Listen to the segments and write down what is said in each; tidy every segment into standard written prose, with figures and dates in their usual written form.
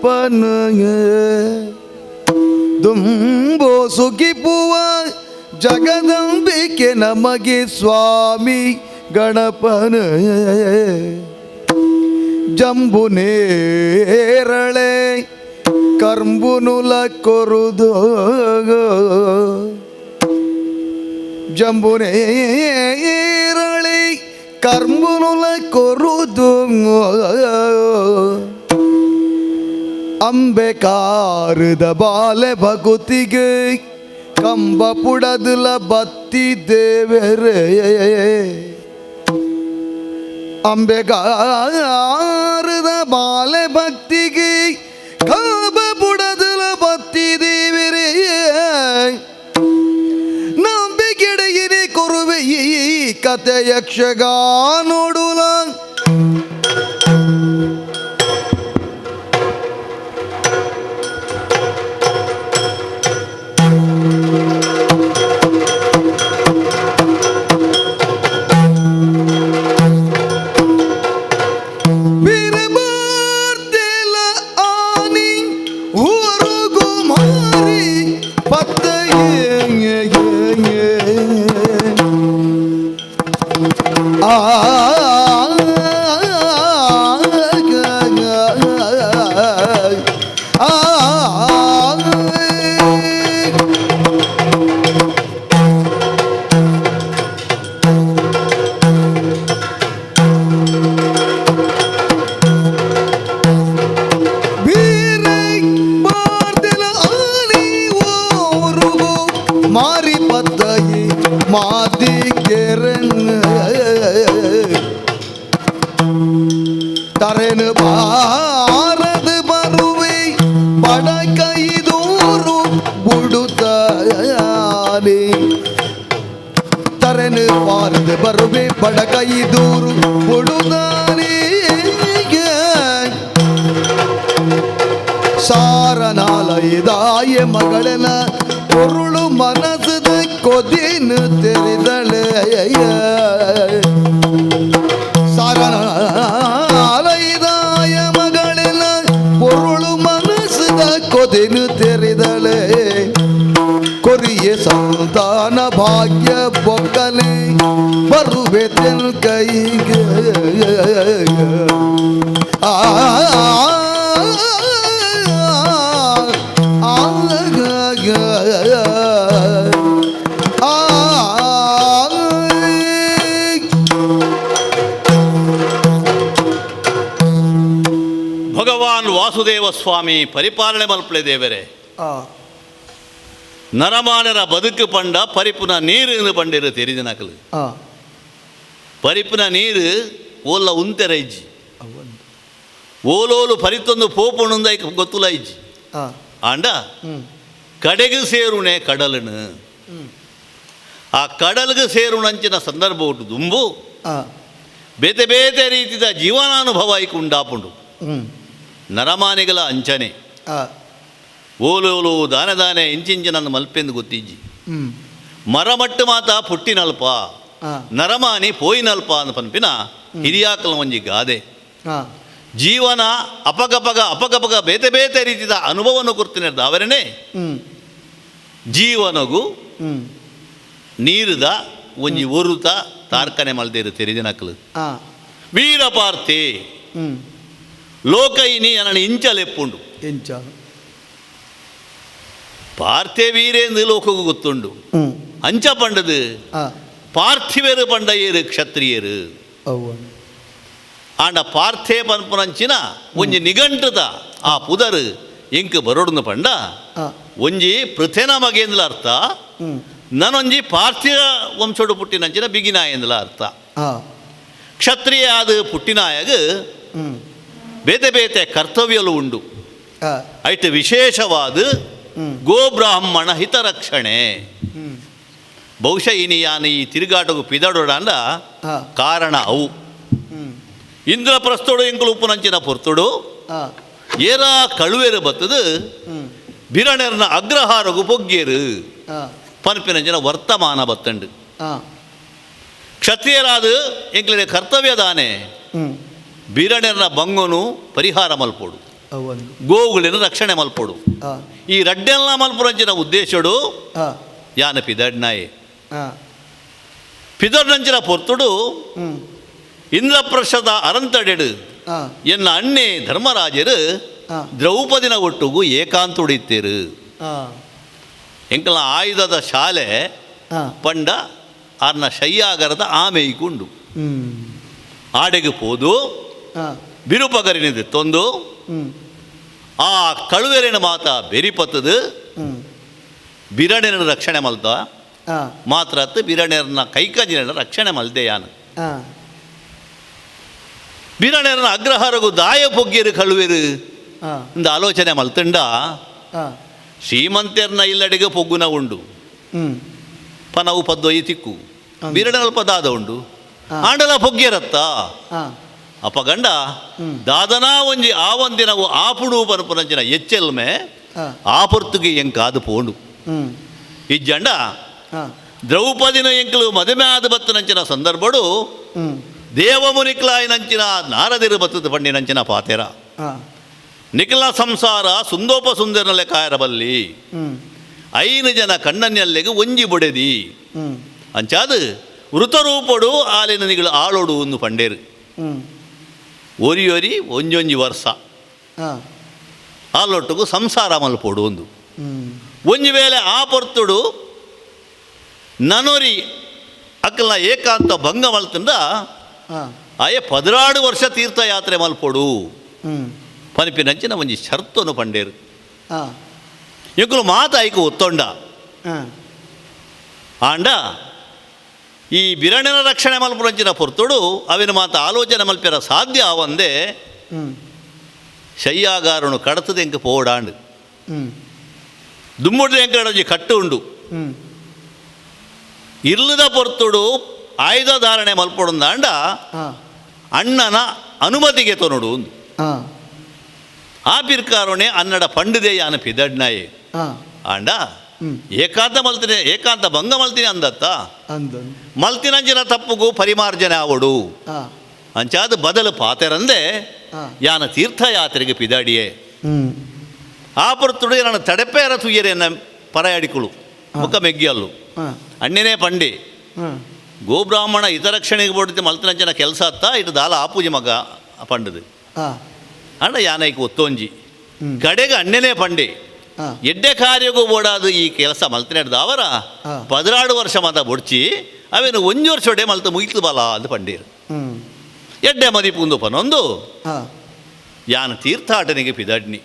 ಗಣಪನ ದುಂಬೋ ಸುಗಿಪುವ ಜಗದಂಬಿಕೆ ನಮಗೆ ಸ್ವಾಮಿ ಗಣಪನ. ಜಂಬು ನೇರಳೆ ಕರ್ಂಬುನುಲ ಕೊರುದು, ಜಂಬು ನೇರಳೆ ಕರ್ಂಬುನುಲ ಕೊರುದು, ಅಂಬೆ ಕಾರದ ಬಾಲೆ ಭಗುತಿಗೆ ಕಂಬ ಪುಡದುಲ ಬತ್ತಿ ದೇವರೇ. ಅಂಬೆಗಾರದ ಬಾಲೆ ಭಕ್ತಿಗೆ ಕಂಬ ಪುಡದುಲ ಬತ್ತಿ ದೇವರೇ. ನಂಬಿಕೆಡೆಯಿರಿ ಕೊರುವೆ ಈ ಕತೆ ಯಕ್ಷಗಾನೋಡುಲ. ವೀರಭಾರ್ತೆಲ ಆನಿ ಊರುಗು ಮಾರಿ ಪತ್ತಯೇ. ಆ ಆ. ವೀರ ಬಾರ್ದೆಲ ಆನಿ ಊರುಗು ಮಾರಿ ಪತ್ತಯಿ ಮಾತಿ ಕೆರನ್ ತರೆನು ಬಾರದು ಬರುವೆ ಬಡಕೈದೂರು ಬುಡುತ್ತಾನೆ. ತರೆನು ಬಾರದು ಬರುವೆ ಬಡಕೈದೂರು ಬುಡುತ್ತಾನೆ. ಸಾರನಾಲಯದಾಯ ಮಗಳನ பொருಳು ಮನಸದ ಕೊದಿನು ತೆರೆದಳೆ. ಸಾರನಾಲಯದಾಯ ಮಗಳನ பொருಳು ಮನಸದ ಕೊದಿನು ತೆರೆದಳೆ. ಕೊರಿಯ ಸಂತಾನ ಭಾಗ್ಯ ಬೊಕ್ಕನೆ ಬರುವೆ ಕೈಗೆ. ಆ ಆ ಆ. ಭಗವಾನ್ ವಾಸುದೇವ ಸ್ವಾಮಿ ಪರಿಪಾಲನೆ ಮಲ್ಪಲೆ ದೇವರೇ. ನರಮಾನರ ಬದುಕು ಪಂಡ ಪರಿಪುನ ನೀರು ಪಂಡಿರು ತೆರಿದಿನಕಲು. ಪರಿಪುನ ನೀರು ಓಲ್ಲ ಉಂತೆರ ಇಜ್ಜಿ, ಓಲೋಲು ಪರಿತೊಂದು ಪೋಪುಣುಂದ ಗೊತ್ತುಲ ಇಜ್ಜಿ. ಆಂಡ ಕಡೆಗೆ ಸೇರುಣೆ ಕಡಲನು, ಆ ಕಡಲ್ಗೆ ಸೇರುಣಂಚಿನ ಸಂದರ್ಭ ಉಂಟು ದುಂಬು ಬೇತೆ ಬೇತೆ ರೀತಿದ ಜೀವನಾನುಭವ ಐಕ್ ಉಂಡಾಪುಂಡು. ನರಮಾನಿಗಳ ಅಂಚನೆ ಓಲೋಲು ದಾನೆ ದಾನೆ ಇಂಚಿಂಚಿನನ್ನು ಮಲ್ಪೆಂದು ಗೊತ್ತಿಜ್ಜಿ. ಮರಮಟ್ಟು ಮಾತ ಪುಟ್ಟಿನಲ್ಪ, ನರಮಾನಿ ಪೋಯಿನಲ್ಪ ಅಂದ್ ಪನ್ಪಿನ ಹಿರಿಯಾಕಲ ಒಂಜಿ ಗಾದೆ. ಜೀವನ ಅಪಗಪಗ ಅಪಗಪಗ ಬೇತೆ ಬೇತೆ ರೀತಿದ ಅನುಭವವನ್ನು ಕೊಡ್ತೀನಿ ಅವರನೇ ಜೀವನಗು ನೀರುದ ಒಂಜಿ ಒರುತ ತಾರ್ಕನೆ ಮಲ್ದೇರು ತೆರಿದಿನಕಲು. ವೀರಪಾರ್ತಿ ಲೋಕೈನಿ ಅನನ ಇಂಚಲೆಪ್ಪುಂಡು. ಇಂಚ ಪಾರ್ಥೆ ವೀರೇಂದು ಲೋಕಗೂ ಗೊತ್ತುಂಡು. ಅಂಚ ಪಂಡದು ಪಾರ್ಥಿವೇರು ಪಂಡಯ್ಯರು ಕ್ಷತ್ರಿಯರು. ಆಂಡ ಪಾರ್ಥೆ ಪನ್ಪುನಂಚಿನ ಒಂಜಿ ನಿಘಂಟುದ ಆ ಪುದರ್ ಎಂಕ್ ಬರೋಡುನ ಪಂಡ ಒಂಜಿ ಪೃಥೆನ ಮಗೇಂದ್ಲ ಅರ್ಥ, ನನೊಂಜಿ ಪಾರ್ಥಿವ ವಂಶೋಡು ಪುಟ್ಟಿನಂಚಿನ ಬಿಗಿನಾಯಂದ್ಲ ಅರ್ಥ. ಕ್ಷತ್ರಿಯ ಆದ ಪುಟ್ಟಿನಾಯಗ ಬೇತೆ ಬೇತೆ ಕರ್ತವ್ಯಲು ಉಂಡು. ಐಟ್ ವಿಶೇಷವಾದ ಗೋಬ್ರಾಹ್ಮಣ ಹಿತರಕ್ಷಣೆ. ಬಹುಶಃ ಇನಿ ಯಾನ್ ಈ ತಿರುಗಾಟಗು ಪಿದಡೋಡಂಡ ಕಾರಣ ಅವು. ಇಂದ್ರಪ್ರಸ್ಥೋಡು ಎಂಕುಲು ಉಪ್ಪುನಂಚಿನ ಪೊರ್ತುಡು ಏರಾ ಕಳುವೆರು ಬತ್ತದು ಬಿರಣೆರ್ನ ಅಗ್ರಹಾರಗು ಪೊಗ್ಗೇರು ಪನ್ಪಿನಂಚಿನ ವರ್ತಮಾನ ಬತ್ತಂಡು. ಕ್ಷತ್ರಿಯರಾದ ಎಂಕ್ಲಿನ ಕರ್ತವ್ಯ ದಾನೆ ಬಿರಣೆರ್ನ ಬಂಗನು ಪರಿಹಾರ ಮಲ್ಪೋಡು. ಗೋವುಗಳನ್ನು ರಕ್ಷಣೆ ಮಲ್ಪೊಡು. ಈ ರಡ್ಡೆಲ್ಲ ಮಲ್ಪುರಂಚಿನ ಉದ್ದೇಶಡು ಯಾನ ಪಿದಡ್ನಾಯೆ. ಪಿದಡ್ನಂಚಿನ ಪೊರ್ತುಡು ಇಂದ್ರಪ್ರಸ್ಥದ ಅರಂತಡೆಡು ಎನ್ನ ಅಣ್ಣೆ ಧರ್ಮರಾಜರು ದ್ರೌಪದಿನ ಒಟ್ಟುಗು ಏಕಾಂತುಡಿತ್ತೇರು. ಎಂಕಲ ಆಯುಧದ ಶಾಲೆ ಪಂಡ ಆರ್ನ ಶಯ್ಯಾಗರದ ಆಮೆಯ್ಕುಂಡು ಆಡೆಗೆ ಪೋದು ಬಿರುಪಗರಿನಿದೆ ತೊಂದು ಆ ಕಳುವೆರಿನ ಮಾತ ಬೆರಿಪತ್ತದು ಬಿರಣೆನ ರಕ್ಷಣೆ ಮಲ್ತ ಮಾತ್ರ ಬಿರಣೆರನ್ನ ಕೈಕಂಜಿನ ರಕ್ಷಣೆ ಮಲ್ದೆ ಯಾನು. ಬಿರಣೆರನ ಅಗ್ರಹಾರಗು ದಾಯ ಪೊಗ್ಗೇರು ಕಳುವೆರು ಇಂದ ಆಲೋಚನೆ ಮಲ್ತಂಡ ಶ್ರೀಮಂತೆರ್ನ ಇಲ್ಲಡೆಗೆ ಪೊಗ್ಗುನ ಉಂಡು ಪನವು ಪದ್ದೊಯ್ಯಿ ತಿಕ್ಕು ಬಿರಣೆನಲ್ಪ ದಾದ ಉಂಡು ಆಂಡಲ ಪೊಗ್ಗೇರತ್ತ ಅಪಗಂಡ ದಾದನಾ ಒಂಜಿ ಆ ಒಂದಿನವು ಆಪುಡು ಪನ್ಪುನಂಚಿನ ಎಚ್ಚೆಲ್ಮೆ ಆಪೊರ್ತುಗೆ ಎಂಕಾದು ಪೋಂಡು. ಇಜ್ಜಂಡ ದ್ರೌಪದಿನ ಎಂಕಲು ಮದುವೆ ಆದ ಬತ್ತನಂಚಿನ ಸಂದರ್ಭಡು ದೇವಮುನಿಕ್ಲಾಯಿನಂಚಿನ ನಾರದಿರು ಬತ್ತದ ಪಂಡಿನಂಚಿನ ಪಾತೆರ ನಿಖಲ ಸಂಸಾರ ಸುಂದೋಪ ಸುಂದರನಲೆ ಕಾಯರಬಲ್ಲಿ ಐನು ಜನ ಕಣ್ಣನ್ಯಲ್ಲೆಗೆ ಒಂಜಿ ಬೊಡೆದಿ ಅಂಚಾದು ವೃತರೂಪಡು ಆಲಿನ ನಿಗಳು ಆಳೋಡು ಒಂದು ಪಂಡೇರು. ಒರಿ ಒರಿ ಒಂಜೊಂಜಿ ವರ್ಷ ಆಲೊಟ್ಟುಗು ಸಂಸಾರ ಮಲ್ಪೋಡು ಒಂದು ಒಂಜಿ ವೇಳೆ ಆ ಪೊರ್ತುಡು ನನೊರಿ ಅಕ್ಕಲ ಏಕಾಂತ ಭಂಗ ಮಲ್ತಂದ ಆಯೆ 16 ವರ್ಷ ತೀರ್ಥಯಾತ್ರೆ ಮಲ್ಪೋಡು ಪನಿಪಿನಂಚಿನ ಒಂಜಿ ಶರ್ತನು ಪಂಡೇರು. ಎಂಕುಲು ಮಾತ ಐಕು ಒತ್ತೊಂಡ ಆಂಡ ಈ ಬಿರಣನ ರಕ್ಷಣೆ ಮಲ್ಪುನಂಚಿನ ಪೊರ್ತುಡು ಅವಿನ ಮಾತ ಆಲೋಚನೆ ಮಲ್ಪಿರ ಸಾಧ್ಯ ಆವಂದೆ ಶಯ್ಯಾಗಾರನು ಕಡತದ ಎಂಕ ಪೋಡಾಂಡು ದುಮ್ಮುಡ್ದು ಎಂಕಡೊಂಜಿ ಕಟ್ಟು ಉಂಡು ಇಲ್ಲದ ಪೊರ್ತುಡು ಆಯುಧ ಧಾರಣೆ ಮಲ್ಪೊಡುಂದಾಂಡ ಅಣ್ಣನ ಅನುಮತಿಗೆ ತೊನಡು ಒಂದು ಆ ಪಿರ್ಕಾರೋಣೆ ಅನ್ನಡ ಪಂಡಿದೆ ಯಾನ ಪಿದಡ್ನಾಯೆ ಆಂಡ ಏಕಾಂತ ಮಲ್ತಿನಿ ಏಕಾಂತ ಭಂಗ ಮಲ್ತಿನಿ ಅಂದತ್ತ ಮಲ್ತಿನಂಚಿನ ತಪ್ಪುಗು ಪರಿಮಾರ್ಜನೆ ಆವಡು ಅಂಚಾದ ಬದಲು ಪಾತೆರಂದೆ ಯಾನ ತೀರ್ಥಯಾತ್ರೆಗೆ ಪಿದಾಡಿಯೇ ಆ ಪೊರ್ತುಡು ನನ್ನ ತಡೆಪೇರ ತುಯ್ಯರೆ ಎನ್ನ ಪರಾಯಡಿಕುಳು ಮುಖ ಮೆಗ್ಗಿಯಲ್ಲು ಅಣ್ಣನೇ ಪಂಡಿ ಗೋಬ್ರಾಹ್ಮಣ ಹಿತರಕ್ಷಣೆಗೆ ಬೋಡಿದ್ದೆ ಮಲ್ತಿನಂಚಿನ ಕೆಲಸ ಅತ್ತ ಇటు ದಾಲ ಆಪೂಜೆ ಮಗ ಪಂಡದು ಅಣ್ಣ ಯಾನೈಕ್ ಒತ್ತೊಂಜಿ ಕಡೆಗೆ ಅಣ್ಣನೇ ಪಂಡಿ ಎಡ್ಡೆ ಕಾರ್ಯಗೂ ಬೋಡಾದು ಈ ಕೆಲಸ ಮಲ್ತಿನೆಡ್ದು ಅವರ 16 ವರ್ಷ ಮಾತ ಬೊಡ್ಚಿ ಅವೇನು ಒಂಜಿ ವರ್ಷ ಮಲ್ತು ಮುಗಿತು ಬಲ ಅಂತ ಪಂಡೀರು. ಎಡ್ಡೆ ಮದಿಪುಂದು ಪನೊಂದು ಯಾನ ತೀರ್ಥಾಟನಿಗೆ ಪಿದಡ್ನಿ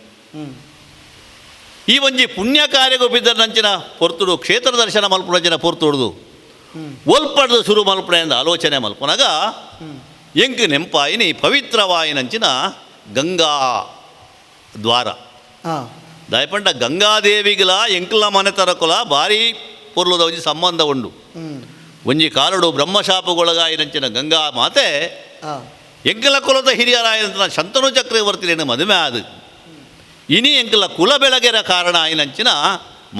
ಈ ಒಂಜಿ ಪುಣ್ಯ ಕಾರ್ಯಗೂ ಪಿದರ್ನಂಚಿನ ಪೊರ್ತುಡು ಕ್ಷೇತ್ರ ದರ್ಶನ ಮಲ್ಪುನಂಚಿನ ಪೊರ್ತುಡುದು ಒಲ್ಪಡ್ದು ಶುರು ಮಲ್ಪುಣ ಎಂದು ಆಲೋಚನೆ ಮಲ್ಪುನಗ ಎಂಕ್ ನೆಂಪಾಯಿನಿ ಪವಿತ್ರವಾಯಿನಂಚಿನ ಗಂಗಾ ದ್ವಾರ ದಯಪಂಡ ಗಂಗಾದೇವಿಗಲ ಎಂಕಲ ಮನೆತರಕುಲ ಭಾರಿ ಪೊರ್ಲುದ ಒಂಜಿ ಸಂಬಂಧ ಉಂಡು. ಒಂಜಿ ಕಾಲುಡು ಬ್ರಹ್ಮಶಾಪಗೊಳಗಾಯಿನಂಚಿನ ಗಂಗಾ ಮಾತೆ ಎಂಕಲ ಕುಲದ ಹಿರಿಯರಾಯನಂಚಿನ ಶಂತನು ಚಕ್ರವರ್ತಿನ ಮದುವೆ ಆದು ಇನಿ ಎಂಕಲ ಕುಲ ಬೆಳಗೆರ ಕಾರಣ ಆಯಿನಂಚಿನ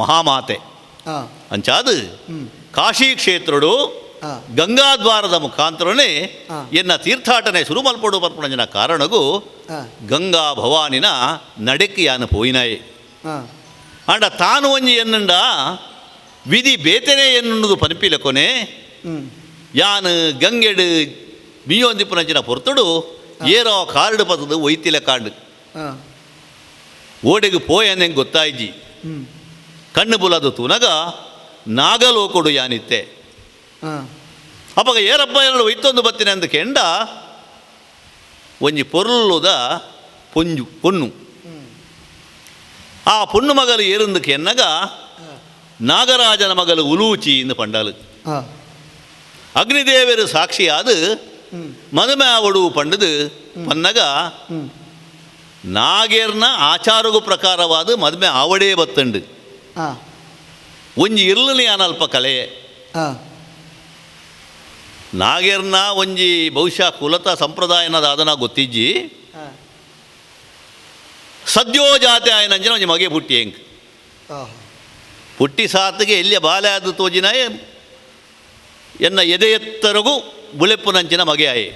ಮಹಾಮಾತೆ ಅಂಚಾದು ಕಾಶಿ ಕ್ಷೇತ್ರಡು ಗಂಗಾದ್ವಾರದ ಮುಖಾಂತರನೇ ಎನ್ನ ತೀರ್ಥಾಟನೆ ಶುರು ಮಲ್ಪಡು ಪರ್ಪುಣಂಜಿನ ಕಾರಣಗೂ ಗಂಗಾ ಭವಾನಿನ ನಡೆಕ್ ಯಾನ ಪೋಯಿನಾಯೆ. ಆಂಡ ತಾನು ಒಂಜಿ ಎನ್ನುಂಡ ವಿಧಿ ಬೇತನೆ ಎನ್ನುವುದು ಪನಿಪಿಲ ಕೊನೆ ಯಾನು ಗಂಗೆಡು ಮಿಯೋಂದಿಪ್ಪುನಂಚಿನ ಪೊರ್ತುಡು ಏರೋ ಕಾರಡು ಪತ್ತದು ಒಯ್ತಿಲ ಕಾಂಡು ಓಡೆಗೆ ಪೋಯನೆಂಗೆ ಗೊತ್ತಾಯ್ಜಿ ಕಣ್ಣು ಬುಲದು ತೂನಗ ನಾಗಲೋಕೊಡು ಯಾನಿತ್ತೆ ಅಪಗ ಏರಪ್ಪ ಎರಡು ಒಯ್ತೊಂದು ಬತ್ತಿನ ಅಂದ ಕೆಂಡ ಒಂಜಿ ಪೊರ್ಲುದ ಪೊಂಜು ಪೊಣ್ಣು ಆ ಪೊಣ್ಣು ಮಗಲು ಏರುಂದು ಕೆನ್ನಗ ನಾಗರಾಜನ ಮಗಲು ಉಲೂಚಿ ಎಂದು ಪಂಡಲು ಅಗ್ನಿದೇವರು ಸಾಕ್ಷಿಯಾದ ಮದುವೆ ಆವಡು ಪಂಡದು ಪನ್ನಗ ನಾಗೇರ್ನ ಆಚಾರಗು ಪ್ರಕಾರವಾದ ಮದುವೆ ಆವಡೇ ಬತ್ತಂಡು ಒಂಜಿ ಇರ್ಲನಿ ಅಲ್ಪ ಕಲೆಯೇ ನಾಗೇರ್ನ ಒಂಜಿ ಬಹುಶಃ ಕುಲತ ಸಂಪ್ರದಾಯನದ ಅದನ್ನ ಗೊತ್ತಿಜ್ಜಿ ಸದ್ಯೋ ಜಾತಿ ಆಯನಂಚಿನ ಒಂಜಿ ಮಗೆ ಪುಟ್ಟಿ ಹೆಂಗ್ ಪುಟ್ಟಿ ಸಾತಿಗೆ ಎಲ್ಲಿಯ ಬಾಲೆ ಆದ ತೋಜಿನಾಯ ಎನ್ನ ಎದೆ ಎತ್ತರಗು ಬುಳೆಪ್ಪುನಂಚಿನ ಮಗೆ ಆಯೆ.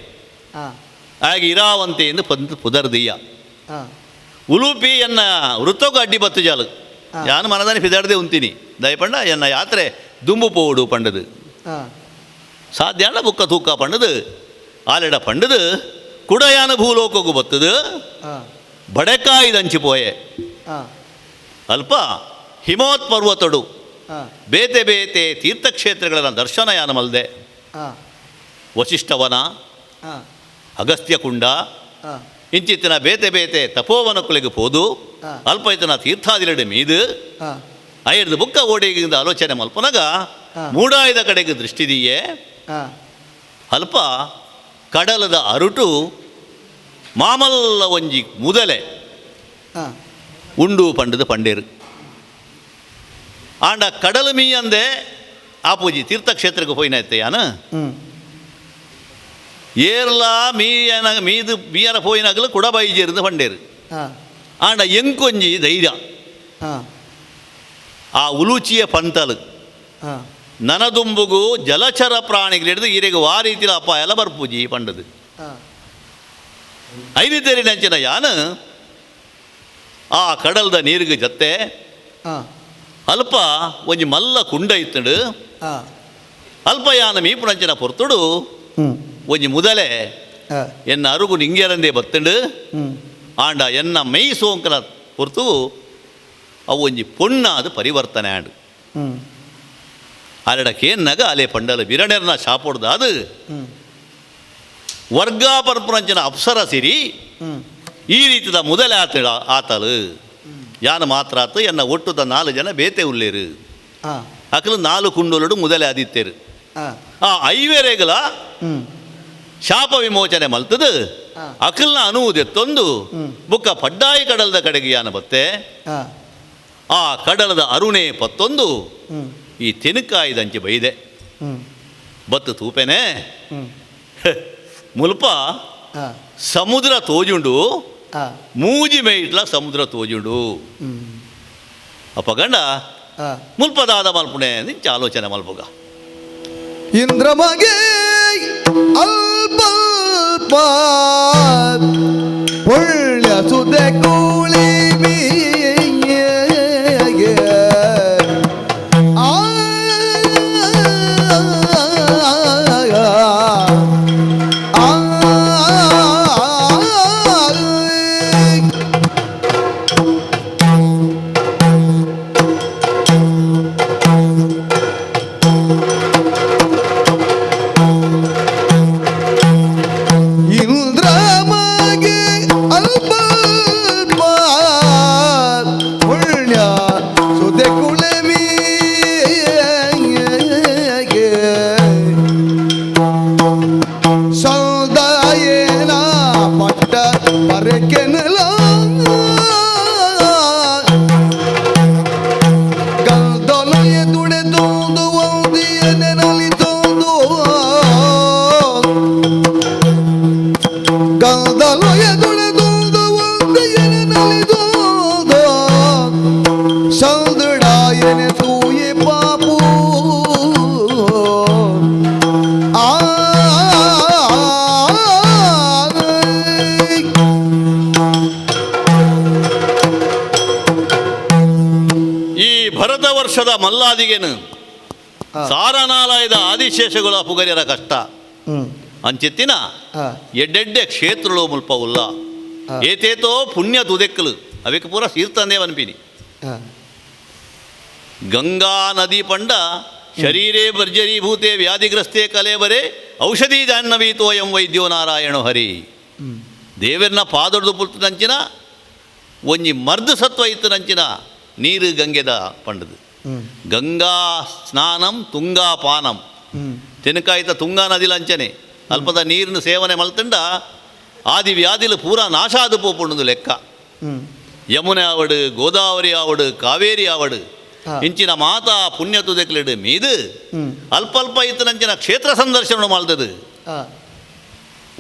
ಆಗ ಇರಾವಂತೆ ಎಂದು ಪಂದು ಪುದರ್ದೀಯ. Ulupi ಎನ್ನ ವೃತ್ತಕ್ಕೂ ಅಡ್ಡಿ ಬತ್ತು ಜಾಲು ಯಾನು ಮನದಾನಿ ಫಿದಾಡ್ದೆ ಉಂತೀನಿ ದಯಪಂಡ ಎನ್ನ ಯಾತ್ರೆ ದುಂಬು ಪೋವುಡು ಪಂಡದು ಸಾಧ್ಯ ಅಲ್ಲ ಬುಕ್ಕ ತೂಕ ಪಂಡದು ಆಲೆಡ ಪಂಡದು ಕುಡಯಾನ ಭೂಲೋಕಗೂ ಬತ್ತದು ಬಡಕಾಯಿದಂಚಿ ಪೋಯೆ ಅಲ್ಪ ಹಿಮವತ್ ಪರ್ವತಡು ಬೇತೆ ಬೇತೆ ತೀರ್ಥಕ್ಷೇತ್ರಗಳ ದರ್ಶನ ಯಾನ ಮಲ್ದೆ ವಶಿಷ್ಠವನ ಅಗಸ್ತ್ಯಕುಂಡ ಇಂಚಿತ್ತಿನ ಬೇತೆ ಬೇತೆ ತಪೋವನಕ್ಕುಲಿಗೆ ಪೋದು ಅಲ್ಪ ಇತನ ತೀರ್ಥಾದಿಲಡೆ ಮೀದು ಐರ್ದು ಬುಕ್ಕ ಓಡಿಗಿಂದ ಆಲೋಚನೆ ಮಲ್ಪನಗ ಮೂಡಾಯದ ಕಡೆಗೆ ದೃಷ್ಟಿದೀಯೇ ಅಲ್ಪ ಕಡಲದ ಅರುಟು ಮಾಮಲ್ಲ ಒಂಜಿ ಮುದಲೆ ಉಂಡು ಪಂಡದು ಪಂಡೇರು ಆಂಡ ಕಡಲು ಮೀಯಂದೆ ಆಪೂಜಿ ತೀರ್ಥಕ್ಷೇತ್ರಕ್ಕೆ ಪೋಯಿನೈತೆ ಯಾನ ಏರ್ಲಾ ಮೀಯನ ಮೀದು ಮೀಯರ ಪೋಯಿನಾಗಲು ಕುಡಬೈಜೇರ್ದು ಪಂಡೇರು ಆಂಡ ಎಂಕೊಂಜಿ ಧೈರ್ಯ ಆ ಉಲುಚಿಯ ಪಂತಲು ನನದುಂಬುಗು ಜಲಚರ ಪ್ರಾಣಿಗಳು ಹಿಡಿದು ಈರೆಗೆ ವಾ ರೀತಿಯ ಅಪಾಯ ಎಲ್ಲ ಬರ್ಪೂಜಿ ಪಂಡದು ಐದು ತೆರಿನಂಚಿನ ಯಾನ ಆ ಕಡಲ್ದ ನೀರಿಗೆ ಜತ್ತೆ ಅಲ್ಪ ಒಂಜಿ ಮಲ್ಲ ಕುಂಡ ಇತ್ತುಂಡು ಅಲ್ಪ ಯಾನ ಮೀಪುನಂಚಿನ ಪೊರ್ತುಡು ಒಂಜಿ ಮುದಲೆ ಎನ್ನ ಅರುಗು ನಿಂಗೆರಂದೇ ಬತ್ತುಂಡು ಆಂಡ ಎನ್ನ ಮೈ ಸೋಂಕನ ಪೊರ್ತು ಅವು ಒಂಜಿ ಪೊಣ್ಣ ಅದು ಪರಿವರ್ತನೆ ಆಂಡು ಅಲೆಡ ಕೇನ್ನಗ ಅಲೆ ಪಂಡಲ ಬಿರಣೆರ್ನ ಶಾಪೊಡ್ದ ಅದು ವರ್ಗಾಪರ್ಪುನಂಚಿನ ಅಪ್ಸರ ಸಿರಿ ಈ ರೀತಿದ ಮೊದಲೇ ಆತ ಆತಲು ಯಾನ ಮಾತ್ರ ಆತು ಎನ್ನ ಒಟ್ಟುದ ನಾಲು ಜನ ಬೇತೆ ಉಲ್ಲೇರು ಅಕಲು ನಾಲು ಕುಂಡೋಲುಡು ಮೊದಲೇ ಆದಿತ್ತೇರು ಆ ಐವೇರೆಗಳ ಶಾಪ ವಿಮೋಚನೆ ಮಲ್ತದು ಅಕಲ್ನ ಅನುವುದೆತ್ತೊಂದು ಬುಕ್ಕ ಪಡ್ಡಾಯಿ ಕಡಲದ ಕಡೆಗೆ ಯಾನ ಬತ್ತೆ ಆ ಕಡಲದ ಅರುಣೆ ಪತ್ತೊಂದು ಈ ತೆನುಕಾಯಿದಂಚೆ ಬೈದೆ ಬತ್ತು ತೂಪೆನೆ ಮುಲ್ಪ ಸಮುದ್ರ ತೋಜುಂಡು ಮೂಜಿ ಮೇಟ್ಲ ಸಮುದ್ರ ತೋಜುಂಡು ಅಪ್ಪ ಗಂಡ ಮುಲ್ಪದಾದ ಮಲ್ಪುಣೆ ನಿಂಚ ಆಲೋಚನೆ ಮಲ್ಪುಗ ಇಂದ್ರಮಗೆ ಅಲ್ಪ ಪುಣ್ಯ ಸುದೆ ಕೂಳಿ ವರ್ಷದ ಮಲ್ಲಾದಿಗೆನು ಸಾರನಾಲಯದ ಆದಿಶೇಷಗಳ ಪುಗರ್ಯರ ಕಷ್ಟ ಅಂಚೆತ್ತಿನ ಎಡ್ಡೆಡ್ಡೆ ಕ್ಷೇತ್ರಗಳು ಮುಲ್ಪ ಉಲ್ಲ ಏತೇತೋ ಪುಣ್ಯ ತುದೆಕ್ಕಲು ಅವಿಕ ಪೂರ ಸೀರ್ತಂದೇ ಅನ್ಪಿನಿ. ಗಂಗಾ ನದಿ ಪಂಡ ಶರೀರೇ ಭರ್ಜರೀಭೂತೆ ವ್ಯಾಧಿಗ್ರಸ್ತೆ ಕಲೇಬರೆ ಔಷಧಿ ಜಾಹ್ನವೀತೋಯಂ ವೈದ್ಯೋ ನಾರಾಯಣೋ ಹರಿ. ದೇವರನ್ನ ಪಾದೊಡ್ದು ಪುಲ್ತದಂಚಿನ ಒಂಜಿ ಮರ್ದು ಸತ್ವ ಇತ್ತದಂಚಿನ ನೀರು ಗಂಗೆದ ಪಂಡದು. ಗಂಗಾ ಸ್ನಾನಂ ತುಂಗಾ ಪಾನಂ ತೆನಕಾಯ್ತ ತುಂಗಾ ನದಿ ಲಂಚನೆ ಅಲ್ಪದ ನೀರಿನ ಸೇವನೆ ಮಲ್ತಂಡ ಆದಿ ವ್ಯಾಧಿಲು ಪೂರಾ ನಾಶ ಆದು ಪೋಪುಂಡು ಲೆಕ್ಕ. ಯಮುನೆ ಆವಡು ಗೋದಾವರಿ ಆವಡು ಕಾವೇರಿ ಆವಡು ಇಂಚಿನ ಮಾತಾ ಪುಣ್ಯ ತುದೆಕ್ಲೆಡು ಮೀದು ಅಲ್ಪ ಅಲ್ಪ ಇತ್ತನಂಚಿನ ಕ್ಷೇತ್ರ ಸಂದರ್ಶನ ಮಾಡ್ತದೆ.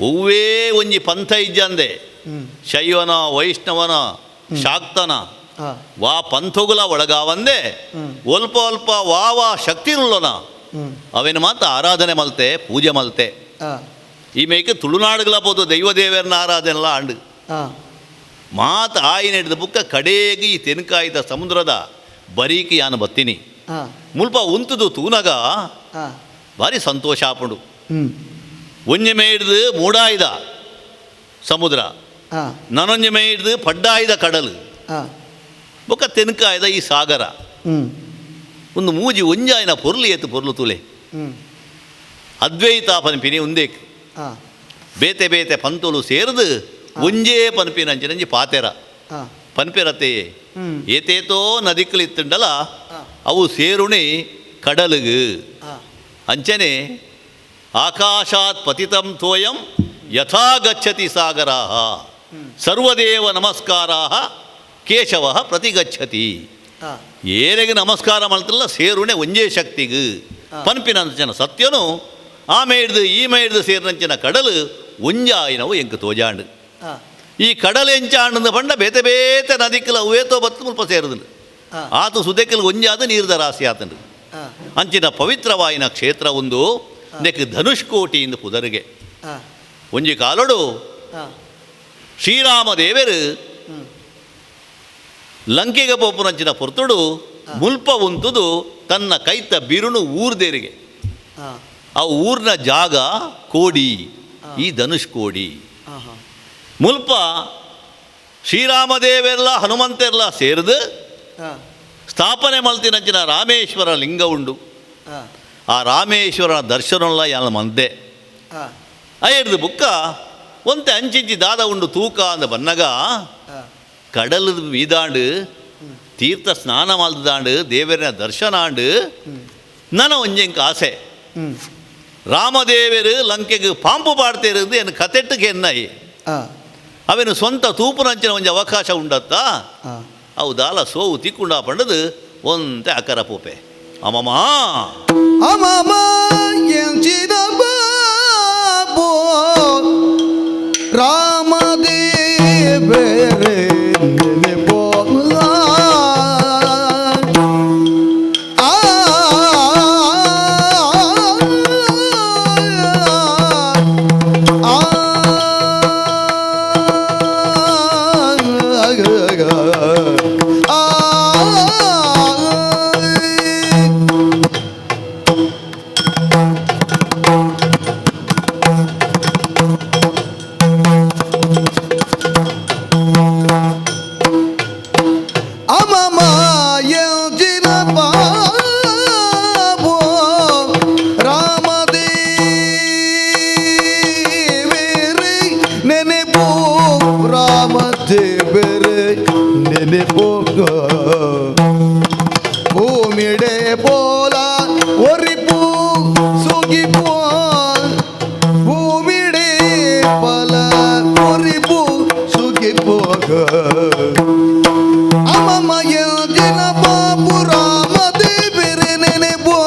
ಒವ್ವೇ ಒಂಜಿ ಪಂಥ ಇಜ್ಜಂದೆ ಶೈವನ ವೈಷ್ಣವನ ಶಾಕ್ತನ ವಾ ಪಂಥಗುಲ ಒಳಗಾವಂದೆ ಅಲ್ಪ ಅಲ್ಪ ವಾ ವಾ ಶಕ್ತಿನುಳ್ಳೋನ ಅವೇನು ಮಾತ್ರ ಆರಾಧನೆ ಮಲ್ತೆ ಪೂಜೆ ಮಲ್ತೆ. ಈ ಮೇಕೆ ತುಳುನಾಡುಗಳ ಪೋದು ದೈವ ದೇವರನ್ನ ಆರಾಧನೆಲ್ಲ ಆಂಡು. ಮಾತ ಆಯಿನ ಬುಕ್ಕ ಕಡೇಗಿ ಈ ತೆನ್ಕಾಯಿದ ಸಮುದ್ರದ ಬರೀಕಿ ಯಾನು ಬತ್ತೀನಿ. ಮುಲ್ಪ ಉಂತುದು ತೂನಗ ಭಾರಿ ಸಂತೋಷ ಆಪುಂಡು. ಒಂಜಿ ಮೇಯ್ದು ಮೂಡಾಯ್ದ ಸಮುದ್ರ, ನನೊಂಜಿ ಮೇಯ್ದು ಪಡ್ಡಾಯ್ದ ಕಡಲು, ಬೊಕ್ಕ ತೆನ್ಕಾಯ್ದ ಈ ಸಾಗರ. ಒಂದು ಮೂಜಿ ಒಂಜಾಯಿನ ಪೊರ್ಲು ಏತು ಪೊರ್ಲು ತುಲೆ. ಅದ್ವೈತ ಪನ್ಪಿನಿ ಉಂದೇಕ್ ಬೇತೆ ಬೇತೆ ಪಂತುಲು ಸೇರಿದು ಒಂಜೇ ಪನ್ಪಿನಂಚಿನಂಜಿ ಪಾತೆರ ಪನ್ಪಿರತೆ. ಏತೇತೋ ನದಿಕ್ಕಲು ಇತ್ತುಂಡಲ ಅವು ಸೇರುಣಿ ಕಡಲುಗು. ಅಂಚನೆ ಆಕಾಶಾತ್ ಪತಿತಂ ತೋಯಂ ಯಥಾ ಗಚ್ಚತಿ ಸಾಗರಾಹ ಸರ್ವದೇವ ನಮಸ್ಕಾರಾಹ ಕೇಶವ ಪ್ರತಿಗಚ್ಚತಿ. ಏರೆಗೆ ನಮಸ್ಕಾರ ಮಾಡ್ತಿಲ್ಲ ಸೇರುಣೆ ಒಂಜೇ ಶಕ್ತಿಗು ಪನ್ಪಿನಂಚಿನ ಸತ್ಯನು ಆಮೆ ಹಿಡ್ದು ಈ ಹಿಡ್ದು ಸೇರಿನಂಚಿನ ಕಡಲು ಒಂಜಾಯಿನವು ಎಂಕು ತೋಜಾಂಡು. ಈ ಕಡಲು ಎಂಚಾಂಡು ಪಂಡ ಬೇತೆ ಬೇತೆ ನದಿಕ್ಕಲು ಅವೇತೋ ಬತ್ತು ಮುಲ್ಪ ಸೇರುದು ಆತು ಸುದೆಕ್ಕಲು ಒಂಜಾದ ನೀರ್ದ ರಾಶಿ ಆತಂಡು. ಅಂಚಿನ ಪವಿತ್ರವಾಯಿನ ಕ್ಷೇತ್ರ ಒಂದು ನೆಕ್ ಧನುಷ್ಕೋಟಿ ಎಂದು ಪುದರಿಗೆ. ಒಂಜಿ ಕಾಲೊಡು ಶ್ರೀರಾಮ ದೇವರು ಲಂಕೆಗೆ ಪೋಪುನಂಚಿನ ಪೊರ್ತುಡು ಮುಲ್ಪ ಉಂತುದು ತನ್ನ ಕೈತ ಬಿರುನು ಊರ್ದೇರಿಗೆ. ಆ ಊರಿನ ಜಾಗ ಕೋಡಿ, ಈ ಧನುಷ್ಕೋಡಿ. ಮುಲ್ಪ ಶ್ರೀರಾಮದೇವೆಲ್ಲ ಹನುಮಂತೆಲ್ಲ ಸೇರಿದು ಸ್ಥಾಪನೆ ಮಲ್ತಿನಂಚಿನ ರಾಮೇಶ್ವರ ಲಿಂಗ ಉಂಡು. ಆ ರಾಮೇಶ್ವರನ ದರ್ಶನಲ್ಲ ಯಾನ ಮಂದೆ ಅಯ್ಯರ್ದು ಬುಕ್ಕ ಒಂತೆ ಅಂಚಿಂಚಿ ದಾದ ಉಂಡು ತೂಕ ಅಂದ ಬನ್ನಗ ಕಡಲದ ಮೀದಾಂಡು ತೀರ್ಥ ಸ್ನಾನ ಮಲ್ದಾಂಡು ದೇವರನ ದರ್ಶನ ಆಂಡು ನನ್ನ ಒಂಜೆಂಕ ಆಸೆ. ರಾಮದೇವರು ಲಂಕೆಗೆ ಪಾಂಪು ಪಾಡ್ತೇರಂದು ಎನ್ನ ಕತೆಟ್ಟಕ್ಕೆ ಎನ್ನಾಯಿ ಅವೇನು ಸ್ವಂತ ತೂಪುನಂಚಿನ ಒಂಜಿ ಅವಕಾಶ ಉಂಡತ್ತಾ ಅವು ದಾಲ ಸೋವು ತಿಕ್ಕೊಂಡ ಪಂಡದು ಒಂತೆ ಅಕರ ಪೋಪೆ. ಅಮಮ ಅಮಮ ಎಂಚಿದ ಬಾಬೋ ರಾಮದೇವರೇ ನೆನೆಪೋ ಭೂಮಿಡೆ ಪೋಲ ಒರಿಪು ಸುಗಿಪು ಭೂಮಿಡೆ ಪಲ ಒರಿಪು ಸುಗಿಪೋಗ ಅಮಮಯ ದಿನ ಬಾಬು ರಾಮ ದೇವರೆ ನೆನೆಪು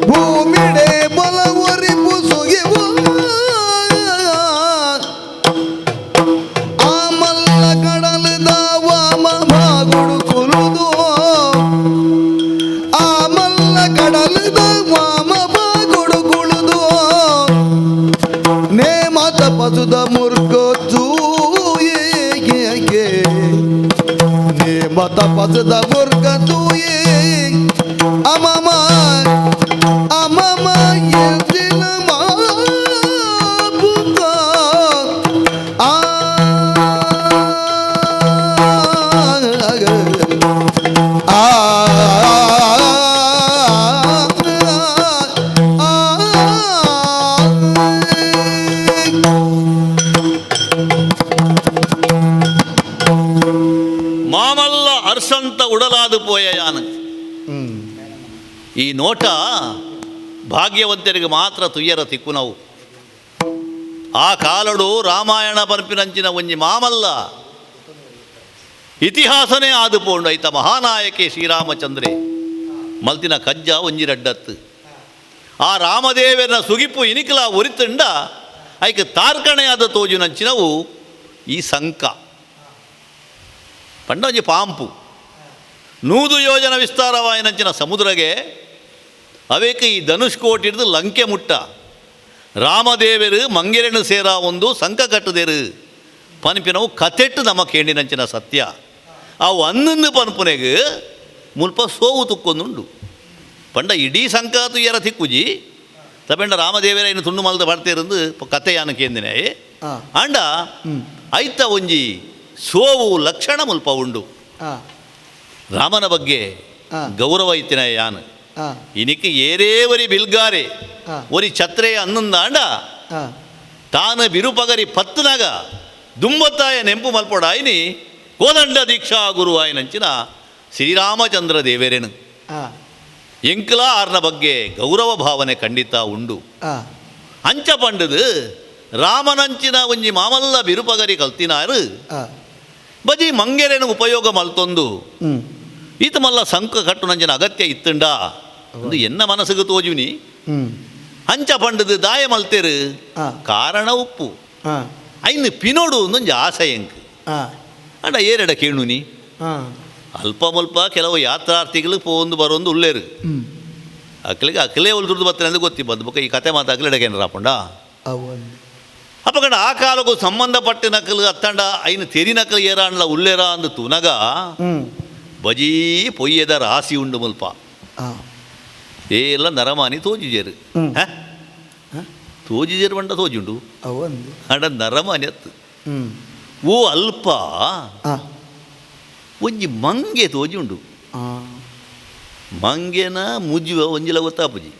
ಭೂಮಿಡೆ ಬಲ ಒರಿಪು ಸುಗಿಪು ಆಮಲ್ಲ ಕಡಲದ ವಾಮ ಬಾಗುಡು ಕುಲುದು ಆಮಲ್ಲ ಕಡಲದ ವಾಮ ಬಾಗುಡು ಕುಳುದು ನೇಮತ ಪಸುದ ಮುರ್ಕ ತೂಯೇ ನೇಮತ ಪಸುದ ಮುರ್ಕ ತೂಯೇ ಅಮಮ ಅಮಮ ಎಂದಿನ ಮಾಬುಕ ಆ ಆ ಮಾಮಲ್ಲ ಅರ್ಸಂತ ಉಡಲಾದು ಪೋಯ ಯಾನು. ಈ ನೋಟ ಭಾಗ್ಯವಂತರಿಗೆ ಮಾತ್ರ ತುಯ್ಯರ ತಿಕ್ಕುನವು. ಆ ಕಾಲಡು ರಾಮಾಯಣ ಪರ್ಪಿನಂಚಿನ ಒಂಜಿ ಮಾಮಲ್ಲ ಇತಿಹಾಸನೇ ಆದು ಪೋಂಡು ಐತ ಮಹಾನಾಯಕೆ ಶ್ರೀರಾಮಚಂದ್ರೆ ಮಲ್ತಿನ ಕಜ್ಜ ಒಂಜಿ ರಡ್ಡತ್ತು. ಆ ರಾಮದೇವನ ಸುಗಿಪು ಇನಿಕಲ ಒರಿತುಂಡ ಐಕ ತಾರ್ಕಣೆಯಾದ ತೋಜುನಂಚಿನವು ಈ ಸಂಕ ಪಂಡ ಒಂಜಿ ಪಾಂಪು 100 ಯೋಜನ ವಿಸ್ತಾರವಾಯಿನಂಚಿನ ಸಮುದ್ರಗೆ ಅವೇಕ ಈ ಧನುಷ್ಕೋಟಿ ಹಿಡಿದು ಲಂಕೆ ಮುಟ್ಟ ರಾಮದೇವರು ಮಂಗೆರೆನು ಸೇರ ಒಂದು ಸಂಕ ಕಟ್ಟದೇರು ಪನ್ಪಿನವು ಕತೆಟ್ಟು ನಮ್ಮ ಕೇಂಡಿನಂಚಿನ ಸತ್ಯ. ಅವು ಅನ್ನನ್ನು ಪನ್ಪುನೆಗೆ ಮುಲ್ಪ ಸೋವು ತುಕ್ಕೊಂದುಂಡು. ಪಂಡ ಇಡೀ ಸಂಕಾತು ಎರ ತಿಕ್ಕುಜಿ ತಪೆಂಡ ರಾಮದೇವರ ಇನ್ನು ತುಂಡು ಮಲ್ದ ಬರ್ತಿರಂದು ಕತೆಯಾನ ಕೇಂದಿನ ಆಂಡ ಐತ ಒಂಜಿ ಸೋವು ಲಕ್ಷಣ ಮುಲ್ಪ ಉಂಡು. ರಾಮನ ಬಗ್ಗೆ ಗೌರವ ಇತ್ತಿನ ಯಾನು ಇನಿಕ್ ಏರೇ ಒರಿ ಬಿಲ್ಗಾರೆ ಒರಿ ಛತ್ರೆಯ ಅನ್ನಂದಾಂಡ ತಾನು ಬಿರುಪಗರಿ ಪತ್ತನಾಗ ದುಂಬತ್ತಾಯ ನೆಂಪು ಮಲ್ಪೊಡಾಯಿನಿ ಕೋದಂಡ ದೀಕ್ಷಾ ಗುರು ಆಯನಂಚಿನ ಶ್ರೀರಾಮಚಂದ್ರ ದೇವೇರೇನು ಎಂಕಲ ಆರ್ನ ಬಗ್ಗೆ ಗೌರವ ಭಾವನೆ ಖಂಡಿತ ಉಂಡು. ಅಂಚ ಪಂಡದು ರಾಮನಂಚಿನ ಒಂಜಿ ಮಾಮಲ್ಲ ಬಿರುಪಗರಿ ಕಲ್ತಿನಾರು ಬಜಿ ಮಂಗೆರೇನು ಉಪಯೋಗ ಮಲ್ತೊಂದು ಈತ ಮಲ್ಲ ಸಂಕ ಕಟ್ಟು ನಂಜಿನ ಅಗತ್ಯ ಇತ್ತುಂಡ ಒಂದು ಎನ್ನ ಮನಸ್ಸಿಗೆ ತೋಜುನಿ. ಅಂಚ ಪಂಡದು ದಾಯ ಮಲ್ತೇರು ಕಾರಣ ಉಪ್ಪು ಐನು ಪಿನೋಡು ಒಂದೊಂದು ಆಸೆ ಎಂಕ್ ಅಂಡ ಏರೆಡ ಕೇಣುನಿ. ಅಲ್ಪ ಮುಲ್ಪ ಕೆಲವು ಯಾತ್ರಾರ್ಥಿಗಳು ಪೋಂದು ಬರೋಂದು ಉಳ್ಳೇರು ಅಕ್ಲಿಗೆ ಅಕ್ಲೇ ಒಲ್ದುರ್ದು ಬರ್ತಾರೆ ಅಂದ್ರೆ ಗೊತ್ತಿ ಬಂದು ಬೊಕ್ಕ ಈ ಕತೆ ಮಾತು ಅಕ್ಲೆಡಕೇನರಾಪಂಡ ಅಪ್ಪಕಂಡ ಆ ಕಾಲಕ್ಕೂ ಸಂಬಂಧಪಟ್ಟ ನಕಲು ಅತ್ತಂಡ ಐನು ತೆರಿ ನಕಲು ಏರಾಂಡ್ಲ ಉಲ್ಲೇರ ಅಂದು ತುನಗ ಬಜೀ ಪೊಯ್ಯದ ರಾಸಿ ಉಂಡು ಮುಲ್ಪ ಏ ಎಲ್ಲ ನರಮಾನಿ ತೋಜಿಜೇರು ತೋಜಿಜೇರು ಬಂಡ ತೋಜುಂಡು ಅಂಡ ನರಮಾನಿ ಅತ್ತು ಓ ಅಲ್ಪ ಒಂಜಿ ಮಂಗೆ ತೋಜುಂಡು. ಮಂಗೆನ ಮುಜ್ಜುವ ಒಂಜಿಲ ಗೊತ್ತಾಪುಜಿ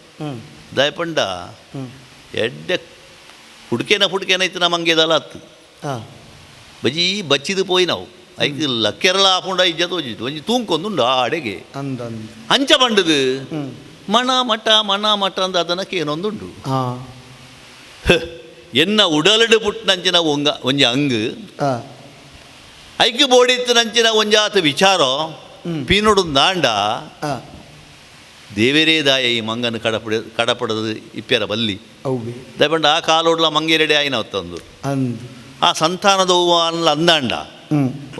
ದಾಯಪಂಡ ಎಡ್ಡೆ ಪುಡ್ಕೇನ ಪುಡ್ಕೇನ ಇತ್ತು ಮಂಗೆದಲ್ಲ ಅತ್ತು ಬಜೀ ಬಚ್ಚಿದು ಪೋಯಿ ನಾವು ಐಕ್ ಲಕ್ಕೆರಳ ಆಪುಂಡ ಇಜ್ಜ ತೋಜಿತ್ತು ಒಂಜಿ ತೂಂಕೊಂದುಂಡು ಆ ಅಡೆಗೆ ಅಂಚ ಬಂಡದು ಮಣ ಮಠ ಮಣ ಮಠ ಅಂದ ಅದನಕ್ಕೆ ಏನೊಂದುಂಡು. ಎನ್ನ ಉಡಲಡು ಪುಟ್ಟನಂಚಿನ ಒಂಗ ಒಂಜಿ ಅಂಗ್ ಐಕ್ ಬೋಡಿತ್ತು ನಂಚಿನ ಒಂಜಾತ ವಿಚಾರ ಪೀನೊಡು ದಾಂಡ ದೇವರೇ ದಾಯ ಈ ಮಂಗನ ಕಡಪಡದು ಇಪ್ಪ್ಯರ ಬಲ್ಲಿ ದಯಪಂಡ ಆ ಕಾಲೋಡ್ಲ ಮಂಗೆರೆಡೆ ಆಯಿನ ಹೊತ್ತೊಂದು ಆ ಸಂತಾನದವು ಅನ್ಲ ಅಂದಾಂಡ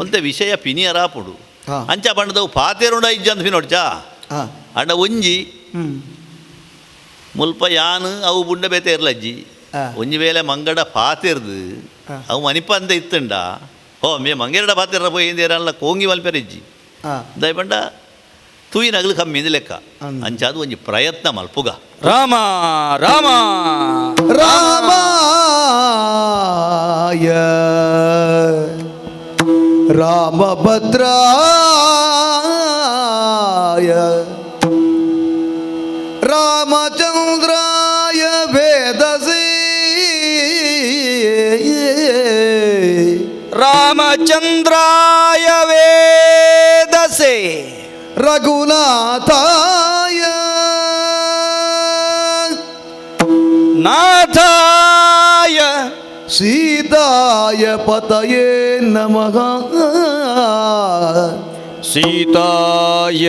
ಒಂತೆ ವಿಷಯ ಪಿನಿಯರಾಪುಡು ಅಂಚ ಬಂಡದವು ಪಾತೇರುಂಡ ಇಜ್ಜಂತ ಪಿನೊಡ್ಚಾ ಅಂಡ ಒಂಜಿ ಮುಲ್ಪ ಯಾನು ಅವು ಬುಂಡ ಬೇತೆ ಇರ್ಲಜ್ಜಿ ಒಂಜಿ ವೇಳೆ ಮಂಗಡ ಪಾತಿರ್ದು ಅವು ಮನಿಪಂದ ಇತ್ತುಂಡ ಓ ಮೇ ಮಂಗೆರಡ ಪಾತಿರ ಪೋಯಿಂದೇರಲ್ಲ ಕೋಂಗಿ ಮಲ್ಪೆರಿಜ್ಜಿ ದಯಪಂಡ ತೂಯಿನಗಲು ಕಮ್ಮಿ ಲೆಕ್ಕ ಅಂಚಾದು ಒಂಜಿ ಪ್ರಯತ್ನ ಮಲ್ಪುಗ. ರಾಮ ರಾಮ ರಾಮಾಯ ರಾಮಭದ್ರಾಯ ರಾಮಚಂದ್ರಾಯ ವೇದಸೇ ರಾಮಚಂದ್ರಾಯ ವೇದಸೇ ರಘುನಾಥಾಯ ನಾಥಾಯ ಸೀತಾಯ ಪತಯೇ ನಮಃ. ಸೀತಾಯ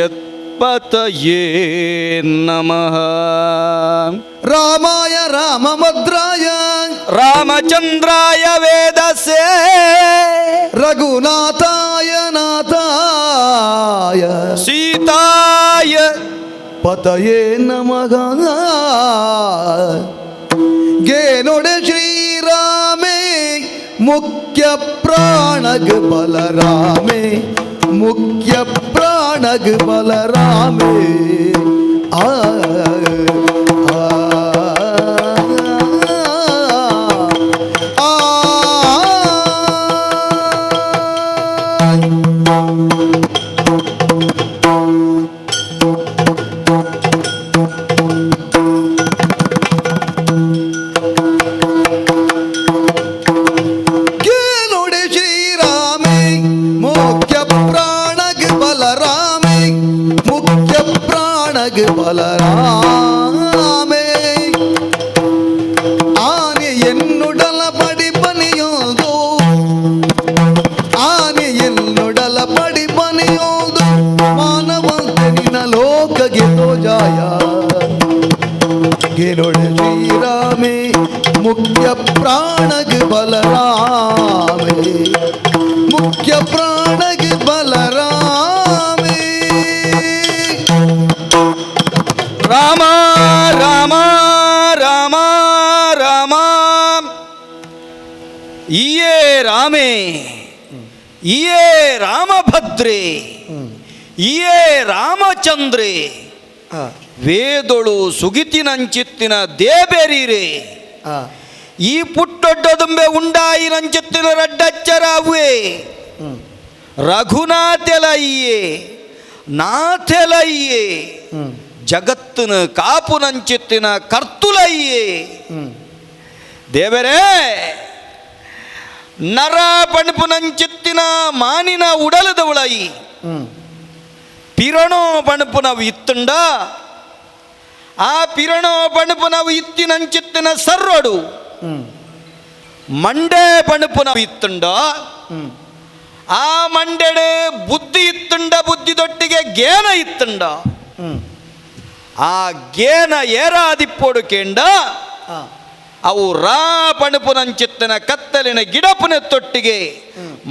ಪತಯೇ ನಮಃ. ರಾಮಾಯ ರಾಮಭದ್ರಾಯ ರಾಮಚಂದ್ರಾಯ ವೇದಸೇ ರಘುನಾಥಾಯ ನಾಥಾಯ ಸೀತಾಯ ಪತಯೇ ನಮಃ. ಗೇನೊಡೆ ಶ್ರೀರಾಮೇ ಮುಖ್ಯ ಪ್ರಾಣಗ್ ಬಲರಾಮೇ ಮುಖ್ಯ ಪ್ರಾಣಗ್ ಬಲರಾಮೇ ಆ ಬಲರಾಮೇ ಆನೆ ಎನ್ನುಡಲ ಪಡಿಪನಿಯೋದು ಆನೆ ಎನ್ನುಡಲ ಪಡಿಪನಿಯೋದು ಮಾನವಂತೆ ನಿನ್ನ ಲೋಕಗೆ ತೋಜಾಯ ಗೆಲೊಡೆ ಶ್ರೀರಾಮೇ ಮುಖ್ಯ ಪ್ರಾಣಗ್ ಬಲರಾಮೇ ಮುಖ್ಯ ಪ್ರಾಣಗ್ ಬಲರಾಮೇ. ರಾಮ ರಾಮ ರಾಮ ರಾಮ ಈಯೇ ರಾಮ ರಾಮೇ, ಇಯೇ ರಾಮಭದ್ರೇ, ಇಯೇ ರಾಮಚಂದ್ರೇ, ವೇದೊಳು ಸುಗಿತಿನಂಚಿತ್ತಿನ ದೇಬೆರೀರೆ, ಈ ಪುಟ್ಟೊಡ್ಡದುಂಬೆ ಉಂಡಾಯಿನಂಚಿತ್ತಿನ ರಡ್ಡಚ್ಚರಾವುವೆ, ರಘುನಾಥೆಲಯ್ಯೇ ನಾಥೆಲಯ್ಯೇ, ಜಗತ್ತಿನ ಕಾಪುನಂಚಿತ್ತಿನ ಕರ್ತುಲಯ್ಯೇ. ದೇವರೇ, ನರ ಪಣಪುನಂಚಿತ್ತಿನ ಮಾನಿನ ಉಡಲದವಳಯಿ ಪಿರಣೋ ಪಣಪುನವು ಇತ್ತುಂಡ, ಆ ಪಿರಣೋ ಪಣಪುನವು ಇತ್ತಿನಂಚಿತ್ತಿನ ಸರ್ರೊಡು ಮಂಡೆ ಪಣಪುನವು ಇತ್ತುಂಡ, ಆ ಮಂಡೆಡೆ ಬುದ್ಧಿ ಇತ್ತುಂಡ, ಬುದ್ಧಿದೊಟ್ಟಿಗೆ ಗೇನ ಇತ್ತುಂಡ, ಆ ಗೇನ ಏರಾದಿಪ್ಪೋಡು ಕೇಂಡ ಅವು ರಾ ಪಣಪುನಂಚಿತ್ತಿನ ಕತ್ತಲಿನ ಗಿಡಪುನ ತೊಟ್ಟಿಗೆ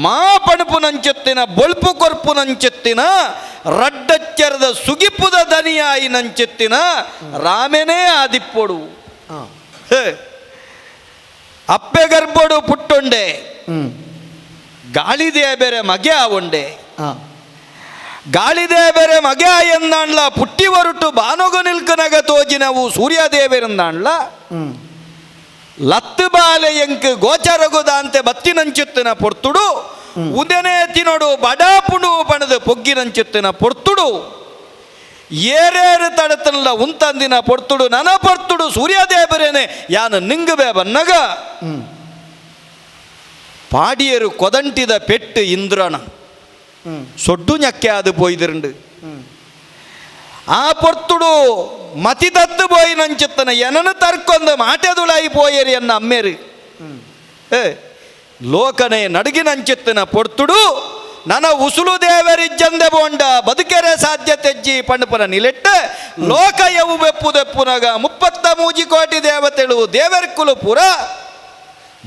ಮಾ ಪಣಪುನಂಚಿತ್ತಿನ ಬೊಳ್ಪು ಕೊರ್ಪುನಂಚಿತ್ತಿನ ರಡ್ಡಚ್ಚರದ ಸುಗಿಪುದ ದನಿಯಾಯಿ ನಂಚಿತ್ತಿನ ರಾಮೇನೇ ಆದಿಪ್ಪೋಡು. ಅಪ್ಪೆ ಗರ್ಭೋಡು ಪುಟ್ಟೊಂಡೆ, ಗಾಳಿದೇ ಬೇರೆ ಮಗೆ ಆವೊಂಡೆ, ಗಾಳಿದೇ ಬೇರೆ ಮಗೆ ಎಂದಾಣ್ಲ ಪುಟ್ಟಿ ಹೊರಟು ಬಾನೊಗು ನಿಲ್ಕನಗ ತೋಜಿನವು ಸೂರ್ಯದೇವರೆಂದಾಣ್ಲ ಲತ್ತು ಬಾಲೆ ಎಂಕ್ ಗೋಚರಗುದಾಂತೆ ಬತ್ತಿನಂಚುತ್ತಿನ ಪೊರ್ತುಡು ಉದನೆ ತಿನೋಡು ಬಡಾಪುಡು ಬಣದ ಪೊಗ್ಗಿನಂಚುತ್ತಿನ ಪೊರ್ತುಡು ಏರೇರು ತಡತನಲ್ಲ ಉಂತಂದಿನ ಪೊರ್ತುಡು ನನ ಪೊರ್ತುಡು ಸೂರ್ಯದೇವರೇನೆ ಯಾನು ನಿಂಗುಬೆ ಬನ್ನಗ ಪಾಡಿಯರು ಕೊದಂಟಿದ ಪೆಟ್ಟು ಇಂದ್ರನ ಸೊಡ್ಡು ñಕ್ಕೆ ಅದು ಪೋಯ್ದಿರಂಡು. ಆ ಪೊರ್ತುಡು ಮತಿ ತತ್ತು ಪೋಯಿ ನಂಚುತ್ತನ ಎನನು ತರ್ಕೊಂದು ಮಾಟೆದುಳಾಯಿ ಪೋಯರಿ ಎನ್ನ ಅಮ್ಮೇರು ಲೋಕನೆ ನಡುಗಿನಂಚಿತ್ತನ ಪೊರ್ತುಡು ನನ ಉಸುಲು ದೇವರಿಜ್ಜಂದೆ ಬೋಂಡ ಬದುಕೆರೆ ಸಾಧ್ಯತೆಜ್ಜಿ ಪಂಡುಪನ ನಿಲೆಟ್ಟ ಲೋಕ ಯವು ಬೆಪ್ಪುದೆಪ್ಪುನಗ 33 ಕೋಟಿ ದೇವತೆಳು ದೇವರ್ಕುಲು ಪುರ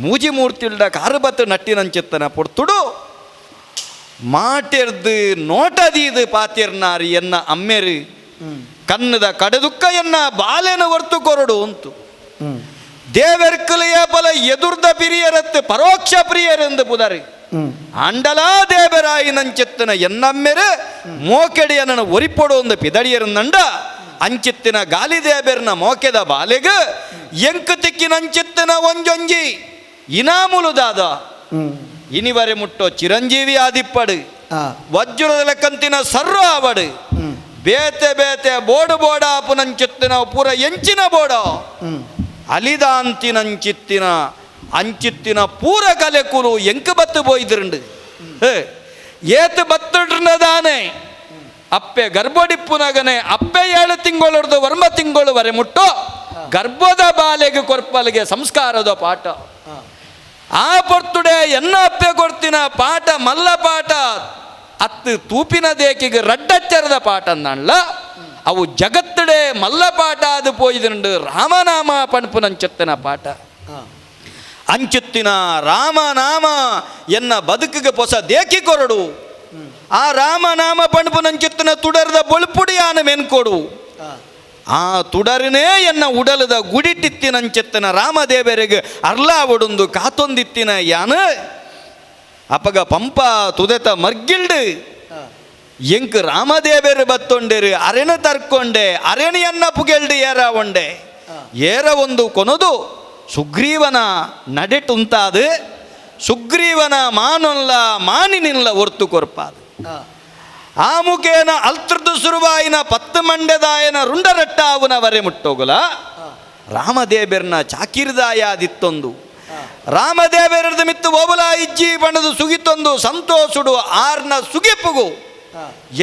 ಮೂಜಿ ಮೂರ್ತಿಲ್ಡ ಕಾರುಬತ್ತು ನಟ್ಟಿನಂಚಿತ್ತನ ಪೊರ್ತುಡು ಮಾಟೆರ್ದು ನೋಟದೀದು ಪಾತಿರ್ನಾರಿ ಎನ್ನ ಅಮ್ಮೇರು ಕನ್ನದ ಕಡೆದುಕ್ಕ ಎನ್ನ ಬಾಲೆನ ಹೊರ್ತು ಕೊರಡು ಉಂಟು. ದೇವರ್ಕುಲೆಯ ಬಲ ಎದುರ್ದ ಪಿರಿಯರತ್ತು ಪರೋಕ್ಷ ಪ್ರಿಯರೆಂದು ಪುದರಿ ಅಂಡಲಾ ದೇವರಾಯಿ ನಂಚಿತ್ತಿನ ಎನ್ನಮ್ಮೆರು ಮೋಕೆಡಿಯನನ್ನು ಒರಿಪೊಡು ಒಂದು ಪಿದಡಿಯರನ್ನಂಡ ಅಂಚಿತ್ತಿನ ಗಾಲಿ ದೇಬೆರ್ನ ಮೋಕೆದ ಬಾಲೆಗ ಎಂಕು ತಿಕ್ಕಿನಂಚಿತ್ತಿನ ಒಂಜೊಂಜಿ ಇನಾಮುಲು ದಾದ ಇನಿವರೆ ಮುಟ್ಟೋ ಚಿರಂಜೀವಿ ಆದಿಪ್ಪಡು ವಜ್ರದ ಲೆಕ್ಕಂತಿನ ಸರ್ವ ಆವಡು ಬೇತೆ ಬೇತೆ ಬೋಡು ಬೋಡಾಪುನಂಚಿತ್ತಿನ ಪೂರ ಎಂಚಿನ ಬೋಡ ಅಲಿದಾಂತಿನಂಚಿತ್ತಿನ ಅಂಚಿತ್ತಿನ ಪೂರ ಕಲೆಕುಲು ಎಂಕು ಬತ್ತು ಪೋಯ್ದಿರಂಡು. ಏತು ಬತ್ತುಡ್ರದಾನೆ ಅಪ್ಪೆ ಗರ್ಭಡಿಪ್ಪುನಗನೆ ಅಪ್ಪೆ 7 ತಿಂಗಳೊಡ್ದು ವರ್ಮ ತಿಂಗಳು ವರೆ ಮುಟ್ಟೋ ಗರ್ಭದ ಬಾಲೆಗೆ ಕೊರ್ಪಲಿಗೆ ಸಂಸ್ಕಾರದ ಪಾಠ. ಆ ಪೊರ್ತುಡೆ ಎನ್ನ ಅಪ್ಪೆ ಕೊಡ್ತಿನ ಪಾಠ ಮಲ್ಲ ಪಾಠ ಅತ್ತು ತೂಪಿನ ದೇಕಿಗೆ ರಡ್ಡಚ್ಚರದ ಪಾಠ ಅಂದಣ್ಲ ಅವು ಜಗತ್ತಡೆ ಮಲ್ಲ ಪಾಠ ಅದು ಪೋಯ್ದುಂಡು ರಾಮನಾಮ ಪಣಪುನಂಚತ್ತಿನ ಪಾಠ. ಅಂಚುತ್ತಿನ ರಾಮನಾಮ ಎನ್ನ ಬದುಕಿಗೆ ಪೊಸ ದೇಕಿ ಕೊರಡು, ಆ ರಾಮನಾಮ ಪಣಪುನಂಚಿತ್ತಿನ ತುಡರದ ಬೊಳ್ಪುಡಿಯಾನ ಮೆನ್ಕೊಡು, ಆ ತುಡರನೇ ಎನ್ನ ಉಡಲದ ಗುಡಿಟಿತ್ತಿನಂచెತ್ತಿನ ರಾಮದೇವರಿಗೆ ಅರ್ಲಾವಡೊಂದು ಕಾತೊಂದಿತ್ತಿನ ಯಾನ ಅಪಗ ಪಂಪ ತುದೆತ ಮರ್ಗಿಲ್ಡು ಎಂಕ್ ರಾಮದೇವರು ಬತ್ತೊಂಡೇರು ಅರೆಣ ತರ್ಕೊಂಡೆ ಅರೆಣಿಯನ್ನ ಪುಗೆಲ್ಡು ಏರ ಒಂಡೆ ಏರ ಒಂದು ಕೊನದು ಸುಗ್ರೀವನ ನಡೆಟುಂತಾದು ಸುಗ್ರೀವನ ಮಾನೊಲ್ಲ ಮಾನಿನಿಲ್ಲ ಒರ್ತು ಕೊರ್ಪಾದು. ಆ ಮುಖೇನ ಅಲ್ತ್ರದು ಸುರುವಾಯಿನ 10 ಮಂಡೆದಾಯನ ರುಂಡರಟ್ಟಾವುನ ವರೆ ಮುಟ್ಟೋಗುಲ ರಾಮದೇವರ್ನ ಚಾಕಿರ್ದಾಯಾದಿತ್ತೊಂದು ರಾಮದೇವರದ ಮಿತ್ತು ಓಬಲ ಇಜ್ಜಿ ಬಣ್ಣದು ಸುಗಿತೊಂದು ಸಂತೋಷುಡು ಆರ್ನ ಸುಗಿಪುಗು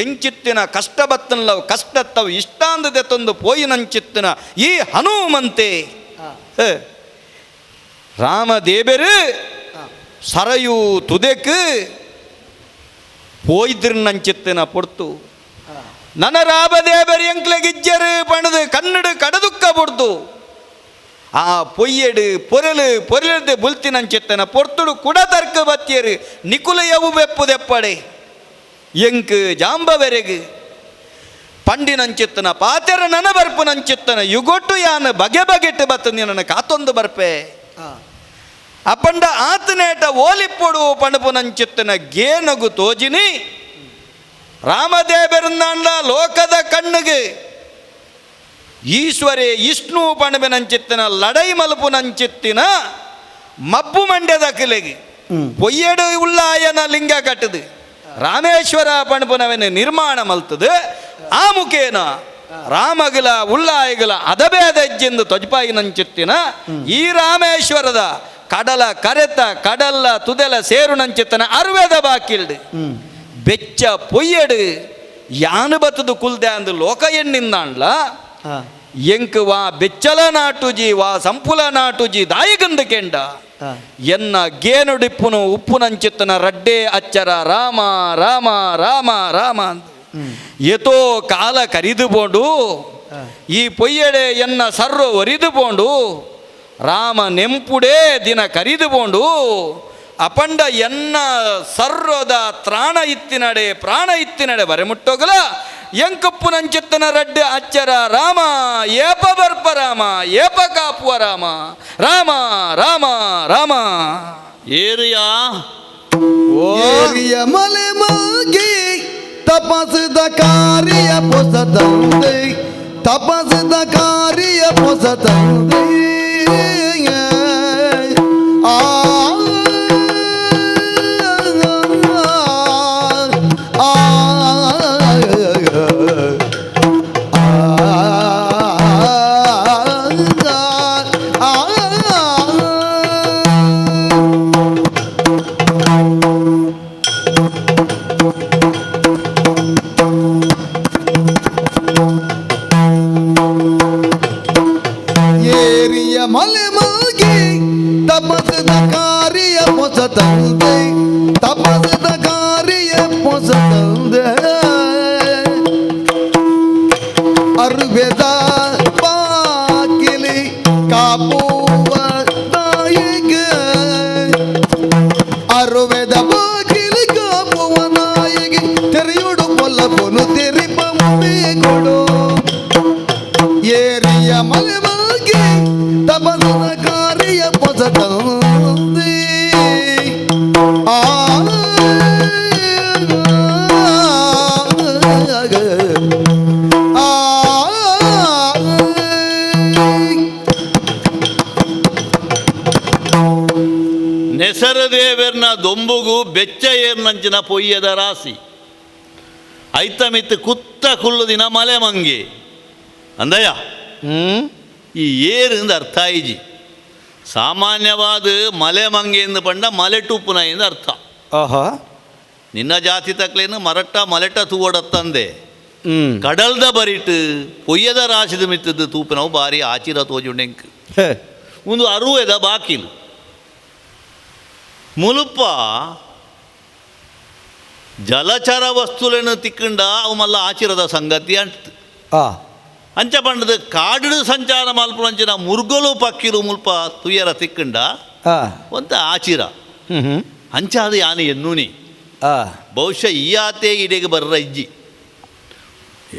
ಎಂಚಿತ್ತಿನ ಕಷ್ಟ ಬತ್ತನ್ಲವು ಕಷ್ಟತ್ತವು ಇಷ್ಟಾಂದದೆ ತಂದು ಪೋಯಿನಂಚಿತ್ತಿನ ಈ ಹನುಮಂತೆ ರಾಮದೇವರು ಸರಯು ತುದೆಕ್ ಪೋಯ್ದಿರ್ನಂಚಿತ್ತಿನ ಪೊರ್ತು ನನ್ನ ರಾಮದೇವರು ಎಂಕ್ಲೆಗಿಜ್ಜರು ಪಣದು ಕನ್ನಡ ಕಡದುಕ್ಕ ಬುಡ್ದು ಆ ಪೊಯ್ಯಡು ಪೊರೆಲು ಪೊರೆಲದೆ ಬುಲ್ತಿನಂಚಿತ್ತನ ಪೊರ್ತುಡು ಕುಡ ತರ್ಕ ಬತ್ತಿಯರು ನಿಕುಲ ಯವು ಬೆಪ್ಪುದೆಪ್ಪಡೆ ಎಂಕ್ ಜಾಂಬವೆರೆಗು ಪಂಡಿನಂಚಿತ್ತನ ಪಾತೆರ ನನ ಬರ್ಪುನಂಚಿತ್ತನ ಯುಗೊಟ್ಟು ಯಾನ ಬಗೆ ಬಗೆಟ್ಟು ಬತ್ತ ನನ್ನ ಕಾತೊಂದು ಬರ್ಪೆ. ಅಪಂಡ ಆತನೇಟ ಓಲಿಪ್ಪೊಡು ಪಣಪುನಂಚಿತ್ತನ ಗೇನಗು ತೋಜಿನಿ ರಾಮದೇವರಂದಾಂಡ ಲೋಕದ ಕಣ್ಣಿಗೆ ಈಶ್ವರೇ ಇಷ್ಣು ಪಣಬಿನಂಚಿತ್ತಿನ ಲಡೈ ಮಲಪುನಂಚಿತ್ತಿನ ಮಬ್ಬು ಮಂಡ್ಯದ ಕಿಲೆಗೆ ಪೊಯ್ಯಡು ಉಳ್ಳಾಯನ ಲಿಂಗ ಕಟ್ಟದು ರಾಮೇಶ್ವರ ಪಣಪುನವನ ನಿರ್ಮಾಣ ಮಲ್ತದು ಆ ಮುಖೇನ ರಾಮಗಲ ಉಳ್ಳಾಯಗಲ ಅದಬೇದಜ್ಜೆಂದು ತೊಜಪಾಯಿನಂಚಿತ್ತಿನ ಈ ರಾಮೇಶ್ವರದ ಕಡಲ ಕರೆತ ಕಡಲ ತುದೆಲ ಸೇರುನಂಚಿತ್ತನ ಅರ್ವೇದ ಬಾಕಿಲ್ಡು ಬೆಚ್ಚ ಪೊಯ್ಯಡು ಯಾನು ಬತ್ತದು ಕುಲ್ದೆ ಅಂದು ಲೋಕ ಎಣ್ಣಿಂದಾಂಡ್ಲ ಎಂಕ್ ವಾ ಬೆಚ್ಚಲ ನಾಟುಜಿ ವಾ ಸಂಪುಲ ನಾಟುಜಿ ದಾಯಿಗಂದು ಕೆಂಡ ಎನ್ನ ಗೇನುಡಿಪ್ಪುನು ಉಪ್ಪುನಂಚಿತ್ತನ ರಡ್ಡೆ ಅಚ್ಚರ ರಾಮ ರಾಮ ರಾಮ ರಾಮ ಅಂತ ಎತೋ ಕಾಲ ಕರಿದು ಪೋಂಡು ಈ ಪೊಯ್ಯಡೆ ಎನ್ನ ಸರ್ರು ಒರಿದು ಪೋಂಡು ರಾಮ ನೆಂಪುಡೇ ದಿನ ಕರಿದು ಪೋಂಡು ಅಪಂಡ ಎನ್ನ ಸರ್ರೋದ ತ್ರಾಣ ಇತ್ತಿನಡೆ ಪ್ರಾಣ ಇತ್ತಿನಡೆ ಬರೆಮುಟ್ಟೋಗಲ ಎಂಕಪ್ಪು ನಂಚಿತ್ತನ ರಡ್ಡೆ ಅಚ್ಚರ ರಾಮ ಏಪ ಬರ್ಪ ರಾಮ ಏಪ ಕಾಪುವ ರಾಮ ರಾಮ ರಾಮ ರಾಮ ಏರಿಯಾ ಏರಿಯ ಮಲೆ ಮಲ್ಗಿ ತಪಸ್ದ ಕಾರ್ಯ ಪೊಸ ತಂದೆ ತಪಸ್ದ ಕಾರ್ಯ ಪೊಸ ತಂದೆ ಆ ಆ ಆ ಏರಿಯ ಮಲೆ ಮಲ್ಗಿ ತಪಸ್ದ ಕಾರ್ಯ ಪೊಸ ತಂದೆ ತಪಸ್ದ ಕಾರ್ಯ ಪೊಸ ತಂದೆ ಅರ್ವೆದ ಬಾಕಿಲಿ ಕಾಪುವ ನಾಯಿಗೆ ಅರುವೆದ ಬಾಕಿಲಿ ಕಾಪುವ ನಾಯಿಗೆ ತೆರೆಯುಡು ಪೊಲ್ಲಪುನು ತೆರಿಪ ಕೊಡು ಏರಿಯ ಮಲೆ ಮಲ್ಗಿ ತಪಸ್ದ ಕಾರ್ಯ ಪೊಸ ತಂದೆ ಆ ಆ ನೆಸರದೇವೆರ್ನ ದೊಂಬುಗು ಬೆಚ್ಚ ಏರ್ನಂಚಿನ ಪೊಯ್ಯದ ರಾಸಿ ಐತಮಿತ್ತು ಕುತ್ತ ಕುಲ್ಲು ದಿನ ಮಲೆ ಮಂಗೆ ಅಂದಯ್ಯ. ಈ ಏರಿಂದ ಅರ್ಥ ಆಯಿಜಿ. ಸಾಮಾನ್ಯವಾದ ಮಲೆ ಮಂಗೆ ಎಂದು ಪಂಡ ಮಲೆ ಟುಪ್ಪುನ ಎಂದು ಅರ್ಥ. ನಿನ್ನ ಜಾತಿ ತಕ್ಲೇನು ಮರಟ್ಟ ಮಲೆಟ ತೂವಡತ್ತಂದೆ ಕಡಲ್ದ ಬರಿಟ್ ಪೊಯ್ಯದ ರಾಶಿದ ಮಿತ್ತದ್ದು ತೂಪಿನವು ಬಾರಿ ಆಚಿರ ತೋಜುಂಡೆಂಕ್ ಒಂದು ಅರುವೆದ ಬಾಕಿಲು ಮುಲುಪ ಜಲಚರ ವಸ್ತುలను ತಿಕ್ಕಂಡ ಅವು ಮಲ್ಲ ಆಚಿರದ ಸಂಗತಿ ಅಂಟ್ ಅಂಚ ಪಂಡದ ಕಾಡು ಸಂಚಾರ ಮಲ್ಪುನಂಚಿನ ಮುರ್ಗಲು ಪಕ್ಕಿಲು ಮುಲ್ಪ ತುಯ್ಯರ ತಿಕ್ಕಂಡ ಒಂತ ಆಚಿರ ಅಂಚ ಅದು ಯಾನು ಎನ್ನೂನಿ. ಬಹುಶಃ ಈ ಆತೆ ಇಡೆಗೆ ಬರ್ರ ಇಜ್ಜಿ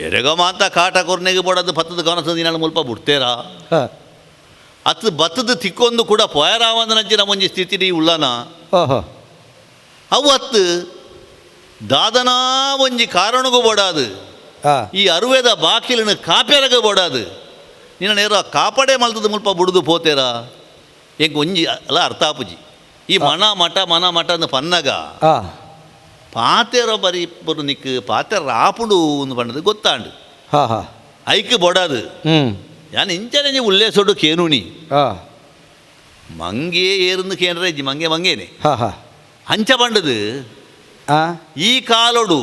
ಎರೆಗ ಮಾತ ಕಾಟ ಕೊರ್ನೆಗೆ ಬೋಡದು ಪತ್ತದ ಕನಸು ದಿನ ಮುಲ್ಪ ಬಿಡ್ತೇರಾ ಅತ್ತು ಬತ್ತದ ತಿಕ್ಕೊಂದು ಕೂಡ ಪೋಯರಾವಂದನಂಚಿನ ಒಂಜಿ ಸ್ಥಿತಿ ಉಳ್ಳನ ಅವು ಅತ್ತು ದಾದನಾ ಒಂಜಿ ಕಾರಣಗೂ ಬೋಡಾದು ಈ ಅರುವೆದ ಬಾಕಿಲಿನ ಕಾಪ್ಯರಗ ಬೋಡಾದು ನಿನ್ನ ನೇರ ಕಾಪಡೆ ಮಲ್ತದ ಮುಲ್ಪ ಬುಡುದು ಪೋತೇರಾ ಎಂಕ್ ಒಂಜಿ ಅಲ್ಲ ಅರ್ಥ ಆಪುಜಿ. ಈ ಮಣ ಮಠ ಮನ ಮಠ ಅಂದ್ ಪನ್ನಗ ಪಾತೆರ ಬರಿ ಇಪ್ಪರು ನಿಕ್ ಪಾತೆರ ಆಪುಂಡು ಅಂದ್ ಪಂಡದು ಗೊತ್ತಾಂಡು ಐಕ್ ಬೊಡಾದು ಯಾನ್ ಇಂಚನೆ ಉಲ್ಲೇಸೊಡು ಕೇನುನಿ ಮಂಗೆ ಏರಂದು ಕೇಂದ್ರ ಇಜ್ಜಿ ಮಂಗೆ ಮಂಗೇನೆ ಅಂಚ ಪಂಡದು ಈ ಕಾಲೊಡು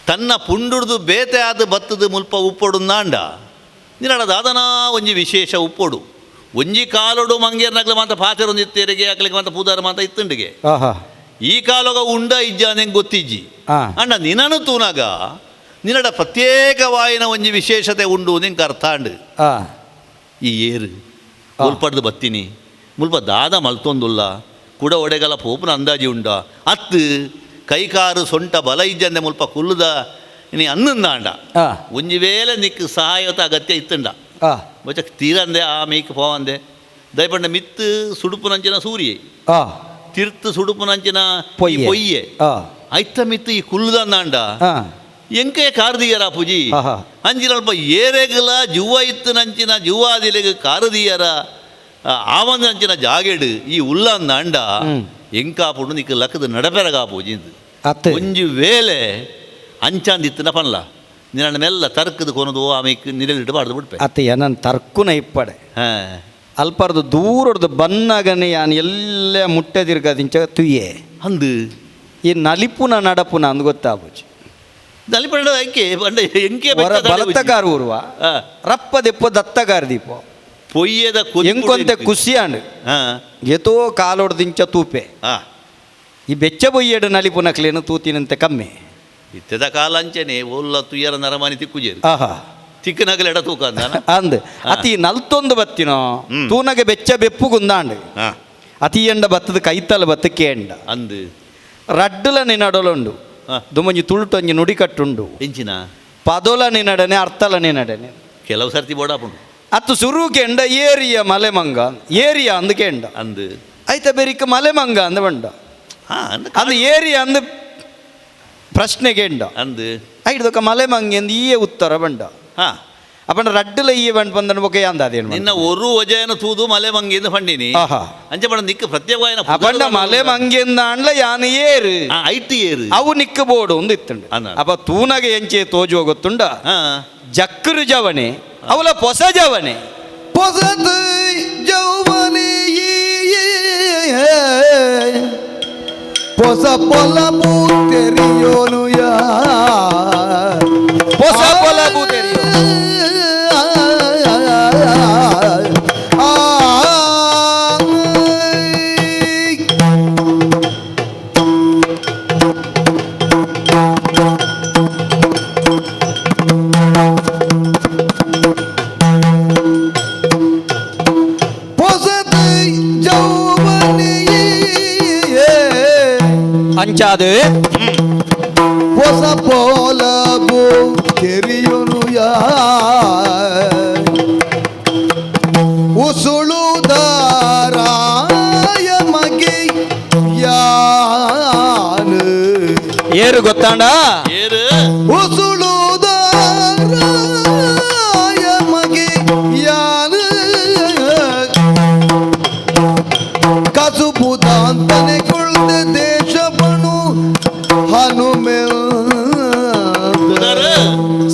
ತನ್ನ ಪುಂಡುಡ್ದು ಬೇತೆ ಆದ ಬತ್ತದ ಮುಲ್ಪ ಉಪ್ಪೊಡು ನಾಂಡ ನಿನ್ನಡ ದಾದನಾ ಒಂಜಿ ವಿಶೇಷ ಉಪ್ಪೊಡು ಒಂಜಿ ಕಾಲೊಡು ಮಂಗೇರ್ನಗ್ಲ ಮಾತ ಪಾತೆರೊಂದು ಇತ್ತೇರಿಗೆ ಅಕ್ಲಿಗೆ ಮಾತ ಪೂದಾರ ಮಾತ ಇತ್ತುಂಡಿಗೆ ಈ ಕಾಲೊಗ ಉಂಡ ಇಜ್ಜ ನೆಂಗೆ ಗೊತ್ತಿಜ್ಜಿ. ಅಣ್ಣ ನಿನನು ತೂನಾಗ ನಿನ್ನಡ ಪ್ರತ್ಯೇಕವಾಯಿನ ಒಂಜಿ ವಿಶೇಷತೆ ಉಂಡು ನಿಂಗೆ ಅರ್ಥ ಅಂಡು. ಈ ಏರು ಮುಲ್ಪಡ್ದು ಬತ್ತೀನಿ ಮುಲ್ಪ ದಾದ ಮಲ್ತೊಂದುಲ್ಲ ಕುಡ ಒಡೆಗಲ ಪೋಪುನ ಅಂದಾಜಿ ಉಂಡ ಅತ್ತು ಕೈಕಾರು ಸೊಂಟ ಬಲ ಇಜ್ಜಂದೆ ಮುಲ್ಪ ಕುಲ್ಲುದ ನೀ ಅನ್ನಂದಾಂಡ ಒಂಜಿ ವೇಳೆ ನಿಕ್ ಸಹಾಯತ ಅಗತ್ಯ ಇತ್ತುಂಡ ಬೊಚಕ್ ತೀರಂದೆ ಆ ಮೇಕ್ ಪೋವಂದೆ ದಯಪಂಡ ಮಿತ್ತು ಸುಡುಪುನಂಚಿನ ಸೂರ್ಯ ತಿರ್ತು ಸುಡುಪುನಂಚಿನ ಪೊಯ್ಯೆ ಐತ ಮಿತ್ತು ಈ ಕುಲ್ಲುದಂದಾಂಡ ಎಂಕೆ ಕಾರದಿಯರ ಪೂಜಿ ಅಂಚಿನಲ್ಪ ಏರೆಗಲ ಜುವ ಇತ್ತು ನಂಚಿನ ಜುವಾದಿಲೆಗ್ ಕಾರದಿಯರ ಆವಂದಂಚಿನ ಜಾಗೆಡು ಈ ಉಲ್ಲಂದಾಂಡ ಎಂಕಾಪುಂಡು ನಿಕ್ಕ ಲಕ್ಕದ ನಡಪೆರಗಾ ಪೂಜಿ ಒಂಜಿ ವೇಳೆ ಅಂಚಾಂದಿತ್ತಿನ ಪನ್ಲ ನಿನ್ನ ಮೆಲ್ಲ ತರ್ಕದ ಕೊನದು ಆಮೇಕ್ ನಿರಲಿಟ್ಟು ಬಾಡ್ದು ಬಿಡ್ಪೆ ಅತ್ತೆ ನನ್ನ ತರ್ಕುನ ಇಪ್ಪಡೆ ಅಲ್ಪರ್ದು ದೂರಡ್ದು ಬನ್ನಾಗನೆ ಯಾನ್ ಎಲ್ಲ ಮುಟ್ಟೆದಿರ್ಗದಿಂಚ ತುಯ್ಯೆ ಅಂದು ಈ ನಲಿಪುನ ನಡಪುನ ಅಂದ್ ಗೊತ್ತಾಬುಜಿ ನಲಿಪುನ ಎಂಕೆ ಪಂಡ ಎಂಕೆ ಬಲತ್ತಗಾರ ಊರುವ ರಪ್ಪ ದೆಪ್ಪ ದತ್ತಗಾರ ದೀಪ ಪೊಯ್ಯದ ಎಂಕೊಂತೆ ಖುಷಿಯಾಂಡ್ ಏತೋ ಕಾಲೊಡ್ದಿಂಚ ತೂಪೆ ಈ ಬೆಚ್ಚ ಬೊಯ್ಯಡು ನಲಿಪುನಕ್ಲೇನು ತೂತಿನಂತೆ ಕಮ್ಮಿ ಇತ್ತದ ಕಾಲಂಚನೆ ಓಲ್ಲ ತುಯ್ಯರ ನರಮಾನಿ ತಿಕ್ಕುಜೇರು ತಿಕ್ಕನಗಲ ಎಡ ತೂಕ ಅಂದ್ ಅತಿ ನಲ್ತೊಂದು ಬತ್ತಿನೋ ತೂನಗೆ ಬೆಚ್ಚ ಬೆಪ್ಪು ಗುಂದಾಂಡ್ ಅತಿ ಎಂಡ ಬತ್ತದ ಕೈತಲ ಬತ್ತ ಕೇಂಡ ಅಂದ್ ರಡ್ಡುಲ ನಿನಡಲುಂಡು ದುಮಂಜಿ ತುಳುಟೊಂಜಿ ನುಡಿಕಟ್ಟುಂಡು ಎಂಚಿನ ಪದೊಲ ನಿನಡನೆ ಅರ್ಥಲ ನಿನಡನೆ ಕೆಲವು ಸರ್ತಿ ಬೋಡಾಪುಂಡು ಅತ್ತು ಸುರು ಕೆಂಡ ಏರಿಯ ಮಲೆಮಂಗ ಏರಿಯ ಅಂದ್ ಕೆಂಡ ಅಂದ್ ಐತ ಬೆರಿಕ ಮಲೆಮಂಗ ಅಂದ ಬಂಡ ಅದು ಏರಿಯ ಅಂದ್ ಪ್ರಶ್ನೆಗೆ ಎಂಡ ಅಂದ್ ಐಡ್ದೊಕ್ಕ ಮಲೆಮಂಗೆ ಅಂದ್ ಈಯೆ ಉತ್ತರ ಬಂಡ ಅಪ್ಪಂಡ ರಡ್ಡುಲ ಈಯೆ ಬಂಡ್ ಬಂದನ ಬೊಕ ಯಾಂದ ಅದೇನು ನಿನ್ನ ಒರು ವಜಯನ ತೂದು ಮಲೆ ಮಂಗಿಂದ ಪಂಡಿನಿ ಅಂಚೆ ಪಂಡ ನಿಕ್ಕ ಪ್ರತ್ಯೇಕವಾಯಿನ ಅಪಂಡ ಮಲೆ ಮಂಗಿಂದ ಅಂಡ್ಲ ಯಾನು ಏರು ಐಟ್ ಏರು ಅವು ನಿಕ್ಕ ಬೋಡು ಒಂದು ಇತ್ತುಂಡು ಅಪ್ಪ ತೂನಗ ಎಂಚೆ ತೋಜುವ ಗೊತ್ತುಂಡ ಜಕ್ಕರು ಜವನೆ ಅವಲ ಪೊಸ ಜವನೆ ಪೊಸದ ಜವನೆ ಪೊಸ ಪೊಲಬು ತೆರಿಯೋನು ಯಾ ಪೊಸ ಪೊಲಬು ತೆರಿಯೋ ಅಂಚಾದು ಹೊಸ ಪೋಲಬು ಕೆರಿಯುನು ಉಸುಳುದಾರಾಯ ಮಗೆ ಯಾನು ಏರು ಗೊತ್ತಾಂಡ ಏರು ಉಸುಳುದಾರಾಯ ಮಗೆ ಯಾನು ಕಸುಬುದಾಂತನೆ ಕುಳ್ದ ದೇಶಬನು ಹನುಮೆಲ್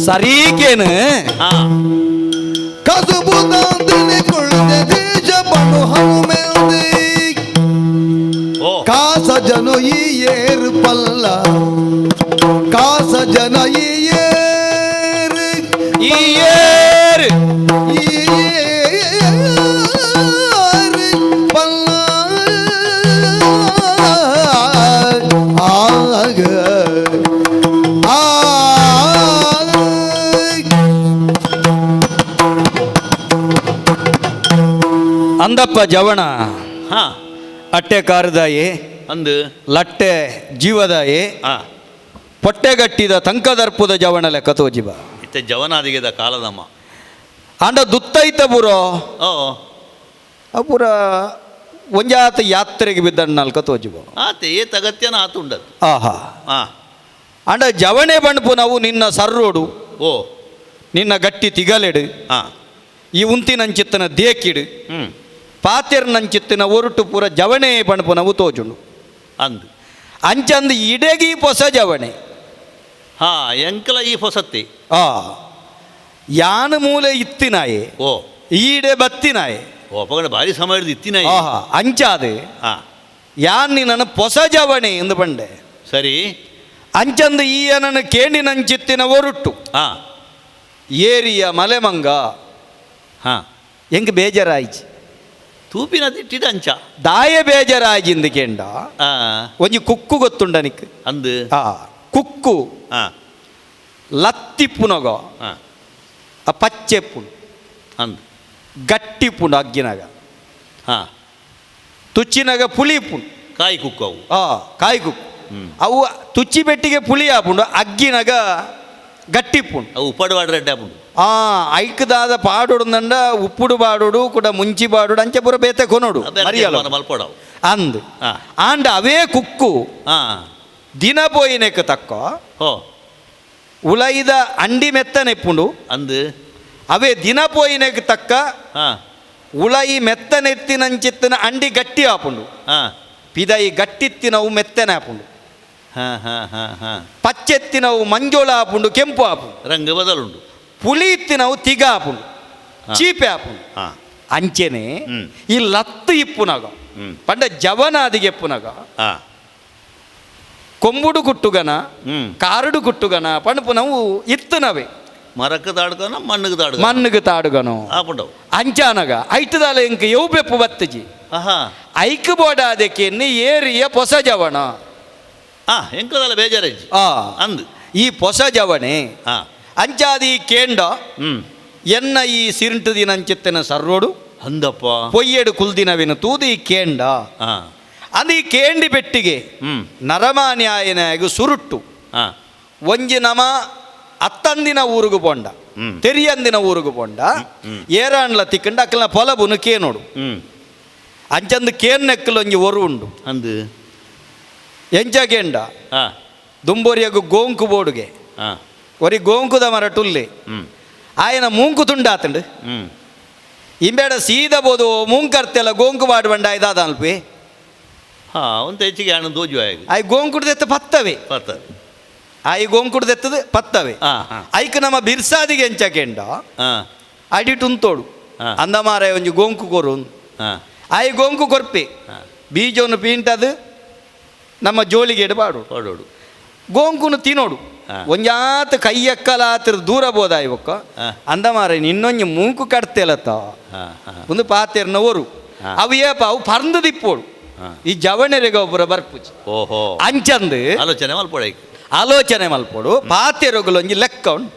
ಸರೀಕೇನು ಕಸುಬುದಾಂತನೆ ಕುಳ್ದ ದೇಶಬನು ಹನುಮೆಲ್ದೆ ಕಾಸ ಜನ ಈ ಏರು ಪಲ್ಲ ಕಾಸ ಜನ ಈ ಏರು ಈ ಏರು ಈ ಏರು ಪಲ್ಲ ಆಗ ಆ ಅಂದಪ್ಪ ಜವಣ ಅಟ್ಟೆ ಕಾರದಾಯಿ ಅಂದು ಲಟ್ಟೆ ಜೀವದಾಯಿ ಪೊಟ್ಟೆಗಟ್ಟಿದ ತಂಕದರ್ಪುದ ಜವಣ ಲೆಕ್ಕ ತೋಜಿಬ ಇತ್ತ ಜವನಾದಿಗೆದ ಕಾಲದಮ್ಮ ಅಂಡ ದುತ್ತೈತ ಬುರೋ ಪೂರ ಒಂಜಾತ ಯಾತ್ರೆಗೆ ಬಿದ್ದ ನಾಲ್ಕ ತೋಜಿಬ ಆತೆ ಏತ್ ಅಗತ್ಯನ ಆತು ಉಂಡದು ಆಹಾ ಅಂಡ ಜವಣೆ ಬಣ್ಪು ನಾವು ನಿನ್ನ ಸರ್ರೋಡು ಓ ನಿನ್ನ ಗಟ್ಟಿ ತಿಗಲೆಡು ಈ ಉಂತಿನಂಚಿತ್ತನ ದೇಕಿಡು ಪಾತೆರ್ನಂಚಿತ್ತಿನ ಒರುಟು ಪೂರ ಜವಣೆ ಬಣ್ಪು ನಾವು ತೋಜುಂಡು ಅಂದು ಅಂಚಂದು ಇಡೆಗಿ ಪೊಸ ಜವಣೆ ಹಾ ಎಂಕಲ ಈ ಪೊಸತ್ತಿ ಯಾನು ಮೂಲೆ ಇತ್ತಿನಾಯೆ ಓ ಈಡೆ ಬತ್ತಿನಾಯೆ ಓ ಅಪ್ಪಗಡ ಭಾರಿ ಸಮಯ ಹಿಡ್ದು ಇತ್ತಿನಾಯೆ ಆಹಾ ಅಂಚಾದೆ ಯಾನ್ ನಿನ್ನನ್ನು ಪೊಸ ಜವಣೆ ಎಂದು ಬಂಡೆ ಸರಿ ಅಂಚಂದು ಈಯನನ್ನು ಕೇಣಿನಂಚಿತ್ತಿನ ಒರುಟು ಏರಿಯ ಮಲೆಮಂಗ ಎಂಕ್ ಬೇಜಾರಾಯ್ಚಿ ತೂಪಿನ ತಿಟ್ಟಿದ ಅಂಚ ದಾಯ ಬೇಜಾರಾಯ್ಜಿಂದ ಕೇಂಡ ಒಂಜಿ ಕುಕ್ಕು ಗೊತ್ತುಂಡ ನಿಕ್ ಅಂದು ಕುಕ್ಕು ಲತ್ತಿಪ್ಪುನಗ ಆ ಪಚ್ಚೆಪ್ಪುಂಡು ಅಂದು ಗಟ್ಟಿಪ್ಪುಂಡು ಅಗ್ಗಿನಾಗ ತುಚ್ಚಿನಾಗ ಪುಳಿ ಇಪ್ಪುಂಡು ಕಾಯಿ ಕುಕ್ಕು ಅವು ಕಾಯಿ ಕುಕ್ಕು ಅವು ತುಚ್ಚಿ ಬೆಟ್ಟಿಗೆ ಪುಳಿ ಆಪುಂಡು ಅಗ್ಗಿನಾಗ ಗಟ್ಟಿಪ್ಪುಂಡು ಅವು ಉಪ್ಪಡು ವಾಡ್ರೆ ಆಪುಂಡು. ಆ ಐಕ್ದಾದ ಪಾಡೋಡು ಉಪ್ಪುಡು ಬಾಡೋಡು ಕೂಡ ಮುಂಚಿ ಬಾಡೋಡು ಅಂಚೆ ಪೂರ ಬೇತೆ ಕೊನೋಡು ಮರಿಯಲ್ಲ ಮಲ್ಪಡವು ಅಂದ್ ಆಂಡ ಅವೇ ಕುಕ್ಕು ದಿನ ಪೋಯಿನೆಕ್ ತಕ್ಕ ಉಲೈದ ಅಂಡಿ ಮೆತ್ತನೆಪ್ಪುಂಡು ಅಂದ್ ಅವೇ ದಿನ ಪೋಯಿನೆಕ್ ತಕ್ಕ ಉಲೈ ಮೆತ್ತನೆತ್ತಿನಂಚಿತ್ತಿನ ಅಂಡಿ ಗಟ್ಟಿ ಆಪುಂಡು ಪಿದೈ ಗಟ್ಟಿತ್ತಿನವು ಮೆತ್ತನೆ ಆಪುಂಡು ಪಚ್ಚೆತ್ತಿನವು ಮಂಜೋಳ ಆಪುಂಡು ಕೆಂಪು ಆಪುಂಡು ರಂಗ ಬದಲುಂಡು ಪುಳಿ ಇತ್ತಿನವು ತಿಗ ಆಪುಂಡು ಚೀಪೆ ಆಪುಂಡು ಅಂಚೆನೆ ಈ ಲತ್ತು ಇಪ್ಪುನಗ ಪಂಡ ಜವನಾದಿಗೆ ಎಪ್ಪುನಗ ಕೊಂಬುಡು ಕುಟ್ಟುಗನ ಕಾರುಡು ಕುಟ್ಟುಗನ ಪಂಡ ನಾವು ಇತ್ತುನವೇ ಮರಕ್ಕೆ ತಾಡುಗನ ಮಣ್ಣಿಗೆ ತಾಡುಗ ಮಣ್ಣಿಗೆ ತಾಡುಗನು ಆಪುಂಡವು ಅಂಚಾನಗ ಐಟದಾಲ ಇಂಕ ಯವು ಬೆಪ್ಪು ಬತ್ತಜಿ ಐಕ್ ಬೋಡ ಅದಕ್ಕೆ ಏರಿಯ ಪೊಸ ಜವಣ ಎಂಕದಲ್ಲ ಬೇಜಾರಜ್ಜಿ ಅಂದು ಈ ಪೊಸ ಜವಣೆ ಅಂಚಾದಿ ಕೇಂಡ ಎನ್ನ ಈ ಸಿರಿಂಟು ದಿನಂಚಿತ್ತನ ಸರ್ರೋಡು ಅಂದಪ್ಪ ಪೊಯ್ಯೆಡು ಕುಲ್ದಿನವಿನ ತೂದು ಈ ಕೇಂಡ ಅಂದು ಈ ಕೇಂಡಿ ಪೆಟ್ಟಿಗೆ ನರಮಾನ್ಯಾಯನಾಗ ಸುರುಟ್ಟು ಒಂಜಿ ನಮ ಅತ್ತಂದಿನ ಊರುಗು ಪೊಂಡ ತೆರಿಯಂದಿನ ಊರುಗು ಪೊಂಡ ಏರಾಂಡ್ಲ ತಿಕ್ಕಂಡ ಅಕ್ಕಲ್ನ ಪೊಲಬುನು ಕೇನೋಡು ಅಂಚಂದು ಕೇನ್ ನೆಕ್ಕಲು ಒಂಜಿ ಒರು ಉಂಡು ಅಂದು ಎಂಚ ಕೇಂಡ ದುಂಬೋರಿಯಗು ಗೋಂಕು ಬೋಡುಗೆ ಒರಿ ಗೋಂಕುದ ಮರ ಟುಲ್ಲೆ ಆಯನ ಮೂಂಕು ತುಂಡಾತಂಡು ಇಂಬೇಡ ಸೀದ ಬೋದು ಮೂಂಕರ್ತೆಲ್ಲ ಗೋಂಕು ಬಾಡು ಬಂಡ ಇದಾದ ಅಲ್ಪಿ ಒಂದು ಹೆಚ್ಚಿಗೆ ಹಣ ದೋಜು ಆಯ್ ಆಯ್ ಗೋಂಕುಡ್ದೆತ್ತ ಪತ್ತವೆ ಪತ್ತವೆ ಆಯ್ ಗೋಂಕುಡ್ದೆತ್ತದು ಪತ್ತವೆ ಐಕ್ ನಮ್ಮ ಬಿರ್ಸಾದಿಗೆ ಎಂಚ ಕೆಂಡ ಅಡಿಟುಂತೋಡು ಅಂದಮಾರ ಒಂಜಿ ಗೋಂಕು ಕೊರು ಆಯ್ ಗೋಂಕು ಕೊರ್ಪೆ ಬೀಜವನ್ನು ಪೀಂಟದು ನಮ್ಮ ಜೋಳಿಗೆ ಬಾಡು ಪಾಡೋಡು ಗೋಂಕುನು ತಿನ್ನೋಡು ಒಂಜಾತ ಕೈಯಕ್ಕಲಾತ್ರ ದೂರ ಬೋದ ಇವಕ್ಕ ಅಂದಮಾರ ಇನ್ನೊಂಜಿ ಮೂಂಕು ಕಡ್ತೇಲತ್ತ ಒಂದು ಪಾತೆರ್ನ ಒರು ಅವು ಏಪ ಅವು ಪರ್ಂದು ದಿಪ್ಪೋಡು ಈ ಜವಣರಿಗೆ ಒಬ್ಬರ ಬರ್ಪುಜಿ ಓಹೋ ಅಂಚಂದು ಆಲೋಚನೆ ಮಲ್ಪೊಡು ಆಲೋಚನೆ ಮಲ್ಪೊಡು ಪಾತೆರೊಗುಲು ಒಂಜಿ ಲೆಕ್ಕ ಉಂಡು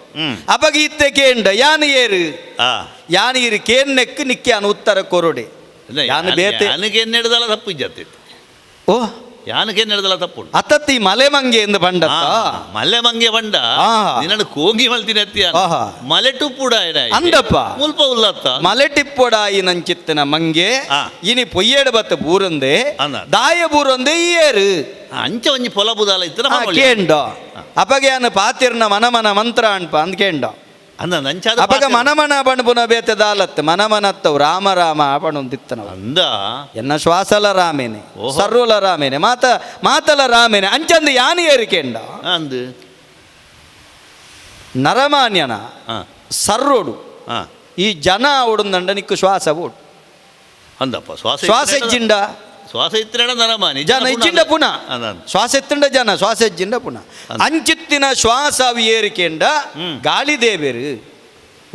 ಅಪಗ ಇತ್ತೆ ಕೇಂಡ ಯಾನು ಏರು ಯಾನು ಇರು ಕೇನ್ ನೆಕ್ಕು ನಿಕ್ಕೆ ಅನು ಉತ್ತರ ಕೊರೊಡೆ ಯಾನು ಬೇತೆ ಯಾನಕ್ಕೆ ಎನ್ನೆಡ್ದಲ್ಲ ತಪ್ಪು ಇಜ್ಜತ್ತೆ ಓ ಯಾನಕ್ಕೆ ಎನ್ನೆಡ್ದಲ್ಲ ತಪ್ಪು ಅತ್ತತ್ತಿ ಮಲೆ ಮಂಗೆ ಎಂದು ಬಂಡತ್ತ ಮಲೆ ಮಂಗೆ ಬಂಡ ನಿನ್ನನ್ನು ಕೋಗಿ ಮಲ್ತಿನ ಅತ್ತಿಯ ಮಲೆ ಟುಪ್ಪುಡ ಅಂದಪ್ಪ ಮುಲ್ಪ ಉಲ್ಲತ್ತ ಮಲೆ ಟಿಪ್ಪುಡ ನಂಚಿತ್ತನ ಮಂಗೆ ಇನಿ ಪೊಯ್ಯೇಡು ಬತ್ತ ಬೂರಂದೆ ದಾಯ ಬೂರಂದೆ ಏರು ಅಂಚ ಒಂಜಿ ಪೊಲ ಬುದಾಲ ಇತ್ತನ ಕೇಂಡ ಅಪಗೆ ಪಾತಿರ್ನ ಮನ ಮನ ಮಂತ್ರ ಅನ್ಪ ಅಂದ್ ಕೇಂಡ ಅಪಗ ಮನಮನ ಪಣಪುನ ಬೇತೆ ದಾಲತ್ ಮನಮನತ್ತವು ರಾಮ ರಾಮ ಪಣುಂದಿತ್ತನವು ಅಂದ ಎನ್ನ ಶ್ವಾಸಲ ರಾಮೇನೆ ಸರ್ವಲ ರಾಮೇನೆ ಮಾತ ಮಾತಲ ರಾಮೇನೆ ಅಂಚಂದು ಯಾನು ಏರಿಕೆಂಡ ಅಂದು ನರಮಾನ್ಯನ ಸರ್ರೋಡು ಈ ಜನ ಅವಡುಂದಂಡ ನಿಕ್ಕು ಶ್ವಾಸ ಬೋಡು ಅಂದಪ್ಪ ಶ್ವಾಸ ಶ್ವಾಸ ಇಜ್ಜಿಂಡ ಶ್ವಾಸ ಇತ್ತಿನ ನರಮಾನಿ ಜನ ಇಜ್ಜಿಂಡ ಪುನಃ ಶ್ವಾಸ ಎತ್ತಂಡ ಜನ ಶ್ವಾಸ ಇಜ್ಜಿಂಡ ಪುನಃ ಅಂಚಿತ್ತಿನ ಶ್ವಾಸ ಅವು ಏರಿಕೆಂಡ ಗಾಳಿ ದೇವೇರು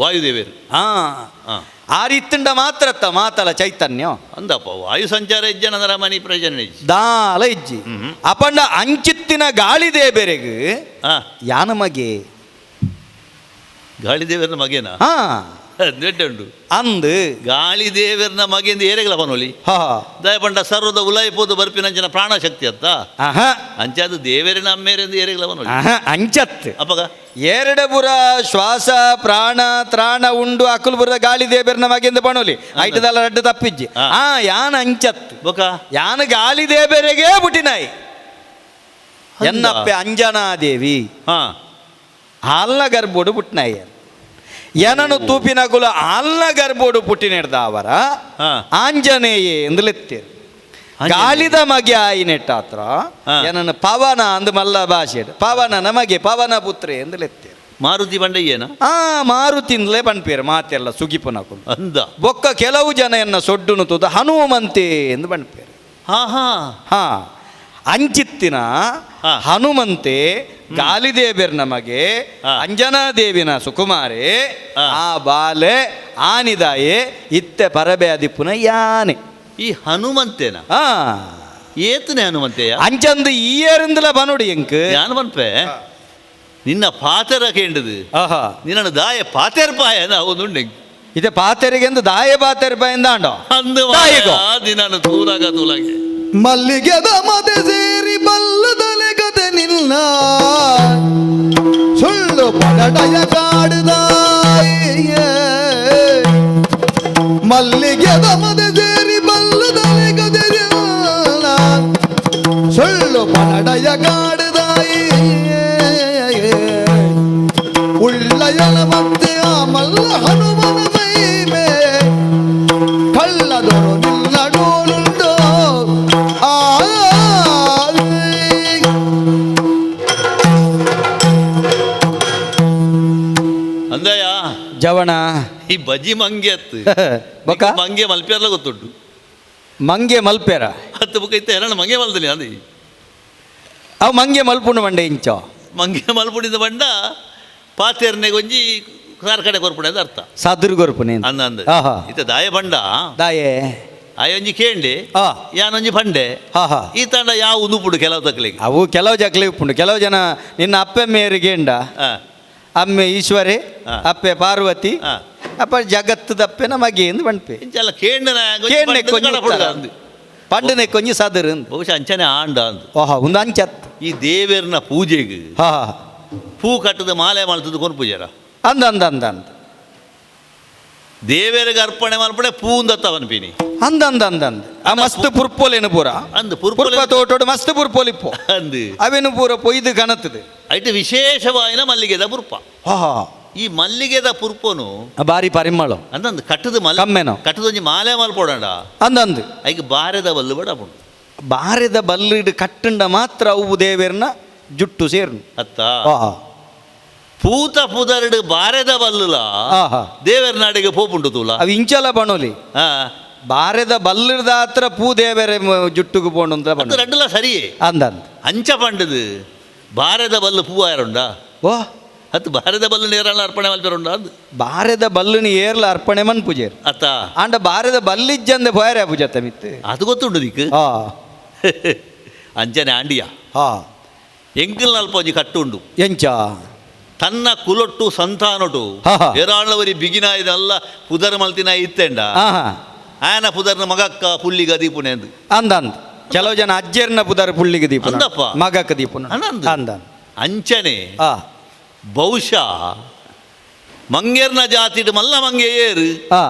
ವಾಯುದೇವೇರು ಆ ರೀತಿಂಡ ಮಾತ್ರತ್ತ ಮಾತಲ ಚೈತನ್ಯ ಅಂದಪ್ಪ ವಾಯು ಸಂಚಾರ ಇಜ್ಜನ ನರಮಾನಿ ಪ್ರಯೋಜನ ಇಜ್ಜಿ ದಾಲ ಇಜ್ಜಿ ಅಪಂಡ ಅಂಚಿತ್ತಿನ ಗಾಳಿ ದೇಬೇರೆಗ್ ಯಾನ ಮಗೆ ಗಾಳಿ ದೇವರನ ಮಗೇನಾ ಉಂಡು ಅಂದು ಗಾಳಿ ದೇವರನ ಮಗೆಂದು ಏರೆಗಲ ಪನೋಲಿ ದಯಪಂಡ ಸರ್ವದ ಉಲಾಯಿಪೋದು ಬರ್ಪಿನಂಚಿನ ಪ್ರಾಣಶಕ್ತಿ ಅತ್ತ ಅಂಚಾದು ದೇವರಿನ ಅಮ್ಮೇರೆಂದು ಏರೆಗಲ ಪನೋಲಿ ಅಂಚತ್ ಅಪ್ಪಗ ಎರಡಬುರ ಶ್ವಾಸ ಪ್ರಾಣ ತ್ರಾಣ ಉಂಡು ಅಕುಲ್ಬುರ ಗಾಳಿ ದೇಬೆರ್ನ ಮಗೆಂದು ಪಣೋಲಿ ಐಟದಲ್ಲ ರಡ್ಡು ತಪ್ಪಿಜ್ಜಿ ಆ ಯಾನ ಅಂಚತ್ ಬೊಕ ಯಾನ ಗಾಳಿ ದೇಬೆರೆಗೆ ಬುಟಿನಾಯಿ ಎನ್ನಪ್ಪೆ ಅಂಜನಾದೇವಿ ಹಾಲ್ನ ಗರ್ಭೋಡು ಪುಟ್ನಾಯಿ ಏನನು ತೂಪಿನಗುಲ ಆಲ್ನ ಗರ್ಭೋಡು ಪುಟ್ಟಿನೆಡ್ದ ಅವರ ಆಂಜನೇಯೇ ಎಂದು ಲೆತ್ತೇರು ಗಾಳಿದ ಮಗೆ ಆಯಿನೆಟ್ಟಾತ್ರ ಏನನ್ನು ಪವನ ಅಂದು ಮಲ್ಲ ಭಾಷೆ ಪವನ ನಮಗೆ ಪವನ ಪುತ್ರೆ ಎಂದು ಲೆತ್ತೇರು ಮಾರುತಿ ಬಂಡಯ್ಯನ ಆ ಮಾರುತಿಂದಲೇ ಪಣ್ಪೇರು ಮಾತೆಲ್ಲ ಸುಗಿಪುನಕುಲು ಅಂದ ಬೊಕ್ಕ ಕೆಲವು ಜನ ಎನ್ನ ಸೊಡ್ಡುನು ತೂದು ಹನುಮಂತೆ ಎಂದು ಪಣ್ಪೇರು ಹಾ ಹಾ ಹಾ ಅಂಚಿತ್ತಿನ ಹನುಮಂತೆ ಗಾಲಿದೇವಿಯರ್ ನಮಗೆ ಅಂಜನಾದೇವಿನ ಸುಕುಮಾರಿ ಆ ಬಾಲೆ ಆನಿದಾಯೆ ಇತ್ತೆ ಪರಬೆ ಅದಿಪ್ಪುನ ಯಾನೆ ಈ ಹನುಮಂತೇನ ಏತನೆ ಹನುಮಂತೆಯ ಅಂಚಂದು ಈಯರಿಂದಲ ಬನುಡಿ ಎಂಕ್ ಯಾನ್ ಪನ್ಪೆ ನಿನ್ನ ಪಾತೆರ ಕೇಂಡದು ನಿನ್ನ ದಾಯ ಪಾತೆರ್ ಪಾಯ ನಾವು ಇದೆ ಪಾತೆರಿಗೆಂದು ದಾಯ ಪಾತೆರ್ ಪಾಯ ಎಂದಾಂಡೋ ಅಂದು ದಿನ ತೂಲಾಗ ತೂಲಾಗೆ ಮಲ್ಲಿಗೆದ ಮದೆ ಸೇರಿ ಬಲ್ಲದಲೆ ಕತೆ ನಿನ್ನ ಸುಳ್ಳು ಪಡಡಯ ಕಾಡುದಾಯಿಯೇ ಮಲ್ಲಿಗೆದ ಮದೆ ಸೇರಿ ಬಲ್ಲದಲೆ ಗದೆಲ್ಲ ಸುಳ್ಳು ಪಡಡಯ ಕಾಡುದಾಯಿಯೇ ಉಳ್ಳಯನ ಮತ್ತೆ ಆ ಮಲ್ಲ ಹನುಮನ ಮೈಮೆ ಕಳ್ಳದೊರು ನಿನ್ನ ಡೋಲುಂಡೋ ಆ ಅಂದಯ್ಯ ಜವಣ ಈ ಬಜಿ ಮಂಗೆ ಅತ್ತು ಬೊಕ ಮಂಗೆ ಮಲ್ಪೆರ್ಲ ಗೊತ್ತುಂಟು ಮಂಗೆ ಮಲ್ಪೆರ ಹತ್ತು ಬುಕ್ಕ ಇತ್ತ ಎರಡ ಮಂಗೆ ಮಲ್ದಲ್ಲಿ ಅಂದಿ ಅವು ಮಂಗೆ ಮಲ್ಪುಂಡು ಮಂಡೆ ಇಂಚ ಮಂಗೆ ಮಲ್ಪುಡಿದ ಬಂಡ ಪಾತೇರ್ನೆ ಗೊಂಜಿ ಕಡೆ ಕೊರ್ಪುಡೆ ಅಂತ ಅರ್ಥ ಸಾದುರು ಗೊರ್ಪುನೆ ಅಂದ ಅಂದ ಆಹಾ. ಇತ್ತ ದಾಯ ಬಂಡ ದಾಯೆ ಆಯೊಂಜಿ ಕೇಂಡೆ ಆ. ಯಾನೊಂಜಿ ಬಂಡೆ ಹಾ ಹಾ ಈ ತಂಡ ಯಾವ ಉದುಪುಡು ಕೆಲವು ತಕ್ಲಿಗೆ ಅವು ಕೆಲವು ಜಕ್ಲಿ ಉಪ್ಪುಂಡು ಕೆಲವು ಜನ ನಿನ್ನ ಅಪ್ಪೆ ಮೇರಿಗೆ ಉಂಡ ಆ, ಅಮ್ಮೆ ಈಶ್ವರಿ ಆ. ಅಪ್ಪೆ ಪಾರ್ವತಿ ಆ. ಅಪ್ಪ ಜಗತ್ತದಪ್ಪೆ ನಮಗೆ ಎಂದು ಬಂಡ್ಪೆ ಇಂಚೆಲ್ಲ ಕೇಂಡನ ಕೇಂಡೆ ಕೊಂಜಿ ಉತ್ತರ. ಪಂಡನೆ ಕೊಂಜಿ ಸದರ್ ಅಂದ್ ಬಹುಶಃ ಅಂಚನೆ ಆಂಡ ಅಂದು ಓಹಾ ಒಂದು ಅಂಚತ್ ಈ ದೇವೇರ್ನ ಪೂಜೆಗೆ ಹಾ ಪೂ ಕಟ್ಟದ ಮಾಲೆ ಮಲ್ತದ್ದು ಕೊನ್ ಪೂಜಾರ ಅಂದ ಅಂದ ಅಂದ ಅಂದ ದೇವೇರಿಗೆ ಅರ್ಪಣೆ ಮಲ್ಪಡೆ ಪೂಂದತ್ತ ಪನ್ಪಿನಿ ಅಂದ ಅಂದ ಅಂದ ಅಂದ ಆ ಮಸ್ತ್ ಪುರ್ಪೋಲೇನು ಪೂರ ಅಂದು ಪುರ್ಪ ಪುರ್ಪೊಲೆ ತೋಟೋಡು ಮಸ್ತ್ ಪುರ್ಪೋಲಿಪ್ಪು ಅಂದು ಅವೇನು ಪೂರ ಪೊಯ್ದು ಕಣತದೆ ಐಟ್ ವಿಶೇಷವಾಯಿನ ಮಲ್ಲಿಗೆದ ಪುರ್ಪ ಹಾ ಈ ಮಲ್ಲಿಗೆದ ಪುರ್ಪನು ಬಾರಿ ಪರಿಮಳ ಅಂದಂದು ಕಟ್ಟದ ಮಲ್ ಕಮ್ಮೆನೋ. ಕಟ್ಟದೊಂಜಿ ಮಾಲೆ ಮಲ್ಪೋಡಂಡ ಅಂದ ಅಂದು ಐಕ್ ಬಾರೆದ ಬಲ್ಲು ಬಡ ಪುಂಡು ಬಾರೆದ ಬಲ್ಲಿಡು ಕಟ್ಟಂಡ ಮಾತ್ರ ಅವು ದೇವೇರ್ನ ಜುಟ್ಟು ಸೇರ್ನು ಅತ್ತ ಆಹಾ ಪೂತ ಪುದರ್ಡು ಬಾರೆದ ಬಲ್ಲುಲ ಆಹಾ. ದೇವರ ನಾಡಿಗೆ ಪೋಪುಂಡು ತೂಲ ಅವು ಇಂಚಲ ಬಣೋಲಿ ಹಾ ಬಾರೆದ ಬಲ್ಲಿಡ್ದ ಹತ್ರ ಪೂ ದೇವರೆ ಜುಟ್ಟುಗು ಪೋಂಡು ಅಂತ ಅದು ಬಣ್ಣೋಲಿ. ರಡ್ಡುಲ ಸರಿಯೇ ಅಂದ ಅಂದ ಅಂಚ ಪಂಡದು ಬಾರೆದ ಬಲ್ಲು ಪೂ ಆಯರುಂಡ ಓ ಅತ್ತು ಬಾರೆದ ಬಲ್ಲು ನೇರಳ ಅರ್ಪಣೆ ಮಲ್ಪೆರುಂಡ ಅಂದು ಬಾರೆದ ಬಲ್ಲುನಿ ಏರ್ಲ ಅರ್ಪಣೆ ಮನ್ ಪೂಜೆರ್ ಅತ್ತ ಆಂಡ ಬಾರೆದ ಬಲ್ಲಿಜ್ಜಂದೆ ಪೋಯರೆ ಪೂಜತ್ತ ಮಿತ್ತು ಅದು ಗೊತ್ತುಂಡು ದಿಕ್ ಹಾ ಅಂಚನೆ ಆಂಡಿಯ ಹಾ ಎಂಕಲ್ ನಲ್ಪ ಒಂಜಿ ಕಟ್ಟುಂಡು ಎಂಚ ತನ್ನ ಕುಲೊಟ್ಟು ಸಂತಾನೊಟ್ಟು ಹಾ, ಹಾ. ಏರಾಳವರಿ ಬಿಗಿನ ಇದೆಲ್ಲ ಪುದರ್ ಮಲ್ತಿನ ಇತ್ತೆಂಡ ಆಹಾ ಆಯನ ಪುದರ್ನ ಮಗಕ್ಕ ಪುಲ್ಲಿಗ ದೀಪುನೆ ಅಂದು ಅಂದ ಅಂದ ಕೆಲವು ಜನ ಅಜ್ಜರ್ನ ಪುದರ್ ಪುಳ್ಳಿಗೆ ದೀಪ ಅಂದಪ್ಪ. ಮಗಕ್ಕ ದೀಪನ ಅಂದಂದು. ಅಂದ ಅಂಚನೆ ಆ ಬಹುಶಃ ಮಂಗೇರ್ನ ಜಾತಿಡು ಮಲ್ಲ ಮಂಗೆ ಏರು ಆ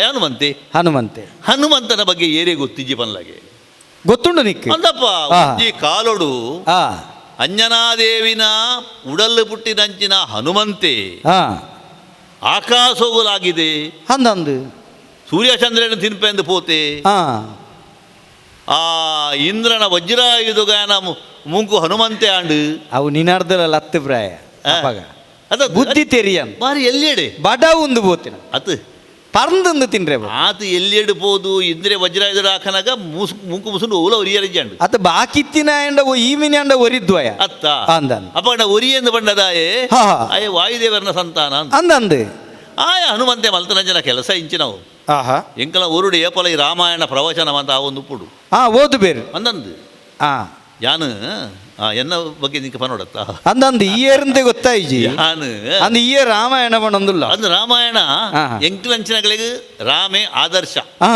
ಹನುಮಂತೆ ಹನುಮಂತೆ ಹನುಮಂತನ ಬಗ್ಗೆ ಏರೇ ಗೊತ್ತಿಜ್ಜಿ ಪನ್ಲಾಗೆ ಗೊತ್ತುಂಡು ನಿಕ್ ಅಂದಪ್ಪ ಆ. ಒಂಜಿ ಕಾಲೊಡು ಆ ಅಂಜನಾದೇವಿನ ಉಡಲ್ಲು ಪುಟ್ಟಿನಂಚಿನ ಹನುಮಂತೆ ಆ ಆಕಾಶೋಗುಲಾಗಿದೆ ಅಂದ ಅಂದು ಸೂರ್ಯಚಂದ್ರನ ತಿನ್ಪೆಂದು ಪೋತೆ ಆ ಆ ಇಂದ್ರನ ವಜ್ರಾಯುಧಗಾನ ಮುಂಕು ಹನುಮಂತೆ ಆಂಡು ಅವು ನಿನಾರ್ದಲ ಲತ್ತು ಪ್ರಾಯ ಆ. ಅಪಗ ಅದ ಬುದ್ಧಿ ತೆರಿಯನ್ ಬಾರಿ ಎಲ್ಲಿಯಡೆ ಬಡ ಉಂದು ಪೋತಿನ ಅತ್ ಪರ್ಂದಂದು ತಿನ್ರೆ ಬೋ. ಆತ ಎಲ್ಲಿಯಡು ಪೋದು ಇಂದ್ರೆ ವಜ್ರಾಯುಧ ಹಾಕನಾಗ ಮೂಸು ಮುಂಕು ಮುಸುಂಡು ಓಲ ಒರಿಯರಿಜಾಂಡು ಅತ ಬಾಕಿತ್ತಿನ ಅಂಡ ಈ ಮಿನಿ ಅಂಡ ಒರಿದ್ವಯ ಅತ್ತ ಅಂದ ಅಂದ. ಅಪ್ಪಂಡ ಒರಿಯೆಂದು ಬಂಡದಾಯೇ ಹಾ, ಹಾ. ಆಯೆ ವಾಯುದೇವರನ ಸಂತಾನ ಅಂತ ಅಂದ ಅಂದು ಆಯ ಹನುಮಂತೆ ಮಲ್ತನಂಜನ ಕೆಲಸ ಇಂಚಿನವು ಆಹಾ ಎಂಕಲ ಊರುಡು ಏಪಲ ಈ ರಾಮಾಯಣ ಪ್ರವಚನ ಅಂತ ಆ ಒಂದು ಪುಡು ಆ ಓದು ಬೇರು ಅಂದಂದು ಆ ಯಾನು ಆ, ಎನ್ನ ಬಗ್ಗೆ ನಿಂಗೆ ಪನೋಡತ್ತ ಅಂದಂದು ಈ ಏರಂತೆ ಗೊತ್ತಾಯ್ಜಿ ಯಾನು ಅಂದ ಈ ರಾಮಾಯಣ ಪಣೊಂದುಲ್ಲ ಅಂದು ರಾಮಾಯಣ ಹಾ. ಎಂಕಲಂಚಿನಗಳಿಗೆ ರಾಮೇ ಆದರ್ಶ ಆ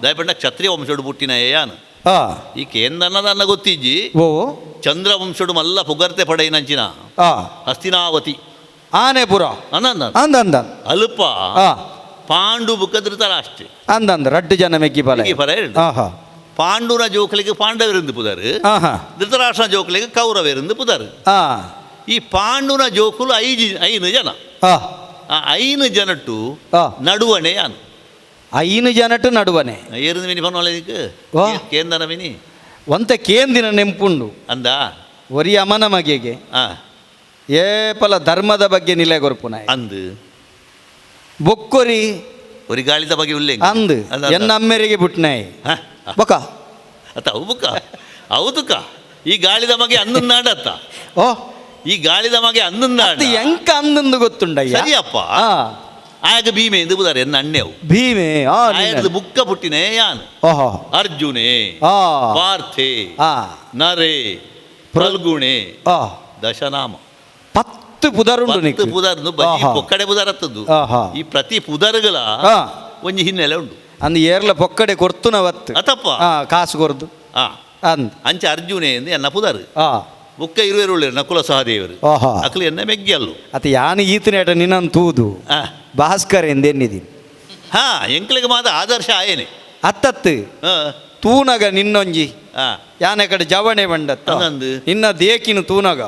ದಯಪಂಡ ಕ್ಷತ್ರಿಯ ವಂಶಡು ಪುಟ್ಟಿನ ಯಾನು ಆ ಈ ಕೇಂದ್ರನದನ್ನ ಗೊತ್ತಿಜ್ಜಿ ಓ ಚಂದ್ರ ವಂಶಡು ಮಲ್ಲ ಪುಗರ್ತೆ ಪಡೆಯಿನಂಚಿನ ಆ ಹಸ್ತಿನಾವತಿ ಆನೆ ಪುರ ಅಂದಂದ ಅಂದ ಅಂದ ಅಲ್ಪ ಆ ಪಾಂಡು ಬುಕ್ಕದಿರ್ತಾರ ಅಷ್ಟೇ ಅಂದ ಅಂದ ರಡ್ಡು ಜನ ಮೆಗ್ಗಿ ಬಲ ಮೆಗ್ಗಿ ಫಲ ಎರಡು. ಆಹಾ ಪಾಂಡುನ ಜೋಕಲಿಗೆ ಪಾಂಡವರಿಂದ ಪುದಾರು ಆಹಾ ಧೃತರಾಷ್ಟ್ರನ ಜೋಕಲಿಗೆ ಕೌರವರಿಂದ ಪುದಾರು ಆ ಈ ಪಾಂಡುನ ಜೋಕುಲು ಐನು ಜನ ಆ ಆ ಐನು ಜನಟ್ಟು ಆ. ನಡುವಣೆ ಯಾನು ಐನು ಜನಟು ನಡುವನೆ ಏರಿಂದ ಮಿನಿ ಪನ್ವಾಲ ಇದಕ್ಕೆ ವಾ. ಕೇಂದನ ಮಿನಿ ಒಂತ ಕೇಂದಿನ ನೆಂಪುಂಡು ಅಂದ ಒರಿ ಅಮನ ಮಗೆಗೆ ಆ ಏಪಲ ಧರ್ಮದ ಬಗ್ಗೆ ನಿಲೆ ಕೊರ್ಪುನ ಅಂದು ಬೊಕ್ಕೊರಿ ಒರಿ ಗಾಳಿದ ಬಗ್ಗೆ ಉಲ್ಲೇಖ ಅಂದು ಎನ್ನ ಅಮ್ಮೆರಿಗೆ ಬುಟ್ನಾಯಿ ಬೊಕ ಅತ್ತ ಅವು ಬುಕ್ಕ ಹೌದುಕ ಈ ಗಾಳಿದ ಮಗೆ ಅಂದನ್ನಾಡತ್ತ ಓ ಈ ಗಾಳಿದ ಮಗೆ ಅಂದನ್ನಾಡ ಅದು ಎಂಕ ಅಂದಂದು ಗೊತ್ತುಂಡಯ್ಯ ಸರಿಯಪ್ಪ ಆ ಆಗ ಭೀಮೆ ಎಂದು ಬುದಾರೆ ಎನ್ನ ಅಣ್ಣೆವು ಭೀಮೆ ಆ ಆಯರ್ದು ಬುಕ್ಕ ಪುಟ್ಟಿನೇ ಯಾನ್ ಓಹೋ ಅರ್ಜುನೆ ಆ ಪಾರ್ಥೆ ಆ ನರೆ ಪ್ರಲ್ಗುಣೆ ಆ ದಶನಾಮ ಪತ್ತು ಪುದರುಂಡು ಪತ್ತು ನಿಕ್ಕು ಪುದರ್ನು ಬಜಿ ಆಹಾ. ಪೊಕ್ಕಡೆ ಪುದರತ್ತದ್ದು ಆಹಾ. ಈ ಪ್ರತಿ ಪುದರ್ಗಳ ಆ. ಒಂಜಿ ಹಿನ್ನೆಲೆ ಉಂಡು ಅಂದು ಏರ್ಲ ಪೊಕ್ಕಡೆ ಕೊರ್ತುನ ವತ್ತು ಅತಪ್ಪ ಆ ಕಾಸು ಕೊರ್ದು ಆ ಅಂದ್ ಅಂಚೆ ಅರ್ಜುನೆ ಎಂದು ಎನ್ನ ಪುದರ್ ಆ ಬುಕ್ಕ ಇರುವೆರುಳ್ಳಿ ನಕುಲ ಸಹದೇವರು ಓಹೋ. ಅಕ್ಲು ಎನ್ನ ಮೆಗ್ಗಿಯಲ್ಲು ಅತ ಯಾನು ಈತನೇಟ ನಿನ್ನನ್ನು ತೂದು ಭಾಸ್ಕರ್ ಎಂದೆನ್ನಿದೀನಿ. ಹಾ ಎಂಕ್ಲಿಗೆ ಮಾತ್ರ ಆದರ್ಶ ಆಯೇನೆ. ಅತ್ತತ್ತು ತೂನಗ ನಿನ್ನೊಂಜಿ ಯಾನೆ ಕಡೆ ಜವಣೆ ಬಂಡತ್ತ ಅಂದಂದು. ನಿನ್ನ ದೇಕಿನ ತೂನಗ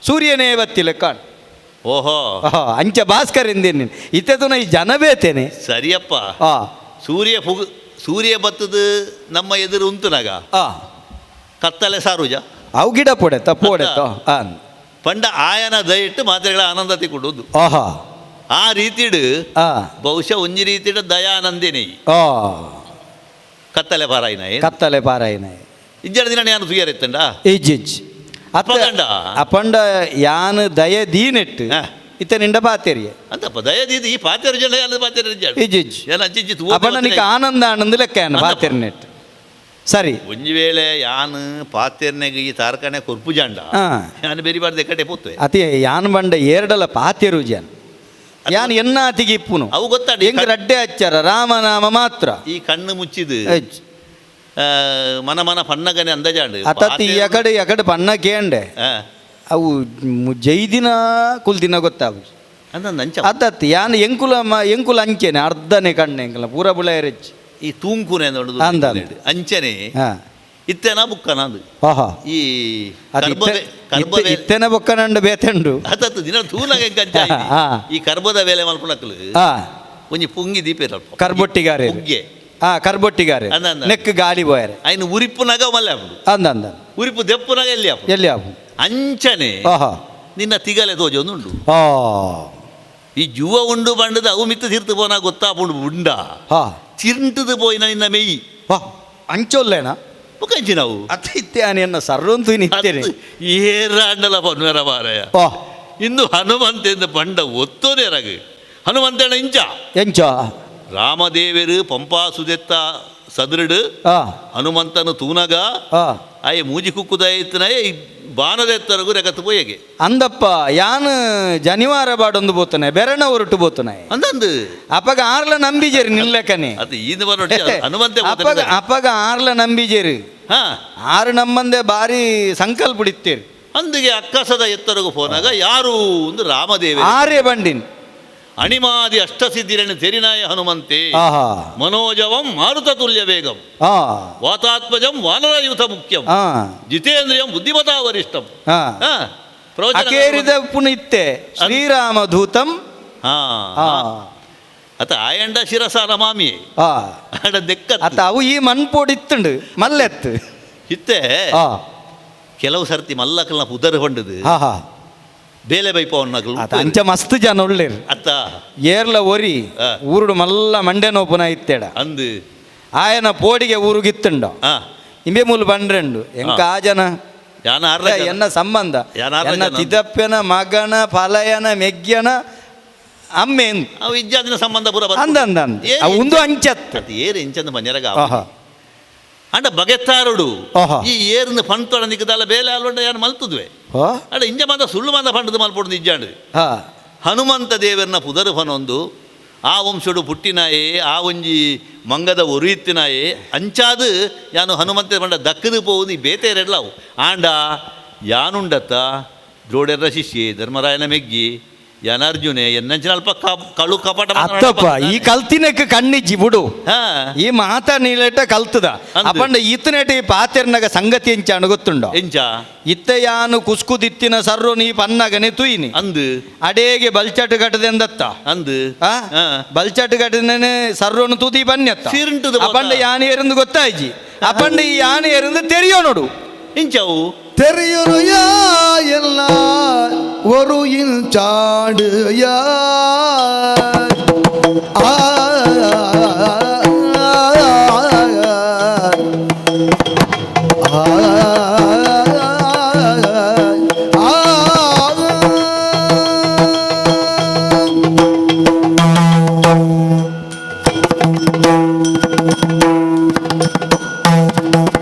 ಸೂರ್ಯನೇ ಬತ್ತಿಲ್ಲ ಕಾಣ್. ಓಹೋ. ಅಂಚ ಭಾಸ್ಕರ್ ಎಂದೇನಿ ಇತ್ತೆ ತುನ ಈ ಜನ ಬೇತೇನೆ. ಸರಿಯಪ್ಪ. ಸೂರ್ಯ ಪುಗ್ ಸೂರ್ಯ ಬತ್ತದ ನಮ್ಮ ಎದುರು ಉಂತುನಾಗ ಕತ್ತಲೆ ಸಾರುಜ ಅವು ಗಿಡ ಪೊಡೆತ ಪೋಡೆತ ಪಂಡ ಆಯನ ದಯಿಟ್ಟು ಮಾತ್ರೆಗಳ ಆನಂದತಿ ಕೊಡುವುದು. ಆಹಾ. ಆ ರೀತಿಡು ಬಹುಶಃ ಒಂಜಿ ರೀತಿಡು ದಯಾನಂದಿನಿ ಕತ್ತಲೆ ಪಾರಾಯಿನ ಕತ್ತಲೆ ಪಾರಾಯಿನ ಇಜ್ಜಡ ದಿನ ಯಾನು ಸುಯರ್ ಎತ್ತಂಡ ಇಜ್ಜಿ ಇಜ್ಜಿ ಅಪಗಂಡ. ಅಪಂಡ ಯಾನು ದಯ ದೀನೆಟ್ಟು ಇತ್ತ ನಿಂಡ ಪಾತೆರಿಯೆ ಅಂತಪ್ಪ ದಯ ದೀದಿ ಈ ಪಾತೆರು ಜನ ಯಾನು ಪಾತೆರು ಇಜ್ಜಾಡು. ಇಜ್ಜಿ ಇಜ್ಜಿ. ಏನ ಅಂಚಿಜ್ಜಿ ತೂ ಅಪಂಡ ನಿಕ್ಕ ಆನಂದ ಆನಂದ ಲೆಕ್ಕ ಯಾನು ಅಂತಪ್ಪ. ಪಾತೆರ್ನೆಟ್ ಸರಿ. ಒಂಜಿ ವೇಳೆ ಯಾನು ಪಾತೆರ್ನೆಗ್ ಈ ತಾರಕಣೆ ಕೊರ್ಪು ಜಾಂಡ ಯಾನು ಬೇರಿ ಬಾರ್ದು ಎಕ್ಕಡೆ ಪೋತ್ವೆ. ಅತಿ ಯಾನ್ ಬಂಡ ಏರ್ಡಲ ಪಾತೆರು ಜಾನ್ ಯಾನ್ ಎನ್ನಾತಿಗೆ ಇಪ್ಪುನು ಅವು ಗೊತ್ತಾಡಿ ಹೆಂಗ್ ರಡ್ಡೆ ಅಚ್ಚಾರ ರಾಮನಾಮ ಮಾತ್ರ. ಈ ಕಣ್ಣು ಮುಚ್ಚಿದು ಇಜ್ಜಿ. ಮನ ಮನ ಪನ್ನಗನೆ ಅಂದಜಾಂಡು ಅತತ್ ಎಕಡೆ ಎಕಡೆ ಪನ್ನ ಕೇಂಡೆ ಅವು ಜೈದಿನ ಕುಲ್ದಿನ ಗೊತ್ತಾಗು ಅಂದಂಚ ಅತ್ತತ್ ಯಾನ್ ಎಂಕುಲ ಎಂಕುಲ ಅಂಚೆನೆ ಅರ್ಧನೆ ಕಣ್ಣೆ ಎಂಕುಲ ಪೂರ ಬುಳ ಎರೆಚ್ಚಿ ಈ ತೂಂಕುನೆ ಅಂದ. ಅಂಚನೆ ಇತ್ತೆನ ಬುಕ್ಕನ ಅದು ಆಹಾ. ಈ ಇತ್ತೆನ ಬೊಕ್ಕನಂಡು ಬೇತೆಂಡು ಅತತ್ತು ದಿನ ತೂನಾಗ ಎಂಕಂಚ ಈ ಕರ್ಬದ ಬೇಲೆ ಮಲ್ಪುನಕ್ಲು ಒಂಜಿ ಪುಂಗಿ ದೀಪೆ ಕರ್ಬೊಟ್ಟಿಗಾರೆ ಪುಗ್ಗೆ ಕರ್ಬೊಟ್ಟಿಗಾರೆ ನೆಕ್ ಗಾಳಿ ಬೋಯರೆ ಐನು ಉರಿಪ್ಪುನಾಗ ಮಲ್ಲೆ ಆಪುಂಡು ಅಂದ ಅಂದ ಉರಿಪು ದೆಪ್ಪುನಾಗ ಎಲ್ಲಿ ಆಪುಂಡು ಎಲ್ಲಿ ಆಪು ಅಂಚನೆ ನಿನ್ನ ತಿಗಲೆ ತೋಜೊಂದುಂಡು ಈ ಜುವ ಉಂಡು ಬಂಡದ ಅವು ಮಿತ್ತು ತೀರ್ತು ಪೋನ ಗೊತ್ತಾಪುಂಡು ಉಂಡ ಚಿಂಟದು ಪೋಯಿನ ನಿನ್ನ ಮೆಯಿ ಅಂಚೊಲ್ಲೇನಾ ಮುಖಂಚಿ ನಾವು ಅತ್ತ ಎನ್ನ ಸರ್ವಂತು ನಿತ್ತೇನೆ ಏರಾಂಡಲ ಪನ್ವೆರ ಮಾರಾಯ ಇಂದು ಹನುಮಂತೆಂದ ಬಂಡ ಒತ್ತೋನೇ ರಗು ಹನುಮಂತನ ಇಂಚ ಎಂಚ ರಾಮದೇವರು ಪಂಪಾ ಸುದೆತ್ತ ಸದೃಡು ಹನುಮಂತನು ತೂನಗ ಆಯೆ ಮೂಜಿ ಕುಕ್ಕುದಾಯಿತ್ತನ ಬಾನದೆತ್ತರಗು ರೆಗತ್ತು ಪೋಯಗೆ ಅಂದಪ್ಪ ಯಾನು ಜನಿವಾರ ಬಾಡೊಂದು ಬೋತನೆ ಬೆರಣ ಹೊರಟು ಬೋತನೆ ಅಂದಂದು ಅಪಗ ಆರ್ಲ ನಂಬಿಜೇರಿ ನಿಲ್ಲಕನೆ ಅದು ಈಂದು ಬರೋ ಹನುಮಂತೆ ಅಪಗ ಅಪಗ ಆರ್ಲ ನಂಬಿಜೇರಿ ಆರು ನಮ್ಮಂದೆ ಬಾರಿ ಸಂಕಲ್ಪ ಇತ್ತೇರಿ ಅಂದಿಗೆ ಅಕ್ಕಸದ ಎತ್ತರಗು ಪೋನಾಗ ಯಾರು ಒಂದು ರಾಮದೇವ ಆರ್ಯ ಬಂಡಿನ್ ಅಣಿಮಾದಿ ಅಷ್ಟಸಿದ್ಧಿರನ್ನು ತೆರಿನಾಯ ಹನುಮಂತೆ ಮನೋಜವಂ ಮಾರುತ ತುಲ್ಯ ವೇಗಂ ವಾತಾತ್ಮಜಂ ವಾನರಯೂಥ ಮುಖ್ಯಂ ಜಿತೇಂದ್ರಿಯಂ ಬುದ್ಧಿಮತಾ ವರಿಷ್ಠಂ ಅಕೇರಿದ ಪುನಿತ್ತೆ ಶ್ರೀರಾಮ ದೂತಂ ಅತ ಆಯಂಡ ಶಿರಸ ರಮಾಮಿ ಆಡ ದೆಕ್ಕ ಅತ ಅವು ಈ ಮನ್ಪೋಡಿತ್ತುಂಡು ಮಲ್ಲೆತ್ತು ಇತ್ತೆ ಕೆಲವು ಸರ್ತಿ ಮಲ್ಲಕಲ್ನ ಪುದರ್ ಹೊಂಡದು ಬೇಲೆ ಬೈಪವನ್ನಕಲು ಅಂಚ ಮಸ್ತ್ ಜನ ಉಳ್ಳೇರು ಅತ್ತ ಏರ್ಲ ಒರಿ ಊರುಡು ಮಲ್ಲ ಮಂಡೆ ನೋಪುನ ಇತ್ತೇಡ ಅಂದು ಆಯನ ಪೋಡಿಗೆ ಊರುಗಿತ್ತುಂಡ ಇಂಬೆ ಮೂಲು ಬಂಡ್ರೆಂಡು ಎಂಕ ಆ ಜನ ಎನ್ನ ಸಂಬಂಧ ಎನ್ನ ತಿದಪ್ಪನ ಮಗನ ಫಲಯನ ಮೆಗ್ಯನ ಅಮ್ಮೆ ಇಜ್ಜಾದಿನ ಸಂಬಂಧ ಪೂರ ಅಂದ ಅಂದ ಒಂದು ಅಂಚತ್ ಏರು ಇಂಚಂದ ಮನ್ಯರಗ ಅಂಡ ಬಗೆತ್ತಾರುಡು ಈ ಏರ್ನ ಪಂತೊಡ ನಿಕ್ಕದಲ್ಲ ಬೇಲೆ ಅಲ್ಲೊಂಡ ಯಾರು ಮಲ್ತದ್ವೆ ಅಂಡ ಇಂಜ ಮಂದ ಸುಳ್ಳು ಮಂದ ಪಂಡದ ಮಲ್ಪೊಡು ನಿಜ್ಜಾಂಡು ಹನುಮಂತ ದೇವರನ್ನ ಪುದರು ಫನೊಂದು ಆ ವಂಶಡು ಪುಟ್ಟಿನಾಯೇ ಆ ಒಂಜಿ ಮಂಗದ ಒರಿಯುತ್ತಿನಾಯೇ ಅಂಚಾದು ಯಾನು ಹನುಮಂತ ಪಂಡ ದಕ್ಕದು ಪೋವುದು ಈ ಬೇತೆರೆಲ್ಲವು ಆಂಡ ಯಾನುಂಡತ್ತ ದ್ರೋಡೆರ್ರ ಶಿಷ್ಯೆ ಧರ್ಮರಾಯನ ಮೆಗ್ಗಿ ಯಾನಾರ್ಜುನೆ ಎನ್ನಂಚಿನ ಅಲ್ಪ ಕಳು ಕಪಟ ಅತ್ತಪ್ಪ ಈ ಕಲ್ತಿನಕ್ಕೆ ಕಣ್ಣಿಜ್ಜಿ ಬಿಡು ಈ ಮಾತ ನೀಲೇಟ ಕಲ್ತದ ಅಪಂಡ ಈತನೇಟ ಈ ಪಾತೆರ್ನಗ ಸಂಗತಿ ಎಂಚ ಗೊತ್ತುಂಡು ಎಂಚ ಇತ್ತ ಯಾನು ಕುಸ್ಕುದಿತ್ತಿನ ಸರ್ರು ನೀ ಪನ್ನಗನೆ ತುಯಿನಿ ಅಂದು ಅಡೇಗೆ ಬಲ್ಚಟು ಕಟ್ಟದೆಂದತ್ತ ಅಂದು ಬಲ್ಚಟು ಕಟ್ಟದನೆ ಸರ್ರೋನು ತೂತಿ ಬನ್ಯತ್ತ ಅಪಂಡ ಯಾನು ಎರಂದು ಗೊತ್ತಾಯ್ಜಿ ಅಪಂಡ ಈ ಯಾನು ಎರಂದು ತೆರಿಯೋ ನೋಡು ಇಂಚವು தெரியுரு ಎಲ್ಲ ஒரு இன்சாடு யா ஆ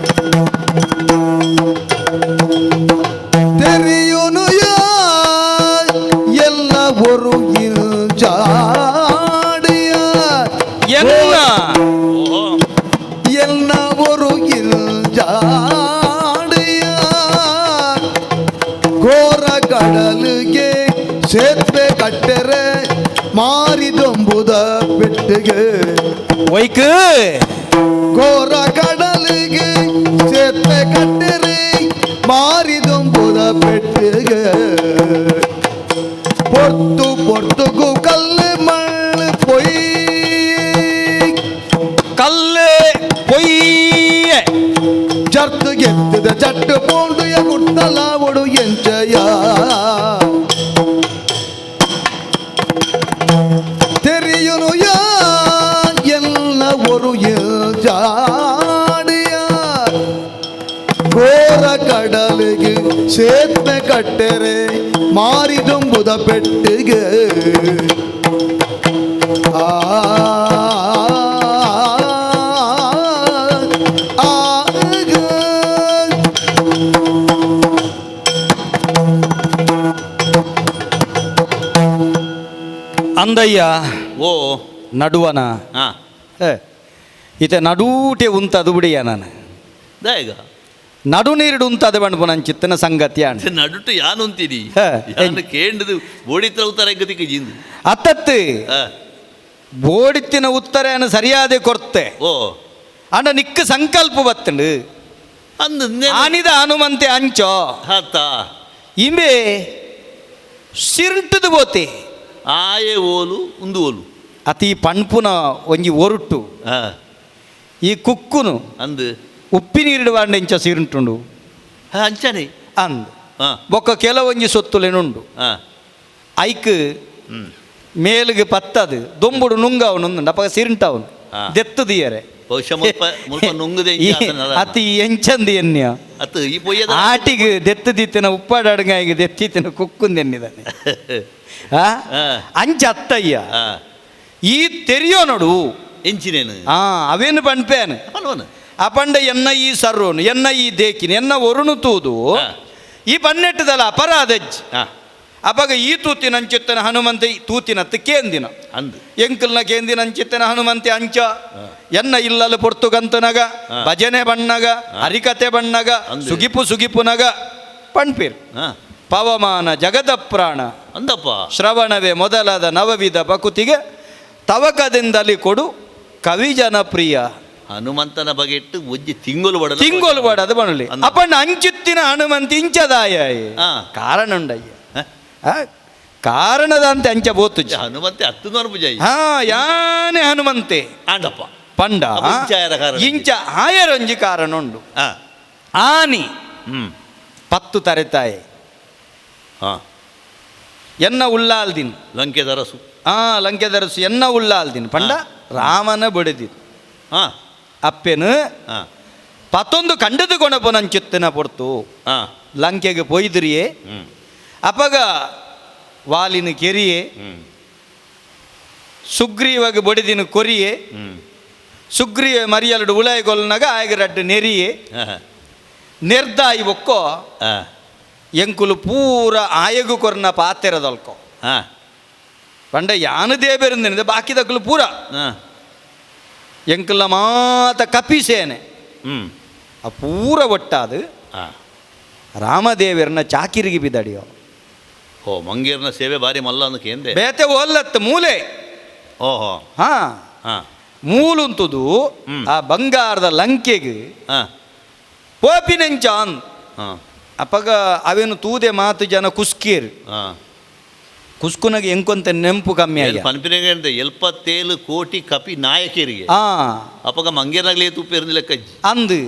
ಕಡಲಿಗೆ ಸೇತುವೆ ಕಟ್ಟೆರೆ ಮಾರಿದೊಂಬುದ ಪೆಟ್ಟಿಗೆ. ಒಯ್ಕ್ ಘೋರ ಕಡಲಿಗೆ ಸೇತುವೆ ಕಟ್ಟೆರೆ ಮಾರಿದೊಂಬುದ ಪೆಟ್ಟಿಗೆ. ಪೊರ್ತು ಪೊರ್ತುಗು ಕಲ್ಲು ಮಣ್ಣು ಪೊಯ್ ಕಲ್ಲು ಪೊಯ್ಯೆ ಜರ್ತು ಎತ್ತಿದ ಜಟ್ಟು ಪೋಂಡುಯ ಗುಟ್ಟಲ ಒಡು ಎಂಚಯ தெரியுனு என்ன ஒரு ஜாடியார். கோர கடலுக்கு சேத்மೆ ಕಟ್ಟೆರೆ ಮಾರಿದೊಂಬುದ ಪೆಟ್ಟಿಗೆ. ಆ ಆ ಅಂದಯ್ಯ. ಓ ನಡುವನ ಹಾ ಇತೆ ನಡೂಟೆ ಉಂತದು ಬಿಡಿಯ ನಾನು. ದಾಯಗ ನಡು ನೀರುಡು ಉಂತದು ಬಂಡ್ಪು ನನ್ನ ಚಿತ್ತನ ಸಂಗತಿ ಅಣ್ಣ. ನಡುಟು ಯಾನು ಅಂತೀನಿ. ಹಾ. ಯಾನು ಕೇಂಡದು ಬೋಡಿತ್ರ ಉತ್ತರ ಗತಿಗೆ ಜಿಂದು. ಅತ್ತತ್ತು ಹಾ. ಬೋಡಿತ್ತಿನ ಉತ್ತರಯನ್ನು ಸರಿಯಾದ ಕೊರ್ತೆ. ಓ ಅಣ್ಣ ನಿಕ್ಕ ಸಂಕಲ್ಪ ಬತ್ತಂಡು. ಅಂದು ಆನಿದ ಹನುಮಂತೆ ಅಂಚೋ ಹತ್ತ ಇಂಬೆ ಸಿರಂಟದು ಬೋತೆ. ಆಯೆ ಓಲು ಉಂದು ಓಲು. ಅತಿ ಪಣ್ಪುನ ಒಂಜಿ ಒರುಟು. ಹಾ. ಈ ಕುಕ್ಕುನು ಅಂದು ಉಪ್ಪಿ ನೀರಿಡುವ ಇಂಚ ಸಿರುಂಟುಂಡು. ಹಾ, ಅಂಚನೆ ಅಂದ್ ಹಾ. ಬೊಕ್ಕ ಕೆಲವೊಂಜಿ ಸೊತ್ತುಲೇನುಂಡು. ಹಾ. ಐಕ್ ಹ್ಮ್ ಮೇಲಿಗೆ ಪತ್ತದು ದೊಂಬುಡು ನುಂಗ ಅವನು ಅಪ್ಪಗ ಸಿರಿಂಟವನು ಹಾ. ದೆತ್ತು ದಿಯರೆ. ಬಹುಶಃ ಮುಲ್ಪ ಮುಲ್ಪ ನುಂಗುದೆ ಅತಿ ಎಂಚಂದಿ ಎನ್ಯ ಅತ್ತು ಈ ಪೊಯ್ಯದ ಆಟಿಗೆ ದೆತ್ತು ದಿತ್ತಿನ ಉಪ್ಪಾಡ ಅಡುಗಾಯಿಗೆ ದೆತ್ತಿತ್ತಿನ ಕುಕ್ಕುಂದು ಎನ್ನಿದಾನೆ. ಆ? ಹಾ. ಅಂಚ ಅತ್ತಯ್ಯ. ಹಾ. ಈ ತೆರಿಯೋ ನೋಡು ಎಂಚಿನೇನು ಆ ಅವೇನು ಪಣ್ಪೇನು ಪಲ್ವನ ಅಪಂಡ ಎನ್ನ ಈ ಸರ್ರೋನು ಎನ್ನ ಈ ದೇಕಿನ ಎನ್ನ ಒರುಣು ತೂದು ಹಾ. ಈ ಪನ್ನೆಟ್ಟದಲ್ಲ ಅಪರಾಧಜ್ಜಿ. ಹಾ. ಅಪಗ ಈ ತೂತಿನ ಅಂಚಿತ್ತನ ಹನುಮಂತ ತೂತಿನತ್ತು ಕೇಂದಿನ ಅಂದು ಎಂಕಲ್ನ ಕೇಂದಿನ ಅಂಚಿತ್ತನ ಹನುಮಂತೆ ಅಂಚ ಎನ್ನ ಇಲ್ಲಲು ಪೊರ್ತುಗಂತನಗ ಹಾ. ಭಜನೆ ಬಣ್ಣಗ ಹರಿಕತೆ ಬಣ್ಣಗ ಅಂದು. ಸುಗಿಪು ಸುಗಿಪುನಗ ಪಣ್ಪೀರ್ ಹಾ. ಪವಮಾನ ಜಗದ ಪ್ರಾಣ ಅಂದಪ್ಪ ಶ್ರವಣವೇ ಮೊದಲಾದ ನವವಿಧ ಬಕುತಿಗೆ ತವಕದಿಂದಲಿ ಕೊಡು ಕವಿ ಜನಪ್ರಿಯ. ಹನುಮಂತನ ಬಗೆಟ್ಟು ಒಜ್ಜಿ ತಿಂಗಳು ಬಡಲ ತಿಂಗೋಲು ಬಡದು ಬಣಲಿ ಅಂದ. ಅಪ್ಪಣ್ಣ ಅಂಚುತ್ತಿನ ಹನುಮಂತ ಇಂಚದಾಯ ಹಾ. ಕಾರಣ ಉಂಡಯ್ಯ. ಹ? ಆ, ಕಾರಣದಂತೆ ಅಂಚ ಬೋತು ಹನುಮಂತೆ ಹತ್ತು ನೂರು ಪೂಜೆ ಹಾ ಯಾನೆ ಹನುಮಂತೆ ಆಂಡಪ್ಪ ಪಂಡ ಅಪ್ಪ ಇಂಚ ಆಯರ ಕಾರಣ ಇಂಚ ಆಯರೊಂಜಿ ಕಾರಣ ಉಂಡು. ಹಾ. ಆನಿ ಹ್ಮ್ ಪತ್ತು ತರೆತಾಯಿ ಹಾ. ಎನ್ನ ಉಳ್ಳಾಲ್ದಿನ್ ಲಂಕೆದರಸು ಆ ಲಂಕೆದರಸು ಎನ್ನ ಉಳ್ಳಾಲ್ದಿನ್ ಪಂಡ ರಾಮನ ಬಡಿದಿ ಹಾ. ಅಪ್ಪೆನು ಹಾ. ಪತ್ತೊಂದು ಕಂಡದು ಕೊಣಪನಂಚಿತ್ತಿನ ಪೊರ್ತು ಹಾ. ಲಂಕೆಗೆ ಪೊಯ್ದಿರಿಯೇ ಹ್ಮ್ ಅಪಗ ವಾಲಿನ ಕೆರಿಯೇ ಹ್ಮ್ ಸುಗ್ರೀವಾಗ ಬಡಿದಿನ ಕೊರಿಯೇ ಹ್ಮ್ ಸುಗ್ರೀವ ಮರಿಯಲುಡು ಉಳಾಯ ಕೊಲ್ನಾಗ ಆಯಗ ರಡ್ಡು ನೆರಿಯೇ ಹಾ. ನೆರ್ದಾಯಿ ಒಕ್ಕೋ ಹಾ. ಎಂಕುಲು ಪೂರ ಆಯಗು ಕೊರ್ನ ಪಾತೆರದಲ್ಕೊ ಹಾ. ಪಂಡ ಯಾನು ದೇಬೆರಿಂದಿನಿದೆ ಬಾಕಿದಕ್ಕಲು ಪೂರ ಹಾ. ಎಂಕುಲ ಮಾತ ಕಪಿಸೇನೆ ಹ್ಮ್ ಆ ಪೂರ ಒಟ್ಟಾದು ಹಾ. ರಾಮದೇವರನ್ನ ಚಾಕಿರಿಗೆ ಬಿದಡಿಯೋ. ಓ ಮಂಗೇರ್ನ ಸೇವೆ ಬಾರಿ ಮಲ್ಲ ಅಂದಕ್ಕೆ ಬೇತೆ ಒಲ್ಲತ್ತು ಮೂಲೆ. ಓಹೋ ಹಾ ಹಾ. ಮೂಲುಂತುದು ಹ್ಮ್. ಆ ಬಂಗಾರದ ಲಂಕೆಗೆ ಹಾ. ಪೋಪಿನೆಂಚಾನ್ ಹಾ. ಅಪಗ ಅವೇನು ತೂದೆ ಮಾತು ಜನ ಕುಸ್ಕೀರ್ ಹಾ. ಕುಸ್ಕುನಗೆ ಎಂಕೊಂತ ನೆಂಪು ಕಮ್ಮಿ ಆಗಿ ಪನ್ಪಿನಾಗ 77 ಕೋಟಿ ಕಪಿ ನಾಯಕರಿಗೆ ಆ ಅಪಗ ಮಂಗೇರ್ನಾಗ್ಲೇ ತುಪ್ಪಿರ್ನ ಲೆಕ್ಕ ಅಂದು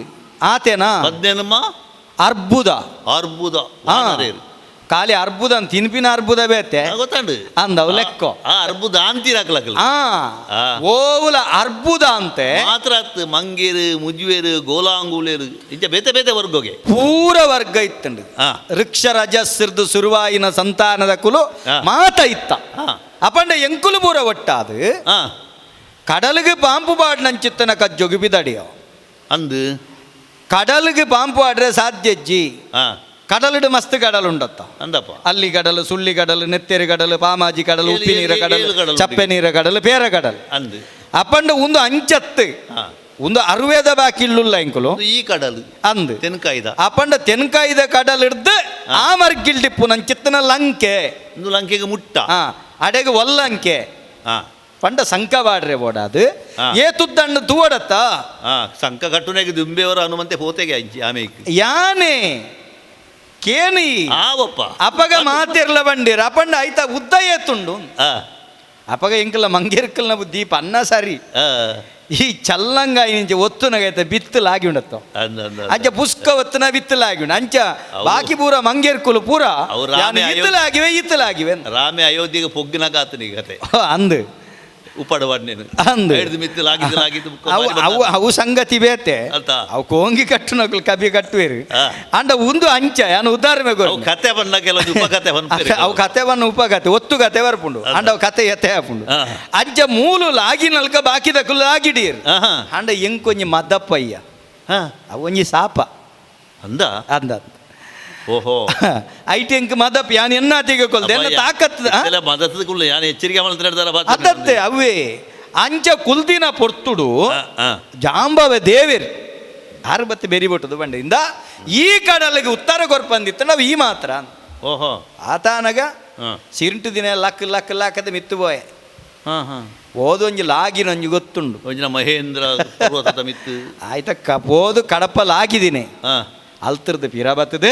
ಆತೇನಾ ಪದ್ನೇನಮ್ಮ ಅರ್ಬುದ ಅರ್ಬುದ ಆ. ವಾನರೇರು. ಖಾಲಿ ಅರ್ಬುದ ಅಂತ ತಿನ್ಪಿನ ಅರ್ಬುದ ಬೇತೆ ಆ, ಗೊತ್ತಾಂಡು ಅಂದವು ಲೆಕ್ಕೋ. ಆ ಅರ್ಬುದ ಅಂತೀರಾಕ್ಲಕ್ಕಲ್ಲ ಆ ಆ. ಓವುಲ ಅರ್ಬುದ ಅಂತೆ ಮಾತ್ರ ಅತ್ತು ಮಂಗೇರು ಮುಜ್ವೇರು ಗೋಲಾಂಗುಲೇರು ಇಂಚ ಬೇತೆ ಬೇತೆ ವರ್ಗೋಗೆ ಪೂರ ವರ್ಗ ಇತ್ತಂಡು ಆ. ವೃಕ್ಷ ರಜಸ್ಸಿರ್ದು ಸುರುವಾಯಿನ ಸಂತಾನದ ಕುಲು ಆ. ಮಾತ ಇತ್ತ ಆ. ಅಪಂಡ ಎಂಕುಲು ಪೂರ ಒಟ್ಟಾದು ಆ ಕಡಲಿಗೆ ಪಾಂಪು ಬಾಡ್ ನಂಚಿತ್ತನ ಕಜ್ಜೊಗಿ ಬಿದಡಿಯೋ ಅಂದು ಕಡಲಿಗೆ ಪಾಂಪು ಆಡ್ರೆ ಸಾಧ್ಯಜ್ಜಿ ಆ ಕಡಲಿಡು ಮಸ್ತ್ ಕಡಲು ಉಂಡತ್ತ ಅಂದಪ್ಪ ಅಲ್ಲಿ ಕಡಲು ಸುಳ್ಳಿ ಕಡಲು ನೆತ್ತೇರಿ ಕಡಲು ಪಾಮಾಜಿ ಕಡಲು ಏಳು- ಉಪ್ಪಿ ನೀರ ಏಳು- ಕಡಲು ಏಳು ಕಡಲು ಚಪ್ಪೆ ನೀರ ಕಡಲು ಪೇರ ಕಡಲು ಅಂದು ಅಪಂಡ ಒಂದು ಅಂಚತ್ತು ಆ. ಒಂದು ಅರುವೇದ ಬಾಕಿ ಇಲ್ಲುಲ್ಲ ಎಂಕುಲು ಈ ಕಡಲು ಅಂದ್ ತೆನ್ಕಾಯ್ದ ಅಪಂಡ ತೆನ್ಕಾಯ್ದ ಕಡಲ್ ಹಿಡ್ದು ಆ ಮರ್ಗಿಲ್ಡಿಪ್ಪು ನನ್ ಚಿತ್ತನ ಲಂಕೆ. ಒಂದು ಲಂಕೆಗೆ ಮುಟ್ಟ. ಅಡೆಗೆ ಒಲ್ಲಂಕೆ. ಪಂಡ ಸಂಕ ಬಾಡ್ರೆ ಬೋಡಾದು ಏ ತುದ್ದಣ್ಣು ತೂವಡತ್ತ. ಸಂಕ ಕಟ್ಟುನೆಗೆ ದುಂಬೆಯವರ ಹನುಮಂತೆ ಪೋತೆಗೆ ಅಂಚಿ ಆಮೇಲೆ ಯಾನೆ ಕೇನಿ ಆವಪ್ಪ ಅಪಗ ಮಾತಿರ್ಲ ಬಂಡಿರ ಅಪಂಡ ಆಯ್ತಾ ಉದ್ದ ಏತುಂಡು. ಅಪಗ ಎಂಕಲ ಮಂಗೇರ್ಕಲ್ನ ಬುದ್ಧಿ ಪನ್ನ ಸರಿ. ಈ ಚಲ್ಲಂಗ ಇಂಚ ಒತ್ತುನಗೈತೆ ಬಿತ್ತಲಾಗಿ ಉಂಡತ್ತ ಅಂಚ ಪುಸ್ಕ ಒತ್ತುನ ಬಿತ್ತಲಾಗಿ ಉಂಡು ಅಂಚ ಬಾಕಿ ಪೂರ ಮಂಗೇರ್ಕುಲು ಪೂರ ಇತ್ತಲಾಗಿವೆ ಇತ್ತಲಾಗಿವೆ. ರಾಮೆ ಅಯೋಧ್ಯೆಗೆ ಪೊಗ್ಗಿನಾಗ ಆತನಿಗೆ ಕತೆ ಅಂದು ಉಪಡವಾಡ್ನೇನು ಅಂದು ಮಿತ್ತಲಾಗಿದ್ದು ಅವು ಅವು ಸಂಗತಿ ಬೇತೆ ಅವು ಕೋಂಗಿ ಕಟ್ಟುನಕುಲು ಕಬಿ ಕಟ್ಟುವೇರು ಅಂಡ ಒಂದು ಅಂಚ ಯಾನು ಉದಾಹರಣೆ ಕತೆ ಬಣ್ಣ ಕೆಲವು ಉಪಕತೆ ಅವು ಕತೆ ಬಣ್ಣ ಉಪಕತೆ ಒತ್ತು ಕತೆ ಬರ್ಪುಂಡು ಅಂಡ ಅವು ಕತೆ ಎತ್ತೆ ಹಾಪುಂಡು ಅಂಚ ಮೂಲು ಲಾಗಿ ನಲ್ಕ ಬಾಕಿದಕುಲು ಲಾಗಿಡೀರ್ ಅಂಡ ಎಂಕೊಂಜಿ ಮದಪ್ಪಯ್ಯ ಅವು ಒಂಜಿ ಸಾಪ ಅಂದ ಅಂದ ಓಹೋ ಐಟಿ ಎಂಕ್ ಮದಪ್ ಯಾನ್ ಎನ್ನ ತೆಗೆಕೊಲ್ದೆ ಎನ್ನ ತಾಕತ್ ಮದತ್ತದ ಯಾನ್ ಎಚ್ಚರಿಕೆ ಮಾಡ್ತಾರೆ ಅದತ್ತೆ ಅವೇ ಅಂಚ ಕುಲ್ದಿನ ಪೊರ್ತುಡು ಜಾಂಬವ ದೇವಿರ್ ಆರು ಬತ್ತೆ ಬೆರಿ ಬಿಟ್ಟದು ಬಂಡೆಯಿಂದ ಈ ಕಡಲಿಗೆ ಉತ್ತರ ಕೊರ್ಪಂದಿತ್ತು ನಾವು ಈ ಮಾತ್ರ. ಓಹೋ ಆತಾನಗ ಸಿರಿಂಟು ದಿನ ಲಕ್ ಲಕ್ ಲಕ್ಕದ ಮಿತ್ತು ಬೋಯೆ. ಓದೊಂಜಿ ಲಾಗಿನೊಂಜಿ ಗೊತ್ತುಂಡು ಒಂಜಿನ ಮಹೇಂದ್ರ ಪರ್ವತದ ಮಿತ್ತು ಆಯ್ತ ಕಪೋದು ಕಡಪ ಲಾಗಿದ್ದೀನಿ ಅಲ್ತಿರ್ದು ಪಿರ ಬತ್ತದೆ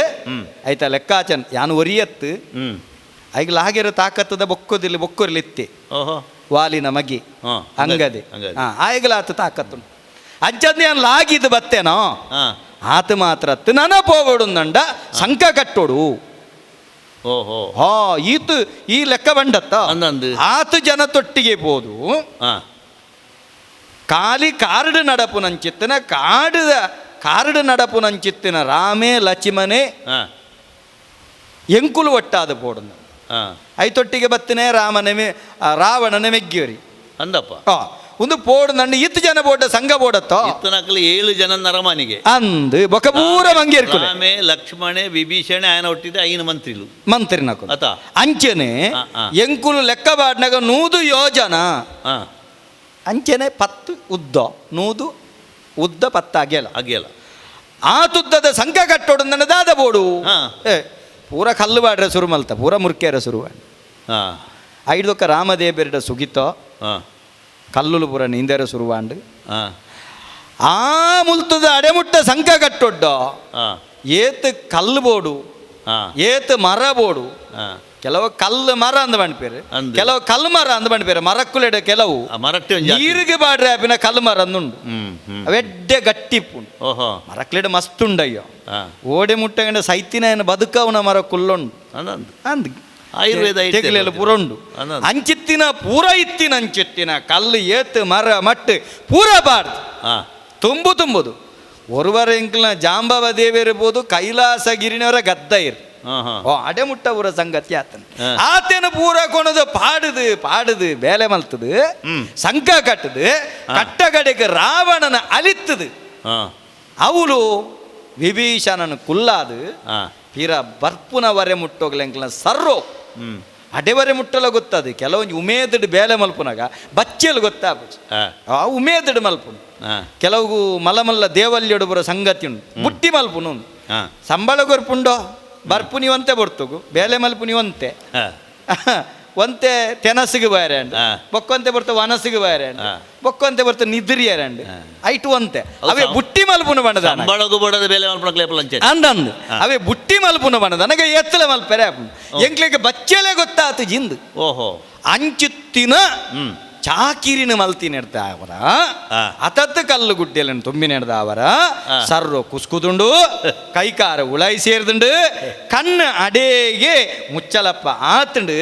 ಆಯ್ತಾ ಲೆಕ್ಕಾಚನ್ ಯಾನು ಒರಿಯತ್ತು ಐಗ ಲಾಗಿರೋ ತಾಕತ್ತದ ಬೊಕ್ಕೋದಿಲ್ಲ ಬೊಕ್ಕೊರ್ಲಿ ಇತ್ತೆ ವಾಲಿನ ಮಗಿ ಹಂಗದೆ ಆಯ್ಗಲ ಆತ ತಾಕತ್ತು ಅಜ್ಜದ್ ಯಾನ್ ಲಾಗಿದ್ದು ಬತ್ತೇನೋ ಆತ ಮಾತ್ರ ಅತ್ತು ನನ ಪೋವಡು ನಂಡ ಸಂಕ ಕಟ್ಟೋಡು. ಓಹೋ ಹಾ ಈತು ಈ ಲೆಕ್ಕ ಬಂಡತ್ತ ಆತ ಜನ ತೊಟ್ಟಿಗೆ ಪೋದು ಖಾಲಿ ಕಾರ್ಡ್ ನಡಪು ನಂಚಿತ್ತನ ಕಾಡದ ಕಾರಡು ನಡಪು ನಂಚಿತ್ತಿನ ರಾಮೇ ಲಕ್ಷ್ಮಣೇ ಎಂಕುಲು ಒಟ್ಟಾದ ಪೋಡುಂದು ಐತೊಟ್ಟಿಗೆ ಬತ್ತನೆ ರಾಮನ ರಾವಣನ ಮೆಗ್ಗಿಯರಿ ಅಂದಪ್ಪ ಒಂದು ಪೋಡು ನನ್ನ ಇತ್ತು ಜನ ಬೋಡ ಸಂಘ ಬೋಡತ್ತೋ ಇತ್ತನಕಲು 7 ಜನ ನರಮಾನಿಗೆ ಅಂದು ಬೊಕಪೂರ ಮಂಗೇರ್ಕುಲೆ ರಾಮೆ ಲಕ್ಷ್ಮಣೆ ವಿಭೀಷಣೆ ಆಯನ ಒಟ್ಟಿದ್ದ 5 ಮಂತ್ರಿಲು ಮಂತ್ರಿನಕು ಅತ ಅಂಚನೆ ಎಂಕುಲು ಲೆಕ್ಕ ಬಾಡ್ನಾಗ 100 ಯೋಜನ ಅಂಚನೆ 10 ಉದ್ದ 100 ಉದ್ದ 10 ಅಗೆಲ ಅಗೆಲ ಆ ತುದ್ದದ ಸಂಘ ಕಟ್ಟೋಡು ನನ್ನ ದಾದ ಬೋಡು ಪೂರ ಕಲ್ಲು ಬಾಡ್ರೆ ಸುರು ಮಲ್ತ ಪೂರ ಮುರ್ಕೇರ ಸುರು ಐದೊಕ್ಕ ರಾಮದೇವರ ಸುಗಿತೋ ಕಲ್ಲುಲು ಪೂರ ನೀಂದೇರ ಸುರುವಾಂಡು ಆ ಮುಲ್ತದ ಅಡೆಮುಟ್ಟ ಸಂಘ ಕಟ್ಟೊಡ್ಡ ಏತ್ ಕಲ್ಲು ಬೋಡು ಏತ್ ಮರ ಬೋಡು ಕೆಲವು ಕಲ್ಲು ಮರ ಅಂದ ಬಂಡ್ಪೇರು ಕೆಲವು ಕಲ್ಲು ಮರ ಅಂದ ಬಂಡ್ಪೇರು ಮರಕ್ಕುಲೆಡ ಕೆಲವು ನೀರಿಗೆ ಬಾಡ್ರೆ ಆಪಿನ ಕಲ್ಲು ಮರ ಅಂದುಂಡು ಅವೆಡ್ಡೆ ಗಟ್ಟಿಪ್ಪುಂಡು. ಓಹೋ ಮರಕ್ಲೆಡ ಮಸ್ತ್ ಉಂಡಯ್ಯೋ ಓಡೆ ಮುಟ್ಟಗಂಡ ಸೈತಿನ ಏನು ಬದುಕವನ ಮರ ಕುಲ್ಲುಂಡು ಅಂದ್ ಆಯುರ್ವೇದ ತೆಗ್ಲೆಲ್ಲ ಪೂರ ಉಂಡು ಅಂಚಿತ್ತಿನ ಪೂರ ಇತ್ತಿನ ಅಂಚಿತ್ತಿನ ಕಲ್ಲು ಏತು ಮರ ಮಟ್ಟು ಪೂರ ಬಾರ್ದು ತುಂಬು ತುಂಬುದು ಒರುವರ ಎಂಕ್ಲ ಜಾಂಬವ ದೇವಿರ್ಬೋದು ಕೈಲಾಸಗಿರಿನವರ ಗದ್ದ ಇರು ಓ ಅಡೆಮುಟ್ಟ ಪೂರ ಸಂಗತಿ ಆತನ ಆತನ ಪೂರ ಕೊಣದು ಪಾಡುದು ಪಾಡುದು ಬೇಲೆ ಮಲ್ತದು ಸಂಕ ಕಟ್ಟದು ಕಟ್ಟ ಕಡೆಗೆ ರಾವಣನ ಅಲಿತ್ತದು ಅವಳು ವಿಭೀಷಣನ ಕುಲ್ಲಾದು ಪಿರ ಬರ್ಪುನ ವರೆ ಮುಟ್ಟೋಗ್ಲೆಂಕ್ಲ ಸರ್ರೋ ಅಡೆವರೆ ಮುಟ್ಟಲ ಗೊತ್ತದು ಕೆಲವೊಂದು ಉಮೇದಡ್ ಬೇಲೆ ಮಲ್ಪುನಾಗ ಬಚ್ಚೆಲು ಗೊತ್ತಾಪು ಆ ಉಮೇದಡ್ ಮಲ್ಪುನು ಕೆಲವು ಮಲಮಲ್ಲ ದೇವಲ್ಯಡು ಬರೋ ಸಂಗತಿ ಉಂಟು ಬುಟ್ಟಿ ಮಲ್ಪುನು ಸಂಬಳ ಕೊರ್ಪುಂಡೋ ಬರ್ಪು ನೀವಂತೆ ಬರ್ತುಗು ಬೇಲೆ ಮಲ್ಪು ನೀವಂತೆ ಒಂತೆ ತೆನಸಿಗೆ ಬಾರೆ ಬೊಕ್ಕೊಂತೆ ಬರ್ತ ವನಸಿಗೆ ಬಾರೆ ಬೊಕ್ಕೊಂತೆ ಬರ್ತ ನಿದ್ರಿಯರಂಡ್ ಐಟು ಒಂತೆ ಅವೇ ಬುಟ್ಟಿ ಮಲ್ಪುನ ಬಣ್ಣದ ಅಂದಂದು ಅವೇ ಬುಟ್ಟಿ ಮಲ್ಪುನ ಬಣ್ಣದ ನನಗೆ ಎತ್ತಲ ಮಲ್ಪೆರೆ ಎಂಕ್ಲೆಗೆ ಬಚ್ಚಲೆ ಗೊತ್ತಾತು ಜಿಂದು. ಓಹೋ ಅಂಚುತ್ತಿನ ಚಾಕಿರಿನ ಮಲ್ತಿ ನೆಡ್ದ ಅವರ ಅತತ್ತು ಕಲ್ಲು ಗುಡ್ಡೆలను ತುಂಬಿ ನೆಡ್ದ ಅವರ ಸರ್ರೋ ಕುಸ್ಕುದುಂಡು ಕೈಕಾರ ಉಳಾಯಿ ಸೇರ್ದುಂಡು ಕಣ್ಣು ಅಡೇಗೆ ಮುಚ್ಚಲಪ್ಪ ಆತುಂಡು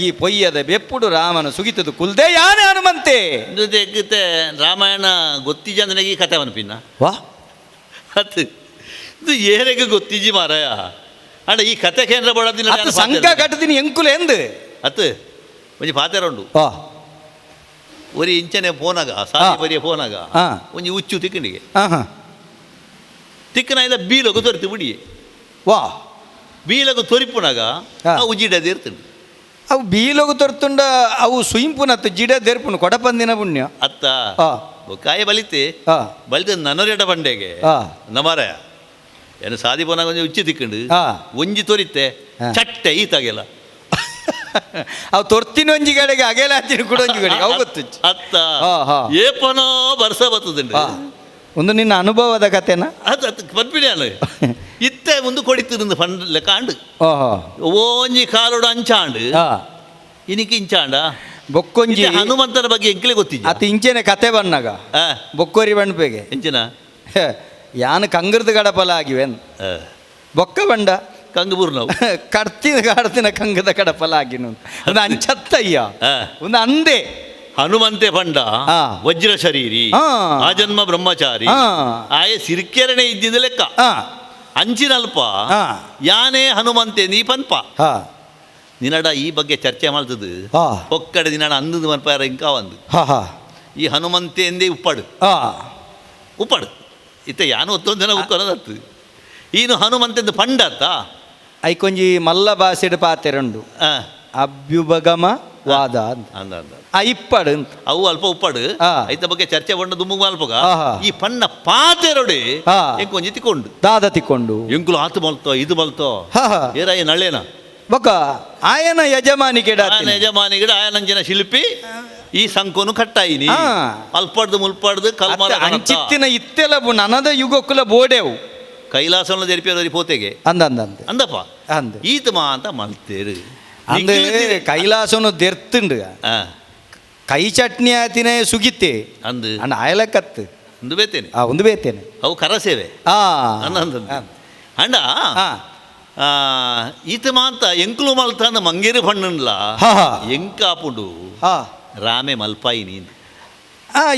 ಈ ಪೊಯ್ಯದ ಬೆಪ್ಪುಡು ರಾಮನ ಸುಗಿತದು ಕುಲ್ದೆ ಯಾನೆ ಹನುಮಂತೆ ರಾಮಾಯಣ ಗೊತ್ತಿಜಂದನೆಗೆ ಈ ಕತೆ ಅನ್ಪಿನ್ನ ವಾ ಅದು ಇದು ಏರೆಗೆ ಗೊತ್ತಿಜಿ ಮಾರಾಯ ಅಣ್ಣ ಈ ಕತೆ ಕೇಂದ್ರ ಬಡದಿನ ಅತ್ತು ಸಂಕ ಕಟ್ಟದಿನಿ ಎಂಕುಲೆ ಎಂದು ಅತ್ತು ಒಂಜಿ ಪಾತೆರ ಉಂಡು ಒರಿ ಇಂಚನೆ ಫೋನಾಗ ಸಾರಿ ಬರಿಯ ಫೋನಾಗ ಒಂಜಿ ಉಚ್ಚು ತಿಕ್ಕಣಿಗೆ ತಿಕ್ಕನ ಇಲ್ಲ ಬೀಲಗು ತೊರಿತು ಬಿಡಿ ವಾ ಬೀಲಗು ತೊರಿಪುನಾಗ ಆ ಉಜ್ಜಿಡದೆ ಇರ್ತುಂಡು ಅವು ಬೀಲಗು ತೊರ್ತುಂಡ ಅವು ಸುಯಿಂಪುನತ್ತು ಜಿಡ ದೇರ್ಪುನು ಕೊಡಪಂದಿನ ಪುಣ್ಯ ಅತ್ತ ಬೊಕ್ಕಾಯ ಬಲಿತೆ ಬಲಿತ ನನೊರೆಡ ಬಂಡೆಗೆ ನಮರ ಏನು ಸಾದಿ ಪೋನಾಗ ಒಂಜಿ ಉಚ್ಚಿ ತಿಕ್ಕಂಡು ಒಂಜಿ ತೊರಿತೆ ಚಟ್ಟೆ ಈತಾಗೆಲ್ಲ ಅವು ತೊರ್ತಿನ ಒಂಜಿ ಕಡೆಗೆ ಅಗೆಲ ಹತ್ತಿನ ಕೂಡ ಒಂಜಿ ಕಡೆಗೆ ಅವು ಗೊತ್ತು ಅತ್ತ ಏಪನೋ ಬರ್ಸ ಬರ್ತದಂಡು. ಒಂದು ನಿನ್ನ ಅನುಭವದ ಕತೆನ ಅದು ಅದು ಪನ್ಪಿನ ಇತ್ತೆ ಮುಂದೆ ಕೊಡಿತಿருந்து ಪಂಡ್ ಲೆಕ್ಕ ಆಂಡು. ಓಂಜಿ ಕಾಲೋಡು ಅಂಚಾಂಡು ಇನಿಕ್ ಇಂಚಾಂಡ ಬೊಕ್ಕೊಂಜಿ ಹನುಮಂತನ ಬಗ್ಗೆ ಎಂಕ್ಲೆ ಗೊತ್ತಿದ್ದ ಅತ್ ಇಂಚೆನೆ ಕತೆ ಬನ್ನಾಗ ಬೊಕ್ಕೋರಿ ಬಣ್ಪೆಗೆ ಇಂಚಿನ ಯಾನು ಕಂಗರ್ದು ಗಡಪಲ ಆಗಿವೆನ್ ಬೊಕ್ಕ ಬಂಡ ಕಂಗಬೂರ್ ನಾವು ಕಡ್ತಿನ ಕಾಡ್ತಿನ ಕಂಗದ ಕಡಪಲ ಆಗಿನ ಒಂದು ಅಂಚತ್ತಯ್ಯ ಒಂದು ಅಂದೆ ಹನುಮಂತೆ ಪಂಡ ವಜ್ರ ಶರೀರಿ ಆಜನ್ಮ ಬ್ರಹ್ಮಚಾರಿ ಆಯ ಸಿರಿಕೆರಣೆ ಇದ್ದಿದ್ದ ಲೆಕ್ಕ ಅಂಚಿನಲ್ಪ ಯಾನೇ ಹನುಮಂತೆ ನೀ ಪನ್ಪ ನಿನಡ ಈ ಬಗ್ಗೆ ಚರ್ಚೆ ಮಾಡ್ತದ್ದು ಒಕ್ಕಡೆ ದಿನಡ ಅಂದದ ಮನ್ಪಾರ ಇಂಕ ಒಂದು ಈ ಹನುಮಂತೆ ಎಂದೇ ಉಪ್ಪಾಡು ಉಪ್ಪಾಡು ಇತ್ತ ಯಾನು ಒತ್ತೊಂದು ಜನ ಉಕ್ಕನದತ್ತು ಈನು ಹನುಮಂತೆಂದು ಪಂಡತ್ತ ಐಕೊಂಜಿ ಮಲ್ಲ ಬಾಸೆಡ್ ಪಾತೆರಂಡು ಅಭ್ಯುಭಗಮ ವಾದ ಅಂದ ಆ ಇಪ್ಪಾಡು ಅವು ಅಲ್ಪ ಉಪ್ಪಾಡು ಐತ ಬಗ್ಗೆ ಚರ್ಚೆ ಬಣ್ಣ ದುಮ್ಮು ಅಲ್ಪಗ ಈ ಪಣ್ಣ ಪಾತೆರೊಡೆ ಎಂಕೊಂಜಿ ತಿಕ್ಕೊಂಡು ದಾದ ತಿಕ್ಕೊಂಡು ಎಂಕುಲು ಆತು ಮಲ್ತೋ ಇದು ಮಲ್ತೋ ಏರಾಯ ನಳ್ಳೇನ ಬೊಕ ಆಯನ ಯಜಮಾನಿಗೆ ಯಜಮಾನಿಗೆ ಆಯನಂಜಿನ ಶಿಲ್ಪಿ ಈ ಸಂಕೋನು ಕಟ್ಟಾಯಿನಿ ಅಲ್ಪಡ್ದು ಮುಲ್ಪಡ್ದು ಕಲ್ಮರ ಅಂಚಿತ್ತಿನ ಇತ್ತೆಲ ನನದ ಯುಗಕ್ಕುಲ ಬೋಡೆವು ಕೈಲಾಸನ ಜರಿಪಿಯವರು ಪೋತೆಗೆ ಅಂದ ಅಂದ ಅಂದ ಅಂದಪ್ಪ ಅಂದ ಈತ ಮಾ ಅಂತ ಮಲ್ತೇರು ಅಂದ್ರೆ ಕೈಲಾಸನು ದೆರ್ತುಂಡು ಕೈ ಚಟ್ನಿ ಆತಿನೇ ಸುಗಿತ್ತೆ ಅಂದು ಅಂಡ ಆಯಲಕ್ಕತ್ತು ಒಂದು ಬೇತೇನೆ ಆ ಒಂದು ಬೇತೇನೆ ಅವು ಕರಸೇವೆ ಅಂದ ಅಂಡ ಈತ ಮಾಂತ ಎಂಕ್ಲು ಮಲ್ತಾನ ಮಂಗೇರು ಪಣ್ಣುನ್ಲ ಎಂಕಾಪುಂಡು ರಾಮೆ ಮಲ್ಪಾಯಿ ನೀನು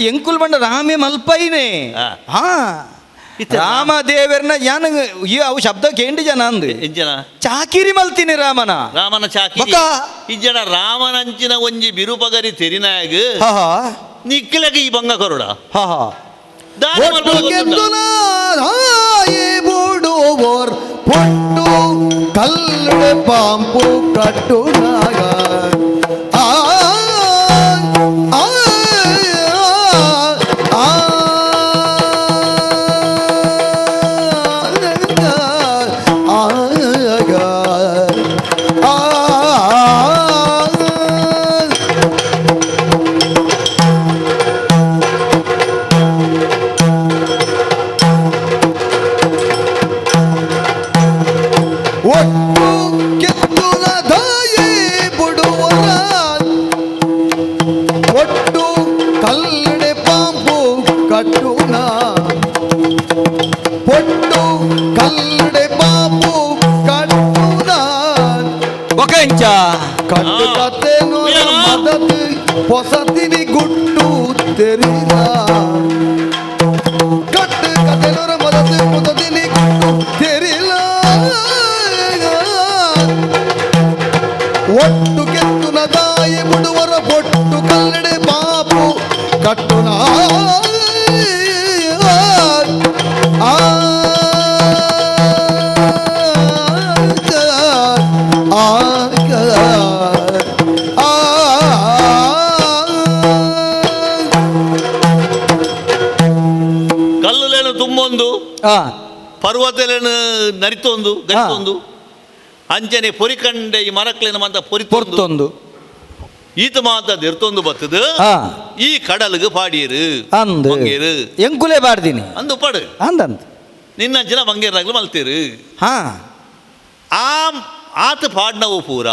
ಎಂಕುಲ್ ಬಂಡ ರಾಮೆ ಮಲ್ಪಾಯಿನೇ ಹಾ ರಾಮದೇವರ್ನ ಯಾನ ಈ ಅವು ಶಬ್ದ ಕೇಂಡಿ ಜನ ಅಂದು ಎಂಜನ ಚಾಕಿರಿ ಮಲ್ತೀನಿ ರಾಮನ ರಾಮನ ಚಾಕಿರಿ ಇಜ್ಜನ ರಾಮನಂಚಿನ ಒಂಜಿ ಬಿರುಪಗರಿ ತೆರಿನಾಯಗ ನಿಕ್ಕಿಲಗ ಈ ಬಂಗ ಕರುಡ ಪೊಟ್ಟು ಕಲ್ಲಡೆ ಪಾಂಪು ಕಟ್ಟುನಾಗ ಆ ಒಟ್ಟು ಕೆತ್ತುನ ದಾಯಿ ಬಿಡುವರ ಒಟ್ಟು ಕಲ್ಲಡೆ ಪಾಂಪು ಕಟ್ಟುನ ಪೊಟ್ಟು ಕಲ್ಲಡೆ ಪಾಂಪು ಕಟ್ಟುನ ಬೊಕಂಚ ಕಟ್ಟು ಕತೆನು ಮದತ್ ಹೊಸತಿನಿ ಗುಟ್ಟು ತೆರಿದ ಕಟ್ಟು ಕತೆನೊರ ಮದತ್ ಹೊಸತಿನಿ ಗುಟ್ಟು ತೆರಿಲ ಒಟ್ಟು ಕೆತ್ತುನ ದಾಯಿ ಬಿಡುವರ ಪೊಟ್ಟು ಕಲ್ಲಡೆ ಪಾಪು ಕಟ್ಟುನ ಆ ಆ ಆ ಕಲ್ಲುಲೇನು ತುಂಬೊಂದು ಪರ್ವತಲೇನು ನರಿತೊಂದು ಗರಿತೊಂದು ಅಂಚನೆ ಪೊರಿಕಂಡೆ ಈ ಮರಕ್ಲೇನ ಮಾತ ಪೊರ್ತೊಂದು ಈತ ಮಾತ ದೆರ್ತೊಂದು ಬತ್ತದು ಈ ಕಡಲ್ಗೆ ಪಾಡಿಯರು ಅಂದು ಬಂಗೇರು ಎಂಕುಲೆ ಪಾಡ್ದೀನಿ ಅಂದು ಪಾಡು ಅಂದಂತ ನಿನ್ನ ಜನ ಬಂಗೇರ್ನಾಗ್ಲು ಮಲ್ತೀರು ಹಾ ಆ ಆತ ಪಾಡ್ನವು ಪೂರ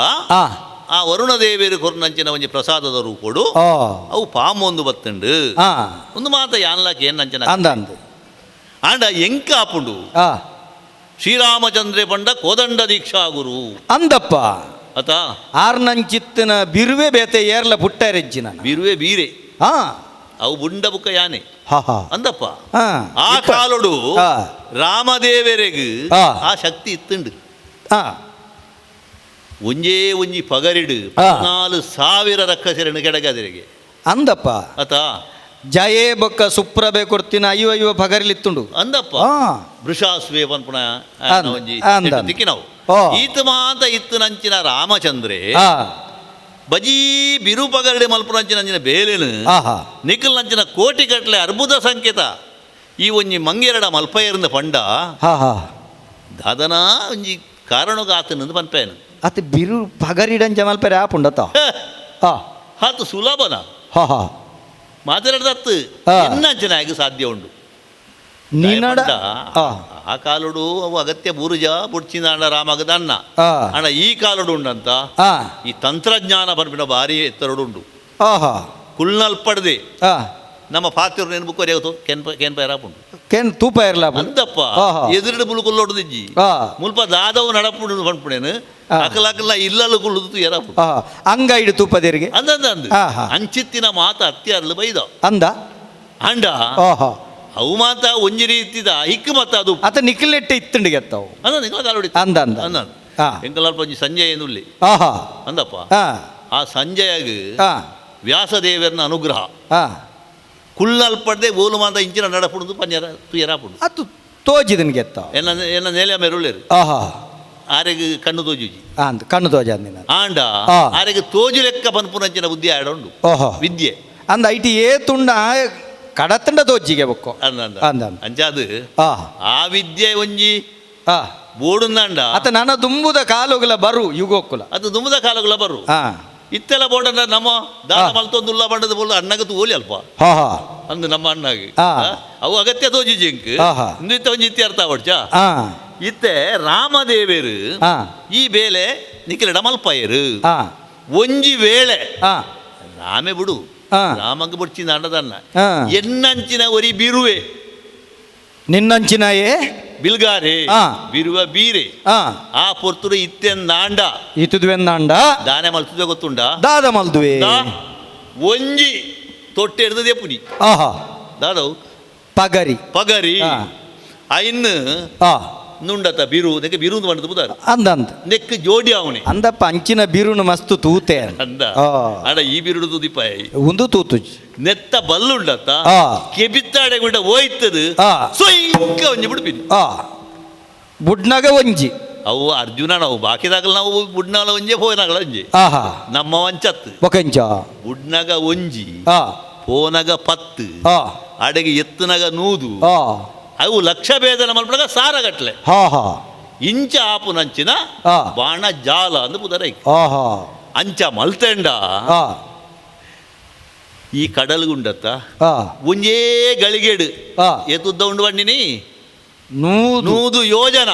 ಆ ವರುಣ ದೇವಿಯರು ಕೊರ್ನಂಚಿನ ಒಂಜಿ ಪ್ರಸಾದದ ರೂಪೊಡು ಅವು ಪಾಮೊಂದು ಬತ್ತುಂಡು ಒಂದು ಮಾತ ಯಾನ್ಲಾಕ ಏನ್ ಅಂದ ಅಂದು ಆಂಡ ಎಂಕ ಆಪುಂಡು ಶ್ರೀರಾಮಚಂದ್ರೆ ಪಂಡ ಕೋದಂಡ ದೀಕ್ಷಾ ಗುರು ಅಂದಪ್ಪ ಅತ ಆರ್ನಂಚಿತ್ತಿನ ಬಿರುವೆ ಬೇತೆ ಏರ್ಲ ಪುಟ್ಟರೆಜ್ಜಿನ ಬಿರುವೆ ಬೀರೆ ಹಾ ಅವು ಬುಂಡ ಬುಕ್ಕ ಯಾನೆ ಅಂದಪ್ಪ ಆ ಕಾಲೊಡು ರಾಮದೇವರೆಗ್ ಆ ಶಕ್ತಿ ಇತ್ತುಂಡು ಒಂಜೇ ಒಂಜಿ ಪಗರಿಡು 14,000 ರಕ್ಕಸೆರನ್ನು ಕೆಡಗದರಿಗೆ ಅಂದಪ್ಪ ಅತ ಜಯೇ ಬೊಕ್ಕ ಸುಪ್ರಭೆ ಕೊಡ್ತಿನ ಅಯ್ಯೋ ಅಯ್ಯೋ ಪಗರಿಲಿತ್ತುಂಡು ಅಂದಪ್ಪ ವೃಷಾಸ್ವೇ ಪನ್ಪುಣ ಒಂಜಿ ದಿಕ್ಕಿನವು ಈತ ಮಾತ ಇತ್ತು ನಂಚಿನ ರಾಮಚಂದ್ರೆ ಬಜೀ ಬಿರುಪಗರಡೆ ಮಲ್ಪುನಂಚಿನ ಬೇಲೆನು ನಿಖಲ್ ನಂಚಿನ ಕೋಟಿ ಕಟ್ಲೆ ಅರ್ಬುದ ಸಂಕೇತ ಈ ಒಂಜಿ ಮಂಗೆರಡ ಮಲ್ಪಯರ್ನ ಪಂಡ ದಾದನ ಒಂಜಿ ಕಾರಣಗ ಆತನಂದು ಪನ್ಪೇನು ಅತ್ ಬಿರು ಪಗರಿಡಂಚ ಮಲ್ಪರೆ ಆಪುಂಡತ ಆತು ಸುಲಭನ ಮಾತಾಡದತ್ತು ಎನ್ನಂಚನಾಗಿ ಸಾಧ್ಯ ಉಂಡು. ನಿನ್ನಡ ಆ ಕಾಲುಡು ಅವು ಅಗತ್ಯ ಬೂರುಜ ಬುಡ್ಚಿನಾಂಡ ರಾಮಗದ ಅಣ್ಣ ಅಣ್ಣ ಈ ಕಾಲುಡು ಉಂಡಂತ ಈ ತಂತ್ರಜ್ಞಾನ ಬರ್ಬಿನ ಭಾರಿ ಎತ್ತರಡು ಉಂಡು. ಕುಲ್ನಲ್ಪಡದೆ ನಮ್ಮ ಪಾತಿರು ನೆನಪು ಕೊರೆಯವತ್ತು ಕೆನ್ಪ ಕೆನ್ಪ ಉಂಟು ಕೆನ್ ತೂಪ ಇರಲ ಅಂತಪ್ಪ ಎದುರುಡು ಮುಲ್ಕೊಲ್ಲೊಡ್ದಿಜ್ಜಿ ಮುಲ್ಪ ದಾದವು ನಡಪುಡು ಪನ್ಪುಣೇನು ಅಕಲ ಇಲ್ಲಲು ಕುಳ್ಳುದು ಎರಾಪು ಅಂಗೈಡು ತೂಪದೇರಿಗೆ ಅಂದ ಅಂದ ಅಂಚಿತ್ತಿನ ಮಾತ ಅತ್ಯಾರ್ಲು ಬೈದ ಅಂದ ಅಂಡ ಅವು ಮಾತ ಒಂಜಿ ರೀತಿದ ಹಿಕ್ಕು ಮತ್ತ ಅದು ಅತ ನಿಖಿಲೆಟ್ಟೆ ಇತ್ತುಂಡು ಗೆತ್ತವು ಅಂದ ನಿಖಲ ಕಾಲುಡಿ ಅಂದ ಅಂದ ಅಂದ ಎಂಕಲಾಲ್ಪ ಒಂಜಿ ಸಂಜಯ ಏನುಲ್ಲಿ ಅಂದಪ್ಪ. ಆ ಸಂಜಯಗ್ ವ್ಯಾಸದೇವರನ ಅನುಗ್ರಹ ಕುಳ್ಳಲ್ಪಡದೆ ಓಲು ಮಾತ ಇಂಚಿನ ನಡಪುಡುದು ಪಂಜರ ತುಯರಾಪುಡು ಅದು ತೋಜಿದನ್ ಗೆತ್ತ ಎನ್ನ ಎನ್ನ ನೇಲೆ ಮೆರುಳೇರು ಆರೆಗ್ ಕಣ್ಣು ತೋಜುಜಿ ಅಂದ ಕಣ್ಣು ತೋಜ ಆಂಡ ಆರೆಗ್ ತೋಜು ಲೆಕ್ಕ ಪನ್ಪುನಂಚಿನ ಬುದ್ಧಿ ಆಡ ಉಂಡು ವಿದ್ಯೆ ಅಂದ IT ಏ ತುಂಡ ಕಡತಂಡ ತೋಜಿಗೆ ಬೊಕ್ಕೋ ಅಂದ ಅಂದ ಅಂಚಾದು ಆ ವಿದ್ಯೆ ಒಂಜಿ ಬೋಡುಂದಾಂಡ ಅತ ನನ್ನ ದುಂಬುದ ಕಾಲುಗಳ ಬರು ಯುಗೋಕ್ಕುಲ ಅದು ದುಂಬುದ ಕಾಲುಗಳ ಬರು ಇತ್ತೆಲ್ಲ ಬೋಡಂಡ ನಮ್ಮ ದಾದ ಮಲ್ತೊಂದುಲ್ಲ ಬಂಡದ ಬೋಲು ಅಣ್ಣಗ ತೋಲಿ ಅಲ್ಪ ಅಂದು ನಮ್ಮ ಅಣ್ಣಗೆ ಅವು ಅಗತ್ಯ ತೋಜಿ ಜಿಂಕ್ ಇಂದು ಒಂಜಿ ಇತ್ತೆ ಅರ್ಥ ಅವಡ್ಚ ಇತ್ತೆ ರಾಮದೇವರು ಈ ಬೇಲೆ ನಿಖಿಲಡ ಮಲ್ಪಾಯರು ಒಂಜಿ ವೇಳೆ ರಾಮೆ ಬಿಡು ರಾಮಂಗ ಬುಡ್ಚಿನ ಅಣ್ಣದನ್ನ ಎನ್ನಂಚಿನ ಒರಿ ಬಿರುವೆ ನಿನ್ನಂಚಿನಯೇ ಬಿಲ್ಗಾರೆ ಬಿರುವ ಬೀರೆ ಆ ಪೊರ್ತುರು ಇತ್ತೆಂದಾಂಡ ಇತ್ತುದುವೆಂದಾಂಡ ದಾನೆ ಮಲ್ತುದೆ ಗೊತ್ತುಂಡ ದಾದ ಮಲ್ದುವೆ ಒಂಜಿ ತೊಟ್ಟೆ ಹಿಡ್ದದೆ ಪುನಿ ಆಹಾ ದಾದವು ಪಗರಿ ಪಗರಿ ಐನ್ ನುಂಡತ ಬಿರು ನೆಕ್ ಬಿರು ಬಂಡದ ಬುದಾರ ಅಂದ ಅಂದ ನೆಕ್ ಜೋಡಿ ಅವನೆ ಅಂದಪ್ಪ ಅಂಚಿನ ಬಿರುನು ಮಸ್ತು ತೂತೆ ಅಂದ ಅಡ ಈ ಬಿರುಡು ತುದಿಪಾಯಿ ಒಂದು ತೂತು ನೆತ್ತ ಬಲ್ಲುಂಡತ ಕೆಬಿತ್ತಾಡೆ ಗುಂಡ ಹೋಯ್ತದು ಸೊಯ್ಕ ಒಂಜಿ ಬಿಡ್ಪಿನಿ ಬುಡ್ನಗ ಒಂಜಿ ಅವು ಅರ್ಜುನ ನಾವು ಬಾಕಿದಾಗಲ ನಾವು ಬುಡ್ನಾಲ ಒಂಜೆ ಪೋನಾಗಲ ಒಂಜಿ ಆಹಾ ನಮ್ಮ ವಂಚತ್ತು ಬೊಕಂಚ ಬುಡ್ನಗ ಒಂಜಿ ಪೋನಗ 10 ಅಡಗೆ ಎತ್ತುನಗ 100 ಅವು ಲಕ್ಷ ಭೇದನ ಮಲ್ಪಡಗ ಸಾರಗಟ್ಲೆ ಇಂಚ ಆಪು ನಂಚಿನ ಬಾಣ ಜಾಲ ಅಂದು ಪುದರೈ ಅಂಚ ಮಲ್ತೆಂಡ ಈ ಕಡಲ್ಗುಂಡತ್ತ ಒಂಜೇ ಗಳಿಗೆಡು ಏತುದ್ದ ಉಂಡು ಬಂಡಿನಿ 100 ಯೋಜನ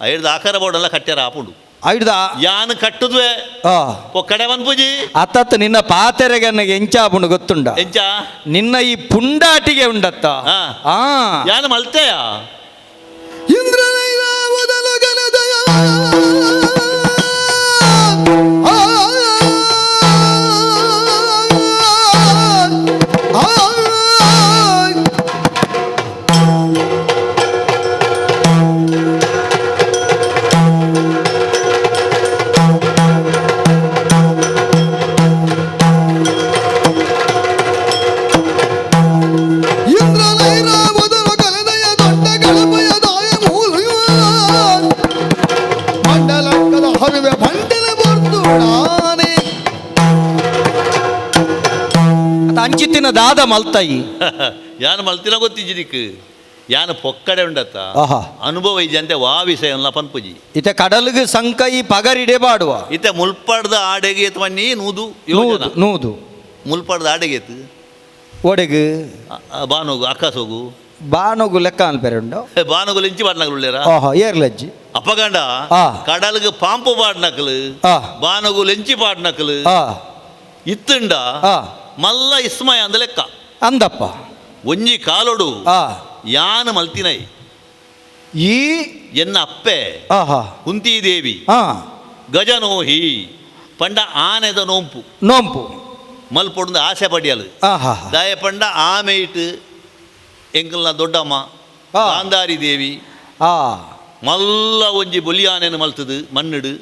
ಐಡ್ದ ಆಕಾರ ಬೋರ್ಡೆಲ್ಲ ಕಟ್ಟ್ಯಾರ ಆಪುಂಡು ಐಡ್ದ ಯಾನ್ ಕಟ್ಟುದ್ವೆ ಒಕ್ಕಡೆ ಪೂಜಿ ಅತ್ತತ್ತ ನಿನ್ನ ಪಾತೆರೆಗೆ ಎಂಚಾಪುಂಡು ಗೊತ್ತುಂಡ ಎಂಚ ನಿನ್ನ ಈ ಪುಂಡಾಟಿಗೆ ಉಂಡತ್ತ ಯಾನ್ ಮಲ್ತೆಯ ಅಂಚಿತ್ತಿನ ದಾದ ಮಲ್ತಾಯಿ ಯಾನು ಮಲ್ತಿನ ಗೊತ್ತಿಜ್ಜಿದಿಕ್ ಯಾನು ಪೊಕ್ಕಡೆ ಉಂಡತ್ತ ಅನುಭವ ಇಜ್ಜಂತೆ ವಾ ವಿಷಯ ಪನ್ಪುಜಿ ಇತ್ತೆ ಕಡಲ್ಗೆ ಸಂಕೈ ಪಗರಿಡೆ ಬಾಡುವ ಇತ್ತೆ ಮುಲ್ಪಡ್ದ ಆಡೆಗೆ ಬನ್ನಿ ನೂದು ನೂದು ಮುಲ್ಪಡ್ದ ಆಡೆಗೆ ಒಡೆಗು ಬಾನೋಗು ಅಕ್ಕಸೋಗು ಬಾನೋಗು ಲೆಕ್ಕ ಅನ್ಪೆರೆ ಉಂಡು ಬಾನೋಗು ಲಿಂಚಿ ಬಾಡ್ನಕಲು ಉಳ್ಳೇರ ಏರ್ಲಜ್ಜಿ ಅಪ್ಪಗಂಡ ಕಡಲ್ಗೆ ಪಾಂಪು ಬಾಡ್ನಕಲು ಬಾನೋಗು ಲೆಂಚಿ ಬಾಡ್ನಕಲು ಇತ್ತುಂಡ ಮಲ್ಲ ಇಸ್ಮಯ ಅಂದ ಲೆಕ್ಕ ಅಂದಪ್ಪ ಒಂಜಿ ಕಾಲೊಡು ಯಾನು ಮಲ್ತಿನೈ ಈ ಎನ್ನ ಅಪ್ಪೆ ಕುಂತಿದೇವಿ ಗಜನೋಹಿ ಪಂಡ ಆನೆದ ನೋಂಪು ನೋಂಪು ಮಲ್ಪೊಡ್ದು ಆಸೆ ಪಡಿಯಲು ದಾಯ ಪಂಡ ಆಮೇಟ್ ಎಂಕಲ್ನ ದೊಡ್ಡಮ್ಮ ಗಾಂಧಾರಿ ದೇವಿ ಮಲ್ಲ ಒಂಜಿ ಬೊಲಿ ಆನೆನು ಮಲ್ತದು ಮಣ್ಣುಡು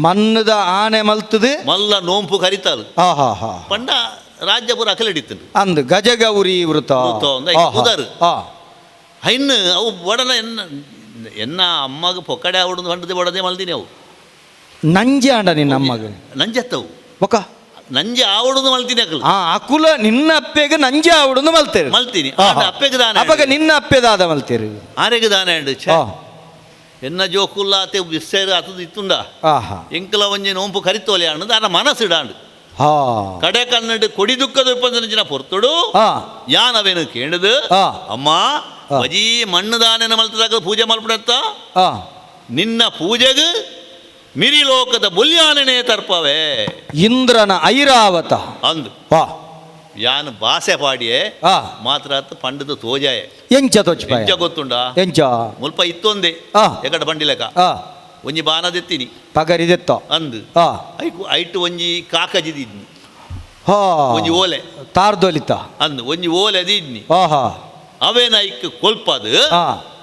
ಮಣ್ಣದ ಆನೆ ಮಲ್ತದು ಮಲ್ಲ ನೋಂಪು ಕರಿತಾಳು ಪಂಡ ರಾಜ್ಯಪುರ ಅಕಲಡಿತ್ತು ಅಂದು ಗಜಗೌರಿ ವೃತ ಉದಾರು ಇನ್ನು ಅವು ಒಡನ ಎನ್ನ ಎನ್ನ ಅಮ್ಮಗ ಪೊಕ್ಕಡೆ ಅವಡು ಹೊಂಡದೆ ಒಡದೆ ಮಲ್ದಿನಿ ಅವು ನಂಜೆ ಅಂಡ ನಿನ್ನ ಅಮ್ಮಗ ನಂಜತ್ತವು ಬೊಕ ನಂಜೆ ಆವಡುದು ಮಲ್ತೀನಿ ಅಕುಲು. ಆ ಅಕುಲ ನಿನ್ನ ಅಪ್ಪೆಗೆ ನಂಜೆ ಆವಡುದು ಮಲ್ತೇರು ಮಲ್ತೀನಿ. ಅಪ್ಪೆಗೆ ದಾನ ಅಪ್ಪಗ ನಿನ್ನ ಅಪ್ಪೆ ದಾದ ಮಲ್ತೇರು ಆರೆಗೆ ದಾನ ಛೇ ಎನ್ನ ಜೋಕುಲ್ಲ ಆತೆ ಬಿಸ್ಸೇರು ಆತದ ಇತ್ತುಂಡ ಎಂಕಲ ಒಂಜಿ ನೋಂಪು ಕರಿತೋಲೆ ಅಣ್ಣದು ಆನ ಮನಸ್ಸಿಡಾಂಡು ಕಡೆ ಕನ್ನಡ ಕೊಡಿ ದುಃಖದ ಉಪಂದನ ಪೊರ್ತುಡು ಯಾನವೇನು ಕೇಳದು ಅಮ್ಮ ಬಜೀ ಮಣ್ಣು ದಾನೆನ ಮಲ್ತದಾಗ ಪೂಜೆ ಮಲ್ಪಡತ್ತ ನಿನ್ನ ಪೂಜೆಗೆ ಮಿರಿಲೋಕದ ಬುಲ್ಯಾನನೇ ತರ್ಪವೆ ಇಂದ್ರನ ಐರಾವತ ಅಂದು ಯಾನು ಬಾಸೆ ಪಾಡಿಯೇ ಮಾತ್ರ ಪಂಡದ ತೋಜಾಯ ಎಂಚ ತೋಚ ಎಂಚ ಗೊತ್ತುಂಡ ಎಂಚ ಮುಲ್ಪ ಇತ್ತೊಂದೆ ಎಕಡ ಬಂಡಿಲೆಕ ಒಂಜಿ ಬಾನದೆತ್ತಿನಿ ಪಗರಿದೆತ್ತ ಅಂದು ಐಕು ಐಟು ಒಂಜಿ ಕಾಕಜಿದಿದ್ನಿ ಒಂಜಿ ಓಲೆ ತಾರ್ದೊಲಿತ ಅಂದು ಒಂಜಿ ಓಲೆ ಅದಿದ್ನಿ ಅವೇನ ಐಕ್ ಕೊಲ್ಪದು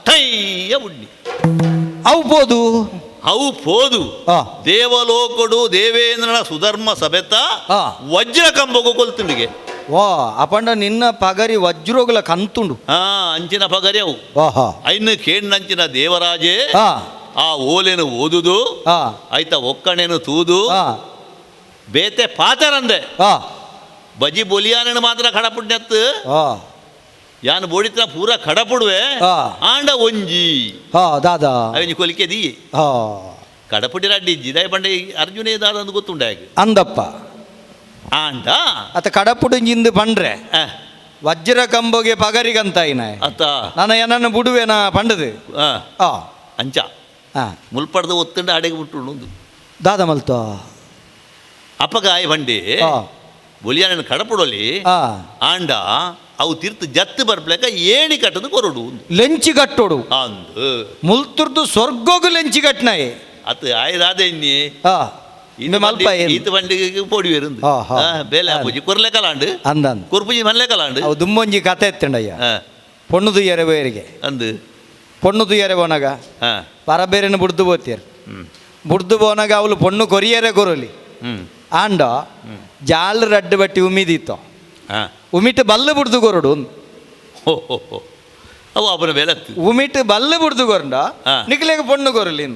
ಟೈಯ ಉಡ್ನಿ ಅವು ಪೋದು ಅವು ಪೋದು ದೇವಲೋಕಡು ದೇವೇಂದ್ರನ ಸುಧರ್ಮ ಸಭೆತ ವಜ್ರ ಕಂಬಗು ಕೊಲ್ತುಂಡಿಗೆ ವಾ ಅಪಂಡ ನಿನ್ನ ಪಗರಿ ವಜ್ರೋಗಲ ಕಂತುಂಡು ಅಂಚಿನ ಪಗರಿ ಅವು ಐನು ಕೇಂಡಂಚಿನ ದೇವರಾಜೇ ಆ ಓಲೆನು ಓದುದು ಆಯ್ತಾ ಒಕ್ಕಣೆನು ತೂದು ಬೇತೆ ಪಾತರಂದೆ ಬಜಿ ಬೊಲಿಯಾನನು ಮಾತ್ರ ಕಡಪುಡ್ನೆತ್ತು ಯಾನು ಬೋಡಿತ್ರ ಪೂರ ಕಡಪುಡುವೆ ಆಂಡ ಒಂಜಿ ದಾದಾ ಅವೆಂಜಿ ಕೊಲಿಕೆ the ಕಡಪುಡಿ ರಡ್ಡಿ ಇಜ್ಜಿ ದಯ ಪಂಡ ಅರ್ಜುನೇ ದಾದ ಅಂದು ಗೊತ್ತುಂಡ ಅಂದಪ್ಪ ಆಂಡ ಅತ ಕಡಪುಡು ಇಂದು ಪಂಡ್ರೆ ವಜ್ರ ಕಂಬೋಗೆ ಪಗರಿಗಂತ ಇನ ಅತ್ತ ನಾನು ಏನನ್ನು ಬುಡುವೆನಾ ಪಂಡದು ಅಂಚ ಮುಲ್ಪಡ್ದು ಒತ್ತುಂಡ ಅಡೆಗೆ ಬಿಟ್ಟು ದಾದ ಮಲ್ತ ಅಪ್ಪಗಾಯ ಬಂಡಿ ಬೊಲಿಯಾನ ಕಡಪುಡಲಿ ಆಂಡ ಅವು ತೀರ್ಥ ಜತ್ತು ಬರ್ಪ್ಲೆಕ ಏಣಿ ಕಟ್ಟದು ಕೊರಡು ಲೆಂಚಿ ಕಟ್ಟೋಡು ಅಂದು ಮುಲ್ತುರ್ದು ಸ್ವರ್ಗೋಗು ಲೆಂಚಿ ಕಟ್ಟನಾಯಿ ಅತ್ತು ಆಯ್ದಾದ ಇನ್ನಿ ಮಲ್ಪ ಈತ ಬಂಡಿಗೆ ಪೊಡಿ ಬೇಲೆ ಪೂಜಿ ಕೊರ್ಲೆ ಕಲಾಂಡು ಅಂದ ಕೊರ್ಪುಜಿ ಮಲ್ಲೆ ಕಲಾಂಡು ಅವು ದುಮ್ಮೊಂಜಿ ಕತೆ ಎತ್ತಂಡಯ್ಯ ಪೊಣ್ಣು ತುಯ್ಯರೆ ಬೇರಿಗೆ ಅಂದು ಪೊಣ್ಣು ತುಯ್ಯರೆ ಪೋನಾಗ ಪರಬೇರೆನ ಬುಡ್ದು ಪೋತಿಯರು ಬುಡ್ದು ಪೋನಾಗ ಅವಳು ಪೊಣ್ಣು ಕೊರಿಯರೆ ಕೊರಲಿ ಆಂಡ ಜಾಲ್ ರಡ್ಡು ಬಟ್ಟಿ ಉಮ್ಮಿದಿತ್ತು ಉಮಿಟ್ ಬಲ್ಲು ಬುಡ್ದು ಕೊರಡು ಅವು ಅವನ ಬೇಲೆ ಉಮಿಟ್ ಬಲ್ಲು ಬುಡ್ದು ಕೊರಂಡ ನಿಕ್ಲೆಗೆ ಪೊಣ್ಣು ಕೊರಲಿ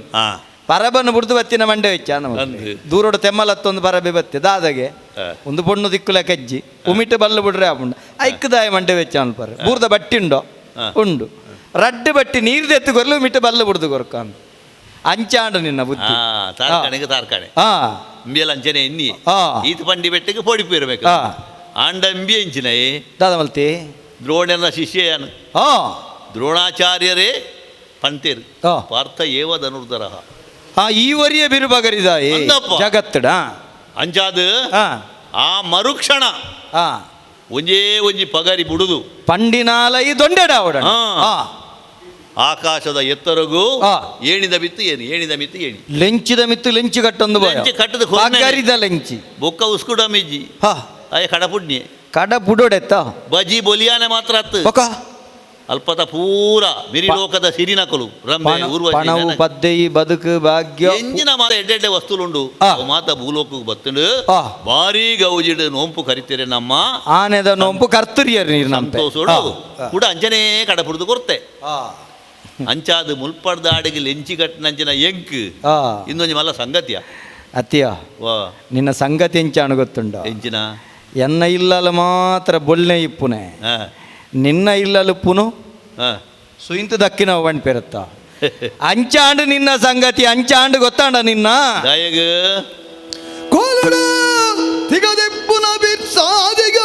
ಪರಬನ್ನು ಬುಡ್ದು ಬತ್ತಿನ ಮಂಡೆ വെച്ച ದೂರೋಡು ತೆಮ್ಮಲತ್ತೊಂದು ಪರಬೆ ಬತ್ತೆ ದಾದಗೆ ಒಂದು ಪೊಣ್ಣು ದಿಕ್ಕುಲ ಕಜ್ಜಿ ಉಮಿಟ್ ಬಲ್ಲು ಬಿಡ್ರೆ ಆಪುಂಡು ಐಕ್ಕದಾಯ ಮಂಡೆ വെച്ച ಅನ್ಪರ್ ಬೂರ್ದ ಬಟ್ಟಿ ಉಂಡೋ ಉಂಡು ರಡ್ಡು ಬಟ್ಟಿ ನೀರು ದೆತ್ತು ಕೊರಲು ಉಮಿಟ್ ಬಲ್ಲು ಬುಡ್ದು ಕೊರ್ಕಾನು ಅಂಚಾಂಡು ನಿನ್ನ ಬುದ್ಧಿ ತಾರ್ಕಾಣೆಗೆ ತಾರ್ಕಾಣೆ ಇಂಬಿಯಲ್ ಅಂಚನೆ ಎನ್ನಿ ಈತ ಪಂಡಿ ಬೆಟ್ಟಕ್ಕೆ ಪೋಡಿಪು ಇರಬೇಕು ಆಂಡ ಇಂಬಿ ಎಂಚಿನ ದಾದ ಮಲ್ತಿ ದ್ರೋಣನ ಶಿಷ್ಯನು ದ್ರೋಣಾಚಾರ್ಯರೇ ಪಂತೇರು ಪಾರ್ಥ ಏವ ಧನುರ್ಧರ ಈ ವರಿಯ ಬಿರುಬಗರಿದಾಯಿ ಜಗತ್ತಡ ಅಂಚಾದ ಆ ಮರುಕ್ಷಣ ಒಂಜೇ ಒಂಜಿ ಪಗರಿ ಬುಡುದು ಪಂಡಿನಾಲೈ ದೊಂಡೆಡ ಆಕಾಶದ ಎತ್ತರಗೂ ಏಣಿದ ಮಿತ್ತು ಏಣಿ ಏಣಿದ ಮಿತ್ತು ಏಣಿ ಲೆಂಚಿದ ಮಿತ್ತು ಲೆಂಚಿ ಕಟ್ಟೊಂದು ಲೆಂಚಿ ಕಟ್ಟದ ಪಗರಿದ ಲೆಂಚಿ ಬೊಕ್ಕ ಉಸ್ಕುಡ ಮಿಜ್ಜಿ ಅಯ್ಯ ಕಡಪುಡ್ನಿ ಕಡಪುಡೊಡೆತ್ತ ಬಜಿ ಬೊಲಿಯಾನೆ ಮಾತ್ರ ಅತ್ತು ಬೊಕ ಅಲ್ಪತ ಪೂರ ಮಿರಿಲೋಕದ ಸಿರಿನಕಲು ರಂಬೆ ಪಣವು ಪದ್ದೆಯಿ ಬದುಕು ಭಾಗ್ಯ ಎಂಜಿನ ಮಾತ ಎಡ್ಡೆಡ್ಡೆ ವಸ್ತುಲುಂಡು ಮಾತ ಭೂಲೋಕಕ್ಕೆ ಬತ್ತುಂಡು ಭಾರಿ ಗೌಜಿಡು ನೋಂಪು ಕರಿತೀರಿ ನಮ್ಮ ಆನೆದ ನೋಂಪು ಕರ್ತುರಿಯರು ನೀರು ಸಂತೋಷೋಡು ಕೂಡ ಅಂಚನೇ ಕಡಪುಡ್ದು ಕೊರ್ತೆ ಅಂಚಾದ ಮುಲ್ಪಡ್ದ ಆಡಿಗೆ ಲೆಂಚಿ ಕಟ್ಟಿನಂಚಿನ ಎಂಕ್ ಇನ್ನೊಂದು ಮಲ್ಲ ಸಂಗತಿಯ ಅತ್ತಿಯ ನಿನ್ನ ಸಂಗತಿ ಎಂಚಾಣು ಗೊತ್ತುಂಡು ಎಂಚಿನ ಎನ್ನ ಇಲ್ಲಲು ಮಾತ್ರ ಬೊಲ್ನೆ ಇಪ್ಪುನೆ ನಿನ್ನ ಇಲ್ಲಲು ಪುನು ಸುಯಿಂತು ದಕ್ಕಿನ ಪೆರುತ್ತ ಅಂಚಾಂಡು ನಿನ್ನ ಸಂಗತಿ ಅಂಚಾಂಡು ಗೊತ್ತಾಂಡ ನಿನ್ನ ದಯಗ ಕೋಲುಡು ತಿಗದೆಪ್ಪುನ ಬಿರ್ಸಾದಿಗ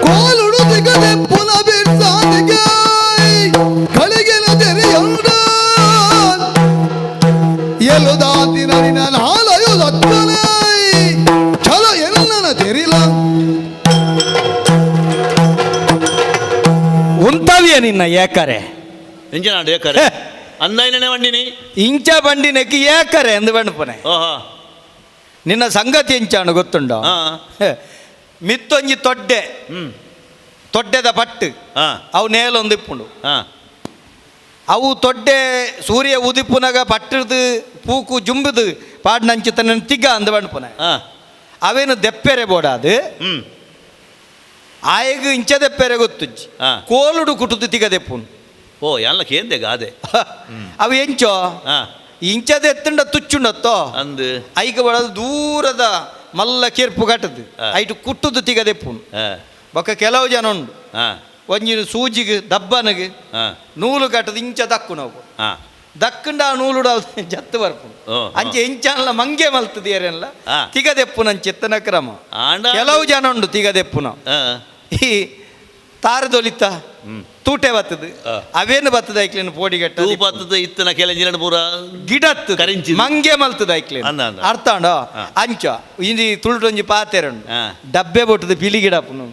ಕೋಲುಡು ತಿಗದೆಪ್ಪುನ ಬಿರ್ಸಾದಿಗ ಕಳಿಗೆನ ತೆರೆಯೊಂಡ ಎಲುದಾತಿನ ನಿನ್ನ ಹಾಲಯುದತ್ತನೆ ಛಲ ಎನ್ನನ ತೆರಿಲ ಉಂತವಿಯ ನಿನ್ನ ಏಕರೆ ಎಂಚಿನಾಂಡು ಏಕರೆ ಅಂದಾಯಿನೇ ಬಂಡಿನಿ ಇಂಚ ಬಂಡಿನಕ್ಕೆ ಏಕರೆ ಎಂದು ಬಂಡ್ಪನೆ ಓಹೋ ನಿನ್ನ ಸಂಗತಿ ಎಂಚಾಣು ಗೊತ್ತುಂಡು ಮಿತ್ತೊಂಜಿ ತೊಡ್ಡೆ ತೊಡ್ಡೆದ ಪಟ್ಟು ಅವು ನೇಲೊಂದು ಇಪ್ಪುಂಡು. ಅವು ತೊಡ್ಡೆ ಸೂರ್ಯ ಉದಿಪುನಗ ಪಟ್ಟದು ಪೂಕು ಜುಂಬುದು ಪಾಡ್ನಂಚಿತನ ತಿಗ್ಗ ಅಂದ ಪನ್ಪುನ ಅವೇನು ದೆಪ್ಪೆರೆ ಬೋಡಾದು ಆಯಗ್ ಇಂಚ ದೆಪ್ಪೆರೆ ಗೊತ್ತುಜ್ಜಿ ಕೋಲುಡು ಕುಟುದು ತಿಗ ದೆಪ್ಪುನು. ಓ ಎಲ್ಲ ಕೇಂದೆ ಗಾದೆ ಅವು ಎಂಚೋ ಇಂಚದೆತ್ತಂಡ ತುಚ್ಚುಂಡತ್ತೋ ಅಂದು ಐಕ ಬಡದು ದೂರದ ಮಲ್ಲ ಕೆರ್ಪು ಕಟ್ಟದು ಐಟು ಕುಟ್ಟುದು ತಿಗ ದೆಪ್ಪುನು. ಬೊಕ್ಕ ಕೆಲವು ಜನ ಉಂಡು ಒಂಜಿನ ಸೂಜಿಗೆ ದಬ್ಬನಿಗೆ ನೂಲು ಕಟ್ಟದು ಇಂಚ ದಕ್ಕು ನಾವು ದಕ್ಕಂಡ ಆ ನೂಲುಡ ಜತ್ತು ಬರ್ಪುನು ಅಂಚೆ ಇಂಚಲ್ಲ ಮಂಗೆ ಮಲ್ತದ ಏರೆಲ್ಲ ತಿಗದೆಪ್ಪುನ ಅಂಚೆತ್ತನ ಕ್ರಮ. ಕೆಲವು ಜನ ಉಂಡು ತಿಗದೆಪ್ಪುನ ಈ ತಾರದೊಲಿತ ತೂಟೆ ಬತ್ತದು ಅವೇನು ಬತ್ತದ ಐಕ್ಲೇನು ಪೋಡಿಗಟ್ಟ ಬತ್ತದ ಇತ್ತನ ಕೆಲ ಪೂರ ಗಿಡತ್ತು ಮಂಗೆ ಮಲ್ತದ ಐಕ್ಲೇನು ಅರ್ಥ ಉಂಡು. ಅಂಚ ಇಂದಿ ತುಳುಟೊಂಜಿ ಪಾತೆರುಂಡು ಡಬ್ಬೆ ಬೊಟ್ಟದ ಪಿಲಿ ಗಿಡಪ್ಪನು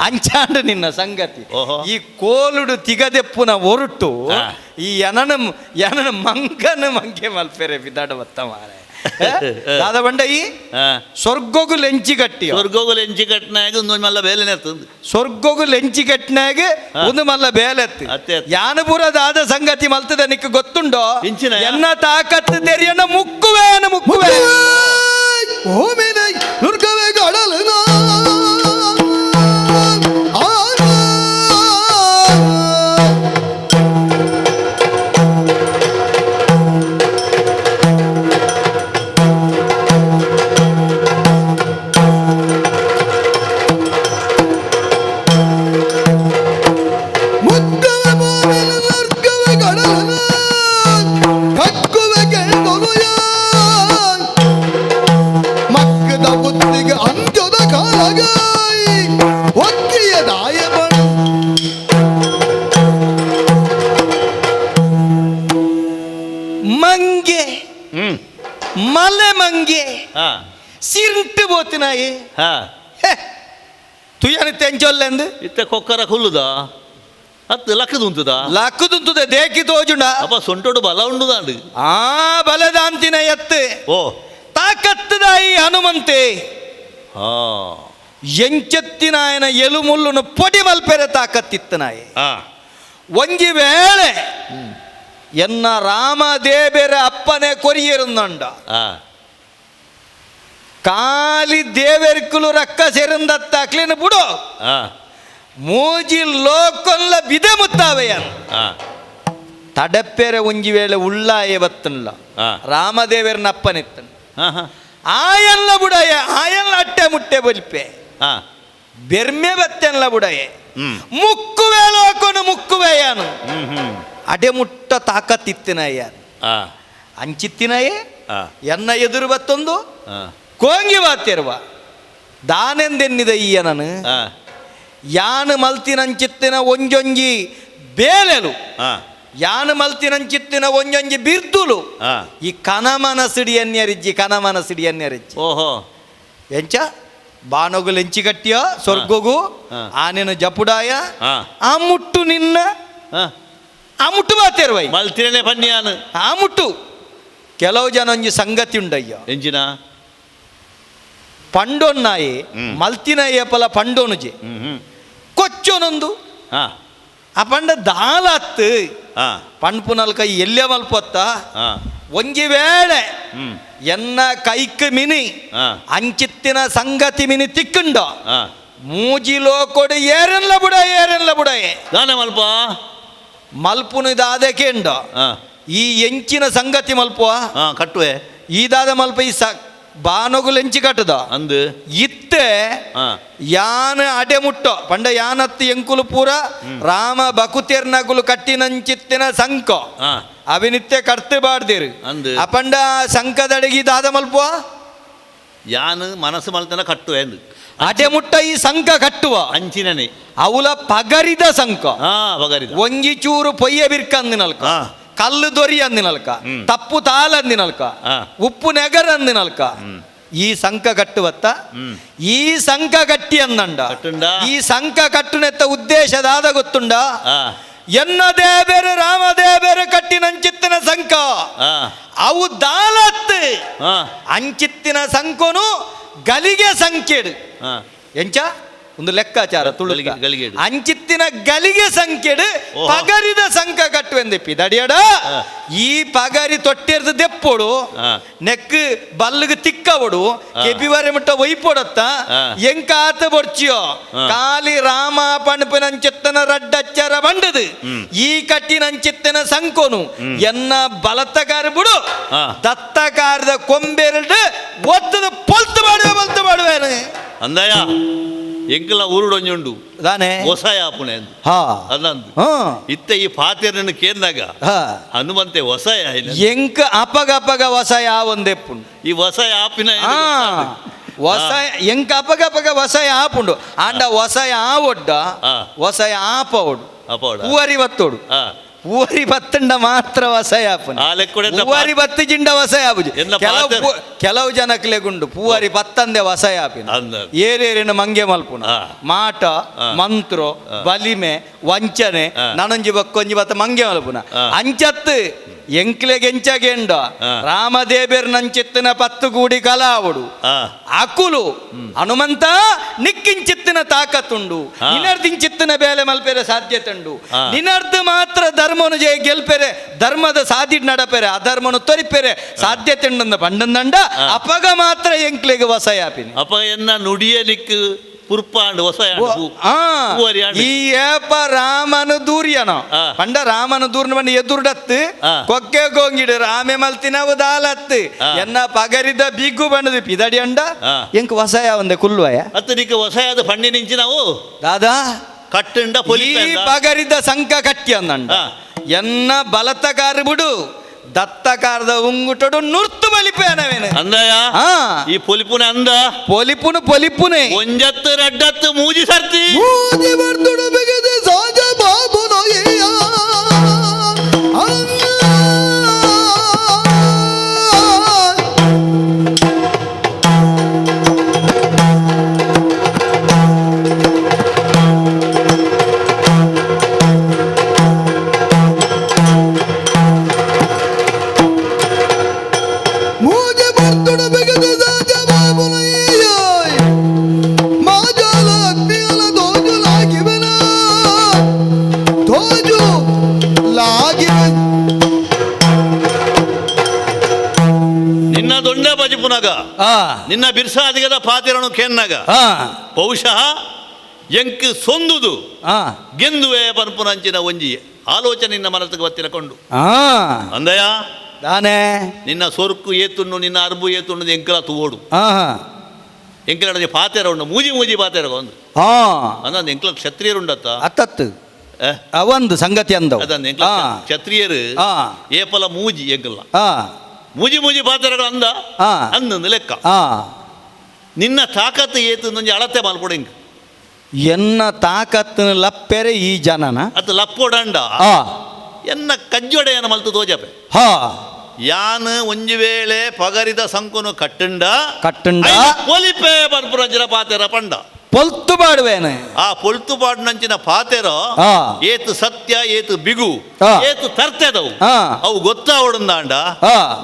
ಅಂಚಾಂಡ ನಿನ್ನ ಸಂಗತಿ. ಈ ಕೋಲುಡು ತಿಗದೆಪ್ಪುನ ಒರಟು ಈ ಎನನ ಎನನ ಮಂಗನ ಮಂಗೆ ಮಲ್ಪೆರೆ ಬಿದ್ದಾಡ ಬತ್ತ ಮಾರೆ ದಾದ ಬಂಡ ಈ ಸ್ವರ್ಗೋಗು ಲೆಂಚಿ ಕಟ್ಟಿ ಸ್ವರ್ಗೋಗು ಲೆಂಚಿ ಕಟ್ಟಿನಾಗ ಒಂದು ಮಲ್ಲ ಬೇಲೆ ಇರ್ತದೆ. ಸ್ವರ್ಗೋಗು ಲೆಂಚಿ ಕಟ್ಟಿನಾಗ ಒಂದು ಮಲ್ಲ ಬೇಲೆ ಎತ್ತು ಯಾನ ಪೂರ ದಾದ ಸಂಗತಿ ಮಲ್ತದ ನಿಕ್ ಗೊತ್ತುಂಡೋ ಎನ್ನ ತಾಕತ್ತು ತೆರಿಯನ್ನ ಮುಕ್ಕುವೆ ಮುಕ್ಕುವೆ ಮಂಗೆ ಮಲೆ ಮಂಗೆ ಸಿಂಟು ಬೋತಿನಾಯಿ ತುಯನ ತೆಂಚೊಲ್ಲೆಂದು ಇತ್ತ ಕೊಕ್ಕರ ಕುಲ್ಲುದ ಅತ್ತು ಲಕ್ಕದುಂತುದ ಲಕ್ಕದುಂತುದ ದೇಕಿ ತೋಜುಂಡ ಅಪ್ಪ ಸೊಂಟೋಡು ಬಲ ಉಂಡುದಾಂಡು ಆ ಬಲದಾಂತಿನ ಎತ್ತು ಓ ತಾಕತ್ತದಾಯಿ ಹನುಮಂತೆ ಎಂಚೆತ್ತಿನಾಯನ ಎಲುಮುಲ್ಲುನು ಪೊಡಿ ಮಲ್ಪೆರೆ ತಾಕತ್ತಿತ್ತನಾಯಿ. ಒಂಜಿ ವೇಳೆ ಎನ್ನ ರಾಮ ದೇಬೇರ ಅಪ್ಪನೆ ಕೊರಿಯರುಂದಂಡ ಕಾಲಿ ದೇವೆರ್ಕುಲು ರಕ್ಕ ಸೇರಂದತ್ತಾಕ್ಲೇನು ಬಿಡು ಮೂಜಿ ಲೋಕೊಲ್ಲ ಬಿದೆ ಮುತ್ತಾವೆಯನ್ ತಡಪ್ಪೆರೆ ಒಂಜಿ ವೇಳೆ ಉಳ್ಳಾಯ ಬತ್ತನ್ಲ ರಾಮದೇವರನ ಅಪ್ಪನಿತ್ತನ್ ಆಯಲ್ಲ ಬುಡಾಯ ಆಯಲ್ಲ ಅಟ್ಟೆ ಮುಟ್ಟೆ ಬಲಿಪೆ ಬೆರ್ಮೆ ಬತ್ತೆನ್ಲ ಬುಡಾಯೆ ಮುಕ್ಕುವೆ ಲೋಕೊನು ಮುಕ್ಕುವೆಯಾನು ಅಡೆ ಮುಟ್ಟ ತಾಕತ್ತಿತ್ತಿನಯ್ಯ ಅಂಚಿತ್ತಿನಯೇ ಎನ್ನ ಎದುರು ಬತ್ತೊಂದು ಕೋಂಗಿ ಬಾತಿರುವ ದಾನೆಂದೆನ್ನಿದ ಈಯ ನಾನು ಯಾನು ಮಲ್ತಿನಂಚಿತ್ತಿನ ಒಂಜೊಂಜಿ ಬೇಲೆಲು ಯಾನು ಮಲ್ತಿನಂಚಿತ್ತಿನ ಒಂಜೊಂಜಿ ಬಿರ್ದುಲು ಈ ಕನಮನ ಸಿಡಿಯನ್ಯರಿಜ್ಜಿ ಕನಮನ ಸಿಡಿಯನ್ಯರಿಜ್ಜಿ. ಓಹೋ ಎಂಚ ಬಾನೊಗು ಲೆಂಚಿ ಕಟ್ಟಿಯ ಸ್ವರ್ಗೋಗು ಆನೇನು ಜಪುಡಾಯ ಆ ಮುಟ್ಟು ನಿನ್ನ ಆ ಮುಟ್ಟು ಬಾತಿರುವೈ ಮಲ್ತಿನೇ ಪನ್ಯಾನು ಆ ಮುಟ್ಟು. ಕೆಲವು ಜನ ಒಂಜಿ ಸಂಗತಿ ಉಂಡಯ್ಯ ಎಂಚಿನ ಪಂಡೊನ್ನಾಯಿ ಮಲ್ತಿನ ಏಪಲ ಪಂಡೋನುಜೆ ಕೊಚ್ಚೊನೊಂದು ಆ ಪಂಡ ದಾಲತ್ತು ಪಣ್ಪುನಲ್ ಕೈ ಎಲ್ಲೇ ಮಲ್ಪೊತ್ತ ಒಂಜಿ ವೇಳೆ ಎನ್ನ ಕೈಕ್ ಮಿನಿ ಅಂಚಿತ್ತಿನ ಸಂಗತಿ ಮಿನಿ ತಿಕ್ಕುಂಡ ಮೂಜಿ ಲೋಕೊಡು ಏರೆಲ್ಲ ಬುಡ ಏರೆಲ್ಲ ಬುಡಯೆ ದಾನೆ ಮಲ್ಪ ಮಲ್ಪುನು ದಾದೆ ಕೇಂಡ ಈ ಎಂಚಿನ ಸಂಗತಿ ಮಲ್ಪುವ ಕಟ್ಟುವೆ ಈ ದಾದ ಮಲ್ಪ ಈ ಸ ಬಾನೊಗುಲು ಎಂಚಿ ಕಟ್ಟದ ಅಂದು ಇತ್ತೆ ಯಾನ ಅಡೆ ಮುಟ್ಟೋ ಪಂಡ ಯಾನತ್ತು ಎಂಕುಲು ಪೂರ ರಾಮ ಬಕುತೇರ್ನಗುಲು ಕಟ್ಟಿನಂಚಿತ್ತಿನ ಸಂಕೋ ಅವಿನಿತ್ಯ ಕರ್ತು ಬಾಡ್ದಿರು ಅಂದು ಅಪಂಡ ಸಂಕದಡಗಿ ದಾದ ಮಲ್ಪುವ ಯಾನು ಮನಸ್ಸು ಮಲ್ತನ ಕಟ್ಟುವೆ ಅಂದು ಅಡೆ ಮುಟ್ಟ ಈ ಸಂಕ ಕಟ್ಟುವ ಅಂಚಿನನೆ ಅವಲ ಪಗರಿದ ಸಂಕ ಪಗರಿದ ಒಂಜಿ ಚೂರು ಪೊಯ್ಯ ಬಿರ್ಕಂದಿನಲ್ಕ ಕಲ್ಲು ದೊರಿ ಅಂದಿನಲ್ಕ ತಪ್ಪು ತಾಲ ಅಂದಿನಲ್ಕ ಉಪ್ಪು ನೆಗರ ಅಂದಿನಲ್ಕ ಈ ಸಂಕ ಕಟ್ಟುವತ್ತ ಈ ಸಂಕ ಕಟ್ಟಿ ಅಂದಂಡ ಈ ಸಂಕ ಕಟ್ಟುನೆತ್ತ ಉದ್ದೇಶದಾದ ಗೊತ್ತುಂಡ ಎನ್ನ ದೇಬೇರು ರಾಮ ದೇಬೇರು ಕಟ್ಟಿನಂಚಿತ್ತಿನ ಸಂಕ ಅವು ದಾಲತ್ ಅಂಚಿತ್ತಿನ ಸಂಕೊನು ಗಲಿಗೆ ಸಂಕೇಡು ಎಂಚ ಒಂದು ಲೆಕ್ಕಾಚಾರ ತುಳು ಅಂಚಿತ್ತಿನ ಗಲಿಗೆ ಸಂಖ್ಯೆಡ್ ಪಗರಿದ ಸಂಕ ಕಟ್ಟುವೆಂದೆ ಪಿದಡಿಯಡ. ಈ ಪಗರಿ ತೊಟ್ಟೆರ್ದು ದೆಪ್ಪೋಡು, ನೆಕ್ ಬಲ್ಲುಗ್ ತಿಕ್ಕವಡು, ಕೆಪಿವರೆ ಮುಟ್ಟ ಒಯ್ಪೊಡತ್ತ ಎಂಕ ಆತ ಬೊಡ್ಚಿಯೋ ಕಾಲಿ ರಾಮ ಪಣಪಿನಂಚಿತ್ತನ ರಡ್ಡಚ್ಚರ ಬಂಡದು ಈ ಕಟ್ಟಿನಂಚಿತ್ತನ ಸಂಕೋನು ಎನ್ನ ಬಲತ್ತಕಾರ ಬಿಡು ದತ್ತಕಾರದ ಕೊಂಬೆರಡು ಒತ್ತದ ಪೊಲ್ತು ಮಾಡುವೆ ಪೊಲ್ತು ಮಾಡುವೇನು ಅಂದಯ ಎಂಕಲ ಊರುಡೊಂಜುಂಡು ದಾನೆ ಹೊಸಾಯ ಆಪುಣೆ ಅಂದು ಇತ್ತ ಈ ಪಾತೆರನ್ನು ಕೇಂದಾಗ ಹನುಮಂತೆ ಹೊಸಾಯ ಎಂಕ ಅಪಗ ಅಪಗ ವಸಾಯ ಒಂದೆಪ್ಪುಂಡು ಈ ವಸಾಯ ಆಪಿನ ವಸಾಯ ಎಂಕ ಅಪಗ ಅಪಗ ವಸಾಯ ಆಪುಂಡು ಆಂಡ ವಸಾಯ ಆವೊಡ್ಡ ವಸಾಯ ಆಪವೊಡು ಪೂವರಿ ಬತ್ತೋಡು ಪೂವರಿ ಬತ್ತಂಡ ಮಾತ್ರ ವಸಾಯ ಆಪುಂಡು ಪೂವರಿ ಬತ್ತಿ ಜಿಂಡ ವಸಾಯ ಆಪುಜಿ. ಕೆಲವು ಜನಕ್ಲೆಗುಂಡು ಪೂವರಿ ಬತ್ತಂದೆ ವಸಾಯ ಆಪಿನ ಏರೇರಿನ ಮಂಗೆ ಮಲ್ಪುನ ಮಾಟ ಮಂತ್ರ ಬಲಿಮೆ ವಂಚನೆ ನನೊಂಜಿ ಬಕ್ಕೊಂಜಿ ಬತ್ತ ಮಂಗೆ ಮಲ್ಪುನ ಅಂಚತ್ತು ಎಂಕ್ಲೆಗೆಂಚಗೆಂಡ ರಾಮದೇಬೇರ್ ನಂಚಿತ್ತಿನ ಪತ್ತು ಗೂಡಿ ಕಲಾವಡು ಅಕುಲು ಹನುಮಂತ ನಿಕ್ಕಿಂಚಿತ್ತಿನ ತಾಕತ್ತುಂಡು ನಿನರ್ದಿಂಚಿತ್ತಿನ ಬೇಲೆ ಮಲ್ಪೆರೆ ಸಾಧ್ಯತೆ ಉಂಡು ನಿನರ್ದು ಮಾತ್ರ ಧರ್ಮನು ಜಯ ಗೆಲ್ಪೆರೆ ಧರ್ಮದ ಸಾಧಿ ನಡಪೆರೆ ಅಧರ್ಮನು ತೊರಿಪೆರೆ ಸಾಧ್ಯತೆ ಉಂಡು ಪಂಡಂದಂಡ ಅಪಗ ಮಾತ್ರ ಎಂಕ್ಲೆಗೆ ವಸಯಾಪಿನಿ ಅಪ ಎನ್ನ ನುಡಿಯ ನಿಕ್ ಪುರ್ಪಾಂಡ್ ಹೊಸ ಈ ಏಪ ರಾಮನು ದೂರ್ಯನ ಪಂಡ ರಾಮನ ದೂರ್ನ ಪಂಡ ಎದುರುಡತ್ತು ಕೊಕ್ಕೆ ಗೋಂಗಿಡು ರಾಮೆ ಮಲ್ತಿನವು ದಾಲತ್ತು ಎನ್ನ ಪಗರಿದ ಬಿಗ್ಗು ಬಣ್ಣದ ಪಿದಡಿ ಅಂಡ ಎಂಕ್ ವಸಾಯ ಒಂದೆ ಕುಲ್ವಯ ಅತ್ತ ನಿಕ್ಕ ವಸಾಯದ ಪಣ್ಣಿ ನಿಂಚಿ ನಾವು ದಾದಾ ಕಟ್ಟಂಡ ಈ ಪಗರಿದ ಸಂಕ ಕಟ್ಟಿ ಅಂದಂಡ ಎನ್ನ ಬಲತಕಾರ ಬಿಡು ದತ್ತಕಾರದ ಉಂಗುಟಡು ನುರ್ತು ಬಲಿಪೇನವೇನು ಅಂದಯ ಈ ಪೊಲಿಪುನ ಅಂದ ಪೊಲಿಪುನು ಪೊಲಿಪುನೆ ಒಂಜತ್ತು ರಡ್ಡತ್ತು ಮೂಜಿ ಸರ್ತಿ ಮೂಜಿ ಬರ್ತುಡು ಬಿಗದೆ ಸಾಜ ಬಾಬು ನೋಯ ನಿನ್ನ ಬಿರ್ಸಾದಿಗದ ಪಾತಿರನು ಕೆನ್ನಾಗ ಬಹುಶಃ ಎಂಕ್ ಸೊಂದುದು ಗೆಂದುವೆ ಪನ್ಪುನಂಚಿನ ಒಂಜಿ ಆಲೋಚನೆ ನಿನ್ನ ಮನಸ್ಸಿಗೆ ಬತ್ತಿರಕೊಂಡು ಅಂದಯ ದಾನೆ ನಿನ್ನ ಸೊರ್ಕು ಏತುಣ್ಣು ನಿನ್ನ ಅರ್ಬು ಏತುಣ್ಣು ಎಂಕಲ ತೂವೋಡು ಎಂಕಲ ಪಾತೆರ ಉಂಡು ಮೂಜಿ ಮೂಜಿ ಪಾತೆರ ಒಂದು ಅಂದ ಎಂಕಲ ಕ್ಷತ್ರಿಯರುಂಡತ್ತ ಅತ್ತತ್ತು ಒಂದು ಸಂಗತಿ ಅಂದ ಅದನ್ನ ಎಂಕಲ ಕ್ಷತ್ರಿಯರು ಏಪಲ ಮೂಜಿ ಎಂಕಲ ಮೂಜಿ ಮೂಜಿ ಪಾತೆರಗಳು ಅಂದ ಅಂದಂದು ಲೆಕ್ಕ ನಿನ್ನ ತಾಕತ್ತು ಏತು ಒಂಜಿ ಅಳತೆ ಮಲ್ಪೊಡು ಎಂಕ್ ಎನ್ನ ತಾಕತ್ತಿನ ಲಪ್ಪೆರೆ ಈ ಜನನ ಅದು ಲಪ್ಪೊಡಂಡ ಎನ್ನ ಕಜ್ಜೊಡೆಯನ ಮಲ್ತು ತೋಜಪೆ ಯಾನ್ ಒಂಜಿ ವೇಳೆ ಪಗರಿದ ಸಂಕುನು ಕಟ್ಟಂಡ ಕಟ್ಟಂಡ ಪೊಲಿಪೆ ಪನ್ಪುರಂಚಿನ ಪಾತೆರ ಪಂಡ ಪೊಲ್ತು ಪಾಡುವೇನೆ ಆ ಪೊಲ್ತು ಪಾಡುನಂಚಿನ ಪಾತೆರ ಏತು ಸತ್ಯ ಏತು ಬಿಗು ಏತು ತರ್ತೆದವು ಅವು ಗೊತ್ತಾವಡುಂದಾಂಡ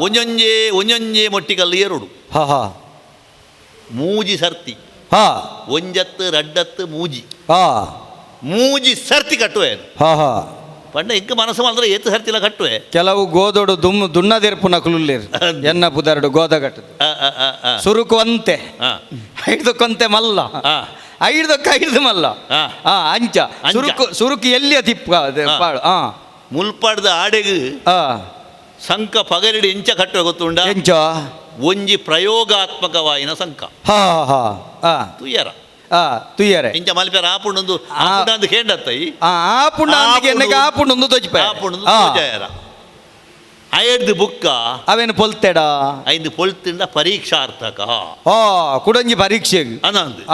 ಒಂಜೊಂಜೆ ಒಂಜೊಂಜೆ ಮೊಟ್ಟಿಕಲ್ಲು ಏರುಡು ಮೂಜಿ ಸರ್ತಿ ಒಂಜತ್ತು ರಡ್ಡತ್ತು ಮೂಜಿ ಮೂಜಿ ಸರ್ತಿ ಕಟ್ಟುವೆ ಪಂಡ ಇಂಕ ಮನಸ್ಸು ಮಾಡಿದ್ರೆ ಏತು ಸರ್ತಿಲ ಕಟ್ಟುವೆ. ಕೆಲವು ಗೋದೋಡು ದುಣ್ಣದಿರ್ಪು ನಕುಲುಲ್ಲೇರು ಎನ್ನ ಪುದರಡು ಗೋದ ಕಟ್ಟದು ಸುರುಕು ಅಂತೆ ಐದಕ್ಕೊಂತೆ ಮಲ್ಲ ಐದಕ್ಕೆ ಐದು ಮಲ್ಲ ಅಂಚ ಸುರುಕು ಸುರುಕು ಎಲ್ಲಿಯ ತಿಪ್ಪ ಪಾಡು ಮುಲ್ಪಾಡ್ದ ಆಡೆಗು ಸಂಕ ಪಗರಿಡಿ ಎಂಚ ಕಟ್ಟುವೆ ಗೊತ್ತುಂಡ ಎಂಚ ಒಂಜಿ ಪ್ರಯೋಗಾತ್ಮಕವಾಯಿನ ಸಂಕ ತುಯ್ಯರ ತುಯ್ಯರೆ ಇಂಚ ಮಲ್ಪೆರ ಆಪುಂಡೊಂದು ಆಪುಂಡು ಕೇಂಡತ್ತೈ ಆಪುಂಡು ಎನ್ನಕ್ಕೆ ಆಪುಂಡೊಂದು ತೋಜಿಪ ಆಪುಂಡೊಂದು ತೋಜಾಯರ ಐದು ಬುಕ್ಕ ಅವೇನು ಪೊಲ್ತೆಡ ಐದು ಪೊಲ್ತಿಂಡ ಪರೀಕ್ಷಾರ್ಥಕ ಕುಡಂಜಿ ಪರೀಕ್ಷೆಗೆ ಅನಂದು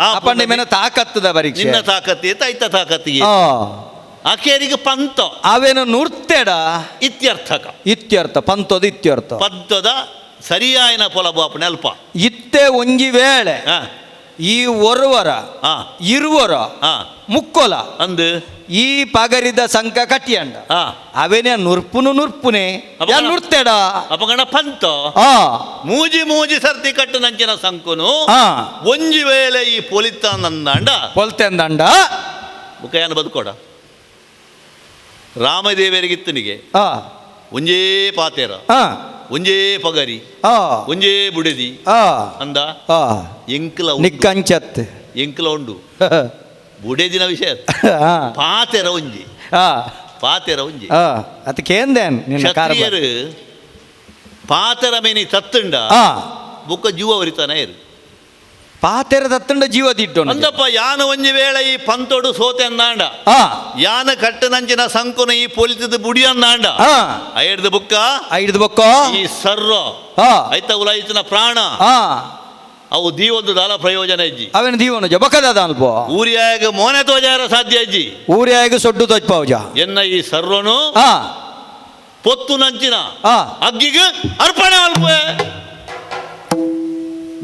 ಅಪ್ಪಂಡೆ ಮೇನ ತಾಕತ್ತದ ಪರೀಕ್ಷೆ ನಿನ್ನ ತಾಕತ್ತಿ ಐತ ತಾಕತ್ತಿ ಅಕೇರಿಗೆ ಪಂತ ಅವೇನು ನೂರ್ತೆಡ ಇತ್ಯರ್ಥಕ ಇತ್ಯರ್ಥ ಪಂತದ ಇತ್ಯರ್ಥ ಪಂತದ ಸರಿಯಾಯಿನ ಪೊಲಬು ಅಲ್ಪ ಇತ್ತೆ ಒಂಜಿ ವೇಳೆ ಈ ಒರುವರ ಇರುವರ ಮುಕ್ಕೊಲ ಅಂದು ಈ ಪಗರಿದ ಸಂಕ ಕಟ್ಟಿಯಂಡ ಅವೇನೆ ನುರ್ಪುನು ನುರ್ಪುನೆ ನುರ್ತೇಡ ಅಪಗಣ ಪಂತ ಮೂಜಿ ಮೂಜಿ ಸರ್ತಿ ಕಟ್ಟು ನಂಚಿನ ಸಂಕುನು ಒಂಜಿ ವೇಳೆ ಈ ಪೊಲಿತ ನಂದಾಂಡ ಪೊಲ್ತೆಂದಂಡ ಬುಕ್ಕಯ್ಯನ ಬದುಕೋಡ ರಾಮದೇವರಿಗಿತ್ತನಿಗೆ ಒಂಜೇ ಪಾತೇರ ಒಂಜೇ ಪಗರಿ ಒಂಜೇ ಬುಡೆದಿ ಅಂದ ಎಂಕ್ಲ ನಿಕ್ಕಂಚತ್ ಎಂಕ್ಲ ಉಂಡು ಬುಡೆದಿನ ವಿಷಯ ಪಾತೆರ ಒಂಜಿ ಪಾತೆರ ಒಂಜಿ ಅದಕ್ಕೇಂದೇನ್ ಕ್ಷತ್ರಿಯರು ಪಾತೆರ ಮೇನಿ ತತ್ತುಂಡ ಬುಕ್ಕ ಜೀವ ವರಿತಾನೆ ಇರು ಪಾತೆರ ತತ್ತುಂಡ ಜೀವ ದಿಟ್ಟು ಅಂದಪ್ಪ ಯಾನ ಒಂಜಿ ವೇಳೆ ಈ ಪಂತೋಡು ಸೋತೆ ಅಂದಾಂಡ ಯಾನ ಕಟ್ಟನಂಚಿನ ಸಂಕುನ ಈ ಪೊಲಿತದ ಬುಡಿ ಅಂದಾಂಡ ಐಡ್ದು ಬುಕ್ಕ ಐಡ್ದು ಬುಕ್ಕ ಈ ಸರ್ರೋ ಐತ ಉಲಾಯಿತನ ಪ್ರಾಣ ಅವು ದೀವೊಂದು ದಾಲ ಪ್ರಯೋಜನ ಇಜ್ಜಿ ಅವೇನು ದೀವನು ಜಬಕದ ಅಲ್ಪ ಊರಿಯಾಗ ಮೋನೆ ತೋಜಾರ ಸಾಧ್ಯ ಇಜ್ಜಿ ಊರಿಯಾಗ ಸೊಡ್ಡು ತೋಜ್ಪಾವುಜ ಎನ್ನ ಈ ಸರ್ರೋನು ಪೊತ್ತು ನಂಚಿನ ಅಗ್ಗಿಗೆ ಅರ್ಪಣೆ ಅಲ್ಪ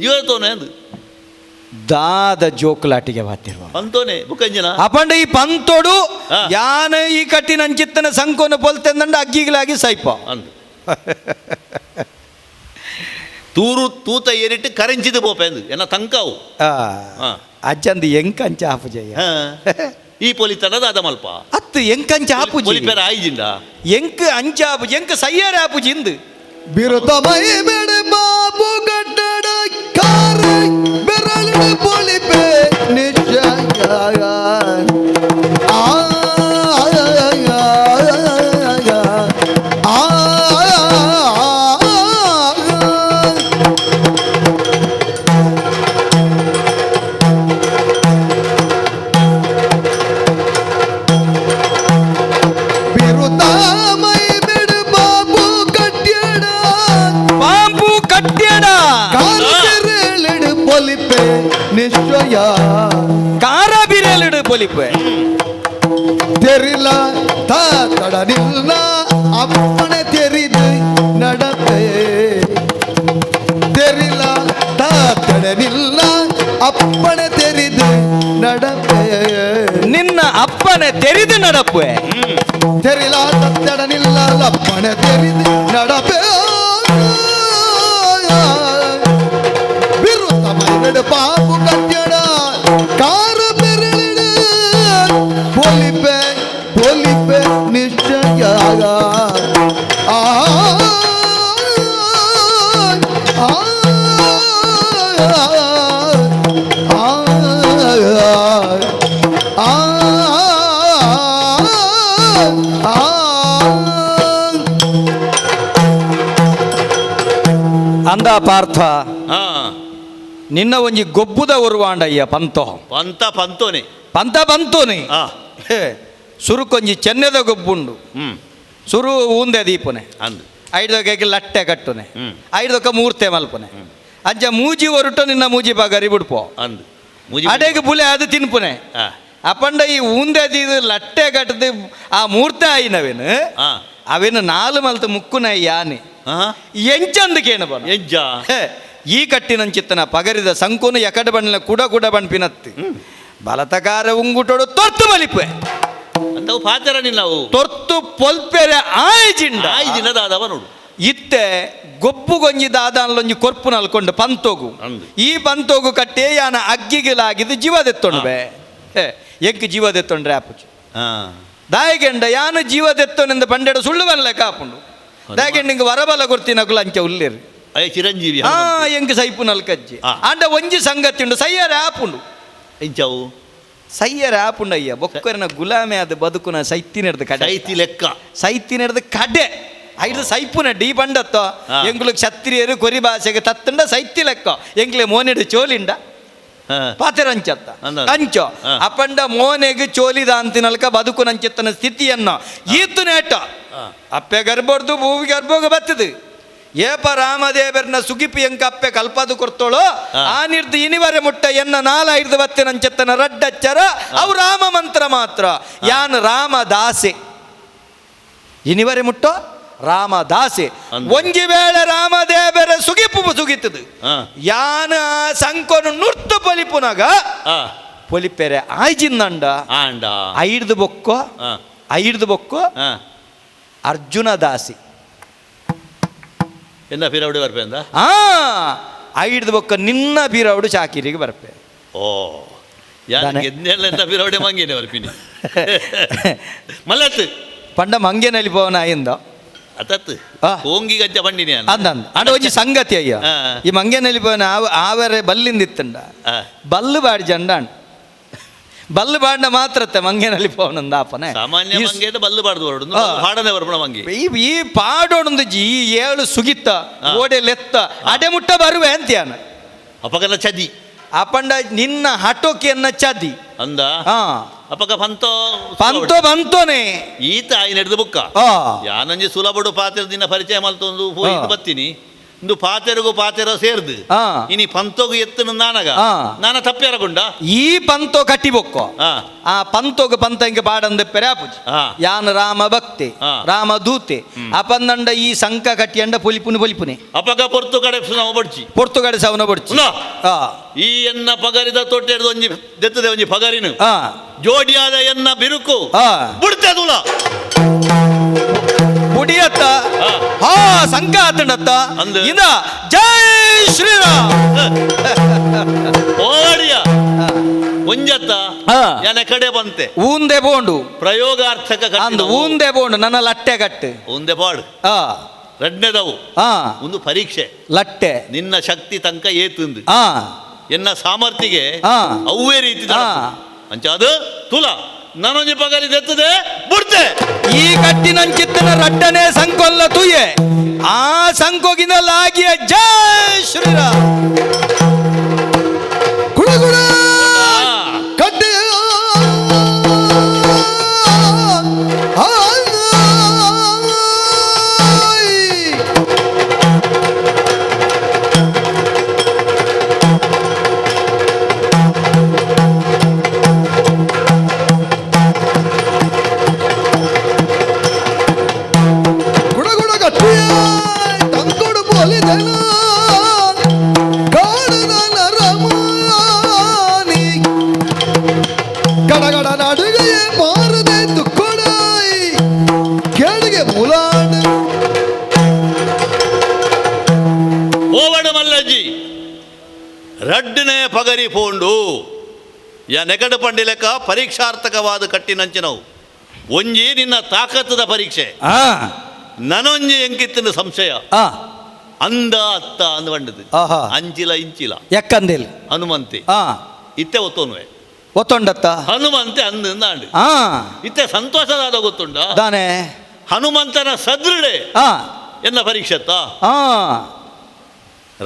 ಜೀವ ತೋನೆ ಅದು ದಾದ ಜೋಕುಲಾಟಿಗೆ ಬಾತಿರುವ ಪಂತೋನೆ ಬುಕ್ಕಂಜಿನ ಅಪಂಡ ಈ ಪಂತೋಡು ಯಾನ ಈ ಕಟ್ಟಿನ ಅಂಚಿತ್ತನ ಸಂಕೋನ ಪೊಲ್ತೆಂದಂಡ ಅಗ್ಗಿಗಳಾಗಿ ಸೈಪ ಅಂದು ತೂರು ತೂತ ಏರಿಟ್ಟು ಕರೆಂಚಿದು ಪೋಪೆಂದು ಎನ್ನ ತಂಕಾವು ಅಜ್ಜಂದು ಎಂಕಂಚ ಆಪುಜಯ್ಯ ಈ ಪೊಲಿತನದ ಅದ ಮಲ್ಪ ಅತ್ತು ಎಂಕಂಚ ಆಪುಜಿ ಪೊಲಿಪೆರ ಆಯ್ಜಿಂದ ಎಂಕ್ ಅಂಚ ಆಪುಜಿ ಎಂಕ್ ಸಯ್ಯಾರ ಆಪುಜಿ ಇಂದು ಬಿರುತ ಮೈ ಬೆಡೆ ಬಾಬು ಗಡ್ಡಡ ಕಾರ ಬೆರಳಿನ ಪೊಲಿಪೆ ನಿಶ್ಚಯ ಆ ನಿಶ್ಚಯ ಕಾರ ಬಿರಲಿಡು ಪೊಲಿಪೆ தெரில தடனில்ல அப்பனை தெரிது நடப்பே தெரில தடனில்ல அப்பனை தெரிது நடப்பே ನಿನ್ನ ಅಪ್ಪನೆ ತೆರಿದು ನಡಪೆ தெரில தடனில்ல அப்பனை தெரிது நடப்பே விருத்தமைவிடு பாம்பு கட்டியட கார பெருளிடு பொலிப்பே பொலிப்பே நிச்சய ஆ ಅಂದ ಪಾರ್ಥ ನಿನ್ನ ಒಂಜಿ ಗೊಬ್ಬುದ ಉರ್ವಾಂಡಯ್ಯ ಪಂತೋ ಪಂತ ಪಂತೋನೆ ಪಂತ ಪಂತೋನೆ ಸುರುಕೊಂಜಿ ಚೆನ್ನೆದ ಗೊಬ್ಬುಂಡು ಸುರು ಊಂದೆ ದೀಪನೆ ಅಂದು ಐದೊಕ್ಕೆ ಲಟ್ಟೆ ಕಟ್ಟುನೆ ಐದೊಕ್ಕ ಮೂರ್ತೆ ಮಲ್ಪನೆ ಅಜ್ಜ ಮೂಜಿ ಒರುಟು ನಿನ್ನ ಮೂಜಿ ಪಗರಿ ಬಿಡ್ಪೋ ಅಂದು ಅಡೆಗೆ ಬುಲೆ ಅದು ತಿನ್ಪುನೆ ಅಪಂಡ ಈ ಊಂದೆ ದೀದು ಲಟ್ಟೆ ಕಟ್ಟದು ಆ ಮೂರ್ತೆ ಆಯಿನವೇನು ಅವೇನು ನಾಲು ಮಲ್ತು ಮುಕ್ಕುನ ಯಾನೆ ಎಂಚಂದಕೇನು ಬನ ಎಂಜ ಈ ಕಟ್ಟಿನಂಚಿತ್ತನ ಪಗರಿದ ಸಂಕೋನು ಎಕಡ ಬಣ್ಣ ಕುಡ ಕುಡ ಬಣ್ಪಿನತ್ತಿ ಬಲತಕಾರ ಉಂಗುಟೋಡು ತೊರ್ತು ಬಲಿಪೆ ಅಂತವು ಪಾತೆರ ನಿನ್ನವು ತೊರ್ತು ಪೊಲ್ಪೆರೆ ಆಯ್ಜಿಂಡ ಆಯ್ಜಿಂಡ ದಾದವ ನೋಡು ಇತ್ತೆ ಗೊಬ್ಬು ಗೊಂಜಿ ದಾದಾನ್ಲೊಂಜಿ ಕೊರ್ಪು ನಲ್ಕೊಂಡು ಪಂತೋಗು ಈ ಪಂತೋಗು ಕಟ್ಟೆ ಯಾನ ಅಗ್ಗಿಗಿಲಾಗಿದ್ದು ಜೀವದೆತ್ತೊಂಡು ಬೇ ಎಂಕ್ ಜೀವದೆತ್ತೊಂಡ್ರೆ ಆಪುಜಿ ದಾಯಗೆಂಡ ಯಾನ ಜೀವದೆತ್ತೊನೆಂದು ಪಂಡೆಡ ಸುಳ್ಳು ಬನ್ಲೆ ಕಾಪುಂಡು ದಾಯಗೆಂಡ ವರಬಲ ಕೊರ್ತಿನಕುಲು ಅಂಚ ಉಲ್ಲೇರು ಚಿರಂಜೀವಿ ಎಂಕ್ ಸೈಪು ನಲ್ಕಜ್ಜಿ ಆಂಡ ಒಂಜಿ ಸಂಗತಿ ಉಂಡು ಸಯ್ಯಾರ ಆಪುಂಡು ಎಂಚವು ಸಯ್ಯರ ಆಪುಂಡು ಅಯ್ಯ ಬೊಕ್ಕರನ ಗುಲಾಮೆ ಅದು ಬದುಕುನ ಸೈತಿನೆಡ್ದು ಕಡೆ ಸೈತಿ ಲೆಕ್ಕ ಸೈತಿನೆಡ್ದು ಕಡೆ ಐದು ಸೈಪುನ ಡಿ ಬಂಡತ್ತೋ ಎಂಗ್ಲು ಕ್ಷತ್ರಿಯರು ಕೊರಿ ಭಾಷೆಗೆ ತತ್ತುಂಡ ಸೈತಿ ಲೆಕ್ಕ ಎಂಗ್ಲೆ ಮೋನೆಡು ಚೋಲಿಂಡ ಪಾತೆರಂಚತ್ತ ಅಂಚೋ ಅಪಂಡ ಮೋನೆಗೆ ಚೋಲಿದ ಅಂತಿನಲ್ಕ ಬದುಕುನಂಚಿತ್ತನ ಸ್ಥಿತಿಯನ್ನು ಈತು ನೇಟ ಅಪ್ಪೆ ಗರ್ಭರ್ದು ಭೂಮಿ ಗರ್ಭೋಗ ಬರ್ತದೆ ಏಪ ರಾಮದೇವರನ ಸುಗಿಪಿ ಎಂಕ ಅಪ್ಪೆ ಕಲ್ಪದು ಕೊರ್ತೋಳು ಆ ನಿರ್ದು ಇನಿವರೆ ಮುಟ್ಟ ಎನ್ನ ನಾಲ ಐದು ಬತ್ತಿನಂచెತ್ತನ ರಡ್ಡಚ್ಚರ ಅವು ರಾಮ ಮಂತ್ರ ಮಾತ್ರ ಯಾನ್ ರಾಮ ದಾಸೆ ಇನಿವರೆ ಮುಟ್ಟೋ ರಾಮದಾಸೆ. ಒಂಜಿ ವೇಳೆ ರಾಮದೇವರ ಸುಗಿಪು ಸುಗಿತದು ಯಾನ ಸಂಕೊನು ನುರ್ತು ಪೊಲಿಪುನಾಗ ಪೊಲಿಪೆರೆ ಆಯ್ಜಿಂದಂಡ ಆಂಡ ಐಡ್ದು ಬೊಕ್ಕೋ ಐಡ್ದು ಬೊಕ್ಕೋ ಅರ್ಜುನ ದಾಸಿ ಎನ್ನ ಪಿರವಡಿ ಬರ್ಪೆ ಅಂದ ಐಡ್ದು ಬೊಕ್ಕ ನಿನ್ನ ಬೀರವಡು ಚಾಕಿರಿಗೆ ಬರ್ಪೆ. ಓ ಯಾರು ಗೆದ್ದೆಲ್ಲ ಎಂತ ಪಿರವಡೆ ಮಂಗೇನೆ ಬರ್ಪಿನಿ ಮಲ್ಲತ್ತು ಪಂಡ ಮಂಗೇನಲ್ಲಿ ಪವನ ಆಯಿಂದ ಅತತ್ತು ಕೋಂಗಿ ಗಜ್ಜ ಬಂಡಿನಿ ಅಂದಂದ ಅಂಡ ಒಂಜಿ ಸಂಗತಿ ಅಯ್ಯ ಈ ಮಂಗೇನಲ್ಲಿ ಪವನ ಆವರೆ ಬಲ್ಲಿಂದ ಇತ್ತಂಡ ಬಲ್ಲು ಬಾಡಿ ಜಂಡ ಬಲ್ಲು ಬಾಡಿನ ಮಾತ್ರತ್ತೆ ಮಂಗೇನಲ್ಲಿ ಪವನಂದ ಆಪನೆ ಸಾಮಾನ್ಯ ಮಂಗೇದ ಬಲ್ಲು ಬಾಡ್ದು ಹೊರಡು ಹಾಡನೆ ಬರ್ಪಣ ಮಂಗಿ ಈ ಪಾಡೋಡೊಂದು ಈ ಏಳು ಸುಗಿತ್ತ ಓಡೆ ಲೆತ್ತ ಅಡೆ ಮುಟ್ಟ ಬರುವೆ ಅಂತ್ಯಾನ ಅಪಗಲ ಚದಿ ಅಪಂಡ ನಿನ್ನ ಹಟೋಕಿಯನ್ನ ಚದಿ ಅಂದ ಅಪಗ ಪಂತೋ ಪಂತೋ ಬಂತೋನೆ ಈತ ಆಯಿ ನಡೆದು ಬುಕ್ಕ ಯಾನಂಜಿ ಸುಲಭಡು ಪಾತ್ರ ದಿನ ಪರಿಚಯ ಮಲ್ತೊಂದು ಹೋಗಿ ಬತ್ತೀನಿ ಇಂದು ಪಾತೆರಗು ಪಾತೆರ ಸೇರ್ದು ಇನಿ ಪಂತೋಗು ಎತ್ತನು ನಾನಗ ನಾನ ತಪ್ಪ್ಯಾರಗುಂಡ ಈ ಪಂತೋ ಕಟ್ಟಿಬೊಕ್ಕೋ ಆ ಪಂತೋಗು ಪಂತ ಹಿಂಗೆ ಪಾಡಂದ ಪೆರಾಪುಜಿ ಯಾನ ರಾಮ ಭಕ್ತಿ ರಾಮ ದೂತೆ ಅಪಂದಂಡ ಈ ಸಂಕ ಕಟ್ಟಿಯಂಡ ಪೊಲಿಪುನಿ ಪೊಲಿಪುನಿ ಅಪಗ ಪೊರ್ತು ಕಡೆ ಬಡ್ಚಿ ಪೊರ್ತು ಕಡೆ ಸವನ ಬಡ್ಚಿ ಈ ಎನ್ನ ಪಗರಿದ ತೊಟ್ಟೆಡ್ದು ಒಂಜಿ ದೆತ್ತದೆ ಒಂಜಿ ಪಗರಿನು ಜೋಡಿಯಾದ ಎನ್ನ ಬಿರುಕು ಬಿಡ್ತೆ ತುಲ ಬುಡಿಯತ್ತ ಹಾ ಸಂಕ ಆತಂಡತ್ತ ಇಂದ ಜೈ ಶ್ರೀರಾಮ್ ಓಡಿಯ ಒಂಜತ್ತ ಯಾನ ಕಡೆ ಬಂತೆ ಊಂದೆ ಬೋಂಡು ಪ್ರಯೋಗಾರ್ಥಕ ಅಂದು ಊಂದೆ ಬೋಂಡು ನನ್ನ ಲಟ್ಟೆ ಕಟ್ಟು ಊಂದೆ ಪಾಡು ರಡ್ನೆದವು ಒಂದು ಪರೀಕ್ಷೆ ಲಟ್ಟೆ ನಿನ್ನ ಶಕ್ತಿ ತನಕ ಏತುಂದು ಎನ್ನ ಸಾಮರ್ಥ್ಯಗೆ ಅವೇ ರೀತಿ ಅಂಚಾದು ತುಲ ನಾನೊಂಜಿ ಪಗರಿ ದೆತ್ತದೆ ಬುಡ್ತೆ ಈ ಕಟ್ಟಿನಂಚಿತ್ತನ ರಡ್ಡನೆ ಸಂಕೊಲ್ಲ ತುಯೆ ಆ ಸಂಕೋಗಿನ ಲಾಗಿಯ ಜೈ ಶ್ರೀರಾಮ್ ಗುಣಗುಣ ಕಡ್ಡಿ ಗುಣಗುಣ ಕಟ್ಟಿಯ ತಂಕೊಡು ಪೊಲಿದನ ಕಾಡದ ನರಮಾನಿ ಗಡಗಡ ನಡುಗೆಯೇ ಮಾರದೆ ತುಕ್ಕೊಡಾಯಿ ಕೇಳಿಗೆ ಮುಲಾಡು ಓವಡ ಮಲ್ಲಜ್ಜಿ ರಡ್ಡನೆ ಪಗರಿ ಪೋಂಡು ಯಾ ನೆಗಡು ಪಂಡಿಲೆಕ್ಕ ಪರೀಕ್ಷಾರ್ಥಕವಾದ ಕಟ್ಟಿನಂಚಿನವು ಒಂಜಿ ನಿನ್ನ ತಾಕತ್ತದ ಪರೀಕ್ಷೆ ನನೊಂಜಿ ಎಂಕಿತ್ತಿನ ಸಂಶಯ ಅಂದ ಅತ್ತ ಅಂದ ಬಂಡದು ಅಂಚಿಲ ಇಂಚಿಲ ಎಕ್ಕಂದಿಲ್ ಹನುಮಂತೆ ಇತ್ತೆ ಒತ್ತೋನುವೆ ಒತ್ತೊಂಡತ್ತ ಹನುಮಂತೆ ಅಂದ ಇತ್ತೆ ಸಂತೋಷದಾದ ಗೊತ್ತುಂಡ ದಾನೆ ಹನುಮಂತನ ಸದೃಢೆ ಎನ್ನ ಪರೀಕ್ಷೆತ್ತ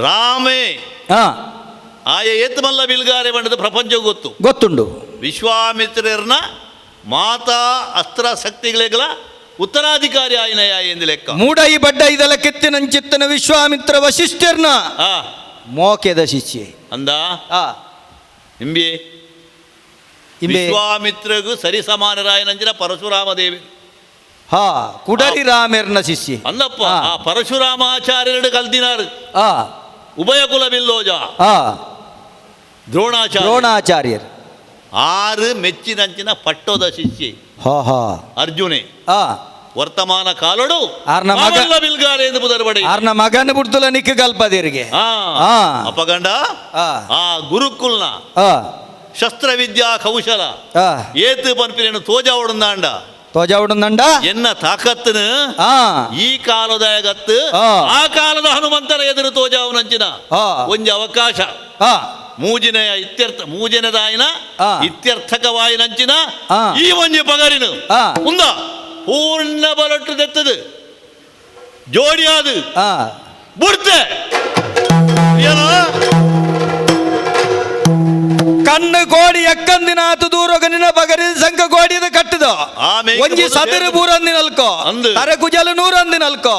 ರಾಮೇ ಆಯ ಏತ್ಮಲ್ಲ ಬಿಲ್ಗಾರೆ ಬಂಡದ ಪ್ರಪಂಚ ಗೊತ್ತು ಗೊತ್ತುಂಡು ವಿಶ್ವಾಮಿತ್ರರ್ನ ಮಾತಾ ಅಸ್ತ್ರ ಶಕ್ತಿಗಳಿಗಳ ಉತ್ತರಾಧಿಕಾರಿ ಆಯ್ನಯ ಎಂದು ಲೆಕ್ಕ ಮೂಡೈ ಬಡ್ಡ ಇದೆಲ್ಲ ಕೆತ್ತಿನಂಚಿತ್ತನ ವಿಶ್ವಾಮಿತ್ರ ವಶಿಷ್ಠರ್ನ ಮೋಕೆದ ಶಿಷ್ಯೆ ಅಂದ ಇಂಬಿ ವಿಶ್ವಾಮಿತ್ರಗೂ ಸರಿ ಸಮಾನರಾಯನಂಚಿನ ಪರಶುರಾಮ ದೇವಿ ಹಾ ಕುಡರಿ ರಾಮೇರ್ನ ಶಿಷ್ಯೆ ಅಂದಪ್ಪ ಆ ಪರಶುರಾಮಾಚಾರ್ಯರು ಕಲ್ತಿನಾರು ಉಭಯ ಕುಲ ಬಿಲ್ಲೋಜ ದ್ರೋಣಾಚಾರ್ಯ ದ್ರೋಣಾಚಾರ್ಯರು ಆರು ಮೆಚ್ಚಿನಂಚಿನ ಪಟ್ಟೋದ ಶಿಷ್ಯೆ ಅರ್ಜುನೆ ವರ್ತಮಾನ ಕಾಲಡು ಬಿಲ್ಗಾರೆ ಎಂದು ಬುದರ್ಬಡೆ ಆರ್ನ ಮಗನ ಬುಡ್ದುಲ ನಿಕ್ಕ ಕಲ್ಪದಿರಿಗೆ ಅಪಗಂಡ ಆ ಗುರುಕುಲ್ನ ಶಸ್ತ್ರವಿದ್ಯಾ ಕೌಶಲ ಏತು ಪನ್ಪಿನೇನು ತೋಜಾವಡುಂದಾಂಡ ತೋಜಾವಡುಂದಂಡ ಎನ್ನ ತಾಕತ್ತನು ಈ ಕಾಲದ ಗತ್ತು ಆ ಕಾಲದ ಹನುಮಂತನ ಎದುರು ತೋಜಾವನಂಚಿನ ಒಂಜಿ ಅವಕಾಶ ಮೂಜಿನೆಯ ಇತ್ಯರ್ಥ ಮೂಜಿನದಾಯಿನ ಇತ್ಯರ್ಥಕವಾಯಿನಂಚಿನ ಈ ಒಂಜಿ ಪಗರಿನು ಉಂದ ಪೂರ್ಣ ಬಲಟ್ಟು ದೆತ್ತದು ಜೋಡಿಯಾದು ಬುಡ್ತೆ ಕಣ್ಣು ಕೋಡಿ ಎಕ್ಕಂದಿನ ಆತು ದೂರಗ ನಿನ್ನ ಬಗರಿ ಸಂಕ ಕೋಡಿದ ಕಟ್ಟದ ಒಂಜಿ ಸದರಿ ಬೂರಂದಿನಲ್ಕೋ ತರೆ ಕುಜಲು ನೂರಂದಿನಲ್ಕೋ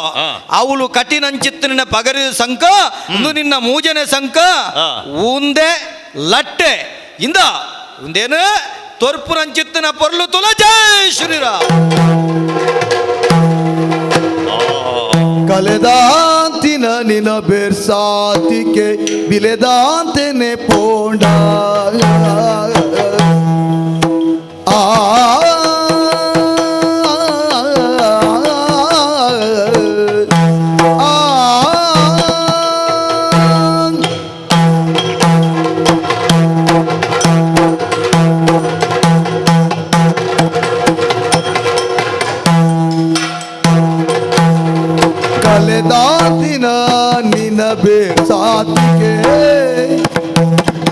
ಅವಳು ಕಠಿಣಂಚಿತ್ತು ನಿನ್ನ ಪಗರಿ ಸಂಕ ಒಂದು ನಿನ್ನ ಮೂಜನೆ ಸಂಕ ಉಂದೆ ಲಟ್ಟೆ ಇಂದ ಉಂದೇನು ತೊರ್ಪುರಂಚಿತ್ತಿನ ಪೊರ್ಲು ತುಲ ಜೈ ಶ್ರೀರಾಮ್. ಕಲೆದಾಂತಿನ ನಿನ ಬೇರ್ಸಾತಿಕೆ ಬಿಲೆದಾಂತೆನೆ ಪೋಂಡ ಆ ಕಲೆದಾಂತಿನ ನಿನ ಬೇರ್ಸಾತಿಕೆ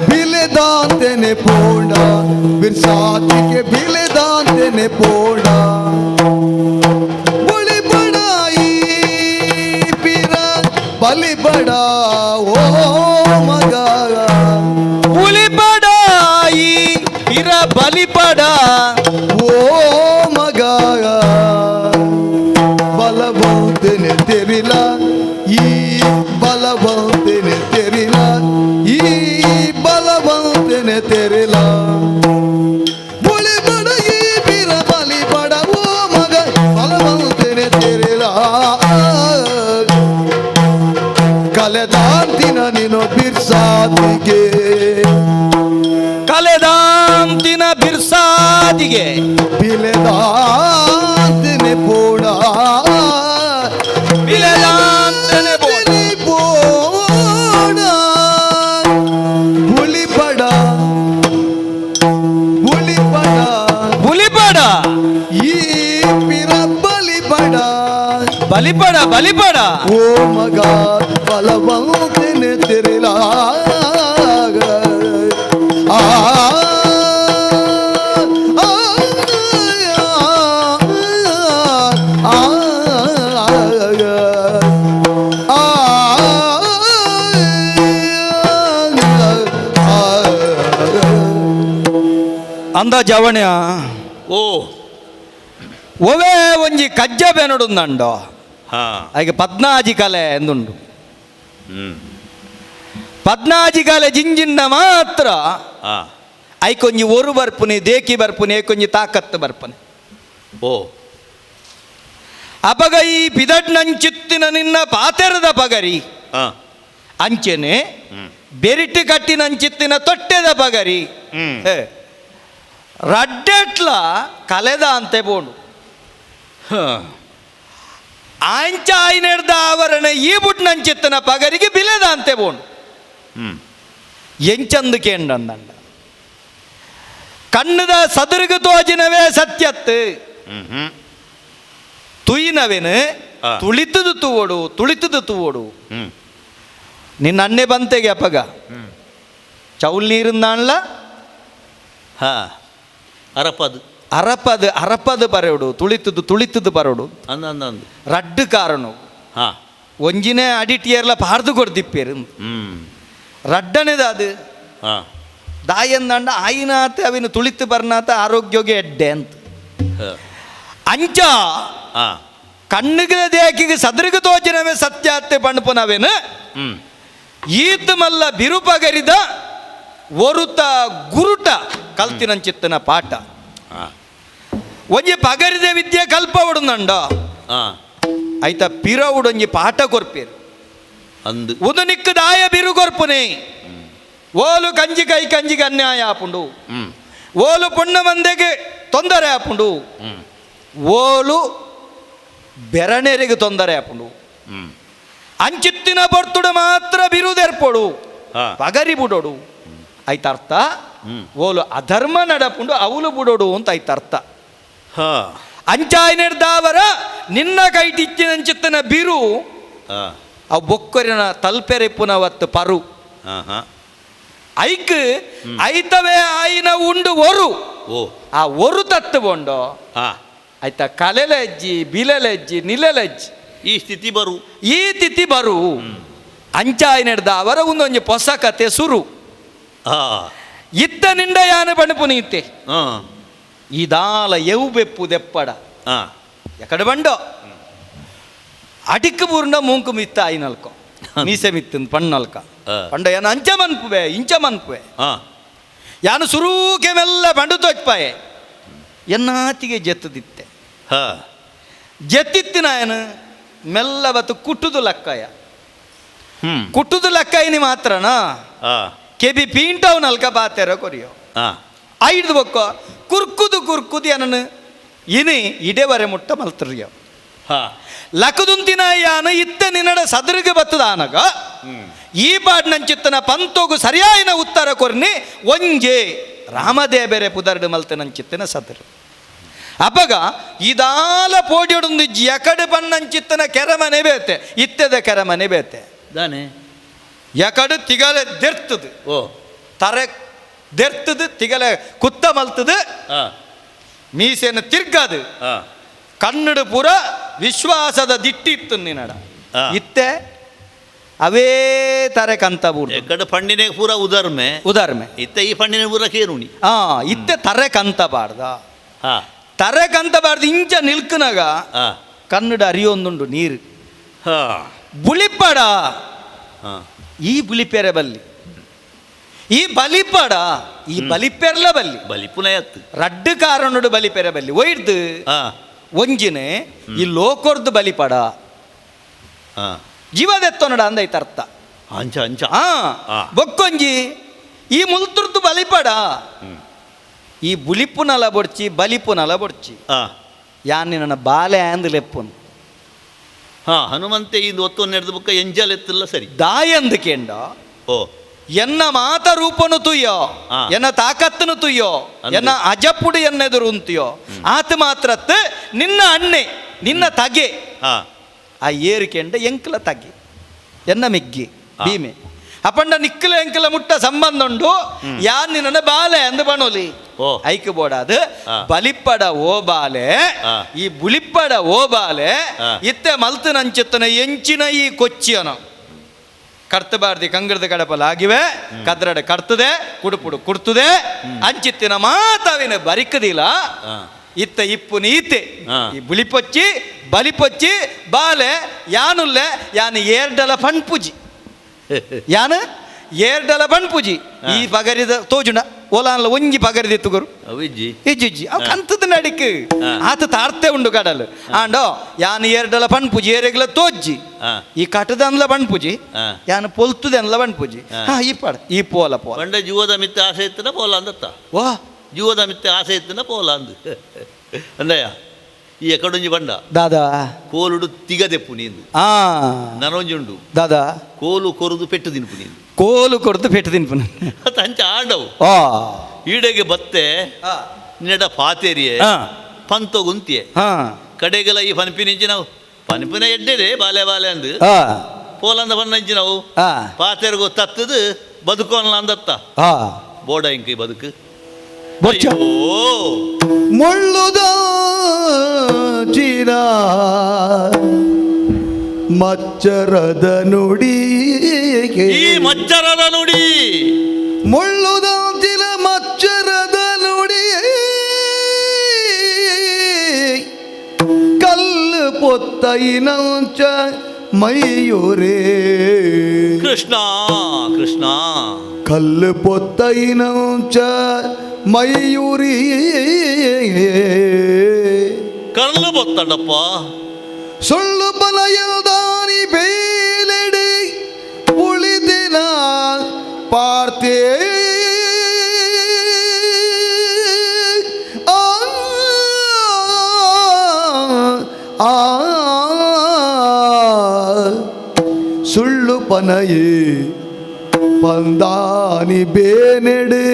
ಬಿಲೆದಾಂತೆನೆ ಪೋಂಡ ಬಿರ್ಸಾತಿಕೆ ಬಿಲೆದಾಂತೆನೆ ಪೋಂಡ ಬಳಿ ಬಡಾಯಿ ಪಿರ ಬಲಿ ಬಡ ಓ ಮಗ పులి బడాయి పిర బలిపడ ಓ ಮಗ ಬಲವಂತನೆ ತೆರಿಲ ಈ ಬಲವಂತನೆ ತೆರಿಲ ಈ ಬಲವಂತನೆ ತೆರಿಲ ಬಳಿ ಬಡ ಈ ಬೀರ ಬಲಿ ಬಡ ಓ ಮಗ ಬಲವಂತನೆ ತೆರಿಲ ಕಲೆದಾಂತಿನ ನೀನು ಬಿರ್ಸಾತಿಗೆ ಕಲೆದಾಂತಿನ ಬಿರ್ಸಾದಿಗೆ ಬಿಲೆದಾಂತಿನೆ ಪೋಡ ಬಿಲೆದಾಂತನೆ ಪೋಡ. ಪೋಡ ಬುಳಿಪಡ ಬುಳಿಪಡ బులిపడ ಈ ಪಿರ ಬಲಿಪಡ బలిపడ బలిపడ ಓ ಮಗ ಬಲವಂತನೆ ತೆರಿಲ ಆ ಆ ಆ ಆ ಅಂದ ಜವಣ್ಯ ಓ ಒವೇ ಒಂಜಿ ಕಜ್ಜ ಬೆನಡುಂದಂಡೋ ಹಾ ಐಗೆ ಪದ್ನಾಜಿ ಕಲೆ ಎಂದುಂಡು ಹ್ಮ್ ಪದ್ನಾಜಿ ಕಲೆ ಜಿಂಜಿಂಡ ಮಾತ್ರ ಹಾ ಐಕೊಂಜಿ ಒರು ಬರ್ಪುನಿ ದೇಕಿ ಬರ್ಪುನಿ ಐಕೊಂಜಿ ತಾಕತ್ತು ಬರ್ಪುನಿ ಓ ಅಪಗ ಈ ಪಿದಡ್ನಂಚಿತ್ತಿನ ನಿನ್ನ ಪಾತೆರದ ಪಗರಿ ಹಾ ಅಂಚೆನೆ ಹ್ಮ್. ಬೆರಿಟ್ಟು ಕಟ್ಟಿನಂಚಿತ್ತಿನ ತೊಟ್ಟೆದ ಪಗರಿ ಹ್ಮ್. ಹೇ. ರಡ್ಡೆಟ್ಲ ಕಲೆದ ಅಂತೆ ಬೋಂಡು ಹಾ ಆಂಚ ಆಯ್ನೆಡ್ದ ಆವರಣ ಈ ಬುಟ್ನಂಚಿತ್ತಿನ ಪಗರಿಗೆ ಬಿಲೆದ ಅಂತೆ ಬೋಂಡು ಹ್ಮ್ ಎಂಚಂದು ಕೇಂಡಂದಂಡ ಕಣ್ಣದ ಸದರುಗು ತೋಜಿನವೇ ಸತ್ಯತ್ತು ಹ್ಮ್ ಹ್ಮ್ ತುಯಿನವೇನು ಆ. ತುಳಿತದು ತೂವೋಡು ತುಳಿತದು ತೂವೋಡು ಹ್ಮ್ ನಿನ್ನ ಅಣ್ಣೆ ಬಂತೆಗೆ ಅಪ್ಪಗ ಚೌಲ್ ನೀರುಂದಾಣ್ಲ ಹಾ ಅರಪದು ಅರಪದು ಅರಪದು ಪರೋಡು ತುಳಿತದು ತುಳಿತದು ಪರೋಡು ಅಂದ ಅಂದ ಅಂದು ರಡ್ಡು ಕಾರಣು ಹಾ ಒಂಜಿನೇ ಅಡಿಟಿಯರ್ಲ ಪಾರ್ದು ಕೊಡ್ದಿಪ್ಪೇರು ಹ್ಮ್ ರಡ್ಡನೇದ ಅದು ಹಾ ದಾಯಂದಂಡ ಆಯಿನಾತ ಅವಿನ ತುಳಿತು ಬರ್ನಾತ ಆರೋಗ್ಯೋಗೆ ಎಡ್ಡೆ ಅಂತ ಹಾ ಅಂಚ ಹಾ ಕಣ್ಣುಗಳ ದೇಕಿಗೆ ಸದರಿಗ ತೋಚಿನವೇ ಸತ್ಯಾತ್ತೆ ಪಣಪುನವೇನು ಹ್ಮ್ ಈತ ಮಲ್ಲ ಬಿರುಪಗರಿದ ಒರುತ ಗುರುಟ ಕಲ್ತಿನಂಚಿತ್ತನ ಪಾಠ ಹಾ ಒಂಜಿ ಪಗರಿದ ವಿದ್ಯೆ ಕಲ್ಪ ಉಡುಂದಂಡ ಹಾ ಐತ ಪಿರ ಉಡೊಂಜಿ ಪಾಠ ಕೊರ್ಪೇರು ಅಂದು ಉದು ನಿಕ್ಕು ದಾಯ ಬಿರು ಕೊರ್ಪುನೆ ಓಲು ಕಂಜಿ ಕೈ ಕಂಜಿಗೆ ಅನ್ಯಾಯ ಆಪುಂಡು ಹ್ಮ್ ಓಲು ಪುಣ್ಣ ಮಂದೆಗೆ ತೊಂದರೆ ಆಪುಂಡು ಹ್ಮ್ ಓಲು ಬೆರಣೆರಿಗೆ ತೊಂದರೆ ಆಪುಂಡು ಹ್ಮ್ ಅಂಚಿತ್ತಿನ ಬರ್ತುಡು ಮಾತ್ರ ಬಿರುದೆರ್ಪೊಡು ಹಾ ಪಗರಿ ಬುಡೋಡು ಐತ ಅರ್ಥ ಹ್ಮ್. ಓಲು ಅಧರ್ಮ ನಡಪುಂಡು ಅವಲು ಬುಡೋಡು ಅಂತ ಐತ ಅರ್ಥ ಹಾ ಅಂಚಾಯ್ನೆಡ್ದಾವರ ನಿನ್ನ ಕೈಟಿಚ್ಚಿನಂಚಿತ್ತನ ಬಿರು ಹಾ ಅವು ಬೊಕ್ಕರಿನ ತಲ್ಪೆರೆಪ್ಪುನವತ್ತು ಪರು ಹಾ ಹಾ ಐಕ್ ಐತವೇ ಆಯಿನ ಉಂಡು ಒರು ಓ ಆ ಒರು ತತ್ತುಗೊಂಡು ಹಾ ಆಯ್ತಾ ಕಲೆಲೆಜ್ಜಿ ಬಿಲೆಲೆಜ್ಜಿ ನಿಲೆಲೆಜ್ಜಿ ಈ ಸ್ಥಿತಿ ಬರು ಈ ತಿಥಿ ಬರು ಅಂಚಾಯ್ನೆಡ್ದಾವರ ಒಂದೊಂಜಿ ಹೊಸ ಕತೆ ಸುರು ಹಾ ಇತ್ತ ನಿಂಡ ಯಾನ ಬಣಪು ನೀತೆ ಹಾ ಈ ದಾಲ ಎವು ಬೆಪ್ಪು ದೆಪ್ಪಡ ಹಾ ಎಕಡೆ ಬಂಡೋ ಅಟಿಕ್ ಬೂರ್ಂಡ ಮೂಂಕು ಮಿತ್ತ ಆಯ್ನಲ್ಕೊ ಮೀಸೆ ಮಿತ್ತಿನ ಪಣ್ಣಲ್ಕ ಆ. ಪಂಡ ಯಾನ ಅಂಚ ಮನ್ಪುವೆ ಇಂಚ ಮನ್ಪುವೆ ಹಾ ಯಾನು ಸುರೂಕೆ ಮೆಲ್ಲ ಬಂಡು ತೋಚ್ಪಾಯೆ ಎನ್ನಾತಿಗೆ ಜೆತ್ತದಿತ್ತೆ ಹಾ ಜೆತ್ತಿತ್ತಿನ ಏನು ಮೆಲ್ಲ ಬತ್ತು ಕುಟ್ಟುದು ಲಕ್ಕಾಯ. ಕುಟ್ಟುದು ಲಕ್ಕಾಯಿನಿ ಮಾತ್ರನಾ ಕೆಬಿ ಪೀಂಟವ್ ನಲ್ಕ ಪಾತೆರ ಕೊರಿಯೋ ಐದು ಬೊಕ್ಕ ಕುರ್ಕುದು ಕುರ್ಕುದು ಏನನು ಇನಿ ಇಡೆವರೆ ಮುಟ್ಟ ಮಲ್ತರಿಯೋ ಲಕದುಂತಿನ ಯಾನ ಇತ್ತ ನಿನ್ನಡ ಸದರಿಗೆ ಬತ್ತದಾನಗ ಈ ಪಾಡ್ನಂಚಿತ್ತನ ಪಂತೋಗು ಸರಿಯಾಯಿನ ಉತ್ತರ ಕೊರ್ನಿ ಒಂಜೆ ರಾಮದೇಬೆರೆ ಪುದರ್ಡು ಮಲ್ತನಂಚಿತ್ತನ ಸದರು ಅಪಗ ಇದಾಲ ಪೋಡಿಯೊಡೊಂದು ಎಕಡೆ ಪಣ್ಣಂಚಿತ್ತನ ಕೆರಮನೆ ಬೇತೆ ಇತ್ತದ ಕೆರಮನೆ ಬೇತೆ ದಾನೆ ಎಕಡು ತಿಗಲೆ ದೆರ್ತದು ಓ ತರೆ ದೆರ್ತದು ತಿಗಲೆ ಕುತ್ತ ಮಲ್ತದು ಮೀಸೆಯನ್ನು ತಿರ್ಗದು ಕನ್ನಡ ಪೂರ ವಿಶ್ವಾಸದ ದಿಟ್ಟಿತ್ತು ನಿನ್ನಡ ಇತ್ತೆ ಅವೇ ತರೆ ಕಂತ ಬೂರ್ದು ಎಕಡೆ ಪಂಡಿನೆ ಪೂರ ಉದರ್ಮೆ ಉದಾರ್ಮೆ ಇತ್ತೆ ಈ ಪಂಡಿನೆ ಪೂರ ಕೇರುಣಿ ಇತ್ತೆ ತರೆ ಕಂತ ಬಾರ್ದ ತರೆ ಕಂತ ಬಾರ್ದು ಇಂಚ ನಿಲ್ಕನಾಗ ಕನ್ನಡ ಅರಿಯೊಂದುಂಡು ನೀರು ಬುಳಿಪಡ ಈ ಬುಲಿಪೆರೆ ಬಲ್ಲಿ ಈ ಬಲಿಪಡ ಈ ಬಲಿಪೆರ್ಲ ಬಲ್ಲಿ ಬಲಿಪುನಯತ್ತು ರಡ್ಡು ಕಾರಣಡು ಬಲಿಪೆರೆ ಬಲ್ಲಿ ಒಯ್ದು ಒಂಜಿನೆ ಈ ಲೋಕೊರ್ದು ಬಲಿಪಡ ಜೀವದೆತ್ತೊನಡ ಅಂದೈತ ಅರ್ಥ ಅಂಚ ಅಂಚ ಬೊಕ್ಕೊಂಜಿ ಈ ಮುಲ್ತುರ್ದು ಬಲಿಪಡ ಈ ಬುಲಿಪುನಲ ಬೊಡ್ಚಿ ಬಲಿಪುನಲ ಬೊಡ್ಚಿ ಯಾನ್ ನನ್ನ ಬಾಲೆ ಅಂದ್ ಲೆಪ್ಪುನು ಹನುಮಂತೆ ಈ ಒತ್ತು ನೆರೆದ ಬುಕ್ಕ ಎಂಜಲ್ ಎತ್ತಿಲ್ಲ ಸರಿ ದಾಯಂದು ಕೇಂಡ ಓ ಎನ್ನ ಮಾತ ರೂಪನು ತುಯ್ಯೋ ಎನ್ನ ತಾಕತ್ತನು ತುಯ್ಯೋ ಎನ್ನ ಅಜಪುಡು ಎನ್ನೆದುರು ಉಂತಿಯೋ ಆತ ಮಾತ್ರತ್ ನಿನ್ನ ಅಣ್ಣೆ ನಿನ್ನ ತಗೆ ಆ ಏರಿಕೆಂಡ ಎಂಕಲ ತಗೆ ಎನ್ನ ಮಿಗ್ಗಿ ಭೀಮೆ ಅಪಂಡ ನಿಕ್ಕಲ ಎಂಕಲ ಮುಟ್ಟ ಸಂಬಂಧ ಉಂಡು ಯಾನ್ ನಿನ್ನ ಬಾಲೆ ಅಂದು ಬಣೋಲಿ ಐಕ್ ಬೋಡಾದು ಬಲಿಪ್ಪಡ ಓ ಬಾಲೆ ಈ ಬುಲಿಪ್ಪಡ ಓ ಬಾಲೆ ಇತ್ತೆ ಮಲ್ತು ನಂಚುತ್ತನ ಎಂಚಿನ ಈ ಕೊಚ್ಚಿಯನ ಕರ್ತಬಾರ್ದಿ ಕಂಗರದ ಕಡಪಲಾಗಿವೆ ಕದ್ರಡ ಕರ್ತದೆ ಕುಡುಪುಡು ಕುಡ್ತದೆ ಅಂಚಿತ್ತಿನ ಮಾತಾವಿನ ಬರಿಕದಿಲ್ಲ ಇತ್ತ ಇಪ್ಪು ನೀತೆ ಈ ಬುಲಿಪೊಚ್ಚಿ ಬಲಿಪೊಚ್ಚಿ ಬಾಲೆ ಯಾನುಲ್ಲೆ ಯಾನು ಏರ್ಡಲ ಪಣ್ಪುಜಿ ಯಾನು ಏರ್ಡಲ ಪಣ್ಪುಜಿ ಈ ಪಗರಿದ ತೋಜುಂಡ ಓಲಾನ್ಲ ಒಂಜಿ ಪಗರಿದಿತ್ತು ಗುರು ಅವಿಜ್ಜಿ ಇಜ್ಜಿಜ್ಜಿ ಅವು ಕಂತದ ನಡಿಕ್ ಆತ ತಾರ್ತೆ ಉಂಡು ಕಡಲು ಆಂಡೋ ಯಾನು ಏರ್ಡಲ ಪಣ್ಪುಜಿ ಏರೆಗ್ಲ ತೋಜ್ಜಿ ಈ ಕಟದನ್ಲ ಪಣ್ಪುಜಿ ಯಾನು ಪೊಲ್ತುದನ್ಲ ಪಣ್ಪುಜಿ ಹಾ ಈ ಪಾಡ ಈ ಪೋಲ ಪೋಲ ಪಂಡ ಜೀವದ ಮಿತ್ತೆ ಆಸೆ ಇತ್ತನ ಪೋಲ ಅಂದತ್ತ ವಾ ಜೀವದ ಮಿತ್ತೆ ಆಸೆ ಇತ್ತನ ಪೋಲ ಅಂದು ಅಂದಯ್ಯ ಈ ಎಕಡೊಂಜಿ ಬಂಡ ದಾದಾ ಕೋಲುಡು ತಿಗದೆಪ್ಪು ನೀಂದು ನನೊಂಜುಂಡು ದಾದಾ ಕೋಲು ಕೊರುದು ಪೆಟ್ಟು ತಿನ್ಪು ನೀಂದು ಕೋಲು ಕೊರದು ಪೆಟ್ಟು ತಿನ್ಪು ಅಂಚ ಆಂಡವು ಈಡೆಗೆ ಬತ್ತೆ ನಿನ್ನಡ ಪಾತೇರಿಯೆ ಪಂತೋ ಗುಂತಿಯೆ ಕಡೆಗೆಲ್ಲ ಈ ಪನ್ಪಿನಿಂಚಿ ನಾವು ಪನ್ಪಿನ ಎಡ್ಡೆದೆ ಬಾಲೆ ಬಾಲೆ ಅಂದು ಪೋಲಂದ ಬಣ್ಣಂಚಿ ನಾವು ಪಾತೇರಿಗೂ ತತ್ತದು ಬದುಕೋನ್ಲ ಅಂದತ್ತ ಬೋಡ ಇಂಕ ಈ ಬದುಕು ಮುಳ್ಳುದ ಚೀನ ಮಚ್ಚರದ ನುಡಿ ಈ ಮಚ್ಚರದ ನುಡಿ ಮುಳ್ಳುದಂಚಿನ ಮಚ್ಚರದ ನುಡಿ ಕಲ್ಲು ಪೊತ್ತೈನಂಚ ಮೈಯೂರೇ ಕೃಷ್ಣ ಕೃಷ್ಣ ಕಲ್ಲು ಪೊತ್ತೈನಂಚ ಮೈಯೂರಿ ಕಲ್ಲು ಬೊತ್ತಡಪ್ಪ ಸುಳ್ಳು ಬಲಯಲ್ದಾನಿ ಬೇಲೆಡೆ ಉಳಿದಿನ ಪಾರ್ಥೇ ಆ ಸುಳ್ಳು ಪನಯೇ ಪಂದಾನಿ ಬೇನೆಡೆ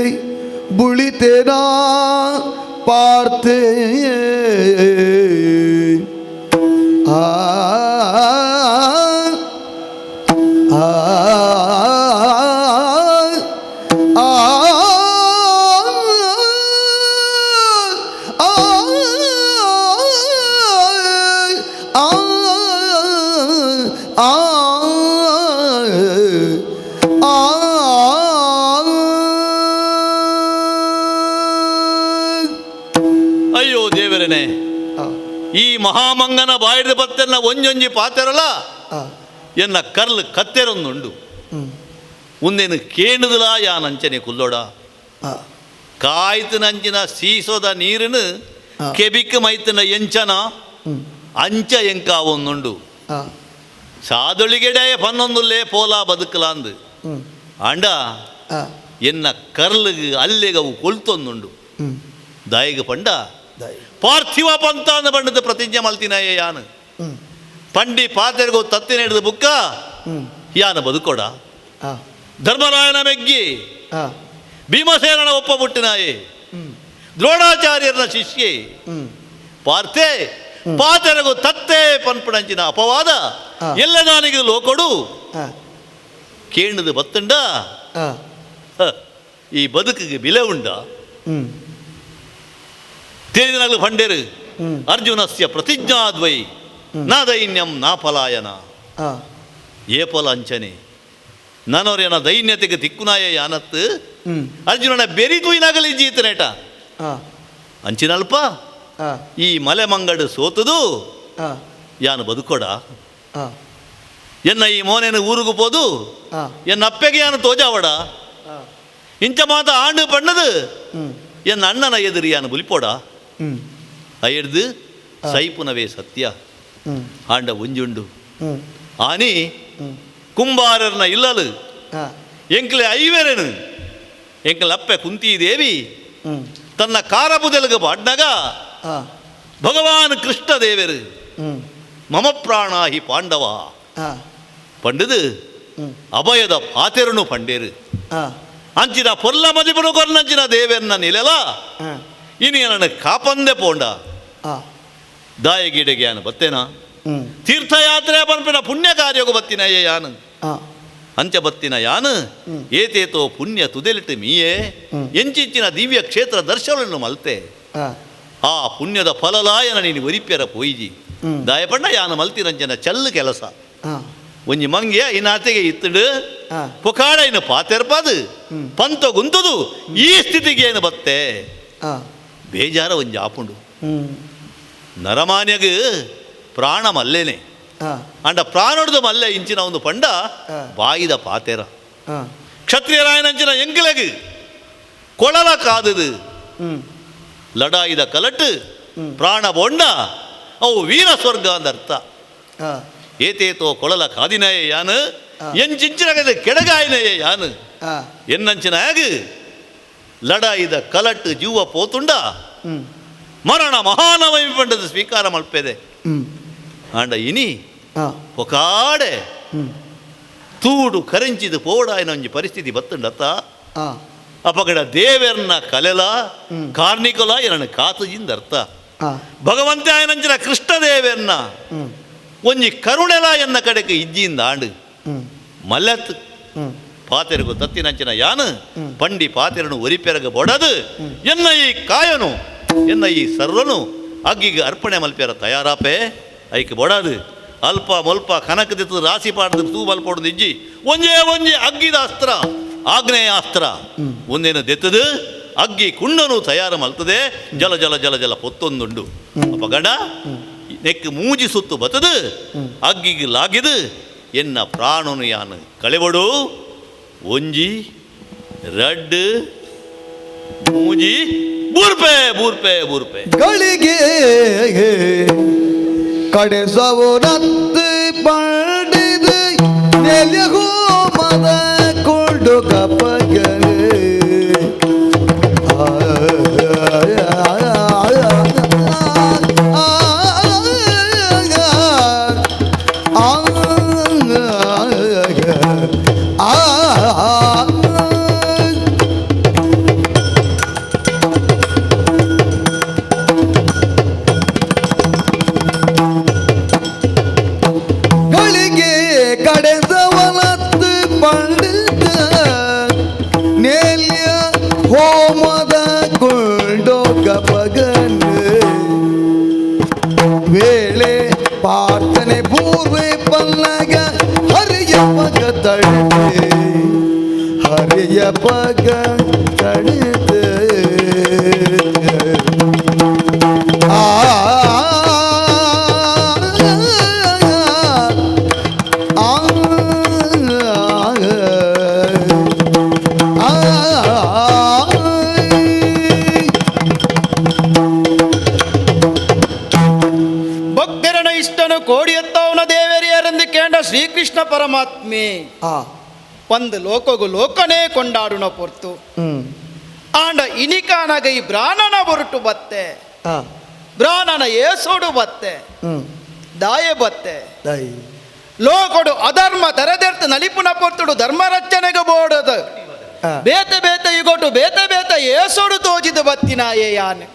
ಬುಳಿತೇನಾ பார்த்தே ಆ ಆ ಆ ಆ ಆ ಅಯ್ಯೋ ದೇವರನೇ, ಈ ಮಹಾಮಂಗನ ಬಾಯಿದ ಬತ್ತೆನ್ನ ಒಂಜೊಂಜಿ ಪಾತೆರಲ ಎನ್ನ ಕರ್ಲ್ ಕತ್ತೆರೊಂದುಂಡು ಮುಂದೇನು ಕೇಣುದಲ ಯಾನಂಚನೆ ಕುಲ್ಲೋಡ ಕಾಯ್ತನಂಚಿನ ಸೀಸೋದ ನೀರಿನ ಕೆಬಿಕ್ ಮೈತನ ಎಂಚನ ಅಂಚ ಎಂಕ ಒಂದುಂಡು. ಸಾದೊಳಿಗೆಡೆ ಪನ್ನೊಂದುಲ್ಲೇ ಪೋಲಾ ಬದುಕಲಾಂದು ಆಂಡ ಎನ್ನ ಕರ್ಲಿಗೆ ಅಲ್ಲಿಗೆ ಅವು ಕೊಲ್ತೊಂದುಂಡು. ದಾಯಿಗೆ ಪಂಡ ಪಾರ್ಥಿವ ಪಂತಾನ ಬಣ್ಣದ ಪ್ರತಿಜ್ಞೆ ಮಲ್ತಿನಾಯೇ ಯಾನು ಪಂಡಿ ಪಾತೆರ್ಗೋ ತತ್ತಿನ ಹಿಡಿದು ಬುಕ್ಕ ಯಾನ ಬದುಕೋಡ. ಧರ್ಮರಾಯನ ಮೆಗ್ಗಿ ಭೀಮಸೇನನ ಒಪ್ಪ ಬುಟ್ಟಿನಾಯೇ ದ್ರೋಣಾಚಾರ್ಯರನ ಶಿಷ್ಯೆ ಪಾರ್ಥೆ ಪಾತೆರಗು ತತ್ತೆ ಪನ್ಪಣಂಚಿನ ಅಪವಾದ ಎಲ್ಲ ನಾನಿಗೆ ಲೋಕೊಡು ಕೇಣದು ಬತ್ತಂಡ ಈ ಬದುಕಿಗೆ ಬಿಲೆ ಉಂಡ. ತಿಳಿದಿನಾಗಲು ಪಂಡೇರು ಅರ್ಜುನಸ್ಯ ಪ್ರತಿಜ್ಞಾದ್ವೈ ನಾ ದೈನ್ಯಂ ನಾ ಫಲಾಯನ ಏ ಫಲ ಅಂಚನೆ ನಾನೋರೇನ ದೈನ್ಯತೆಗೆ ತಿಕ್ಕುನಾಯ ಯಾನತ್ತು ಅರ್ಜುನನ ಬೆರಿ ತೂಯಿನಾಗಲಿ ಜೀತನೇಟ ಅಂಚಿನಲ್ಪ ಈ ಮಲೆ ಮಂಗಡು ಸೋತದು ಯಾನು ಬದುಕೋಡ. ಎನ್ನ ಈ ಮೋನೇನು ಊರುಗು ಪೋದು ಎನ್ನ ಅಪ್ಪೆಗೆ ಯಾನು ತೋಜಾವಡ ಇಂಚ ಮಾತ ಆಂಡು ಪಣ್ಣದು ಎನ್ನ ಅಣ್ಣನ ಎದುರು ಯಾನು ಬುಲಿಪೋಡ ಅಯ್ಯಡ್ದು ಸೈಪುನವೇ ಸತ್ಯ ಆಂಡ ಒಂಜುಂಡು ಆನಿ ಕುಂಬಾರರ್ನ ಇಲ್ಲಲು ಎಂಕ್ಲೆ ಐವೆರೆನು ಎಂಕ್ಲೆ ಅಪ್ಪೆ ಕುಂತಿ ದೇವಿ ತನ್ನ ಕಾರಬುದೆಲುಗು ಪಾಡ್ನಾಗ ಭಗವಾನ್ ಕೃಷ್ಣ ದೇವರು ಮಮ ಪ್ರಾಣ ಹಿ ಪಾಂಡವ ಪಂಡದು ಅಭಯದ ಪಾತೆರನು ಪಂಡೇರು ಅಂಚಿನ ಪೊರ್ಲ ಮದಿಪುನು ಕೊರ್ನಂಚಿನ ದೇವೆರ್ನ ನಿಲೆಲ ಇನಿ ನನ್ನ ಕಾಪಂದೆ ಪೋಂಡ ದಾಯಗೀಡೆಗೆ ಯಾನು ಬತ್ತೇನಾ ತೀರ್ಥಯಾತ್ರೆ ಪನ್ಪಿನ ಪುಣ್ಯ ಕಾರ್ಯಗು ಬತ್ತಿನ ಯಾನು ಅಂಚ ಬತ್ತಿನ ಯಾನು ಏತೇತೋ ಪುಣ್ಯ ತುದೆಲಿಟ್ಟು ಮೀಯೇ ಎಂಚಿಂಚಿನ ದಿವ್ಯ ಕ್ಷೇತ್ರ ದರ್ಶನವನ್ನು ಮಲ್ತೆ ಆ ಪುಣ್ಯದ ಫಲಲಾಯನ ನೀನು ಒರಿಪ್ಯರ ಪೋಯಿಜಿ ದಾಯಪಣ್ಣ ಯಾನು ಮಲ್ತಿರಂಜನ ಚಲ್ಲು ಕೆಲಸ ಒಂಜಿ ಮಂಗೆ ಇನ್ನಾತೆಗೆ ಇತ್ತಡು ಪುಕಾಡ ಇನ್ನು ಪಾತೆರ್ಪಾದು ಪಂತ ಗುಂತದು ಈ ಸ್ಥಿತಿಗೆ ಏನು ಬತ್ತೆ ಬೇಜಾರ ಒಂಜಿ ಆಪುಂಡು. ನರಮಾನ್ಯಗ ಪ್ರಾಣ ಮಲ್ಲೇನೆ ಅಂಡ ಪ್ರಾಣೊಡ್ದು ಮಲ್ಲೆ ಇಂಚಿನ ಒಂದು ಪಂಡ ಬಾಯಿದ ಪಾತೆರ ಕ್ಷತ್ರಿಯರಾಯನಂಚಿನ ಎಂಕಲೆಗ್ ಕೊಳಲ ಕಾದದು ಲಡಾಯಿದ ಕಲಟು ಪ್ರಾಣ ಬೊಂಡ ಅವು ವೀರ ಸ್ವರ್ಗ ಅಂದರ್ಥ. ಏತೇತೋ ಕೊಳಲ ಕಾದಿನಯೇ ಯಾನು ಎಂಚಿಂಚಿನ ಕೆಡಗಾಯನಯೇ ಯಾನು ಎನ್ನಂಚಿನ ಆಗ ಲಡಾಯಿದ ಕಲಟು ಜೀವ ಪೋತುಂಡ ಮರಣ ಮಹಾನವಮಿ ಪಂಡದ ಸ್ವೀಕಾರ ಮಲ್ಪೆದೆ ಆಂಡ ಇನಿ ಒಕಾಡೆ ತೂಡು ಕರೆಂಚಿದ ಪೋಡಾಯಿನ ಒಂಜಿ ಪರಿಸ್ಥಿತಿ ಬತ್ತುಂಡತ್ತ ಅಪಗಡ ದೇವೆರ್ನ ಕಲೆಲ ಕಾರ್ಣಿಕೊಲ ಏನನ್ನ ಕಾತುಜಿಂದ ಅರ್ಥ. ಭಗವಂತ ಆಯನಂಚಿನ ಕೃಷ್ಣ ದೇವೆರ್ನ ಒಂಜಿ ಕರುಣೆಲ ಎನ್ನ ಕಡೆಗೆ ಇಜ್ಜಿಯಿಂದ ಆಂಡು ಮಲ್ಲತ್ ಪಾತೆರಗು ತತ್ತಿನಂಚಿನ ಯಾನು ಪಂಡಿ ಪಾತೆರನು ಒರಿಪೆರಗ ಬೊಡದು ಎನ್ನ ಈ ಕಾಯನು ಎನ್ನ ಈ ಸರ್ವನು ಅಗ್ಗಿಗೆ ಅರ್ಪಣೆ ಮಲ್ಪೆರ ತಯಾರಾಪೆ ಐಕ್ ಬೊಡದು ಅಲ್ಪ ಮೊಲ್ಪ ಕನಕದಿತ್ತು ರಾಸಿ ಪಾಡದು ತೂ ಮಲ್ಪೊಡದು ಇಜ್ಜಿ ಒಂಜೇ ಒಂಜಿ ಅಗ್ಗಿದ ಅಸ್ತ್ರ ಆಗ್ನೇಯ ಅಸ್ತ್ರ ಒಂದೇನು ದೆತ್ತದು ಅಗ್ಗಿ ಕುಂಡನು ತಯಾರು ಮಲ್ತದೆ ಜಲ ಜಲ ಜಲ ಜಲ ಪೊತ್ತೊಂದುಂಡು ಅಪ್ಪ ಗಂಡ ನೆಕ್ ಮೂಜಿ ಸುತ್ತು ಬತ್ತದು ಅಗ್ಗಿಗೆ ಲಾಗಿದು ಎನ್ನ ಪ್ರಾಣನು ಯಾನು ಕಳೆಬಡು ಒಂಜಿ ರಡ್ಡು ಮೂಜಿ ಬೂರ್ಪೆ ಬೂರ್ಪೆ ಬೂರ್ಪೆ ಗಳಿಗೆ ಕಡೆಸವು ಪಂಡಿದು ನೆಲೆಗೂ ಮದ ಕೊಂಡು ಕಪಗನೆ ಹರಿಯ ಪಗ ತಡಿತೆ ಆ ಭಕ್ತರನ ಇಷ್ಟನು ಕೋಡಿಯತ್ತವನ ದೇವರಿ Krishna ಪರಮಾತ್ಮೆ ಒಂದು ಲೋಕಗು ಲೋಕನೇ ಕೊಂಡಾಡುನ ಪೊರ್ತು ಆಂಡ ಇನಿಕಾನಗ ಈ ಬ್ರಾಣನ ಹೊರಟು ಬತ್ತೆ ಬ್ರಾಣನ ಏಸೋಡು ಬತ್ತೆ ದಾಯೆ ಬತ್ತೆ ಲೋಕೊಡು ಅಧರ್ಮ ತರದೆರ್ತು ನಲಿಪುನ ಪೊರ್ತುಡು ಧರ್ಮ ರಚನೆಗೆ ಬೋಡದು ಬೇತೆ ಬೇತೆ ಇಗೋಟು ಬೇತೆ ಬೇತೆ ಏಸೋಡು ತೋಜಿದ ಬತ್ತಿನಾಯೇ ಯಾನೆ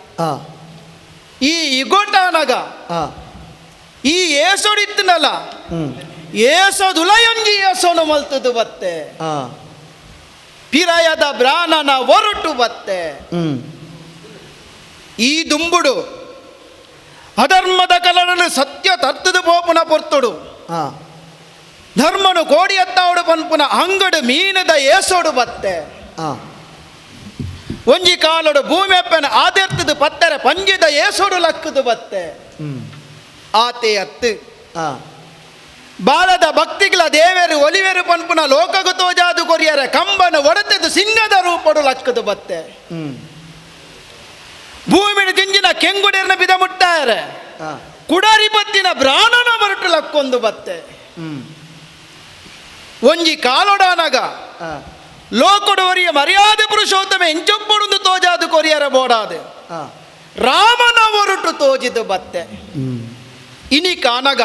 ಈ ಇಗೋಟಾನಗ ಈ ಏಸೋಡಿತ್ತನಲ್ಲ ಏಸೋದುಲಯಂಗಿ ಏಸೋನು ಮಲ್ತದು ಬತ್ತೆ ಪಿರಾಯದ ಬ್ರಾಣನ ಒರಟು ಬತ್ತೆ ಈ ದುಂಬುಡು ಅಧರ್ಮದ ಕಲರಲು ಸತ್ಯ ತರ್ತದ ಪೋಪುನ ಪೊರ್ತುಡು ಧರ್ಮನು ಕೋಡಿ ಎತ್ತಾವಡು ಪನ್ಪುನ ಅಂಗಡು ಮೀನದ ಏಸೋಡು ಬತ್ತೆ ಒಂಜಿ ಕಾಲಡು ಭೂಮಿಯಪ್ಪನ ಆದೆರ್ತದ ಪತ್ತರ ಪಂಜಿದ ಏಸೋಡು ಲಕ್ಕದು ಬತ್ತೆ ಆತೆ ಅತ್ತು ಬಾಲದ ಭಕ್ತಿಗಳ ದೇವೇರು ಒಲಿವೇರು ಪನ್ಪುನ ಲೋಕಗು ತೋಜಾದು ಕೊರಿಯರ ಕಂಬನ ಒಡತೆದು ಸಿಂಗದ ರೂಪಡು ಲಕ್ಕದು ಬತ್ತೆ ಭೂಮಿನ ಜಿಂಜಿನ ಕೆಂಗುಡಿಯರ್ನ ಬಿದ ಮುಟ್ಟಾರೆ ಕುಡಾರಿ ಬತ್ತಿನ ಬ್ರಾಣನ ಬರಟು ಲಕ್ಕೊಂದು ಬತ್ತೆ ಒಂಜಿ ಕಾಲೊಡಾನಗ ಲೋಕೊಡೋರಿಯ ಮರ್ಯಾದೆ ಪುರುಷೋತ್ತಮ ಎಂಚೊಪ್ಪುಡುಂದು ತೋಜಾದು ಕೊರಿಯರ ಬೋಡಾದೆ ರಾಮನ ಒರಟು ತೋಜಿದು ಬತ್ತೆ ಇನಿ ಕಾನಗ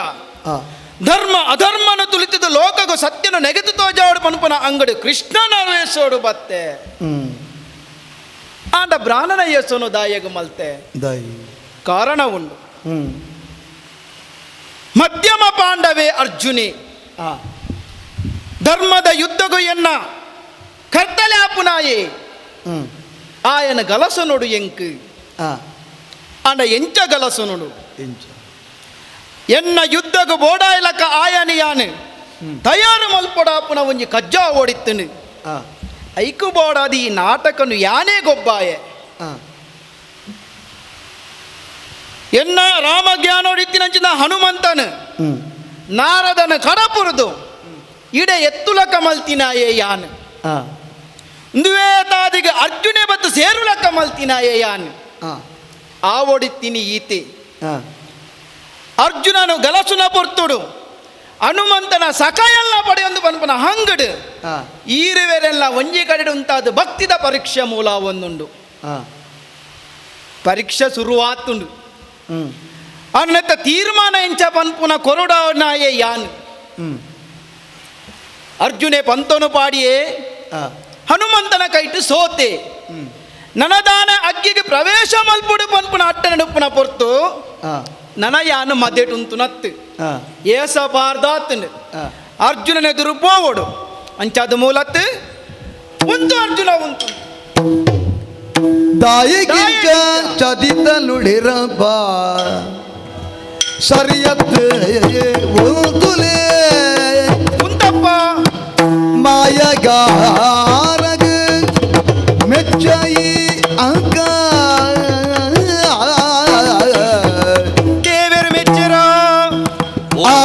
ಧರ್ಮ ಅಧರ್ಮನ ತುಳಿತಿದ್ದು ಲೋಕಗು ಸತ್ಯನು ನೆಗೆದು ತೋಜಾಡು ಪನ್ಪುನ ಅಂಗಡಿ ಕೃಷ್ಣನ ವೇಸೋಡು ಬತ್ತೆ ಆಂಡ ಬ್ರಾಹ್ಮಣ ಯೇಸೋನು ದಾಯಗು ಮಲ್ತೆ ಕಾರಣ ಉಂಡು ಮಧ್ಯಮ ಪಾಂಡವೇ ಅರ್ಜುನಿ ಧರ್ಮದ ಯುದ್ಧಗು ಎನ್ನ ಕರ್ತಲೆ ಆಪುನಾಯೇ ಆಯನ ಗಲಸನುಡು ಎಂಕ್ ಆಂಡ ಎಂಚ ಗಲಸನುಡು ಎನ್ನ ಯುದ್ಧಗು ಬೋಡಾಯ್ಲಕ್ಕ ಆಯನ ಯಾನು ತಯಾರು ಮಲ್ಪೊಡಾಪುನ ಒಂಜಿ ಕಜ್ಜಾ ಓಡಿತ್ತನು ಐಕು ಬೋಡಾದಿ ಈ ನಾಟಕನು ಯಾನೇ ಗೊಬ್ಬಾಯೆ ಎನ್ನ ರಾಮಜ್ಞಾನೋಡಿತ್ತಿನಂಚಿನ ಹನುಮಂತನು ನಾರದನ ಕಡಪುರದು ಇಡೆ ಎತ್ತುಲಕ ಮಲ್ತಿನಾಯೇ ಯಾನು ತಾದಿಗೆ ಅರ್ಜುನೆ ಬತ್ತು ಸೇರುಲಕ ಮಲ್ತಿನಾಯೇ ಯಾನು ಆ ಓಡಿತ್ತೀನಿ ಈತೆ ಅರ್ಜುನನು ಗಲಸುನ ಪೊರ್ತುಡು ಹನುಮಂತನ ಸಕಾಯಲ್ಲ ಪಡೆಯೊಂದು ಪನ್ಪನ ಹಂಗಡು ಈರುವೆರೆಲ್ಲ ಒಂಜಿ ಕಡೆ ಉಂಟಾದ ಭಕ್ತಿದ ಪರೀಕ್ಷೆ ಮೂಲ ಒಂದುಂಡು ಪರೀಕ್ಷೆ ಶುರುವಾತುಂಡು ಅನ್ನತ್ತ ತೀರ್ಮಾನ ಎಂಚ ಪನ್ಪುನ ಕೊರಡಾಯೇ ಯಾನ್ ಅರ್ಜುನೆ ಪಂತನು ಪಾಡಿಯೇ ಹನುಮಂತನ ಕೈಟು ಸೋತೆ ನನದಾನ ಅಗ್ಗಿಗೆ ಪ್ರವೇಶ ಮಲ್ಪುಡು ಪನ್ಪುನ ಅಟ್ಟ ನಡುಪುನ ಪೊರ್ತು ನನ ಯಾನು ಮದೆಟುಂತು ನತ್ತು ಏಸ ಪಾರ್ದಾತನು ಅರ್ಜುನನ ಎದುರು ಪೋವಡು ಅಂಚಾದ ಮೂಲತ್ತು ಉಂತು ಅರ್ಜುನ ಉಂತು ದಾಯಿಗಿಂಚ ಚದಿತ ನುಡಿರಬ್ಬ ಸರಿಯತ್ತು ಉಂತುಲೇ ಉಂತಪ್ಪ ಮಾಯಗಾರಗ ಮೆಚ್ಚ ಈ ಅಂಕ ದೇವರು ಮೆಚ್ಚರ ಆ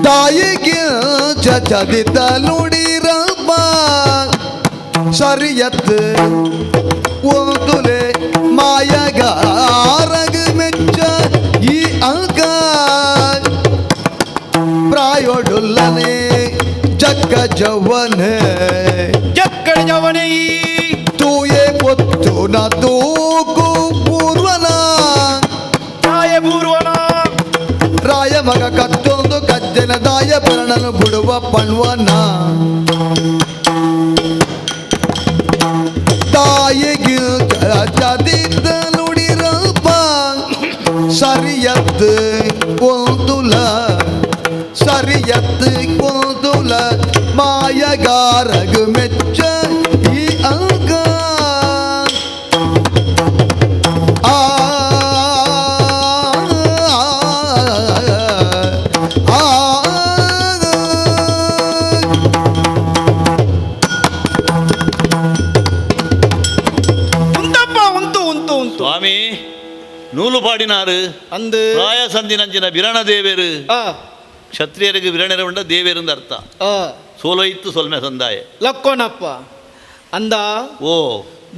ದಾಯಿಗೆ ಚದಿತ ನುಡಿರಬ್ಬ ಸರಿಯತ್ತು ಒಂದುಲೆ ಮಾಯಗಾರಗ ಮೆಚ್ಚ ಈ ಅಂಕ ಪ್ರಾಯೋಡುಲ್ಲನೆ ಜಕ್ಕ ಜವನೆ ಜಕ್ಕಡ ಜವನೆ ತೂಯೆ ಪೊತ್ತು ನ ತೂಕು ಪೂರ್ವನ ತಾಯ ಪೂರ್ವನ ರಾಯ ಮಗ ಕತ್ತೊಂದು ಕಜ್ಜನ ದಾಯ ಪರಣನು ಬಿಡುವ ಪಣ್ವನ ತಾಯಿಗೆ ಚದಿತ ನುಡಿರಪ್ಪ ಸರಿಯತ್ತು ಒಂದುಲ ಸರಿಯತ್ತು ಒಂದುಲ ಮಾಯಗಾರಗು ಮೆಚ್ಚ ಈ ಅಂಗ ಆ ಆ ಉಂತಪ್ಪ ಉಂತು ಉಂತು ಉಂತು ಸ್ವಾಮಿ ನೂಲು ಪಾಡಿನಾರು ಅಂದು ಪ್ರಾಯ ಸಂದಿನಂಚಿನ ಬಿರಣ ದೇವೇರು ಕ್ಷತ್ರಿಯರಿಗೆ ವಿರಣರ ಉಂಡ ದೇವೇರಿಂದ ಅರ್ಥ. ಸೋಲೋ ಇತ್ತು ಸೊಲ್ಮೆ ಸಂದಾಯ ಲಕ್ಕೋನಪ್ಪ ಅಂದ. ಓ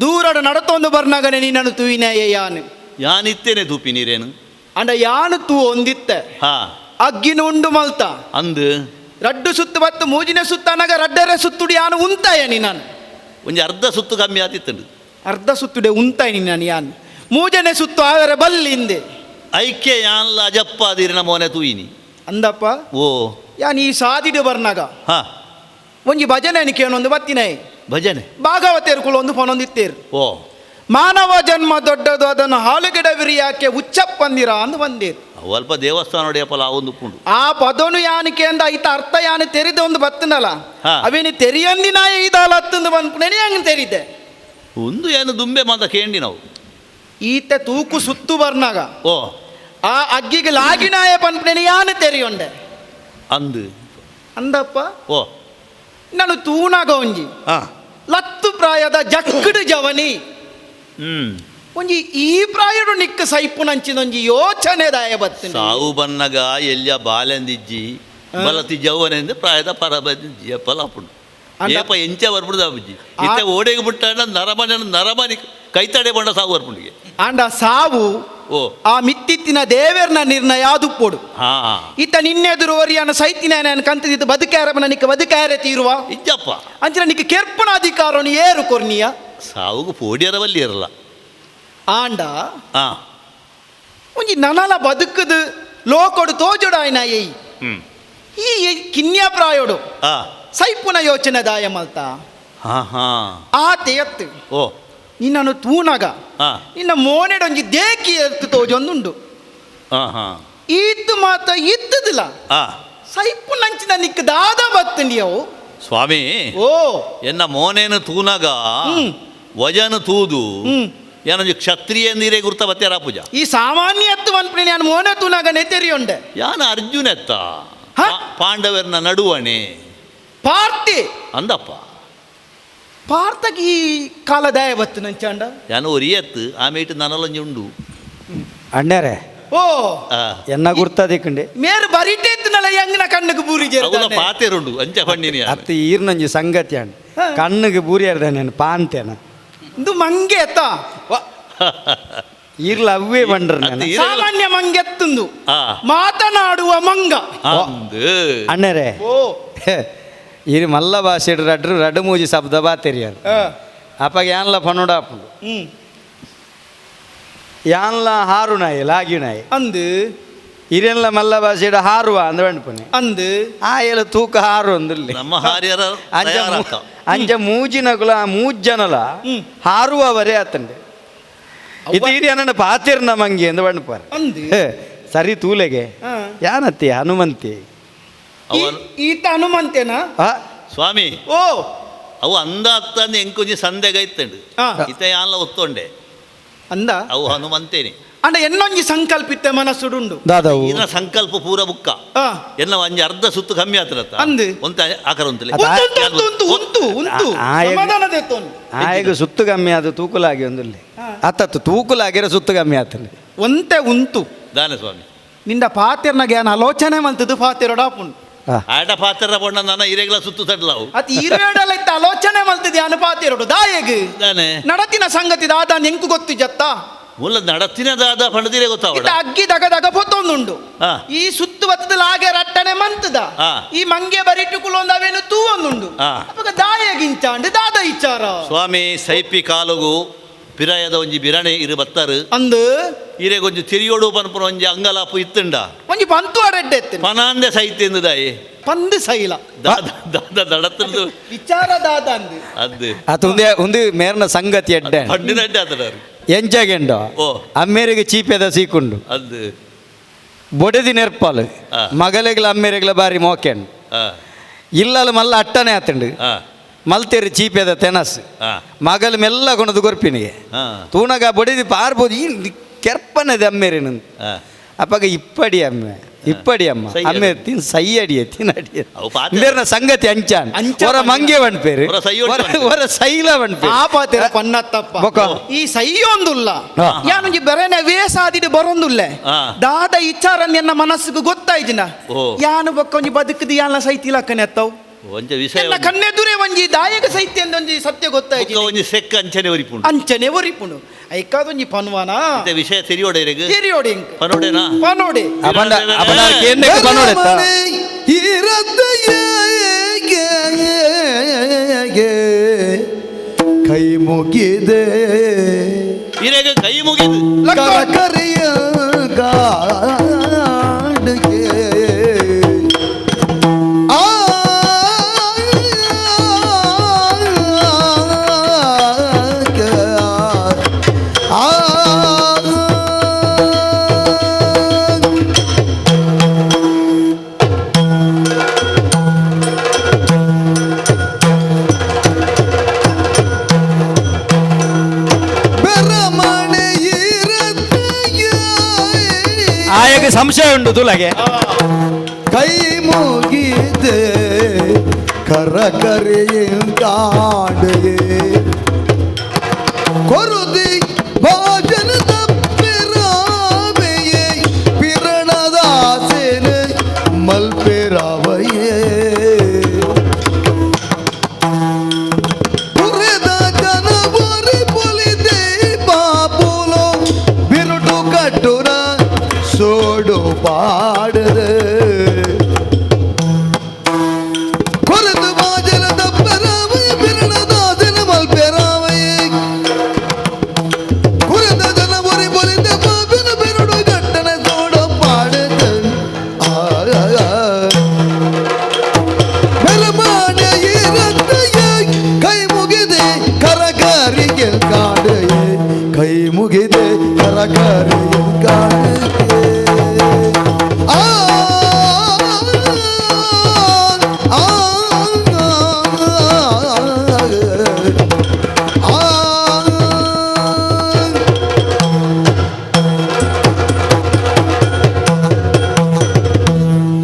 ದೂರಡು ನಡತೊಂದು ಬರ್ನಾಗನೆ ನೀನನ್ನು ತೂವಿನಾಯ ಯಾನು ಯಾನಿತ್ತೇನೆ ತೂಪಿ ನೀರೇನು ಅಂಡ ಯಾನು ತೂ ಒಂದಿತ್ತೆ ಹಾ ಅಗ್ಗಿನ ಉಂಡು ಮಲ್ತ ಅಂದು ರಡ್ಡು ಸುತ್ತು ಬತ್ತು ಮೂಜಿನ ಸುತ್ತ ಅನಗ ರಡ್ಡರೆ ಸುತ್ತುಡಿ ಯಾನು ಉಂತಾಯ ನೀನು ಒಂಜಿ ಅರ್ಧ ಸುತ್ತು ಕಮ್ಮಿ ಆತಿತ್ತಂಡು. ಅರ್ಧ ಸುತ್ತುಡೆ ಉಂತಾಯ ನೀನು ಯಾನು ಮೂಜನೆ ಸುತ್ತು ಆದರೆ ಬಲ್ಲಿ ಹಿಂದೆ ಐಕ್ಯ ಯಾನ್ಲ ಅಜಪ್ಪ ಅದಿರಿನ ಮೋನೆ ತೂಯಿನಿ ಅಂದಪ್ಪ. ಓ ಯಾನ್ ಈ ಸಾದಿಡು ಬರ್ನಾಗ ಹಾ ಒಂಜಿ ಭಜನೆ ಕೇಳೊಂದು ಬತ್ತಿನೈ ಭಜನೆ ಭಾಗವತೇರು ಕುಲೊಂದು ಫೋನೊಂದಿತ್ತೇರು. ಓ ಮಾನವ ಜನ್ಮ ದೊಡ್ಡದು ಅದನ್ನು ಹಾಲುಗಿಡವಿರಿ ಯಾಕೆ ಉಚ್ಚಪ್ಪಂದಿರ ಅಂದು ಬಂದಿರು. ಅಲ್ಪ ದೇವಸ್ಥಾನ ನೋಡಿಯಪ್ಪಲ್ಲ ಆ ಒಂದು ಉಪ್ಪುಂಡು. ಆ ಪದನು ಯಾನಿಕೆ ಅಂದ ಐತ ಅರ್ಥ ಯಾನು ತೆರಿದ ಒಂದು ಬತ್ತನಲ್ಲ ಅವೇನು ತೆರಿಯಂದಿನಾಯ ಇದಾಲ ಹತ್ತಂದು ಬಂದ್ಪುಣೆ ಹಂಗೆ ತೆರಿದೆ ಒಂದು ಏನು ದುಂಬೆ ಮಾತ ಕೇಂಡಿ ನಾವು ಈತ ತೂಕು ಸುತ್ತು ಬರ್ನಾಗ ಓ ಆ ಅಗ್ಗಿಗೆ ಲಾಗಿನಾಯ ಪನ್ಪುಣೆ ಯಾನು ತೆರಿಯೊಂಡೆ ಅಂದು ಅಂದಪ್ಪ. ಓ ನಾನು ತೂನಾಗ ಒಂಜಿ ಲತ್ತು ಪ್ರಾಯದ ಜಕ್ಕಡು ಜವನಿ ಒಂಜಿ ಈ ಪ್ರಾಯಡು ನಿಕ್ಕ ಸೈಪುನಂಚಿನೊಂಜಿ ಯೋಚನೆ ದಾಯ ಬತ್ತಿನ ಸಾವು ಬನ್ನಗ ಎಲ್ಲಿಯ ಬಾಲೆಂದಿಜ್ಜಿ ಬಲತಿ ಜವನೆಂದು ಪ್ರಾಯದ ಪರಬಂದಿಜ್ಜಿ ಎಪ್ಪಲ ಅಪ್ಪುಂಡು ಏಪ ಎಂಚ ಬರ್ಪುಡು ಅಬ್ಬುಜ್ಜಿ ಇತ್ತೆ ಓಡೆಗೆ ಬಿಟ್ಟ ನರಮನೆ ನರಮನಿ ಕೈತಡೆ ಬಂಡ ಸಾವು ಬರ್ಪುಂಡಿಗೆ ಆಂಡ ಸಾವು ಓ ಆ ಮಿತ್ತಿತ್ತಿನ ದೇವೆರ್ನ ನಿರ್ಣಯ ಆದುಪ್ಪೋಡು ಇತ್ತ ನಿನ್ನೆದುರು ವರಿಯನ ಸೈತಿನ ಕಂತದಿತ್ತು ಬದುಕಾರ ನಿಕ್ಕ ಬದುಕಾರೆ ತೀರುವ ಇಜ್ಜಪ್ಪ ಅಂಚಿನ ನಿಕ್ಕ ಕೆರ್ಪನ ಅಧಿಕಾರವನ್ನು ಏರು ಕೊರ್ನಿಯ ಸಾವುಗು ಪೋಡಿಯರವಲ್ಲಿ ಇರಲ್ಲ ಆಂಡ ಒಂಜಿ ನನಲ ಬದುಕದು ಲೋಕೊಡು ತೋಜೊಡಾಯ್ನ ಏಯ್ ಈ ಕಿನ್ಯಾ ಪ್ರಾಯೋಡು ಸೈಪುನ ಯೋಚನೆ ದಾಯ ಮಲ್ತ ಆ ತೆಯತ್ತು ಓ ನಿನ್ನನ್ನು ತೂನಗ ನಿನ್ನ ಮೋನೆಡೊಂಜಿ ದೇಕಿ ಎತ್ತು ತೋಜೊಂದುಂಡು ಈತ್ತು ಮಾತ ಇತ್ತದಿಲ್ಲ ಸೈಪು ನಂಚಿನ ನಿಕ್ಕ ದಾದ ಬತ್ತಂಡಿಯವು ಸ್ವಾಮಿ ಓ ಎನ್ನ ಮೋನೇನು ತೂನಗ ವಜನ ತೂದು ಏನೊಂಜಿ ಕ್ಷತ್ರಿಯ ನೀರೇ ಗುರ್ತ ಬತ್ತೇರ ಪೂಜಾ ಈ ಸಾಮಾನ್ಯ ಎತ್ತು ಮನ್ಪ್ರಿ ನಾನು ಮೋನೆ ತೂನಾಗ ನೆತೆರಿಯೊಂಡೆ ಯಾನ ಅರ್ಜುನ ಎತ್ತ ಪಾಂಡವರ್ನ ನಡುವಣೆ ಪಾರ್ತಿ ಅಂದಪ್ಪ ಪಾರ್ತಕ್ಕೆ ಈ ಕಾಲದಾಯ ಬತ್ತು ನಂಚಾಂಡ ಯಾನ ಒರಿಯತ್ತು ಆಮೇಟು ನನಲಂಜಿ ಉಂಡು ಅಣ್ಣರೇ ಓ ಎನ್ನ ಗುರ್ತದಿಕ್ಕಂಡೆ ಮೇರು ಬರಿಟೆ ಇತ್ತನಲ್ಲ ಹೆಂಗನ ಕಣ್ಣುಗೆ ಬೂರಿ ಅವಲ ಪಾತೆರುಂಡು ಅಂಚ ಪಣ್ಣಿನಿ ಅತ್ತು ಈರ್ನಂಜಿ ಸಂಗತಿ ಅಣ್ಣ ಕಣ್ಣಿಗೆ ಬೂರಿಯಾರ್ದಾನೆ ಪಾಂತೇನ ಇದು ಮಂಗೆ ಅತ್ತ ಈರ್ಲ ಅವ್ವೇ ಬಂಡ್ರ ಸಾಮಾನ್ಯ ಮಂಗೆತ್ತಂದು ಮಾತನಾಡುವ ಮಂಗ ಅಣ್ಣರೇ ಓ ಇರು ಮಲ್ಲ ಭಾಷೆ ರಡ್ರು ರಡ್ಡು ಮೂಜಿ ಶಬ್ದ ಬಾತೆರಿಯಾರ ಅಪ್ಪಾಗ ಯಾನ್ಲ ಪನೋಡ ಅಪ್ಪುಂಡು ಯಾನ್ಲ ಹಾರು ನಾಯಿ ಲಾಗಿ ನಾಯಿ ಅಂದು ಇರೆನ್ಲ ಮಲ್ಲ ಭಾಷೆಡ ಹಾರುವ ಅಂದ್ ಪಂಡ್ಪುನೆ ಅಂದು ಆ ಎಲ ತೂಕ ಹಾರು ಅಂದಿರ್ಲಿ ನಮ್ಮ ಹಾರಿಯರ ಅಂಚ ಅಂಚ ಮೂಜಿನಗುಲ ಮೂಜ್ಜನಲ ಹಾರುವವರೇ ಆತಂಡೆ ಇದು ಹಿರಿಯನ ಪಾತಿರ್ನ ಮಂಗಿ ಎಂದು ಪಂಡ್ಪಾರ ಅಂದು ಸರಿ ತೂಲೆಗೆ ಯಾನತ್ತಿ ಹನುಮಂತಿ ಈತ ಹನುಮಂತೇನಾ ಸ್ವಾಮಿ ಓ ಅವು ಅಂದ ಅತ್ತಂದು ಎಂಕೊಂಜಿ ಸಂದೆಗೈತಂಡು ಇತ ಯಾನ್ಲ ಒತ್ತೊಂಡೆ ಅಂದ ಅವು ಹನುಮಂತೇನೆ ಅಂಡ ಎನ್ನೊಂಜಿ ಸಂಕಲ್ಪಿತ್ತ ಮನಸ್ಸುಡುಂಡು ದಾದವು ಇನ್ನ ಸಂಕಲ್ಪ ಪೂರ ಬುಕ್ಕ ಎನ್ನ ಒಂಜಿ ಅರ್ಧ ಸುತ್ತು ಕಮ್ಮಿ ಆತರತ್ತ ಅಂದು ಒಂತ ಆಕರ ಉಂತಲೆ ಉಂಟು ಉಂಟು ಉಂಟು ಉಂಟು ಸಮಾಧಾನದ ಆಯಗ ಸುತ್ತು ಕಮ್ಮಿ ಅದು ತೂಕುಲಾಗಿ ಒಂದುಲ್ಲಿ ಅತ್ತತ್ತು ತೂಕುಲಾಗಿರ ಸುತ್ತು ಕಮ್ಮಿ ಆತಂಡೆ ಒಂತೆ ಉಂತು ದಾನೆ ಸ್ವಾಮಿ ನಿಂದ ಪಾತೆರ್ನಾಗ ಏನ್ ಆಲೋಚನೆ ಮಂತದ್ದು ಪಾತೆರೊಡಾಪುಂಡು ಆಟ ಪಾತ್ರ ಬಣ್ಣ ನನ್ನ ಇರೆಗಳ ಸುತ್ತು ತಡ್ಲಾವು ಅತ್ ಇರೇಡಲ ಇತ್ತ ಆಲೋಚನೆ ಮಲ್ತದೆ ಅನು ಪಾತೆರೊಡು ದಾಯಗ್ ದಾನೆ ನಡತಿನ ಸಂಗತಿ ದಾದ ಎಂಕು ಗೊತ್ತು ಜತ್ತ ಮುಲ್ಲ ನಡತಿನ ದಾದ ಪಂಡದಿರೇ ಗೊತ್ತಾವಡ ಅಗ್ಗಿ ದಗ ದಗ ಪೊತ್ತೊಂದುಂಡು ಈ ಸುತ್ತು ಬತ್ತದ ಲಾಗೆ ರಟ್ಟನೆ ಮಂತದ ಈ ಮಂಗೆ ಬರಿಟು ಕುಲೊಂದು ಅವೇನು ತೂವೊಂದುಂಡು ಅಪಗ ದಾಯಗಿಂಚಾಂಡು ದಾದ ಇಚ್ಚಾರ ಸ್ವಾಮಿ ಸೈಪಿ ಕಾಲುಗು ಪಿರಾಯದ ಒಂಜಿ ಬಿರಣೆ ಇರು ಬತ್ತಾರು ಅಂದು ಇರೆಗೊಂಜಿ ತಿರಿಯೋಡು ಪನ್ಪುನ ಒಂಜಿ ಅಂಗಲಾಪು ಇತ್ತುಂಡ ಒಂಜಿ ಪಂತು ಅರೆಡ್ಡೆ ಪನಾಂದೆ ಸೈತೆಂದು ದಾಯಿ ಪಂದು ಸೈಲ ದಾದ ದಾದ ನಡತಂದು ವಿಚಾರ ದಾದ ಅಂದು ಅಂದು ಅದು ಒಂದೇ ಒಂದು ಮೇರ್ನ ಸಂಗತಿ ಎಡ್ಡೆ ಪಂಡಿನ ಅಡ್ಡೆ ಆತಡಾರು ಎಂಚಗೆಂಡೋ ಓ ಅಮ್ಮೇರಿಗೆ ಚೀಪೆದ ಸೀಕುಂಡು ಅಂದು ಬೊಡೆದಿ ನೆರ್ಪಾಲು ಮಗಲೆಗ್ಲ ಅಮ್ಮೇರೆಗ್ಲ ಬಾರಿ ಮೋಕೆಂಡು ಇಲ್ಲಲ ಮಲ್ಲ ಅಟ್ಟನೆ ಆತಂಡು ಮಲ್ತೇರಿ ಚೀಪೆದ ತೆನಸ್ ಮಗಲು ಮೆಲ್ಲ ಕೊಣದು ಗೊರ್ಪಿನಿಗೆ ತೂನಗ ಬೊಡೆದಿ ಪಾರ್ಬೋದು ಈ ಕೆರ್ಪನದೆ ಅಮ್ಮೇರಿನ ಅಪ್ಪಗ ಇಪ್ಪಡಿ ಅಮ್ಮೆ ಇಪ್ಪಡಿ ಅಮ್ಮ ಅಮ್ಮೆ ತಿನ್ ಸೈಯಡಿಯೆ ತಿನ್ನಡಿಯೆ ಅವು ಪಾತೆ. ಬೇರ್ನ ಸಂಗತಿ ಅಂಚಾನ್ ಅಂಚ ಹೊರ ಮಂಗೆ ಪನ್ಪೇರು ಹೊರ ಸೈಯೊಟ್ಟು ಪನ್ಪೇರು. ಹೊರ ಸೈಲ ಪನ್ಪೇರು ಆ ಪಾತೆರ ಪನ್ನತ್ತಪ್ಪ ಬೊಕ. ಈ ಸೈಯೊಂದುಲ್ಲ ಹಾ. ಯಾನೊಂಜಿ ಬೆರೆನೆ ವೇಸಾದಿಡು ಬರೊಂದುಲ್ಲ ಹಾ. ದಾದ ಇಚ್ಚಾರ ಎನ್ನ ಮನಸ್ಸಿಗೆ ಗೊತ್ತಾಯ್ಜಿನ ಓ. ಯಾನು ಬೊಕ್ಕ ಒಂಜಿ ಬದುಕುದು ಯಾನ ಸೈತಿಲಕ್ಕನೆ ಅತ್ತವು ಒಂಜ ವಿಷಯ ಎನ್ನ ಕಣ್ಣೆದುರೇ ಒಂಜಿ ದಾಯಕ ಸೈತ್ಯ ಅಂದ್ ಒಂಜಿ ಸತ್ಯ ಗೊತ್ತಾಯ್ತು ಬೊಕ್ಕ ಒಂಜಿ ಸೆಕ್ ಅಂಚನೆ ಒರಿಪುಂಡು ಅಂಚನೆ ಒರಿಪುಂಡು ಐಕಾದೊಂಜಿ ಪನ್ವಾನ ಇತ್ತೆ ವಿಷಯ ತೆರಿಯೋಡೆ ಇರೆಗ್ ತೆರಿಯೋಡಿ ಇಂಕ್ ಪನೋಡೆನಾ ಪನೋಡೆ ಅಪಂಡ ಅಪಂಡ ಕೇಂದ್ರಕ್ಕೆ ಪನೋಡೆತ್ತ ಕೈ ಮುಗಿದೆ ಇರೆಗ್ ಕೈ ಮುಗಿದು ಕರಕರಿಯ ಗಾಡಿಗೆ ಆ ಆ ಬೆರಮಣೆ ಇರತ್ತೆಯೇ ಆಯಗೆ ಸಂಶಯ ಉಂಟು ತುಲಗೆ ಕೈ ಮುಗಿದೆ ಕರಕರಿಯ ಕೊರುದಿ ಭೋಜನ ತಪ್ಪಿರಾವೆಯೇ ಪಿರಣದಾಸೇನ ಮಲ್ಪೆರಾವಯೇ ಪುರದ ಜನವರಿ ಪೊಲಿದೆ ಬಾಪುಲೋ ಬಿರುಟು ಕಟ್ಟುರ ಸೋಡು ಪಾಡದೆ ಕೊರದು ಬಾಜನ ದಪ್ಪರಾವಯ ಬಿರಣದಾಸನ ಮಲ್ಪೆರಾವಯೇ ಕುರಿತ ಜನವರಿ ಪೊಲಿದೆ ಬಾಪಿನ ಬಿರುಡು ಗಟ್ಟನ ಸೋಡು ಪಾಡದೆ ಆ ಬೆಲಮಾನೆ ಇರತ್ತೆಯೇ ಕೈ ಮುಗಿದೆ ಕರಕರಿಗೆ ಕಾಡೆಯೇ ಕೈ ಮುಗಿದೆ ಕರಕರಿಗೆ ಕಾಡೆಯೇ ಆ ಆ ಆ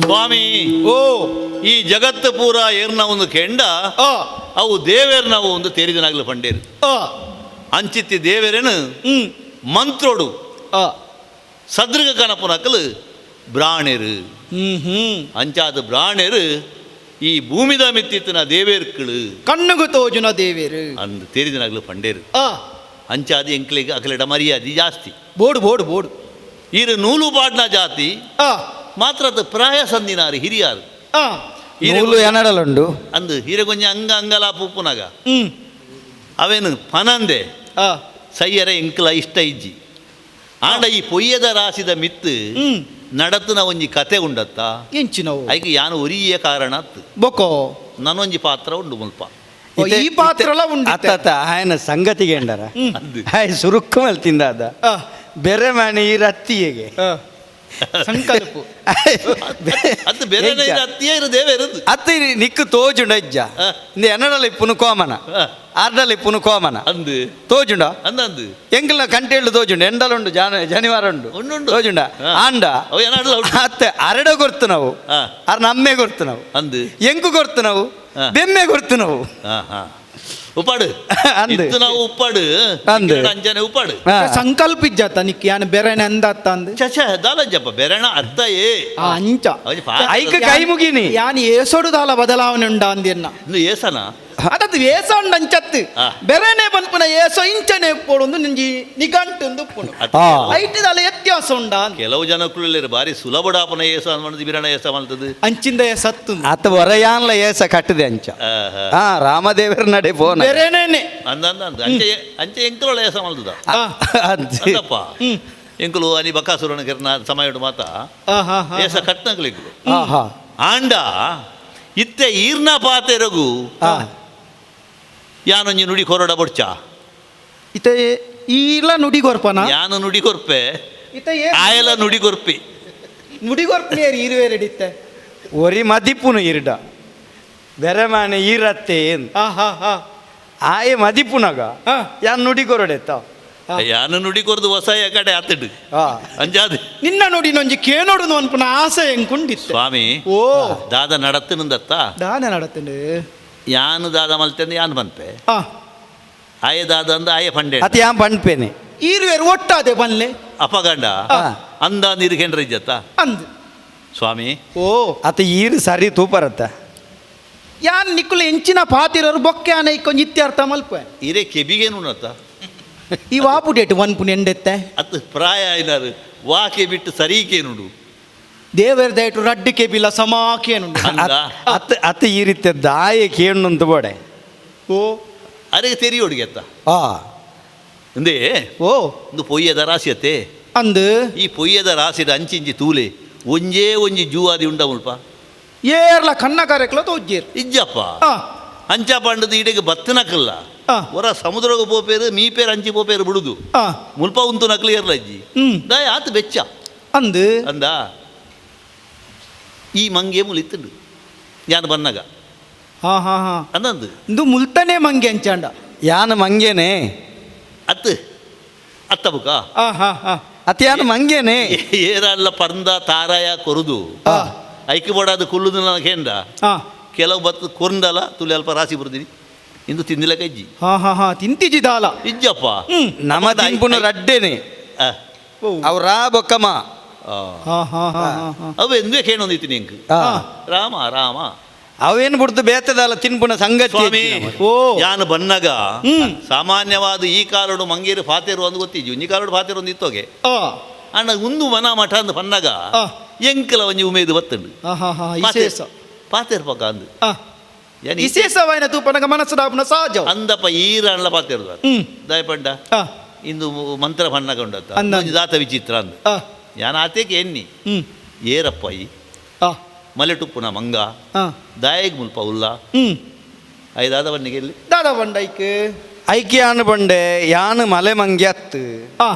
ಸ್ವಾಮಿ ಓ ಈ ಜಗತ್ತು ಪೂರ ಏರ್ನ ಒಂದು ಕೆಂಡ ಆ ಅವು ದೇವೇರ್ನ ಒಂದು ತೇರಿದನಾಗ್ಲು ಪಂಡೇರು ಆ ಅಂಚಿತ್ತಿ ದೇವೇರೇನು ಹ್ಮ್ ಮಂತ್ರೋಡು ಆ ಸದೃಗ ಕನಪುನಕಲು ಬ್ರಾಣೆರು ಹ್ಮ್ ಹ್ಮ್ ಅಂಚಾದ ಬ್ರಾಣೆರು ಈ ಭೂಮಿದ ಮಿತ್ತಿತ್ತಿನ ದೇವೇರ್ಕಳು ಕಣ್ಣುಗು ತೋಜುನ ದೇವೇರು ಅಂದ್ ತೇರಿದನಾಗ್ಲು ಪಂಡೇರು ಆ ಅಂಚಾದ ಎಂಕ್ಲೆಗ್ ಅಕಲೆಡ ಮರ್ಯಾದೆ ಜಾಸ್ತಿ board board board ಈರು ನೂಲು ಪಾಡ್ನ ಜಾತಿ ಆ ಮಾತ್ರ ಅದು ಪ್ರಾಯ ಸಂದಿನಾರು ಹಿರಿಯಾರು ಆ ನೂಲು ಎನಡಲುಂಡು ಅಂದು ಹೀರೆಗೊಂಜ ಅಂಗ ಅಂಗಲ ಪೂಪುನಗ ಹ್ಮ್ ಅವೇನು ಪನಂದೆ ಆ ಸೈಯರ ಎಂಕ್ಲ ಇಷ್ಟ ಇಜ್ಜಿ ಆಂಡ ಈ ಪೊಯ್ಯದ ರಾಸಿದ ಮಿತ್ತು ಹ್ಮ್ ನಡತನ ಒಂಜಿ ಕತೆ ಉಂಡತ್ತ ಎಂಚಿನವು ಐಕ್ ಯಾನು ಒರಿಯ ಕಾರಣ ಅತ್ತು ಬೊಕೋ ನನೊಂಜಿ ಪಾತ್ರ ಉಂಡು ಮುಲ್ಪ ಓ, ಈ ಪಾತ್ರಲ ಉಂಡು ಅತ್ತ ಅತ್ತ ಆಯನ ಸಂಗತಿಗೆ ಎಂಡರ ಅಂದು ಆಯ್ ಸುರುಕ್ಕು ಮಲ್ ತಿಂದಾದ ಆ ಬೆರೆ ಮಾಣಿ ಈ ರತ್ತಿಯಗೆ ಆ. ಸಂಕಲ್ಪ ಅದು ಬೇರೆ ಅತ್ತಿಯೇ ಇರು ದೇವೇರದ್ದು ಅತ್ತ ನಿಕ್ಕು ತೋಜುಂಡ ಇಜ್ಜ ಆ. ಇಂದ ಎನ್ನಡಲ ಇಪ್ಪುನು ಕೋಮನ ಆ. ಆರ್ಡಲ ಇಪ್ಪುನು ಕೋಮನ ಅಂದು ತೋಜುಂಡ ಅಂದ ಅಂದು ಎಂಕಲ್ನ ಕಂಟೇಳು ತೋಜುಂಡು ಎಂಡಲ ಉಂಡು ಜಾನ ಜನಿವಾರ ಉಂಡು ಉಂಡು ಉಂಡು. ತೋಜುಂಡ ಆ. ಆಂಡ ಅವು ಏನಾಡಲ ಉಂಡು. ಅತ್ತ ಅರಡ ಗೊರ್ತು ನಾವು ಆ. ಅರ್ ನಮ್ಮೆ ಗೊರ್ತು ನಾವು ಅಂದು ಎಂಕು ಗೊರ್ತು ನಾವು ಆ. ಬೆಮ್ಮೆ ಗೊರ್ತು ನಾವು ಹಾ ಹಾ ಉಪ್ಪಾಡು ಅಂದು. ಇತ್ತು ನಾವು ಉಪ್ಪಾಡು ಅಂದು. ಇಕ್ಕಡ ಅಂಚನೆ ಉಪ್ಪಾಡು ಆ. ಸಂಕಲ್ಪ ಇಜ್ಜಾತ ನಿಕ್ ಯಾನ್ ಬೆರೆನೆ ಅಂದತ್ತ ಅಂದ್ ಛ ಛ ದಾಲಜ್ಜಪ್ಪ ಬೆರಣ ಅರ್ಥ ಏ ಆ ಅಂಚ ಅವಜಿ ಪಾತ್ರ ಐಕ ಕೈ ಮುಗಿನಿ ಯಾನ್ ಏಸೋಡು ದಾಲ ಬದಲಾವಣೆ ಉಂಡ ಅಂದಿನ್ನ ಇನ್ನು ಏಸನ ಅದದು ಏಸ ಉಂಡ ಅಂಚತ್ತು ಆ. ಬೆರೆನೆ ಪನ್ಪುನ ಏಸೋ ಇಂಚನೆ ಪೋಡೊಂದು ನಿಂಜಿ ನಿಗಂಟು ಉಪ್ಪುನು ಅತ್ತ. ಆ. ಐಟ್ ದಾಲ ವ್ಯತ್ಯಾಸ ಉಂಡ ಅಂದ್. ಕೆಲವು ಜನಕ್ಕುಳ್ಳೇರು ಬಾರಿ ಸುಲಭಡಾಪನ ಏಸ ಅನ್ಮನದು ಬಿರಣ ಏಸ ಮಾಡ್ತದೆ ಅಂಚಿಂದ ಸತ್ತು ಅತ್ತ ಹೊರಯಾನ್ಲ ಏಸ ಕಟ್ಟದೆ ಅಂಚ ಹಾ ರಾಮದೇವರ ನಡೆ ಫೋನ್ ಬೆರೆನೆ ಅಂದ ಅಂದ ಅಂದ ಅಂಚೆ ಅಂಚೆ ಎಂಕಲೊಳ ಏಸ ಮಾಡ್ತದ ಆ. ಅಂದಪ್ಪ ಎಂಕುಲು ಅನಿ ಬಕಾಸುರನ ಕಿರಣ ಸಮಯಡು ಮಾತ ಏಸ ಕಟ್ನಕಲಿಕ್ಕು ಆಹಾ ಆಂಡ ಇತ್ತೆ ಈರ್ನ ಪಾತೆರಗು ಆ. ಯಾನೊಂಜಿ ನುಡಿ ಕೊರಡ ಬೊಡ್ಚ ಇತ ಈಲ ನುಡಿಗೊರ್ಪನ ಯಾನು ನುಡಿ ಕೊರ್ಪೆ ಇತ ಏ ಆಯಲ ನುಡಿ ಕೊರ್ಪೆ ನುಡಿಗೊರ್ಪನೇರು ಇರುವೇರೆಡಿತ್ತೆ ಒರಿ ಮದಿಪುನು ಇರ್ಡ ಬೆರಮಾನೆ ಈರತ್ತೆ ಏನ್ ಆ ಹಾ ಹಾ ಆಯೆ ಮದಿಪುನಗ ಆ. ಯಾನ್ ನುಡಿ ಕೊರಡೆತ್ತ ಯಾನು ನುಡಿ ಕೊರ್ದು ಹೊಸಾಯ ಕಡೆ ಆತಡು ಅಂಜಾದ ನಿನ್ನ ನುಡಿ ನೊಂಜಿ ಕೇನೋಡು ಅನ್ಪುನ ಆಸೆ ಎಂಕುಂಡಿತ್ತು ಸ್ವಾಮಿ. ಓ ದಾದ ನಡತ್ತನಂದತ್ತ ದಾನ ನಡತ್ತಂಡು ಯಾನು ದಾದ ಮಲ್ತಂದು ಯಾನು ಪನ್ಪೆ ಆಯೆ ದಾದ ಅಂದ ಆಯೆ ಪಂಡೆ ಅತಿ ಯಾನ್ ಪನ್ಪೇನೆ ಈರುವೇರು ಒಟ್ಟಾದೆ ಬನ್ಲೆ ಅಪಗಂಡ ಅಂದ ನೀರು ಕೆಂಡ್ರ ಇಜ್ಜತ್ತ ಅಂದ್ ಸ್ವಾಮಿ. ಓ ಅತ ಈರು ಸರಿ ತೂಪರತ್ತ ಯಾನ್ ನಿಕ್ಕುಲ ಎಂಚಿನ ಪಾತಿರೋರು ಬೊಕ್ಕೆ ಆನೆ ಇಕ್ಕೊಂಜಿ ಇತ್ಯರ್ಥ ಮಲ್ಪೆ ಇರೇ ಕೆಬಿಗೇನು ಅತ್ತ ಈ ವಾಪುಡೇಟು ಒನ್ ಪುಣ್ ಎಂಡೆತ್ತೆ ಅತ್ ಪ್ರಾಯ ಐನಾರು ವಾಕೆ ಬಿಟ್ಟು ಸರೀಕೇನುಡು ದೇವರ ದಯಟು ರಡ್ಡು ಕೆಬಿಲ ಸಮಾಕೇನುಂಡು ಅಂದ ಅತ್ ಅತ್ ಈ ರೀತಿ ದಾಯ ಕೇಣ್ಣುಂತ ಬೋಡೆ. ಓ ಅರೆ ತೆರಿಯೋಡಿಗೆ ಅತ್ತ ಆ ಅಂದೇ ಓ ಒಂದು ಪೊಯ್ಯದ ರಾಶಿ ಅತ್ತೆ ಅಂದು ಈ ಪೊಯ್ಯದ ರಾಶಿದ ಅಂಚಿಂಚಿ ತೂಲೆ ಒಂಜೇ ಒಂಜಿ ಜೂವಾದಿ ಉಂಡ ಮುಲ್ಪ ಏರ್ಲ ಕನ್ನ ಕಾರ್ಯಕ್ಲ ತೋಜ್ಜೇರ್ ಇಜ್ಜಪ್ಪ ಆ ಅಂಚ ಪಂಡದ ಇಡೆಗೆ ಬತ್ತನಕಲ್ಲ ಆ. ಹೊರ ಸಮುದ್ರಗ ಪೋಪೇರು ಮೀಪೇರು ಅಂಚಿ ಪೋಪೇರು ಬಿಡುದು ಆ ಮುಲ್ಪ ಉಂತು ನಕಲು ಏರ್ಲ ಅಜ್ಜಿ ಹ್ಮ್. ದಾಯ ಆತ ಬೆಚ್ಚ ಅಂದು ಅಂದ ಈ ಮಂಗೆ ಮುಲಿತ್ತುಂಡು ಯಾನ್ ಬನ್ನಗ ಹಾ ಹಾ ಹಾ ಅಂದಂದು ಇಂದು ಮುಲ್ತನೆ ಮಂಗೆ ಅಂಚಾಂಡ ಯಾನ ಮಂಗೇನೆ ಅತ್ತು ಅತ್ತ ಬುಕ ಆ ಹಾ ಹಾ ಅತ್ ಯಾನ ಮಂಗೇನೆ ಏರಲ್ಲ ಪರ್ಂದ ತಾರಾಯ ಕೊರುದು ಆ. ಐಕೆ ಬೋಡಾದ ಕುಲ್ಲುದು ನನ್ನ ಕೇಂದ್ರ ಆ ಕೆಲವು ಬತ್ತು ಕೊರಂದಲ ತುಲಿ ಅಲ್ಪ ರಾಶಿ ಬರ್ತೀನಿ ಇಂದು ತಿಂದಿಲ್ಲ ಕಜ್ಜಿ ಹಾ ಹಾ ಹಾ ತಿಂತಿಜಿ ದಾಲ ಇಜ್ಜಪ್ಪ ಹ್ಮ್ ನಮ ತಿನ್ಪುನ ರಡ್ಡೇನೆ ಆ, ಓ ಅವ್ ರಾ ಬೊಕ್ಕಮ ಆ. ಹಾ ಹಾ ಹಾ ಹಾ ಹಾ ಅವು ಎಂದೇ ಕೇಣೊಂದಿತ್ತು ನಿಂಕ್ ಆ. ರಾಮ ರಾಮ ಅವೇನು ಬಿಡ್ತು ಬೇತದಲ್ಲ ತಿನ್ಪುನ ಸಂಗತಿ ಸ್ವಾಮಿ ಓ. ಯಾನು ಬನ್ನಗ ಹ್ಮ್. ಸಾಮಾನ್ಯವಾದ ಈ ಕಾಲಡು ಮಂಗೇರು ಫಾತೇರು ಅಂದ್ ಗೊತ್ತಿಜ್ಜಿ ಒಂಜಿ ಕಾಲಡು ಫಾತೇರು ಒಂದು ಇತ್ತೋಗೆ ಆ ಅಣ್ಣ ಉಂದು ಮನ ಮಠ ಅಂದ್ ಪನ್ನಗ ಆ. ಎಂಕಲ ಒಂಜಿ ಉಮೇದು ಬತ್ತುಂಡು ಆ ಹಾ ಹಾ ವಿಶೇಷ ಪಾತೇರು ಪಕ್ಕ ಅಂದು ಆ ಯಾನ್ ವಿಶೇಷವಾಯಿನ ತೂಪನಗ ಮನಸ್ಸು ಸಹಜ ಅಂದಪ್ಪ ಈರಣ್ಣ ಪಾತೇರು ಹ್ಮ್. ದಯಪಂಡ ಆ ಇಂದು ಮಂತ್ರ ಪನ್ನಗ ಉಂಡತ್ತ ಅಂದ. ಒಂಜಿ ದಾತ ವಿಚಿತ್ರ ಅಂದ್ ಆ ಯಾನ್ ಆತೇಕೆ ಎನ್ನಿ ಹ್ಮ್ ಏರಪ್ಪ ಈ ಆ ಮಲೆಟುಪ್ಪುನ ಮಂಗ ಆ ದಾಯಗ್ ಮುಲ್ಪ ಉಲ್ಲ ಹ್ಮ್ ಐದಾದ ಬನ್ನಿಗೆ ಎಲ್ಲಿ ದಾದಾ ಬಂಡೈಕ್ ಐಕ್ಯ ಯಾನು ಬಂಡೆ ಯಾನು ಮಲೆ ಮಂಗೆ ಅತ್ತು ಆ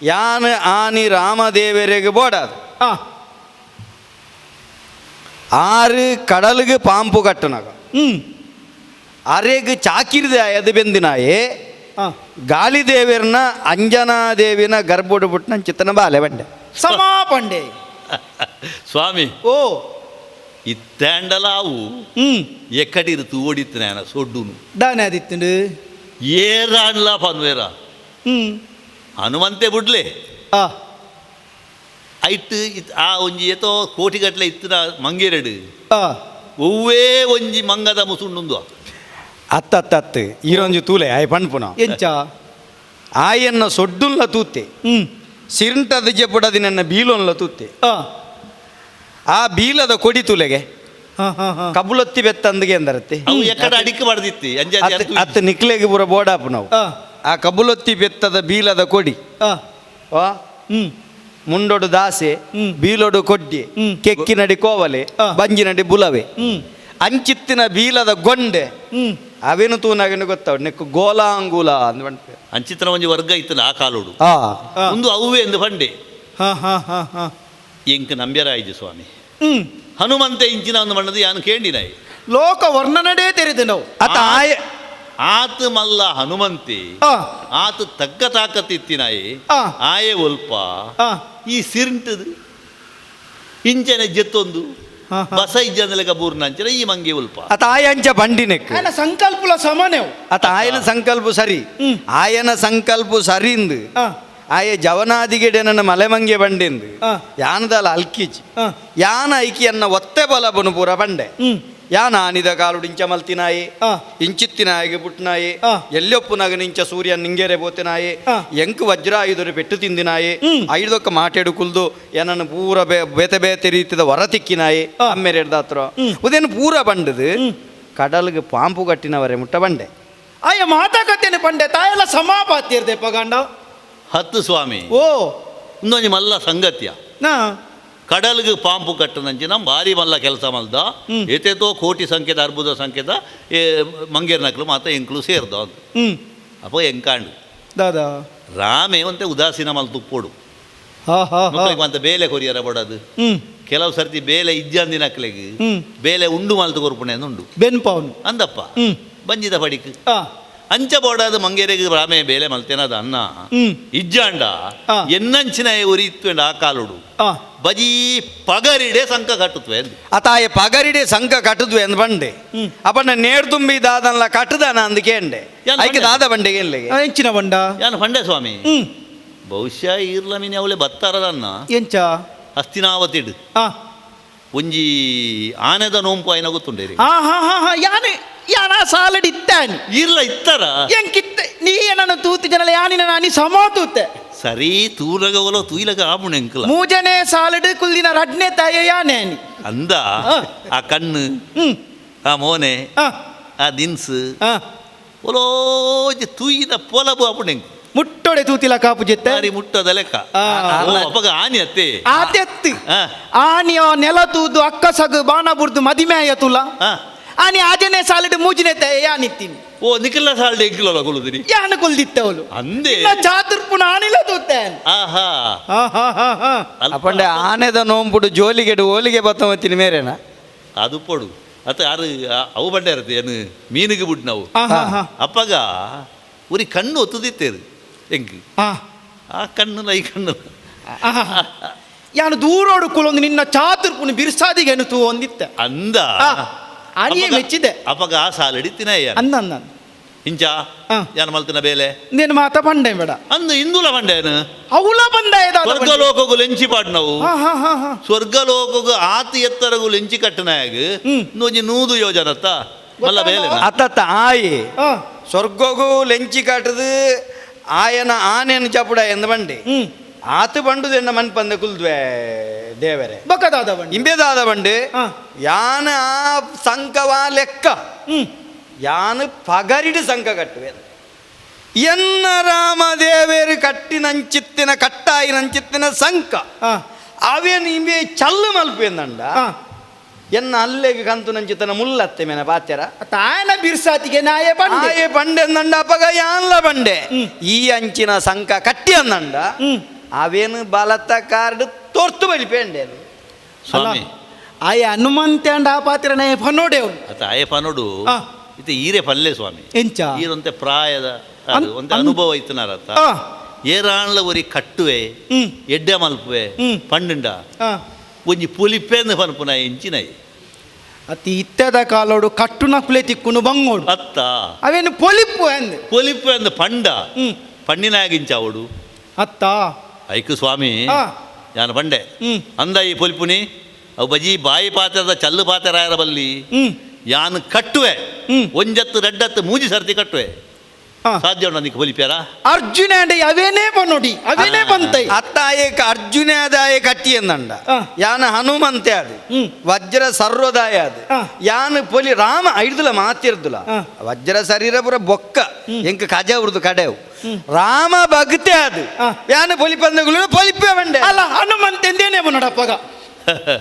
ಯಾನು ಆನಿ ರಾಮದೇವರಿಗೆ ಬೋಡಾದು ಆ ಆರು ಕಡಲಿಗೆ ಪಾಂಪು ಕಟ್ಟುನಗ ಹ್ಮ್ ಅರೆಗ್ ಚಾಕಿರಿದ ಎದು ಬೆಂದಿನಾಯೆ ಆ ಗಾಳಿದೇವಿಯರ್ನ ಅಂಜನಾದೇವಿನ ಗರ್ಭೋಡು ಬಿಟ್ಟು ನನ್ನ ಚಿತ್ತನ ಬಾಲೆ ಬಂಡೆ ಸಮಾ ಪಂಡೆ ಸ್ವಾಮಿ ಓ ಇತ್ತಾಂಡಲ ಅವು ಹ್ಮ್ ಎಕ್ಕಡಿರು ತೂವಡಿತ್ತು ನಾನ ಸೊಡ್ಡುನು ದಾನೆ ಆದಿತ್ತುಂಡು ಏರಾಣ್ಲ ಪನ್ವೇರ ಹ್ಮ್ ಹನುಮಂತೆ ಬುಡ್ಲೆ ಆ ಐಟ್ ಇತ್ ಆ ಒಂಜಿ ಏತೋ ಕೋಟಿಗಟ್ಟಲೆ ಇತ್ತಿನ ಮಂಗೇರಡು ಆ ಒವ್ವೇ ಒಂಜಿ ಮಂಗದ ಮುಸುಂಡುಂದು ಅತ್ತ ಅತ್ತ ಅತ್ತು ಈರೊಂಜಿ ತೂಲೆ ಆಯ್ ಪಣ್ಪುನ ಎಂಚ ಆಯನ್ನ ಸೊಡ್ಡುನ್ಲ ತೂತೆ ಹ್ಮ್ ಸಿರಿಂಟದ ಜೆಪುಡದಿ ನನ್ನ ಬೀಲೊನ್ಲ ತೂತೆ ಆ ಆ ಬೀಲದ ಕೊಡಿ ತೂಲೆಗೆ ಹಾ ಹಾ ಹಾ ಕಬುಲತ್ತಿ ಬೆತ್ತಂದಿಗೆ ಅಂದರತ್ತೆ ಅವು ಎಕ್ಕಡ ಅಡಿಕೆ ಮಾಡ್ದಿತ್ತಿ ಅಂಜಾದಿ ಅತ್ತ ಅತ್ತ ನಿಕ್ಲೆಗೆ ಪೂರ ಬೋಡಾಪು ನಾವು ಆ ಆ ಕಬುಲತ್ತಿ ಬೆತ್ತದ ಬೀಲದ ಕೊಡಿ ಆ ಆ ಹ್ಮ್ ಮುಂಡೊಡು ದಾಸೆ ಹ್ಮ್. ಬೀಲೊಡು ಕೊಡ್ಡಿ ಹ್ಮ್. ಕೆಕ್ಕಿನಡಿ ಕೋವಲೆ ಆ. ಬಂಜಿನಡಿ ಬುಲವೆ ಹ್ಮ್ ಅಂಚಿತ್ತಿನ ಬೀಲದ ಗೊಂಡೆ ಹ್ಮ್ ಅವೇನು ತೂನಾಗನು ಗೊತ್ತಾವ್ ನೆಕ್ಕು ಗೋಲಾಂಗುಲ ಅಂದ್ ಪನ್ಪೆ. ಅಂಚಿತನ ಒಂಜಿ ವರ್ಗ ಇತ್ತಲ್ಲ ಆ ಕಾಲೋಡು ಆ ಆ. ಒಂದು ಅವ್ವೇ ಎಂದು ಪಂಡೆ ಹಾ ಹಾ ಹಾ ಹಾ ಎಂಕ್ ನಂಬ್ಯರಾಯಿಜು ಸ್ವಾಮಿ ಹ್ಮ್ ಹನುಮಂತೆ ಇಂಚಿನ ಒಂದು ಮಣ್ಣದು ಯಾನು ಕೇಂಡಿನಾಯಿ ಲೋಕ ವರ್ಣನಡೇ ತೆರೆದು ನಾವು ಅತ ಆಯ ಆತ ಮಲ್ಲ ಹನುಮಂತಿ ಆ ಆತ ತಗ್ಗ ತಾಕತ್ತಿತ್ತಿನಾಯಿ ಆ. ಆಯೆ ಒಲ್ಪ ಆ ಈ ಸಿರಿಂಟದು ಇಂಚನೆ ಜೆತ್ತೊಂದು ಹಾ, ಹಾ. ಬಸ ಇಜ್ಜಂದಲೆಕ ಬೂರ್ನ ಅಂಚನೆ ಈ ಮಂಗೆ ಒಲ್ಪ ಅತ ಆಯ ಅಂಚ ಬಂಡಿನೆಕ್ ఆయన ಸಂಕಲ್ಪುಲ ಸಮನೆವು ಅತ ಆಯನ ಸಂಕಲ್ಪ ಸರಿ ಹ್ಮ್. ಆಯನ ಸಂಕಲ್ಪ ಸರಿಂದು ಆ ಆಯ ಜವನಾದಿಗೆಡೆ ನನ್ನ ಮಲೆ ಮಂಗೆ ಬಂಡೆಂದು ಆ. ಯಾನದಲ್ಲ ಅಲ್ಕಿಚ್ ಆ. ಯಾನ ಐಕಿಯನ್ನ ಒತ್ತೆ ಬಲಬನು ಪೂರ ಬಂಡೆ ಹ್ಮ್ ಯಾನ ಆನಿದ ಕಾಲುಡು ಇಂಚ ಮಲ್ತಿನಾಯಿ ಆ. ಇಂಚಿತ್ತಿನಾಯಿಗೆ ಪುಟ್ನಾಯಿ ಆ. ಎಲ್ಲೊಪ್ಪುನಗ ನಿಂಚ ಸೂರ್ಯ ನಿಂಗೆರೆ ಬೋತಿನಾಯಿ ಆ. ಎಂಕ್ ವಜ್ರಾಯುಧರು ಪೆಟ್ಟು ತಿಂದಿನಾಯಿ ಹ್ಮ್. ಐದೊಕ್ಕ ಮಾಟೆಡು ಕುಲ್ದು ಏನನ್ನು ಪೂರ ಬೇತೆ ಬೇತೆ ರೀತಿದ ಹೊರ ತಿಕ್ಕಿನಾಯಿ ಆ. ಅಮ್ಮೆರೆ ಹಿಡ್ದಾತ್ರ ಹ್ಮ್. ಉದೇನು ಪೂರ ಬಂಡದು ಹ್ಮ್. ಕಡಲ್ಗೆ ಪಾಂಪು ಕಟ್ಟಿನವರೆ ಮುಟ್ಟ ಬಂಡೆ ಆಯ ಮಾತಾಕತ್ತೇನೆ ಪಂಡೆ ತಾಯೆಲ್ಲ ಸಮಾಪಾತಿರ್ದೆ ಪಗಂಡ ಹತ್ತು ಸ್ವಾಮಿ ಓ ಇನ್ನೊಂದು ಮಲ್ಲ ಸಂಗತಿಯ ನಾ ಕಡಲ್ಗೆ ಪಾಂಪು ಕಟ್ಟನಂಚಿನ ಭಾರಿ ಮಲ್ಲ ಕೆಲಸ ಮಲ್ದ ಹ್ಮ್. ಏತೇತೋ ಕೋಟಿ ಸಂಖ್ಯೆದ ಅರ್ಬುದ ಸಂಖ್ಯೆದ ಏ ಮಂಗೇರ್ನಕ್ಲು ಮಾತ ಎಂಕ್ಲು ಸೇರ್ದ ಅಂತ ಹ್ಮ್ ಅಪ್ಪ ಎಂಕಾಂಡು ದಾದಾ ರಾಮೆ ಒಂತೆ ಉದಾಸೀನ ಮಲ್ ತುಪ್ಪೋಡು ಹಾ ಹಾ ಹಾ ಮಕ್ಕಳಿಗೆ ಅಂತ ಬೇಲೆ ಕೊರಿಯರ ಬಡದು ಹ್ಮ್ ಕೆಲವು ಸರ್ತಿ ಬೇಲೆ ಇಜ್ಜಂದಿನಕ್ಲೆಗ್ ಹ್ಮ್. ಬೇಲೆ ಉಂಡು ಮಲ್ತು ಕೊರ್ಪುಣೆ ಉಂಡು ಬೆನ್ ಪೌನ್ ಅಂದಪ್ಪ ಹ್ಮ್ ಬಂಜಿದ ಪಡಿಕ್ ಆ ಅಂಚ ಬೋಡಾದ ಮಂಗೇರಿಗೆ ರಾಮೆ ಬೇಲೆ ಮಲ್ತೇನದ ಅನ್ನ ಇಜ್ಜಾಂಡ ಎನ್ನಂಚಿನ ಉರಿ ಇತ್ತು ಆ ಕಾಲುಡು ಬಜೀ ಪಗರಿಡೆ ಸಂಕ ಕಟ್ಟುತ್ತವೆ. ಅತಾಯ ಪಗರಿಡೆ ಸಂಕ ಕಟ್ಟುದ್ವೆ ಅಂದ್ ಬಂಡೆ ಅಪಣ್ಣ ನೇರ್ ತುಂಬಿ ದಾದನ್ಲ ಕಟ್ಟುದಾನ ಅಂದ್ ಕೇಂಡೆ ಐಕೆ ದಾದ ಬಂಡೆಗೆ ಎಂಚಿನ ಬಂಡ ಯಾನು ಬಂಡೆ ಸ್ವಾಮಿ. ಬಹುಶಃ ಈರ್ಲ ಮೀನಿ ಅವಳೆ ಬತ್ತಾರದನ್ನ ಎಂಚ ಹಸ್ತಿನಾವತಿಡು ಒಂಜಿ ಆನೆದ ನೋಂಪು ಆಯ್ನ ಗೊತ್ತುಂಡೇರಿ. ಯಾನೆ ಯಾನ ಸಾಲಡಿ ಇತ್ತಾನೆ ಈರ್ಲ ಇತ್ತಾರ ಎಂಕಿತ್ತ ನೀ ಏನನ್ನು ತೂತು ಜನಲ ಯಾನಿನ ನಾನಿ ಸಮ ತೂತೆ ಸರಿ ತೂರಗವಲ ತೂಯಿಲಗ ಆಪುಣೆಂಕಲ ಮೂಜನೆ ಸಾಲಡು ಕುಲ್ದಿನ ರಡ್ನೆ ತಾಯ ಯಾನೆ ಅಂದ ಆ ಕಣ್ಣು ಆ ಮೋನೆ ಆ ದಿನ್ಸು ಒಲೋಜಿ ತೂಯಿನ ಪೊಲಬು ಆಪುಣೆಂಕ್ ಮುಟ್ಟೊಡೆ ತೂತಿಲ ಕಾಪು ಜೆತ್ತೆ ಬಾರಿ ಮುಟ್ಟದ ಲೆಕ್ಕ ಅಪಗ ಆನಿ ಅತ್ತೆ ಆತೆತ್ತು ಆನಿಯ ನೆಲ ತೂದು ಅಕ್ಕಸಗು ಬಾಣ ಬುರ್ದು ಮದಿಮೆಯ ತುಲ ಆನಿ ಆಜನೆ ಸಾಲಡು ಮೂಜನೆ ತಾಯ ಯಾನಿತ್ತೀನಿ. ಓ ನಿಖಿಲ ಸಾಲ್ಡೆ ಎಂಕಿಲಲ್ಲ ಕೊಲ್ಲುದಿರಿ ಯಾನ ಕೊಲ್ದಿತ್ತವಳು ಅಂದೆ ಚಾತುರ್ಪುನ ಆನಿಲ ತೂತೆ. ಆಹಾ ಅಪಂಡೆ ಆನೆದ ನೋಂಬುಡು ಜೋಲಿಗೆಡು ಓಲಿಗೆ ಬತ್ತಮತ್ತಿನ ಮೇರೆನ ಅದು ಪೊಡು ಅತ್ತ ಯಾರು ಅವು ಬಂಡೆ ಇರುತ್ತೆ ಏನು ಮೀನಿಗೆ ಬಿಟ್ಟು ನಾವು ಅಪ್ಪಗ ಉರಿ ಕಣ್ಣು ಒತ್ತುದಿತ್ತೇರು ಎಂಕ್ ಆ ಕಣ್ಣು ಈ ಕಣ್ಣು ಯಾನು ದೂರೋಡು ಕುಲೊಂದು ನಿನ್ನ ಚಾತುರ್ಪುನ ಬಿರ್ಸಾದಿಗೆ ಏನು ತೂ ಒಂದಿತ್ತ ಅಂದ ಅನಿಯೇ ಮೆಚ್ಚಿದೆ ಅಪ್ಪಗ ಆ ಸಾಲಡಿ ತಿನ್ನಯ್ಯ ಅಂದ ಅಂದ ಇಂಚ ಯಾನು ಮಲ್ತಿನ ಬೇಲೆ ನೀನು ಮಾತ ಬಂಡೆ ಬೇಡ ಅಂದು ಇಂದುಲ ಬಂಡೇನು ಅವಳ ಬಂದ ಸ್ವರ್ಗಲೋಕಗು ಲೆಂಚಿ ಪಾಡ್ ನಾವು ಸ್ವರ್ಗಲೋಕಗು ಆತಿ ಎತ್ತರಗು ಲೆಂಚಿ ಕಟ್ಟನಾಗ ಒಂಜಿ 100 ಯೋಜನತ್ತ ಮಲ್ಲ ಬೇಲೆ ಅತ್ತತ್ತ ಆಯಿ ಸ್ವರ್ಗಗು ಲೆಂಚಿ ಕಟ್ಟದು ಆಯನ ಆನೆಯನ್ನು ಚಪುಡ ಎಂದು ಬಂಡೆ ಆತು ಬಂಡುದು ಎನ್ನ ಮನ್ ಪಂದ ಕುಲ್ದ್ವೆ ದೇವರೇ ಬಕದಾದ ಬಂಡೆ ಇಂಬೆದಾದ ಬಂಡೆ ಯಾನ ಆ ಸಂಕವಾ ಲೆಕ್ಕ ಯಾನು ಪಗರಿಡು ಸಂಕ ಕಟ್ಟುವೆ ಎನ್ನ ರಾಮದೇವೇರು ಕಟ್ಟಿನಂಚಿತ್ತಿನ ಕಟ್ಟಾಯಿನಂಚಿತ್ತಿನ ಸಂಕ ಅವೇನು ಇಂಬೆ ಚಲ್ಲು ಮಲ್ಪೆಂದಂಡ ಎನ್ನ ಅಲ್ಲೆಗೆ ಕಂತು ನಂಚಿತನ ಮುಲ್ಲತ್ತೆ ಮೇನ ಪಾತ್ಯರ ತಾಯನ ಬಿರ್ಸಾತಿಗೆ ನಾಯೇ ಬಂಡೆ ಆಯೆ ಬಂಡೆ ಅಂದಂಡ ಅಪಗ ಯಾನ್ಲ ಬಂಡೆ ಈ ಅಂಚಿನ ಸಂಕ ಕಟ್ಟಿ ಅಂದಂಡ ಅವೇನು ಬಲತ್ತ ಕಾರ್ಡ್ ತೋರ್ತು ಬಲಿಪೇಂಡೆ ಸ್ವಾಮಿ ಆಯ ಹನುಮಂತೆ ಅಂಡ ಆ ಪಾತ್ರ ನಾಯೆ ಫನೋಡೆ ಅವನು ಅತ್ತ ಆಯೆ ಫನೋಡು ಇದು ಈರೆ ಪಲ್ಲೆ ಸ್ವಾಮಿ ಎಂಚ ಈರಂತೆ ಪ್ರಾಯದ ಒಂದು ಅನುಭವ ಇತ್ತನಾರತ್ತ ಏರಾಣ್ಲ ಒರಿ ಕಟ್ಟುವೆ ಎಡ್ಡೆ ಮಲ್ಪುವೆ ಪಂಡುಂಡ ಒಂಜಿ ಪುಲಿಪೇಂದು ಪನ್ಪುನ ಎಂಚಿನೈ ಅತಿ ಇತ್ತದ ಕಾಲೋಡು ಕಟ್ಟುನ ಕುಲೆ ತಿಕ್ಕುನು ಬಂಗೋಡು ಅತ್ತ ಅವೇನು ಪೊಲಿಪ್ಪು ಅಂದ್ ಪೊಲಿಪ್ಪು ಅಂದ್ ಪಂಡ ಪಂಡಿನಾಗಿಂಚಾವಡು ಅತ್ತ ಐಕು ಸ್ವಾಮಿ ಯಾನು ಪಂಡೆ ಅಂದ ಈ ಪೊಲಿಪುನಿ ಅವು ಬಜಿ ಬಾಯಿ ಪಾತ್ರದ ಚಲ್ಲು ಪಾತ್ರಾಯರ ಬಲ್ಲಿ ಯಾನು ಕಟ್ಟುವೆ ಒಂಜತ್ತು ರಡ್ಡತ್ತು ಮೂಜಿ ಸರ್ತಿ ಕಟ್ಟುವೆ ಸಾಧ್ಯ ಉಂಟು ನಿಕ್ ಪೊಲಿಪ್ಯಾರ ಅರ್ಜುನ ಅವೇನೇ ಬನ್ನೋಡಿ ಅವೇನೇ ಬಂತೈ ಅತ್ತಾಯೇಕ ಅರ್ಜುನಾದಾಯ ಕಟ್ಟಿ ಎಂದಂಡ ಯಾನ ಹನುಮಂತೆ ಅದು ವಜ್ರ ಸರ್ವದಾಯ ಅದು ಯಾನು ಪೊಲಿ ರಾಮ ಐಡ್ದುಲ ಮಾತಿರ್ದುಲ ವಜ್ರ ಶರೀರ ಪೂರ ಬೊಕ್ಕ ಎಂಕ ಕಜ ಉರ್ದು ಕಡೆವು ರಾಮ ಭಕ್ತೆ ಅದು ಯಾನು ಪೊಲಿ ಪಂದಗಳು ಪೊಲಿಪೆ ಬಂಡೆ ಅಲ್ಲ ಹನುಮಂತೆಂದೇನೆ ಬನ್ನೋಡಪ್ಪಗ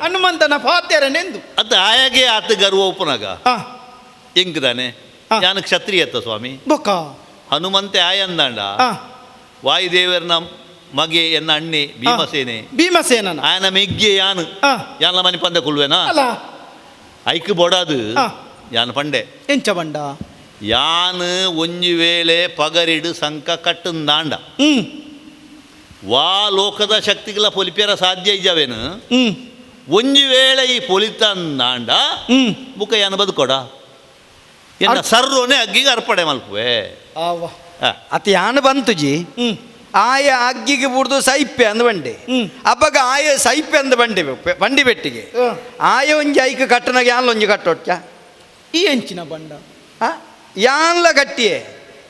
ಹನುಮಂತನ ಪಾತ್ಯರನೆಂದು ಅತ್ತ ಆಯಾಗೆ ಆತ ಗರ್ವ ಉಪನಾಗ ಎಂಕದಾನೆ ಯಾನು ಕ್ಷತ್ರಿಯತ್ತ ಸ್ವಾಮಿ ಬೊಕ್ಕ ಹನುಮಂತೆ ಆಯಂದಾಂಡ ವಾಯುದೇವರನ ಮಗೆ ಎನ್ನ ಅಣ್ಣೆ ಭೀಮಸೇನೆ ಭೀಮಸೇನ ಆಯನ ಮೆಗ್ಗೆ ಯಾನು ಯಾನ ಮನೆ ಪಂದ ಕುಲ್ವೇನಾ ಅಲ್ಲ ಐಕ್ ಬೊಡದು ಯಾನು ಪಂಡೆ ಎಂಚ ಬಂಡ ಯಾನು ಒಂಜಿ ವೇಳೆ ಪಗರಿಡು ಸಂಕ ಕಟ್ಟಂದಾಂಡ ವಾ ಲೋಕದ ಶಕ್ತಿಗಳ ಪೊಲಿಪಿಯರ ಸಾಧ್ಯ ಇದ್ದಾವೇನು ಒಂಜಿ ವೇಳೆ ಈ ಪೊಲಿತಂದಾಂಡ ಬುಕ್ಕ ಯಾನು ಬದುಕೊಡ ಎನ್ನ ಸರ್ರೋನೆ ಅಗ್ಗಿಗೆ ಅರ್ಪಣೆ ಮಲ್ಪುವೆ. ಅತಿ ಯಾನು ಬಂತು ಜಿ ಆಯ ಅಗ್ಗಿಗೆ ಬುಡ್ದು ಸೈಪೆ ಅಂದ್ ಬಂಡೆ ಅಪ್ಪಗ ಆಯ ಸೈಪೆ ಅಂದ್ ಬಂಡೆ ಬಂಡಿ ಬೆಟ್ಟಿಗೆ ಆಯ ಒಂಜಿ ಐಕ್ ಕಟ್ಟನಾಗ ಯಾನ್ಲ ಒಂಜಿ ಕಟ್ಟೊಟ್ಟ ಈ ಎಂಚಿನ ಬಂಡ ಯಾನ್ಲ ಕಟ್ಟಿಯೆ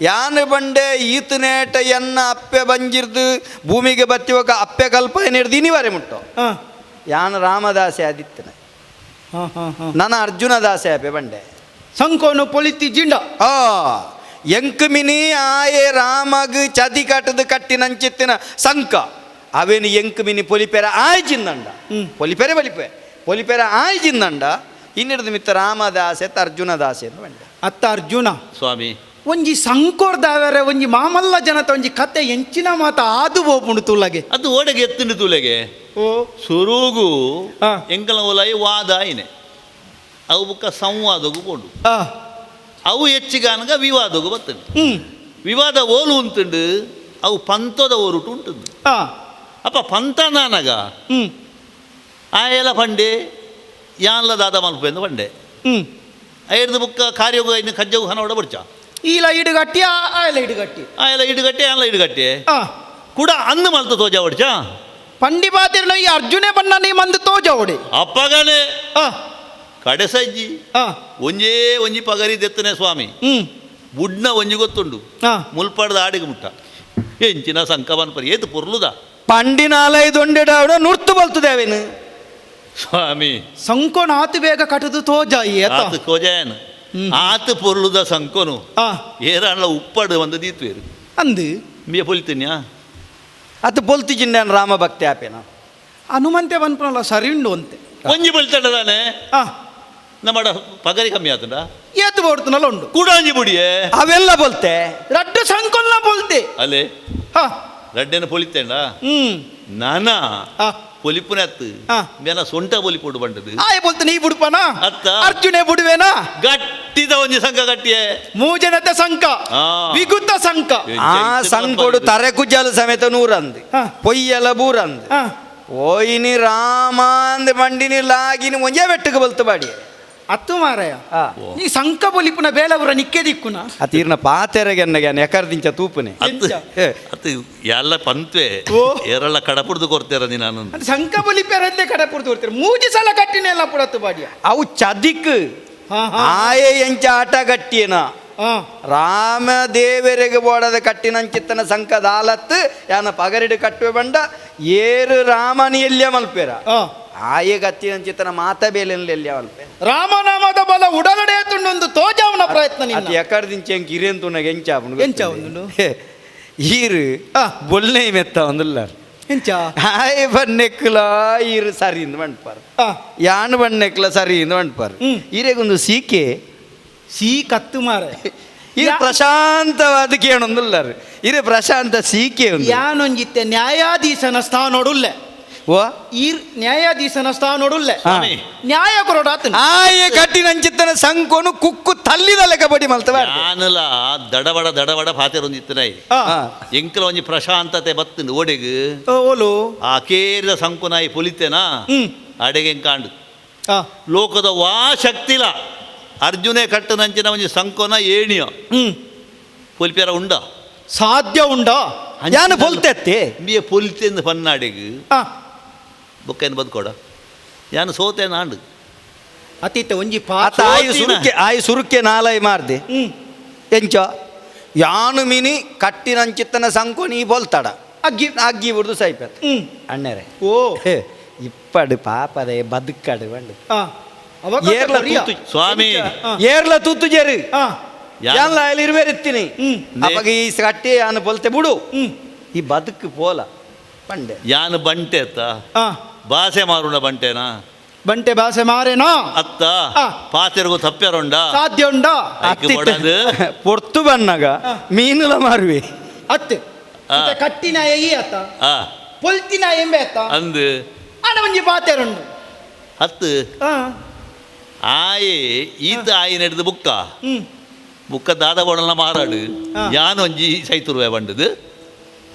ಯಾನು ಬಂಡೆ ಈತನೇಟ ಎನ್ನ ಅಪ್ಪೆ ಬಂಜಿರ್ದು ಭೂಮಿಗೆ ಬತ್ತಿವಾಗ ಅಪ್ಪೆ ಕಲ್ಪ ಏನಿಡ್ದು ಇನಿವಾರೆ ಮುಟ್ಟೋ ಯಾನು ರಾಮದಾಸೆ ಆದಿತ್ತನ ನನ್ನ ಅರ್ಜುನ ದಾಸೆ ಅಪ್ಪೆ ಬಂಡೆ ಸಂಕೋನು ಪೊಲಿತಿ ಜಿಂಡ ಆ ಎಂಕುಮಿನಿ ಆಯೆ ರಾಮಗ್ ಚದಿ ಕಟ್ಟದು ಕಟ್ಟಿನಂಚಿತ್ತಿನ ಸಂಕ ಅವೇನು ಎಂಕುಮಿನಿ ಪೊಲಿಪೆರ ಆಯ್ ಚಿಂದಂಡ ಪೊಲಿಪೆರೆ ಬಲಿಪೆ ಪೊಲಿಪೆರ ಆಯ್ ಚಿಂದಂಡ ಇನ್ನಿಡ್ದು ಮಿತ್ತ ರಾಮದಾಸೆ ಅರ್ಜುನ ದಾಸೆ ಅಂತ ಬಂಡೆ ಅತ್ತ ಅರ್ಜುನ ಸ್ವಾಮಿ ಒಂಜಿ ಸಂಕೋರ್ದಾವರೆ ಒಂಜಿ ಮಾಮಲ್ಲ ಜನತ ಒಂಜಿ ಕತೆ ಎಂಚಿನ ಮಾತ ಆದು ಬೋಪುಂಡು ತುಲಗೆ ಅದು ಓಡೆಗೆ ಎತ್ತಿಂಡು ತುಲೆಗೆ ಓ ಸುರುಗು ಎಂಕಲ ಒಲಾಯಿ ವಾದ ಆಯ್ನೆ ಅವು ಬುಕ್ಕ ಸಂವಾದಗೂ ಪೋಂಡು. ಅವು ಹೆಚ್ಚಿಗಾನಗ ವಿವಾದಗೂ ಬರ್ತದೆ. ವಿವಾದ ಓಲು ಉಂಟುಂಡು ಅವು ಪಂತದ ಓರುಟು ಉಂಟು. ಅಪ್ಪ ಪಂತ ನಾನಗ ಆಯೆಲ್ಲ ಪಂಡೆ ಯಾನ್ಲ ದಾದ ಮಲ್ಪೆಂದು ಪಂಡೆ ಐರ್ದು ಬುಕ್ಕ ಕಾರ್ಯೋಗ ಇನ್ನು ಕಜ್ಜವು ಹನೋಡ ಬಡ್ಚ ಈಲ ಇಡುಗಟ್ಟಿ ಆಯಲ ಇಡುಗಟ್ಟಿ ಆಯಲ ಇಡುಗಟ್ಟಿ ಆಯಲ ಇಡುಗಟ್ಟಿ ಕೂಡ ಅಂದು ಮಲ್ತ ತೋಜ ಒಡ್ಚ ಪಂಡಿ ಪಾತಿರ್ನ ಈ ಅರ್ಜುನೆ ಬಣ್ಣ ನೀ ಮಂದು ತೋಜ ಒಡೆ ಅಪ್ಪಗನೆ ಕಡೆಸಜ್ಜಿ ಒಂಜೇ ಒಂಜಿ ಪಗರಿ ದೆತ್ತನೆ ಸ್ವಾಮಿ ಬುಡ್ನ ಒಂಜಿ ಗೊತ್ತುಂಡು ಮುಲ್ಪಾಡ್ದ ಆಡಿಗೆ ಮುಟ್ಟ ಎಂಚಿನ ಸಂಕವನ್ ಪರಿ ಏತು ಪೊರ್ಲುದ ಪಂಡಿನಾಲೈದೊಂಡೆಡ ನುರ್ತು ಬಲ್ತದೇವೇನು ಸ್ವಾಮಿ ಸಂಕೋನ ಆತು ಬೇಗ ಕಟದು ತೋಜಾಯಿ ಆತು ಕೋಜಾಯನ್ ಆತು ಪೊರ್ಲುದ ಸಂಕೋನು ಏರಾನ್ಲ ಉಪ್ಪಾಡು ಒಂದು ದೀತ್ವೇರು ಅಂದು ಮೇ ಪೊಲಿತಿನ್ಯಾ ಅದು ಪೊಲ್ತಿ ಜಿಂಡಾನ್ ರಾಮ ಭಕ್ತಿ ಆಪೇನ ಹನುಮಂತೆ ಬನ್ಪನಲ್ಲ ಸರಿ ಉಂಡು ಅಂತೆ ಒಂಜಿ ಬೊಲ್ತಡದಾನೆ ನಮ್ಮಡ ಪಗರಿ ಕಮ್ಮಿ ಆತಂಡ ಏತು ಬೋಡ್ತನಲ್ಲ ಉಂಡು ಕೂಡ ಒಂಜಿ ಬುಡಿಯೇ ಅವೆಲ್ಲ ಬೋಲ್ತೆ ರಡ್ಡು ಸಂಕೊಲ್ಲ ಬೋಲ್ತೆ ಅಲ್ಲೇ ರಡ್ಡೆನ ಪೊಲಿತೇಂಡ ನಾನಾ ಪೊಲಿಪುನ ಅತ್ತು ಮೇನ ಸೊಂಟ ಪೊಲಿಪೋಡು ಬಂಡದು ಆಯ್ ಬೋಲ್ತ ನೀ ಬುಡ್ಪನ ಅತ್ತ ಅರ್ಜುನೆ ಬುಡುವೇನಾ ಗಟ್ಟಿದ ಒಂಜಿ ಸಂಘ ಗಟ್ಟಿಯೇ ಮೂಜನತೆ ಸಂಕ ವಿಗುತ್ತ ಸಂಕ ಆ ಸಂಕೊಡು ತರೆ ಕುಜ್ಜಾಲು ಸಮೇತ ನೂರಂದು ಪೊಯ್ಯಲ ಬೂರಂದು ಓಯಿನಿ ರಾಮ ಅಂದ್ ಮಂಡಿನಿ ಲಾಗಿನಿ ಒಂಜೇ ಬೆಟ್ಟಕ್ಕೆ ಬಲ್ತು ಬಾಡಿ ಅತ್ತು ಮಾರಾಯ ನೀ ಸಂಕ ಪೊಲಿಪುನ ಬೇಲಪುರ ನಿಕ್ಕೆ ದಿಕ್ಕುನ ಅತೀರ್ನ ಪಾತೆರೆಗೆನ್ನಗೆ ಎಕರ್ದಿಂಚ ತೂಪುನೆ ಅತ್ತು ಎಲ್ಲ ಪಂತ್ವೆ ಏರಲ್ಲ ಕಡಪುಡ್ದು ಕೊಡ್ತೇರ ನೀನು ಅದು ಸಂಕ ಪೊಲಿಪೆರದ್ದೇ ಕಡಪುಡ್ದು ಕೊಡ್ತೀರ ಮೂಜಿ ಸಲ ಕಟ್ಟಿನೆಲ್ಲ ಪುಡತ್ತು ಬಾಡಿಯ ಅವು ಚದಿಕ್ ಆಯೆ ಎಂಚ ಆಟ ಗಟ್ಟಿಯನ ರಾಮ ದೇವರಿಗೆ ಬೋಡದ ಕಟ್ಟಿನಂಚಿತ್ತನ ಸಂಕದ ಆಲತ್ತು ಯಾನ ಪಗರಿಡು ಕಟ್ಟುವೆ ಬಂಡ ಏರು ರಾಮನಿ ಎಲ್ಲಿಯ ಮಲ್ಪೇರ ಆಯೆ ಗತ್ತಿನಂಚಿತ್ತನ ಮಾತ ಬೇಲೆನಲ್ಲಿ ಎಲ್ಲಿಯ ಮಲ್ಪೆ ರಾಮನಾಮದ ಬಲ ಉಡಲಡೆ ತುಂಡೊಂದು ತೋಜಾವನ ಪ್ರಯತ್ನ ಅದು ಎಕಡ್ದಿಂಚ ಎಂಕ್ ಇರೇಂತುನಗ ಎಂಚಾಪುಂಡು ಎಂಚಾವುಂಡು ಈರು ಬೊಲ್ನೆ ಮೆತ್ತ ಒಂದುಲ್ಲ ಎಂಚ ಆಯೆ ಬನ್ನೆಕ್ಲ ಈರು ಸರಿ ಇಂದು ಮಂಡ್ಪಾರ್ ಯಾನ್ ಬಣ್ಣೆಕ್ಲ ಸರಿ ಇಂದು ಮಂಡ್ಪಾರ್ ಈರೆಗೊಂದು ಸೀಕೆ ಸೀ ಕತ್ತು ಮಾರ ಈ ಪ್ರಶಾಂತವಾದ ಕೇಳೊಂದುಲ್ಲಾರು ಇರೆ ಪ್ರಶಾಂತ ಸೀಕೆ ಒಂದು ಯಾನೊಂಜಿತ್ತೆ ನ್ಯಾಯಾಧೀಶನ ಸ್ಥಾನೋಡುಲ್ಲೆ ಓ ಈ ನ್ಯಾಯಾಧೀಶನ ಸ್ಥಾನೋಡುಲ್ಲೆ ನ್ಯಾಯ ಕೊರೋಡಾತ ಆಯೆ ಕಟ್ಟಿನಂಚಿತ್ತನ ಸಂಕೋನು ಕುಕ್ಕು ತಲ್ಲಿದ ಲೆಕ್ಕ ಬಡಿ ಮಲ್ತವ ಯಾನಲ ದಡಬಡ ದಡಬಡ ಪಾತೆರೊಂದಿತ್ತನೈ ಎಂಕಲ ಒಂಜಿ ಪ್ರಶಾಂತತೆ ಬತ್ತುಂಡು ಓಡೆಗ್ ಓಲು ಆ ಕೇರಿದ ಸಂಕುನಾಯಿ ಪೊಲಿತೇನಾ ಅಡೆಗೆ ಕಾಂಡು ಲೋಕದ ವಾ ಶಕ್ತಿಲ ಅರ್ಜುನೆ ಕಟ್ಟನಂಚಿನ ಒಂಜಿ ಸಂಕೋನ ಏಣಿಯ ಪೊಲಿಪೇರ ಉಂಡ ಸಾಧ್ಯ ಉಂಡ ಯಾನು ಪೊಲ್ತೆತ್ತೆ ಇಂಬಿಯ ಪೊಲಿತೆಂದು ಪನ್ನಾಡೆಗ್ ಬೊಕ್ಕೇನು ಬದುಕೋಡ ಯಾನು ಸೋತೆ ನಾಂಡು ಅತೀತ ಒಂಜಿ ಆತ ಆಯು ಸುರುಕೆ ಆಯು ಸುರುಕೆ ನಾಲೈ ಮಾರ್ದೆ ಎಂಚ ಯಾನು ಮಿನಿ ಕಟ್ಟಿನಂಚಿತ್ತನ ಸಂಕೋ ನೀ ಬೋಲ್ತಾಡ ಅಗ್ಗಿ ಅಗ್ಗಿ ಬಿಡ್ದು ಸೈಪತ್ ಅಣ್ಣರೇ ಓ ಇಪ್ಪಡು ಪಾಪದೆ ಬದುಕಡು ಬಂಡು ಏರ್ಲ ತೂತು ಸ್ವಾಮಿ ಏರ್ಲ ತೂತು ಜೇರು ಯಾನ್ಲ ಅಲ್ಲಿ ಇರುವೇರಿತ್ತೀನಿ ಅವಾಗ ಈ ಕಟ್ಟಿ ಯಾನು ಬೋಲ್ತೆ ಬಿಡು ಈ ಬದುಕು ಪೋಲ ಬಂಡೆ ಯಾನು ಬಂಟೆ ಅತ್ತ ಬಾಸೆ ಮಾರುಣ ಬಂಟೆನಾ ಬಂಟೆ ಬಾಸೆ ಮಾರೇನೋ ಅತ್ತ ಪಾತೆರ್ಗು ತಪ್ಪೆರೊಂಡ ಸಾಧ್ಯ ಉಂಡ ಪೊರ್ತು ಬನ್ನಾಗ ಮೀನುಲ ಮಾರುವೆ ಅತ್ತೆ ಕಟ್ಟಿನ ಈ ಅತ್ತ ಪೊಲ್ತಿನ ಎಂಬೆ ಅತ್ತ ಅಂದು ಅಣ ಒಂಜಿ ಪಾತೆರುಂಡು ಹತ್ತು ಆಯೆ ಈತ ಆಯಿ ನಡೆದು ಬುಕ್ಕ ಬುಕ್ಕ ದಾದ ಬೋಡಲ್ನ ಮಾರಾಡು ಯಾನು ಒಂಜಿ ಸೈತುರುವೆ ಬಂಡದು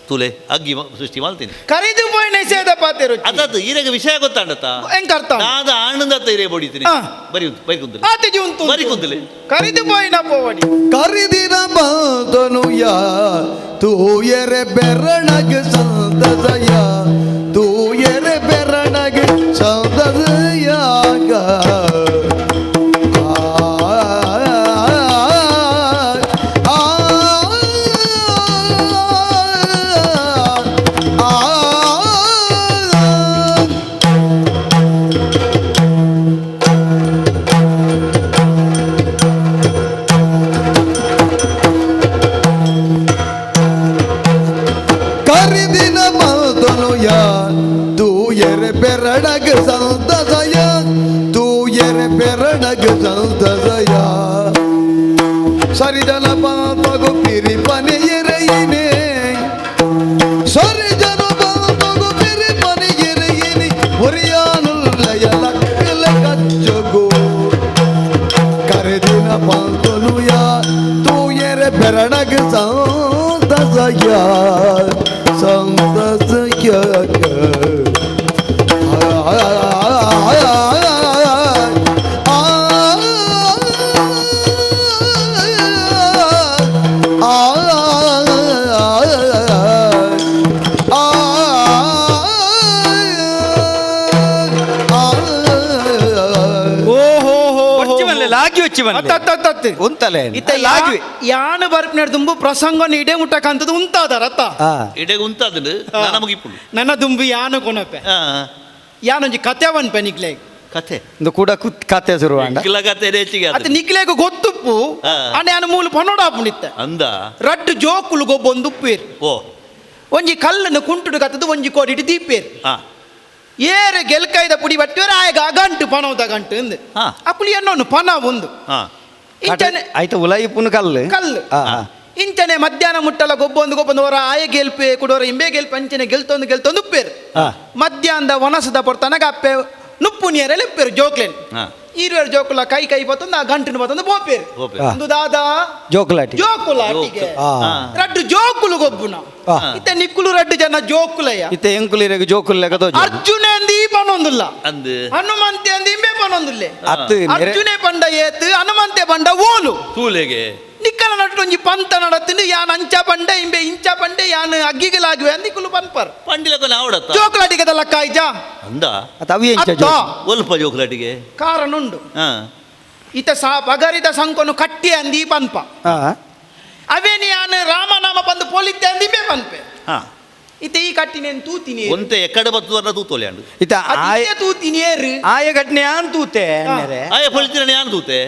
ತುಲೆ ಅಗ್ಗಿ ಸೃಷ್ಟಿ ಮಾಡ್ತೀನಿ ಕರಿದು ಪೋಯಿ ನಿಷೇಧ ಪಾತೆರು ಅದತ್ತು ಈರೆಗ ವಿಷಯ ಗೊತ್ತಾಂಡತ್ತ ಎಂಕ ಅರ್ಥ ದಾದ ಆನಂದತ್ತ ಇರೇ ಬಡಿತೀನಿ ಬರಿ ಬರಿ ಕುಂತಲೆ ಆತಿಜಿ ಉಂಟು ಬರಿ ಕುಂತಲೆ ಕರಿದು ಪೋಯಿನ ಪೋವಡಿ ಕರಿದಿನ ಬಂದನು ಯಾ ತೂಯರೆ ಬೆರಣಗ ಸಂತಸಯ ತೂಯರೆ ಬೆರಣಗ ಸಂತಸಯಾಗ ಕರಿದಿನ ಬಂದನು ಯಾ ತೂಯರೆ ಬೆರಣಗ ಸಂತಸಯ ತೂಯರೆ ಬೆರಣಗ ಸಂತಸಯ ಸರಿಜನ ಬಂತಗು ಪಿರಿಪನೆಯರೆಯಿನೆ ಸರಿಜನ ಬಂತಗು ಪಿರಿಪನೆಯರೆಯಿನಿ ಒರಿಯಾನುಲ್ಲಯ ಲಕ್ಕಲ ಕಚ್ಚಗು ಕರೆದಿನ ಬಂದನು ಯಾ ಯಾನು ಬರ್ಪಿನ ದುಂಬು ಪ್ರಸಂಗ ಇಡೆ ಮುಟ್ಟಕಂತದ್ದು ಉಂತಾದಾರತ್ತ ಇಡೆ ಉಂತಾದ ನಮಗೆ ನನ್ನ ದುಂಬು ಯಾನು ಕೊನಪೆ ಯಾನೊಂಜಿ ಕತೆ ಪನ್ಪೆ ನಿಕ್ಲೆ ಕತೆ ಕೂಡ ಕತೆ ಶುರು ಕತೆ ಹೆಚ್ಚಿಗೆ ಅತ್ತ ನಿಕ್ಲೆಗ್ ಗೊತ್ತುಪ್ಪು ಅಣ್ಣ ಯಾನು ಮೂಲು ಪನೋಡಾಪುಣಿತ್ತ ಅಂದ ರಡ್ಡು ಜೋಕುಲು ಗೊಬ್ಬೊಂದು ಉಪ್ಪೇರು ಓ ಒಂಜಿ ಕಲ್ಲನ್ನು ಕುಂಟುಡು ಕತ್ತದು ಒಂಜಿ ಕೋಡಿಟ್ಟು ದೀಪೇರು ಏರು ಗೆಲ್ಕೈದ ಪುಡಿ ಬಟ್ಟಿಯವರು ಆಯಗ ಗಂಟು ಪನೌದ ಗಂಟು ಅಂದು ಅಪ್ಪುಲಿ ಎನ್ನೋನು ಪನ ಒಂದು ಇಂಚನೆ ಆಯ್ತು ಉಲಾಯಿಪುನು ಕಲ್ಲು ಕಲ್ಲು ಇಂಚನೆ ಮಧ್ಯಾಹ್ನ ಮುಟ್ಟಲ ಗೊಬ್ಬೊಂದು ಗೊಬ್ಬೊಂದು ಹೊರ ಆಯ ಗೆಲ್ಪೆ ಕುಡೋರ ಇಂಬೆ ಗೆಲ್ಪೆ ಅಂಚನೆ ಗೆಲ್ತೊಂದು ಗೆಲ್ತೊಂದು ಉಪ್ಪೇರು ಮಧ್ಯಾಹ್ನದ ವನಸದ ಪೊರ್ತನಗ ಅಪ್ಪೆ ನುಪ್ಪು ನೀರಲ್ಲಿ ಉಪ್ಪೇರು ಜೋಕ್ಲೇನ್ ಈರುವೇರು ಜೋಕುಲ ಕೈ ಕೈ ಬತ್ತೊಂದು ಆ ಗಂಟು ಬತ್ತೊಂದು ಪೋಪೇರು ಒಂದು ದಾದಾ ಜೋಕುಲಾಟಿ ಜೋಕುಲಾಟಿಗೆ ರಡ್ಡು ಜೋಕುಲು ಗೊಬ್ಬುನ ಇತ್ತ ನಿಕ್ಕುಲು ರಡ್ಡು ಜನ ಜೋಕುಲಯ್ಯ ಇತ್ತ ಎಂಕುಲಿರಗ ಜೋಕುಲ್ ಲೆಕ್ಕ ಅರ್ಜುನ ಅಂದಿ ಪನೊಂದುಲ್ಲ ಅಂದು ಹನುಮಂತೆ ಅಂದಿ ಇಂಬೆ ಪನೊಂದುಲ್ಲೆ ಅತ್ತು ಅರ್ಜುನೆ ಪಂಡ ಏತು ಹನುಮಂತೆ ಪಂಡ ಓಲು ತೂಲೆಗೆ ನಿಕ್ಕಲ ನಟ್ಟು ಒಂಜಿ ಪಂತ ನಡತಿಂದು ಯಾನ್ ಅಂಚ ಪಂಡೆ ಇಂಬೆ ಇಂಚ ಪಂಡೆ ಯಾನ್ ಅಗ್ಗಿಗಲಾಗುವೆ ಅಂದಿಕ್ಕುಲು ಪನ್ಪರ್ ಪಂಡಿಲಕ ನಾವಡತ್ತ ಜೋಕುಲಾಟಿಗೆ ಲಕ್ಕಾಯ್ಜ ಅಂದ ಅವು ಎಂಚ ಒಲ್ಪ ಜೋಕುಲಾಟಿಗೆ ಕಾರಣ ಉಂಡು ಇತ ಸಾ ಪಗರಿದ ಸಂಕೊನು ಕಟ್ಟಿ ಅಂದಿ ಪನ್ಪ ಅವೇನಿ ಯಾನ್ ರಾಮನಾಮ ಬಂದು ಪೊಲಿತ್ತೆ ಅಂದಿಂಬೆ ಪನ್ಪೆ ಇತ ಈ ಕಟ್ಟಿನೇನು ತೂತಿನಿ ಒಂತೆ ಎಕ್ಕಡೆ ಬತ್ತುವರ ತೂತೋಲೆ ಅಂಡು ಇತ ಆಯ ತೂತಿನಿ ಏರು ಆಯ ಘಟನೆ ಯಾನ್ ತೂತೆ ಆಯ ಪೊಲಿತಿನ ಯಾನ್ ತೂತೆ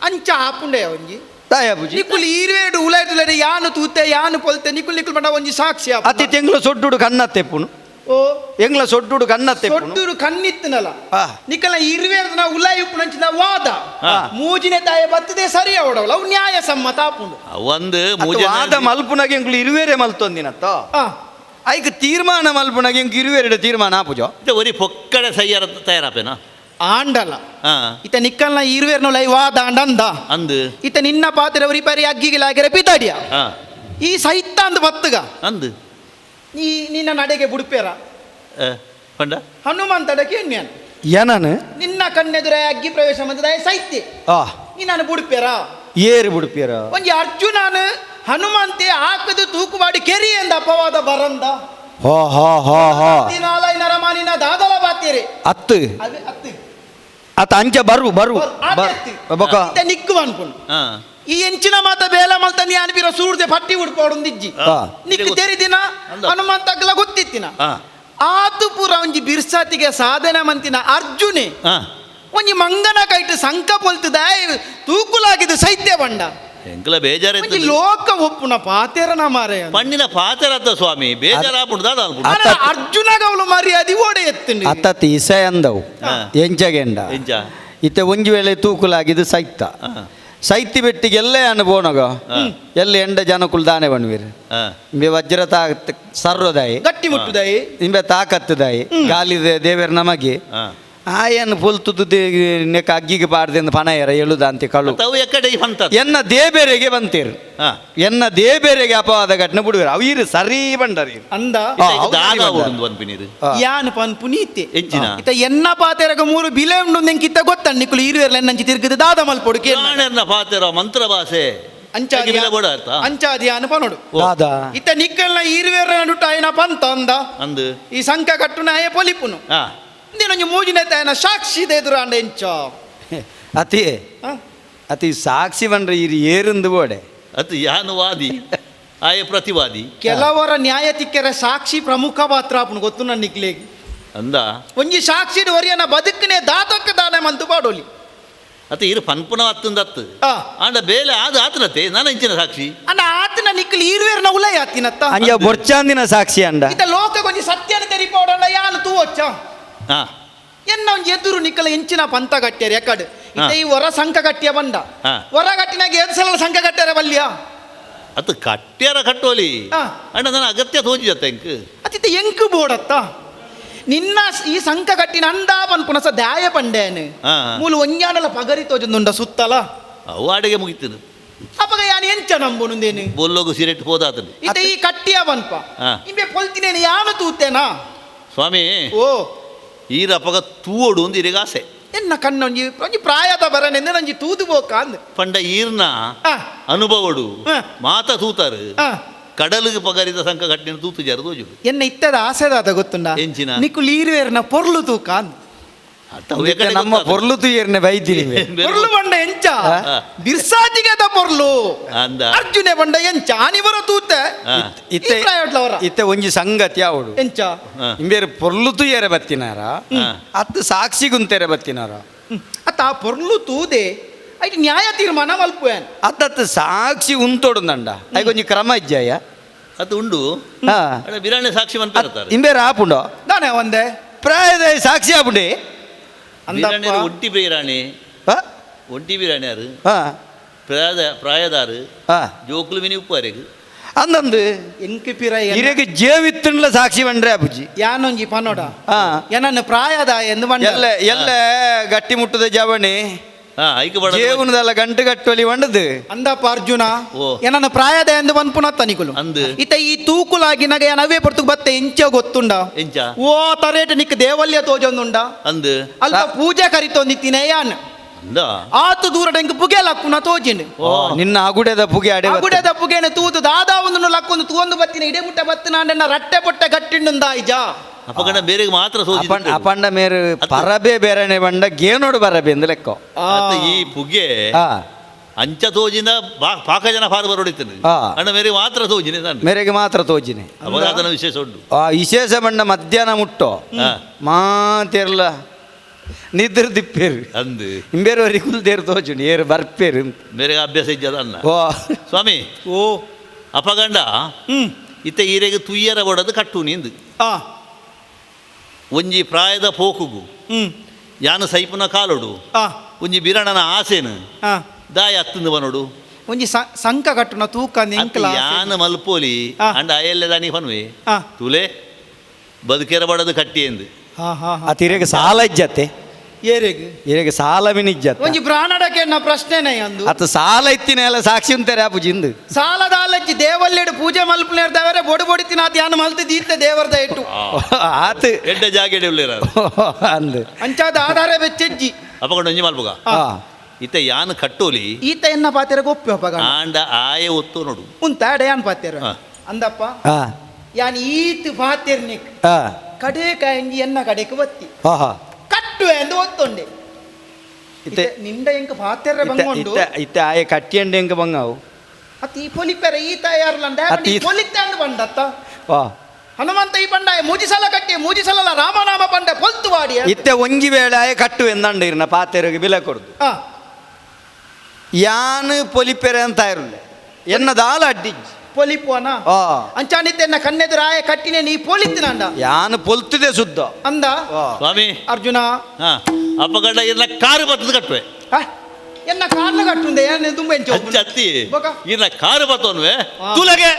ಅಂಚ ಆಪುಂಡೆ ಒಂಜಿ ತಾಯ ಬುಜಿ ನಿಕುಲು ಈರುವೇಡು ಉಲಾಯ್ತುಲಡೆ ಯಾನು ತೂತೆ ಯಾನು ಪೊಲ್ತೆ ನಿಕುಲು ನಿಕುಲು ಪಂಡ ಒಂಜಿ ಸಾಕ್ಷಿ ಅತಿ ತೆಂಗ್ಲ ಸೊಡ್ಡುಡು ಕನ್ನತ್ತೆಪ್ಪುನು ಓ ಎಂಗ್ಲ ಸೊಡ್ಡುಡು ಕನ್ನತ್ತೆಪ್ಪುನು ಸೊಡ್ಡುಡು ಕಣ್ಣಿತ್ತನಲ್ಲ ನಿಕಲ ಇರುವೇರ್ನ ಉಲಾಯಿ ಉಪ್ಪುನಂಚಿನ ವಾದ ಮೂಜಿನ ತಾಯ ಬತ್ತದೆ ಸರಿ ಅವಡವಲ್ಲ ಅವು ನ್ಯಾಯ ಸಮ್ಮತ ಆಪುಂಡು ಒಂದು ವಾದ ಮಲ್ಪುನಾಗ ಎಂಗ್ಲು ಇರುವೇರೆ ಮಲ್ತೊಂದಿನತ್ತ ಐಕ್ ತೀರ್ಮಾನ ಮಲ್ಪುನಾಗ ಎಂಕ್ ಇರುವೇರೆಡು ತೀರ್ಮಾನ ಆಪುಜೋ ಒರಿ ಪೊಕ್ಕಡೆ ಸಯ್ಯಾರ ತಯಾರಾಪೇನಾ ಆಂಡಲ ಇತ ನಿಕ್ಕಲ್ನ ಇರುವೇರ್ನ ಲೈ ವಾದ ಅಂದ ಅಂದು ಇತ ನಿನ್ನ ಪಾತ್ರೆ ಪರಿ ಅಗ್ಗಿಗಿಲಾಗಿರ ಪಿತಾಡಿಯ ಈ ಸಹಿತ ಅಂದು ಬತ್ತುಗ ಅಂದು ನೀ ನಿನ್ನ ನಡೆಗೆ ಬುಡುಪೇರ ಪಂಡ ಹನುಮಂತಡಕ್ಕೆ ಎಣ್ಣ್ಯಾನು ಏನನು ನಿನ್ನ ಕಣ್ಣೆದುರ ಅಗ್ಗಿ ಪ್ರವೇಶ ಮಂದದ ಸೈತ್ಯ ನೀ ಬುಡುಪೇರ ಏರು ಬುಡುಪೇರ ಒಂಜಿ ಅರ್ಜುನನು ಹನುಮಂತೆ ಹಾಕದು ತೂಕುವಾಡಿ ಕೆರಿ ಎಂದ ಅಪವಾದ ಬರಂದ ಹೋ ಹೋ ಹೋ ಹೋ ನರಮಾನಿನ ದಾದಲ ಬಾತೀರಿ ಅತ್ತು ಅತ್ತು ಅತ್ತ ಅಂಚ ಬರು ಬರು ಬೊಕ ನಿಕ್ಕು ಅನ್ಕೊಂಡು ಈ ಎಂಚಿನ ಮಾತ ಬೇಲ ಮಲ್ತ ನೀ ಅನ್ಪಿರ ಸೂರ್ದೆ ಪಟ್ಟಿ ಉಡ್ಪಾಡೊಂದಿಜ್ಜಿ ನಿಕ್ಕು ತೆರಿದಿನ ಹನುಮಂತಗ್ಲ ಗೊತ್ತಿತ್ತಿನ ಆತು ಪೂರ ಒಂಜಿ ಬಿರ್ಸಾತಿಗೆ ಸಾಧನೆ ಮಂತಿನ ಅರ್ಜುನೆ ಒಂಜಿ ಮಂಗನ ಕೈಟ್ ಸಂಕ ಪೊಲ್ತದ ತೂಕುಲಾಗಿದ್ದು ಸೈತ್ಯ ಬಂಡ ಎಂಕಲ ಬೇಜಾರ ಲೋಕ ಒಪ್ಪುನ ಪಾತೇರನ ಮಾರೆ ಪಣ್ಣಿನ ಪಾತೇರತ್ತ ಸ್ವಾಮಿ ಬೇಜಾರಾಪುಂಡು ದಾದ ಅರ್ಜುನ ಗೌಲು ಮರ್ಯಾದಿ ಓಡೆ ಎತ್ತುಂಡು ಅತ್ತತ್ತಿ ಇಸೆ ಅಂದವು ಎಂಚಗೆಂಡ ಎಂಚ ಇತ್ತೆ ಒಂಜಿ ವೇಳೆ ತೂಕುಲಾಗಿದ್ದು ಸೈತ ಸೈತಿ ಬೆಟ್ಟಿಗೆ ಎಲ್ಲೇ ಅನುಭವನಗ ಎಲ್ಲಿ ಎಂಡ ಜನಕುಲ್ ದಾನೆ ಬಣ್ವೀರ್ ಇಂಬೆ ವಜ್ರ ತಾ ಸರ್ವದಾಯಿ ಗಟ್ಟಿ ಮುಟ್ಟುದಾಯಿ ಇಂಬೆ ತಾಕತ್ತುದಾಯಿ ಗಾಲಿ ದೇವೇರ್ ನಮಗೆ ಆಯನ್ ಪೊಲ್ತುದು ನೆಕ್ಕ ಅಗ್ಗಿಗೆ ಪಾಡ್ದೆ ಪಣಯರ ಎಳುದಾಂತಿ ಕಳು ಎನ್ನ ದೇಬೇರೆಗೆ ಬಂತೀರು ಎನ್ನ ದೇಬೇರೆಗೆ ಅಪವಾದ ಘಟನೆ ಬಿಡುವರು ಅವು ಇರು ಸರಿ ಬಂಡರಿ ಅಂದ ಯಾನ್ ಪನ್ ಪುನೀತೆ ಇತ್ತ ಎನ್ನ ಪಾತೆರಗ ಮೂರು ಬಿಲೆ ಉಂಡು ನೆಂಕಿತ್ತ ಗೊತ್ತ ನಿಕುಲು ಇರುವೆರ್ಲ ಎನ್ನಂಚಿ ತಿರುಗಿದ ದಾದ ಮಲ್ಪೊಡು ಕೇಳ ಪಾತೆರ ಮಂತ್ರ ಭಾಷೆ ಅಂಚಾದಿ ಯಾನು ಪನೋಡು ಇತ್ತ ನಿಕ್ಕಲ್ನ ಇರುವೆರ ನಡುಟ ಆಯನ ಪಂತ ಅಂದ ಅಂದು ಈ ಸಂಕ ಕಟ್ಟುನ ಆಯ ಪೊಲಿಪುನು ನೀನೊಂಜಿ ಮೂಜಿನ ತಾಯನ ಸಾಕ್ಷಿ ಎದುರು ಅಂಡ ಎಂಚ ಅತಿ ಅತಿ ಸಾಕ್ಷಿ ಬಂದ್ರೆ ಇರು ಏರಿಂದು ಬೋಡೆ ಅತಿ ಯಾನುವಾದಿ ಆಯ ಪ್ರತಿವಾದಿ ಕೆಲವರ ನ್ಯಾಯ ತಿಕ್ಕರೆ ಸಾಕ್ಷಿ ಪ್ರಮುಖ ಪಾತ್ರ ಆಪುಣು ಗೊತ್ತು ನನ್ನ ನಿಕ್ಲೇಗಿ ಅಂದ ಒಂಜಿ ಸಾಕ್ಷಿ ಒರಿಯನ ಬದುಕನೆ ದಾತಕ್ಕೆ ದಾನೆ ಮಂತು ಪಾಡೋಲಿ ಅತಿ ಇರು ಪನ್ಪುನ ಅತ್ತಂದತ್ತು ಆಂಡ ಬೇಲೆ ಆದ ಆತನತೆ ನಾನು ಇಂಚಿನ ಸಾಕ್ಷಿ ಅಂಡ ಆತನ ನಿಕ್ಕಲಿ ಇರುವೇರ್ನ ಉಲಯ ಆತಿನತ್ತ ಅಂಜ ಬೊರ್ಚಾಂದಿನ ಸಾಕ್ಷಿ ಅಂಡ ಇತ ಲೋಕ ಕೊಂಜಿ ಸತ್ಯನ ತೆರಿಪೋಡಂಡ ಯಾನು ತೂವಚ್ಚ ಎನ್ನ ಒಂಜಿ ಎದುರು ನಿಕ್ಕಲ ಎಂಚಿನ ಪಂತ ಕಟ್ಟ್ಯಾರ ಎಕಡ್ ಇತ್ತ ಈ ಹೊರ ಸಂಕ ಕಟ್ಟಿಯ ಬಂಡ ಹೊರ ಕಟ್ಟಿನಾಗ ಏಳು ಸಲ ಸಂಕ ಕಟ್ಟ್ಯಾರ ಬಲ್ಯ ಅದು ಕಟ್ಟ್ಯಾರ ಕಟ್ಟೋಲಿ ಅಣ್ಣ ನನ್ನ ಅಗತ್ಯ ತೋಜಿದತ್ತ ಎಂಕ್ ಅತಿತ ಎಂಕ್ ಬೋಡತ್ತ ನಿನ್ನ ಈ ಸಂಕ ಕಟ್ಟಿನ ಅಂದ ಪನ್ಪುನ ಸ ದಾಯ ಪಂಡೇನು ಮೂಲು ಒಂಜಾನಲ ಪಗರಿ ತೋಜೊಂದುಂಡ ಸುತ್ತಲ ಅವು ಅಡಿಗೆ ಮುಗಿತದು ಅಪಗ ಯಾನು ಎಂಚ ನಂಬುನುಂದೇನು ಬೊಲ್ಲೋಗು ಸಿರೆಟ್ ಹೋದಾತನು ಇತ್ತೆ ಈ ಕಟ್ಟಿಯ ಬನ್ಪ ಇಂಬೆ ಪೊಲ್ತಿನೇನು ಯಾನು ತೂತೇನಾ ಸ್ವಾಮಿ. ಓ ಈರಪ್ಪಗ ತೂವೋಡು ಒಂದು ಇರೆಗ ಆಸೆ. ಎನ್ನ ಕಣ್ಣೊಂಜಿ ಒಂಜಿ ಪ್ರಾಯದ ಬರನೆಂದು ನಂಜಿ ತೂದು ಬೋಕ ಅಂದ್ ಪಂಡ ಈರ್ನ ಅನುಭವಡು ಮಾತ ತೂತಾರು ಕಡಲಿಗೆ ಪಗರಿದ ಸಂಕ ಕಟ್ಟಿನ ತೂತು ಜಾರು ತೋಜುಡು. ಎನ್ನ ಇತ್ತದ ಆಸೆದಾದ ಗೊತ್ತುಂಡ ಎಂಚಿನ? ನಿಕ್ಕು ಈರುವೇರ್ನ ಪೊರ್ಲು ತೂಕ ಅಂದ್. ನಮ್ಮ ಪೊರ್ಲು ತೂಯರ್ನೆ ಬೈದಿನಿ. ಪೊರ್ಲು ಬಂಡ ಎಂಚ ಬಿರ್ಸಾತಿಗೆದ ಪೊರ್ಲು ಅಂದ ಅರ್ಜುನೆ ಬಂಡ ಎಂಚ ಆನಿವರ ತೂತೆ ಇತ್ತೆ ಇತ್ತೆ ಒಂಜಿ ಸಂಗತಿ ಅವಡು ಎಂಚ ಇಂಬೇರು ಪೊರ್ಲು ತೂಯರೆ ಬತ್ತಿನಾರ ಅತ್ತು ಸಾಕ್ಷಿ ಗುಂತೆರೆ ಬತ್ತಿನಾರ ಅತ್ತ ಆ ಪೊರ್ಲು ತೂದೆ ಐಟ್ ನ್ಯಾಯ ತೀರ್ಮಾನ ಮಲ್ಪುವೇನ್ ಅತ್ತತ್ತು ಸಾಕ್ಷಿ ಉಂತೋಡುಂದಂಡ ಐಕೊಂಜಿ ಕ್ರಮ ಇಜ್ಜಾಯ ಅದು ಉಂಡು ಬಿರಾಣೆ ಸಾಕ್ಷಿ ಮಂತಾರೆ ಇಂಬೇರು ಆಪುಂಡು ದಾನೆ ಒಂದೇ ಪ್ರಾಯದ ಸಾಕ್ಷಿ ಆಪುಂಡೆ. ಒಟ್ಟಿ ಬೀರಾಣಿ ಒಂಟಿ ಬಿರಾಣಿ ಯಾರು ಪ್ರಾಯದ ಪ್ರಾಯದಾರು ಜೋಕುಲು ಮಿನಿ ಉಪ್ಪಾರೆಗ್ ಅಂದಂದು ಎಂಕ್ ಪಿರ ಇರೆಗ್ ಜೇವಿತ್ತುಂಡ್ಲ ಸಾಕ್ಷಿ ಬಂಡ್ರೆ ಅಬುಜಿ ಯಾನೊಂಜಿ ಪನೋಡ ಏನನ್ನ ಪ್ರಾಯದ ಎಂದು ಬಂಡ ಎಲ್ಲ ಎಲ್ಲ ಗಟ್ಟಿ ಮುಟ್ಟದ ಜವಣಿ ಜೇವನದಲ್ಲ ಗಂಟು ಗಟ್ಟೊಲಿ వంಡದು ಅಂದಪ್ಪ ಅರ್ಜುನ ಏನನ್ನ ಪ್ರಾಯದ ಎಂದು ಪನ್ಪುನ ತನಿಕುಲು ಅಂದು ಇತ ಈ ತೂಕುಲಾಗಿ ನಗ ಏನ್ ಅವೇ ಪೊರ್ತುಗ್ ಬತ್ತೆ ಎಂಚ ಗೊತ್ತುಂಡ ಎಂಚ ಓ ತರೇಟ್ ನಿಕ್ ದೇವಲ್ಯ ತೋಜೊಂದುಂಡ ಅಂದು ಅಲ್ಪ ಪೂಜೆ ಕರಿತೊಂದಿತ್ತಿನ ಯಾನ್ ಆತು ದೂರ ಎಂಕ್ ಪುಗೆ ಲಕ್ಕುನ ತೋಜಿಂಡು ನಿನ್ನ ಅಗುಡೆದ ಪುಗೆ ಅಡೆ ಅಗುಡೆದ ಪುಗೆನ ತೂದು ದಾದಾ ಒಂದು ಲಕ್ಕೊಂದು ತೂವೊಂದು ಬತ್ತಿನ ಇಡೆ ಮುಟ್ಟ ಬತ್ತಿನ ರಟ್ಟೆ ಪೊಟ್ಟೆ ಗಟ್ಟಿಂಡುಂದಾಯ್ಜ ಅಪಗಣ ಬೇರೆ ಮಾತ್ರ ಸೋಜಿ ಅಪಂಡ ಮೇರು ಪರಬೆ ಬೇರೆನೆ ಬಂಡ ಗೇನೋಡು ಬರಬೆ ಎಂದು ಲೆಕ್ಕ ಈ ಪುಗೆ ಅಂಚ ತೋಜಿನ ಪಾಕ ಜನ ಫಾರ್ ಬರೋಡಿತ್ತೇನೆ ಅಣ್ಣ ಮೇರೆ ಮಾತ್ರ ತೋಜಿನಿ ಮೇರೆಗೆ ಮಾತ್ರ ತೋಜಿನಿ ಅಪಘಾತನ ವಿಶೇಷ ಉಂಟು. ಆ ವಿಶೇಷ ಬಣ್ಣ ಮಧ್ಯಾಹ್ನ ಮುಟ್ಟೋ ಮಾತೆರ್ಲ ನಿದ್ರ ದಿಪ್ಪೇರು ಅಂದು ಇಂಬೇರು ಕುಲ್ದೇರು ತೋಜುಂಡು ಏರು ಬರ್ಪೇರು ಮೇರೆ ಅಭ್ಯಾಸ ಇಜ್ಜದ ಅನ್ನ ಓ ಸ್ವಾಮಿ. ಓ ಅಪಗಂಡ ಇತ್ತ ಈರೆಗೆ ತುಯ್ಯರ ಬಡದು ಕಟ್ಟು ನಿಂದು ಒಂಜಿ ಪ್ರಾಯದ ಪೋಕುಗು ಯಾನು ಸೈಪುನ ಕಾಲೋಡು ಒಂಜಿ ಬಿರಣನ ಆಸೆನು ದಾಯ ಅತ್ತಂದು ಬನೋಡು ಒಂಜಿ ಸಂಕ ಕಟ್ಟುನ ತೂಕ ನಿಂಕಲ ಯಾನ ಮಲ್ಪೋಲಿ ಅಂಡ ಅಯಲ್ಲೆ ದಾನಿ ಪನ್ವೆ ತುಲೆ ಬದುಕೆರ ಬಡದು ಕಟ್ಟಿ ಎಂದು ಆ ತಿರೆಗೆ ಸಾಲ ಇಜ್ಜತ್ತೆ ಏರೆಗ್ ಏರೆಗ್ ಸಾಲ ಮಿನಿಜ್ಜತ್ತೆ ಒಂಜಿ ಬ್ರಾಣಡಕ್ಕೆ ಎನ್ನ ಪ್ರಶ್ನೆನೇ ಅಂದು ಅತ್ತ ಸಾಲ ಇತ್ತಿನ ಎಲ್ಲ ಸಾಕ್ಷಿ ಉಂತಾರೆ ಆ ಪೂಜಿಂದು ಸಾಲದ ಆಲಚ್ಚಿ ದೇವಲ್ಲೆಡು ಪೂಜೆ ಮಲ್ಪುನೇರ್ದವರೆ ಬೊಡು ಬೊಡಿ ತಿನಾತಿ ಯಾನು ಮಲ್ತು ದೀರ್ತ ದೇವರದ ಇಟ್ಟು ಆತು ಎಡ್ಡ ಜಾಗೆಡೆ ಉಳ್ಳೇರ ಅಂದು ಅಂಚಾದ ಆಧಾರ ಬೆಚ್ಚೆಜ್ಜಿ ಅಪಗೊಂಡು ಒಂಜಿ ಮಲ್ಪುಗ ಇತ್ತ ಯಾನು ಕಟ್ಟೋಲಿ ಈತ ಎನ್ನ ಪಾತೆರ ಗೊಪ್ಪು ಅಪಗ ಆಂಡ ಆಯೆ ಒತ್ತು ನೋಡು ಉಂತ ಯಾನ್ ಪಾತೆರ ಅಂದಪ್ಪ ಯಾನ್ ಈತ್ ಪಾತೆರ್ನಿಕ್ ಕಡೆ ಕಾಯಂಜಿ ಎನ್ನ ಕಡೆಗೆ ಬತ್ತಿ ಕಟ್ಟು ಎಂದು ಒತ್ತೊಂಡೆ ಇತ್ತೆ ನಿಂಡ ಎಂಕ ಪಾತೆರ ಬಂಗೊಂಡು ಇತ್ತೆ ಆಯೆ ಕಟ್ಟಿಯಂಡೆ ಎಂಕ ಬಂಗಾವು ಅತ್ತ ಈ ಪೊಲಿಪೆರ ಈತ ಯಾರ್ಲಂಡ ಪೊಲಿತ್ತೆ ಅಂದು ಬಂಡತ್ತ ಹನುಮಂತ ಈ ಪಂಡ ಮೂಜಿ ಸಲ ಕಟ್ಟಿ ಮೂಜಿ ಸಲ ರಾಮನಾಮ ಪಂಡ ಪೊಲ್ತು ವಾಡಿ ಇತ್ತೆ ಒಂಜಿ ವೇಳೆ ಆಯೆ ಕಟ್ಟು ಎಂದಂಡ ಇರ್ನ ಪಾತೆರಿಗೆ ಬಿಲೆ ಕೊಡ್ದು ಯಾನು ಪೊಲಿಪೆರೆ ಅಂತ ಇರಲ್ಲ ಎನ್ನ ದಾಲ ಅಡ್ಡಿಜ್ಜಿ ಪೊಲಿಪುವನ ಅಂಚಾನಿತ್ತೆ ಕಣ್ಣೆದುರು ಆಯ ಕಟ್ಟಿನೆ ನೀ ಪೊಲಿತ್ತಿನಂಡ ಯಾನು ಪೊಲ್ತಿದೆ ಸುದ್ದ ಅಂದ ಸ್ವಾಮಿ ಅರ್ಜುನ ಅಪ್ಪಗಡ್ಡ ಇರ್ನ ಕಾರು ಬತ್ತದ ಕಟ್ಟುವೆ ಎನ್ನ ಕಾರ್ನ ಕಟ್ಟುಂದೆ ಏನ್ ತುಂಬ ಎಂಚ ಅತ್ತಿ ಇರ್ನ ಕಾರು ಬತ್ತವನ್ವೆ ತುಲಗೆ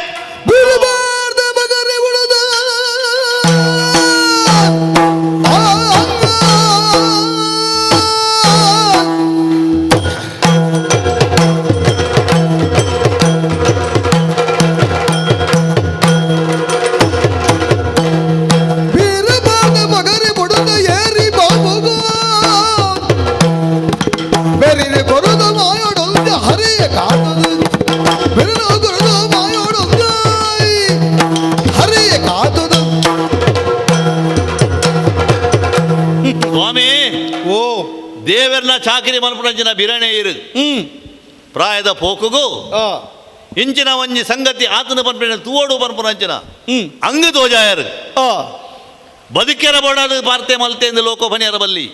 ಸ್ವಾಮಿ ಓ ದೇವರ್ನ ಚಾಕಿರಿ ಮನ್ಪುಣಂಚಿನ ಬಿರಣೆ ಇರು ಪ್ರಾಯದ ಪೋಕುಗು ಇಂಚಿನ ಒಂಜಿ ಸಂಗತಿ ಆತನ ಪನ್ಪಿನ ತೂವೋಡು ಪನ್ಪುನಂಚಿನ ಅಂಗ ತೋಜಾಯರು ಬದುಕೆರ ಬೋಡದು ಪಾರ್ತೆ ಮಲ್ತೇಂದು ಲೋಕೋಫನಿಯರ ಬಲ್ಲಿ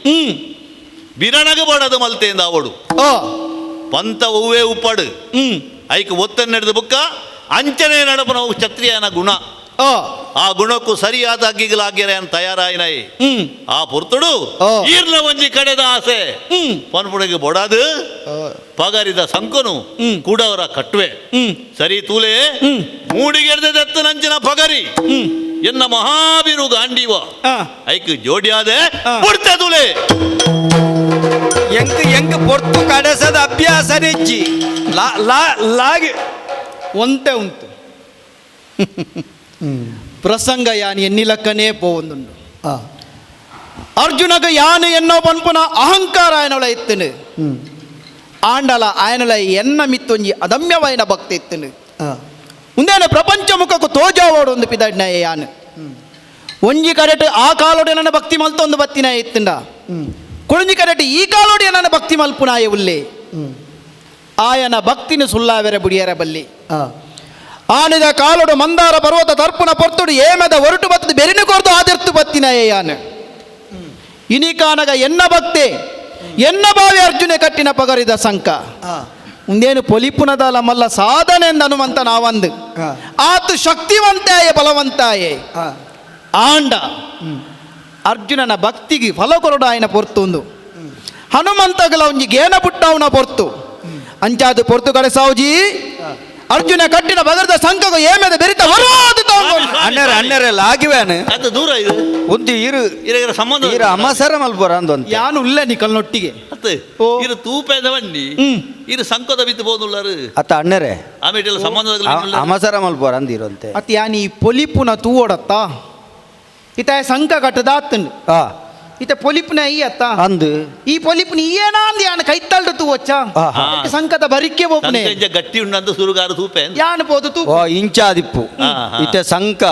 ಬಿರಣಗ ಬೋಡದು ಮಲ್ತೇಂದು ಅವಡು ಪಂತ ಹೂವೇ ಉಪ್ಪಡು ಐಕ್ ಒತ್ತನ್ನು ನಡೆದು ಬುಕ್ಕ ಅಂಚನೆ ನಡಪನ ಕ್ಷತ್ರಿಯನ ಗುಣ ಆ ಗುಣಕ್ಕೂ ಸರಿಯಾದ ಅಗ್ಗಿಗಳಾಗ್ಯರ ತಯಾರಾಯಿನೈ ಆ ಪುರ್ತುಡು ಈರ್ನ ಒಂಜಿ ಕಡೆದ ಆಸೆ ಪನ್ಪುಣಿಗೆ ಬೊಡದು ಪಗರಿದ ಸಂಕನು ಕೂಡವರ ಕಟ್ಟುವೆ ಸರಿ ತೂಲೆ ಮೂಡಿಗೆರೆದ ದತ್ತನಂಚಿನ ಪಗರಿ ಎನ್ನ ಮಹಾಬೀರು ಗಾಂಡೀವ ಐಕ್ ಜೋಡಿಯಾದೆ ಬುಡ್ತೆ ತೂಲೆ. ಎಂಕ್ ಎಂಕ್ ಪೊರ್ತು ಕಡೆಸದ ಅಭ್ಯಾಸ ನೆಜ್ಜಿ ಲಾಗಿ ಒಂತೆ ಉಂಟು ಪ್ರಸಂಗ ಯಾನ್ ಎನ್ನಿಲಕ್ಕನೇ ಪೋವೊಂದುಂಡು. ಅರ್ಜುನಗ ಯಾನು ಎನ್ನೋ ಪನ್ಪುನ ಅಹಂಕಾರ ಆಯನೊಳ ಇತ್ತನು. ಆಂಡಲ ಆಯನೊಳ ಎನ್ನ ಮಿತ್ತೊಂಜಿ ಅದಮ್ಯವಾಯಿನ ಭಕ್ತಿ ಇತ್ತನು. ಉಂದೇನ ಪ್ರಪಂಚ ಮುಖಕ್ಕೂ ತೋಜಾವೋಡು ಒಂದು ಪಿದಡ್ನಾಯ ಯಾನು ಒಂಜಿ ಕರೆಟ್ ಆ ಕಾಲೋಡೆ ನನ್ನ ಭಕ್ತಿ ಮಲ್ತೊಂದು ಬತ್ತಿನ ಇತ್ತಂಡ ಕುಳಂಜಿ ಕರೆಟ್ ಈ ಕಾಲೋಡೆ ನನ್ನ ಭಕ್ತಿ ಮಲ್ಪುನಾಯ ಉಲ್ಲೆ ಆಯನ ಭಕ್ತಿನ ಸುಲ್ಲಾವೆರ ಬುಡಿಯರ ಬಲ್ಲಿ ಆನಿದ ಕಾಲೋಡು ಮಂದಾರ ಪರ್ವತ ತರ್ಪುನ ಪೊರ್ತುಡು ಏಮದ ಒರಟು ಬತ್ತದು ಬೆರಿನ ಕೊರ್ದು ಆದಿರ್ತು ಬತ್ತಿನಾಯ ಯಾನು ಇನಿಕಾನಗ ಎನ್ನ ಭಕ್ತೆ ಎನ್ನ ಬಾವಿ ಅರ್ಜುನೆ ಕಟ್ಟಿನ ಪಗರಿದ ಸಂಕ ಉಂದೇನು ಪೊಲಿಪುನದಲ ಮಲ್ಲ ಸಾಧನೆ ಎಂದು ಹನುಮಂತ ನಾವಂದು ಆತು ಶಕ್ತಿವಂತಾಯೆ ಬಲವಂತಾಯೆ ಆಂಡ ಅರ್ಜುನನ ಭಕ್ತಿಗೆ ಫಲ ಕೊರಡು ಆಯನ ಪೊರ್ತುಂದು ಹನುಮಂತಗಲ ಒಂಜಿ ಗೇನ ಪುಟ್ಟವನ ಪೊರ್ತು ಅಂಚಾದು ಪೊರ್ತು ಕಡೆ ಸಾವುಜಿ ಅರ್ಜುನ ಕಟ್ಟಿನ ಬಗರದ ಸಂಕಗ ಏಮೆದ ಬೆರಿತ ಹೊರಾದು ಅಣ್ಣರ ಅಣ್ಣರ ಲಾಗಿವೇನು ಅದು ದೂರ ಇದು ಒಂದು ಇರು ಇರ ಸಂಬಂಧ ಇರು ಅಮಸರ ಮಲ್ಪುರ ಅಂದೊಂದು ಯಾನು ಉಲ್ಲ ನಿಕಲ್ನೊಟ್ಟಿಗೆ ಅತ್ತೆ ಇರು ತೂಪೆದ ಬನ್ನಿ ಇರು ಸಂಕೋದ ಬಿತ್ತು ಹೋದುಲ್ಲಾರು ಅತ್ತ ಅಣ್ಣರೇ ಆಮೇಲೆ ಸಂಬಂಧ ಅಮಸರ ಮಲ್ಪುರ ಅಂದಿರಂತೆ ಅತ್ತ ಯಾನಿ ಪೊಲಿಪುನ ತೂವೋಡತ್ತ ಇತ ಸಂಕ ಕಟ್ಟದಾತ್ತಂಡು ಇತ ಪೊಲಿಪುನ ಈ ಅತ್ತ ಅಂದು ಈ ಪೊಲಿಪುನ ಏನಾಂದು ಯಾನು ಕೈತಲ್ಡು ತೂವಚ್ಚ ಸಂಕದ ಬರಿಕೆ ಒಬ್ಬನೇ ಗಟ್ಟಿ ಉಂಡಂದು ಸುರುಗಾರು ತೂಪೆ ಯಾನು ಪೋದು ತೂ ಓ ಇಂಚಾದಿಪ್ಪು ಇತ ಸಂಕ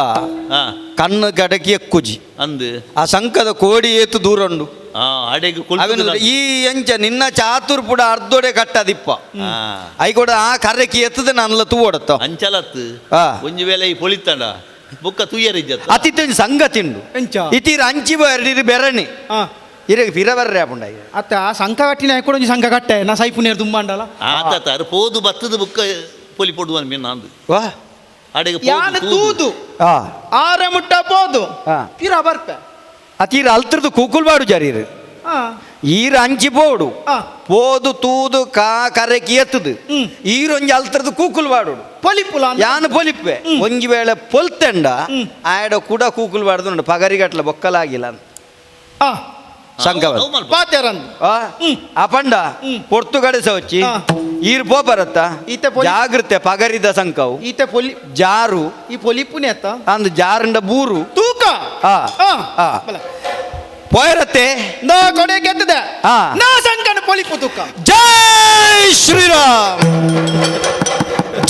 ಕಣ್ಣು ಗಡಕಿ ಎಕ್ಕುಜಿ ಅಂದು ಆ ಸಂಕದ ಕೋಡಿ ಏತು ದೂರ ಉಂಡು ಅಡೆಗೆ ಈ ಎಂಚ ನಿನ್ನ ಚಾತುರ್ಪುಡ ಅರ್ಧೋಡೆ ಕಟ್ಟದಿಪ್ಪ I ಕೂಡ ಆ ಕರ್ರಕಿ ಎತ್ತದ ನನ್ಲ ತೂವಡತ್ತ ಅಂಚಲತ್ತು ಒಂಜಿ ವೇಳೆ ಈ ಪೊಳಿತಂಡ ಬುಕ್ಕ ತೂಯರಿಜ್ಜತ್ತ ಅತಿತ ಸಂಘ ತಿಂಡು ಇತೀರ ಅಂಚಿ ಬರಿ ಬೆರಣಿ ಇರಗೆ ಫಿರ ಬರ್ರೆ ಆಪುಂಡ ಅತ್ತ ಆ ಸಂಕ ಕಟ್ಟಿನ ಕೂಡ ಒಂಜಿ ಸಂಕ ಕಟ್ಟೆ ನಾ ಸೈಪುನೇರು ದುಂಬಾಂಡಲ ಆತ ತಾರು ಪೋದು ಬತ್ತದ ಬುಕ್ಕ ಪೊಲಿ ಪೊಡುವನ್ ಮೀನ್ ನಾಂದು ವಾ ಅಡೆಗೆ ಯಾನು ತೂದು ಆರೆ ಮುಟ್ಟ ಪೋದು ಪಿರ ಬರ್ಪೆ ಅತೀರ ಅಲ್ತ್ರದು ಕೂಕುಲ್ ಬಾಡು ಜರೀರು ಈರ ಅಂಚಿ ಪೋಡು ಪೋದು ತೂದು ಕಾ ಕರೆಕಿ ಎತ್ತದು ಈರೊಂಜಿ ಅಲ್ತ್ರದು ಕೂಕುಲ್ ಬಾಡು ಪೊಲಿಪುಲ ಯಾನು ಪೊಲಿಪ್ಪೆ ಒಂಜಿ ವೇಳೆ ಪೊಲ್ತೆಂಡ ಆಯಡ ಕೂಡ ಕೂಕುಲ್ ಬಾಡ್ದು ಪಗರಿಗಟ್ಲ ಬೊಕ್ಕಲಾಗಿಲ್ಲ ಸಂಕವ ಆ ಪಂಡ ಪೊರ್ತುಗಡೆ ಸವಚ್ಚಿ ಈರ್ ಪೋಪರತ್ತ ಜಾಗೃತೆ ಪಗರಿದ ಸಂಕವು ಈತ ಪೊಲಿ ಜಾರು ಈ ಪೊಲಿಪುನೆ ಅತ್ತ ಅಂದು ಜಾರಂಡ ಬೂರು ತೂಕ ಪೋಯರತ್ತೆ ನಾ ಕೊಡೆ ಗೆದ್ದದೆ ನಾ ಸಂಕನ ಪೊಲಿಪು ತೂಕ. ಜೈ ಶ್ರೀರಾಮ್,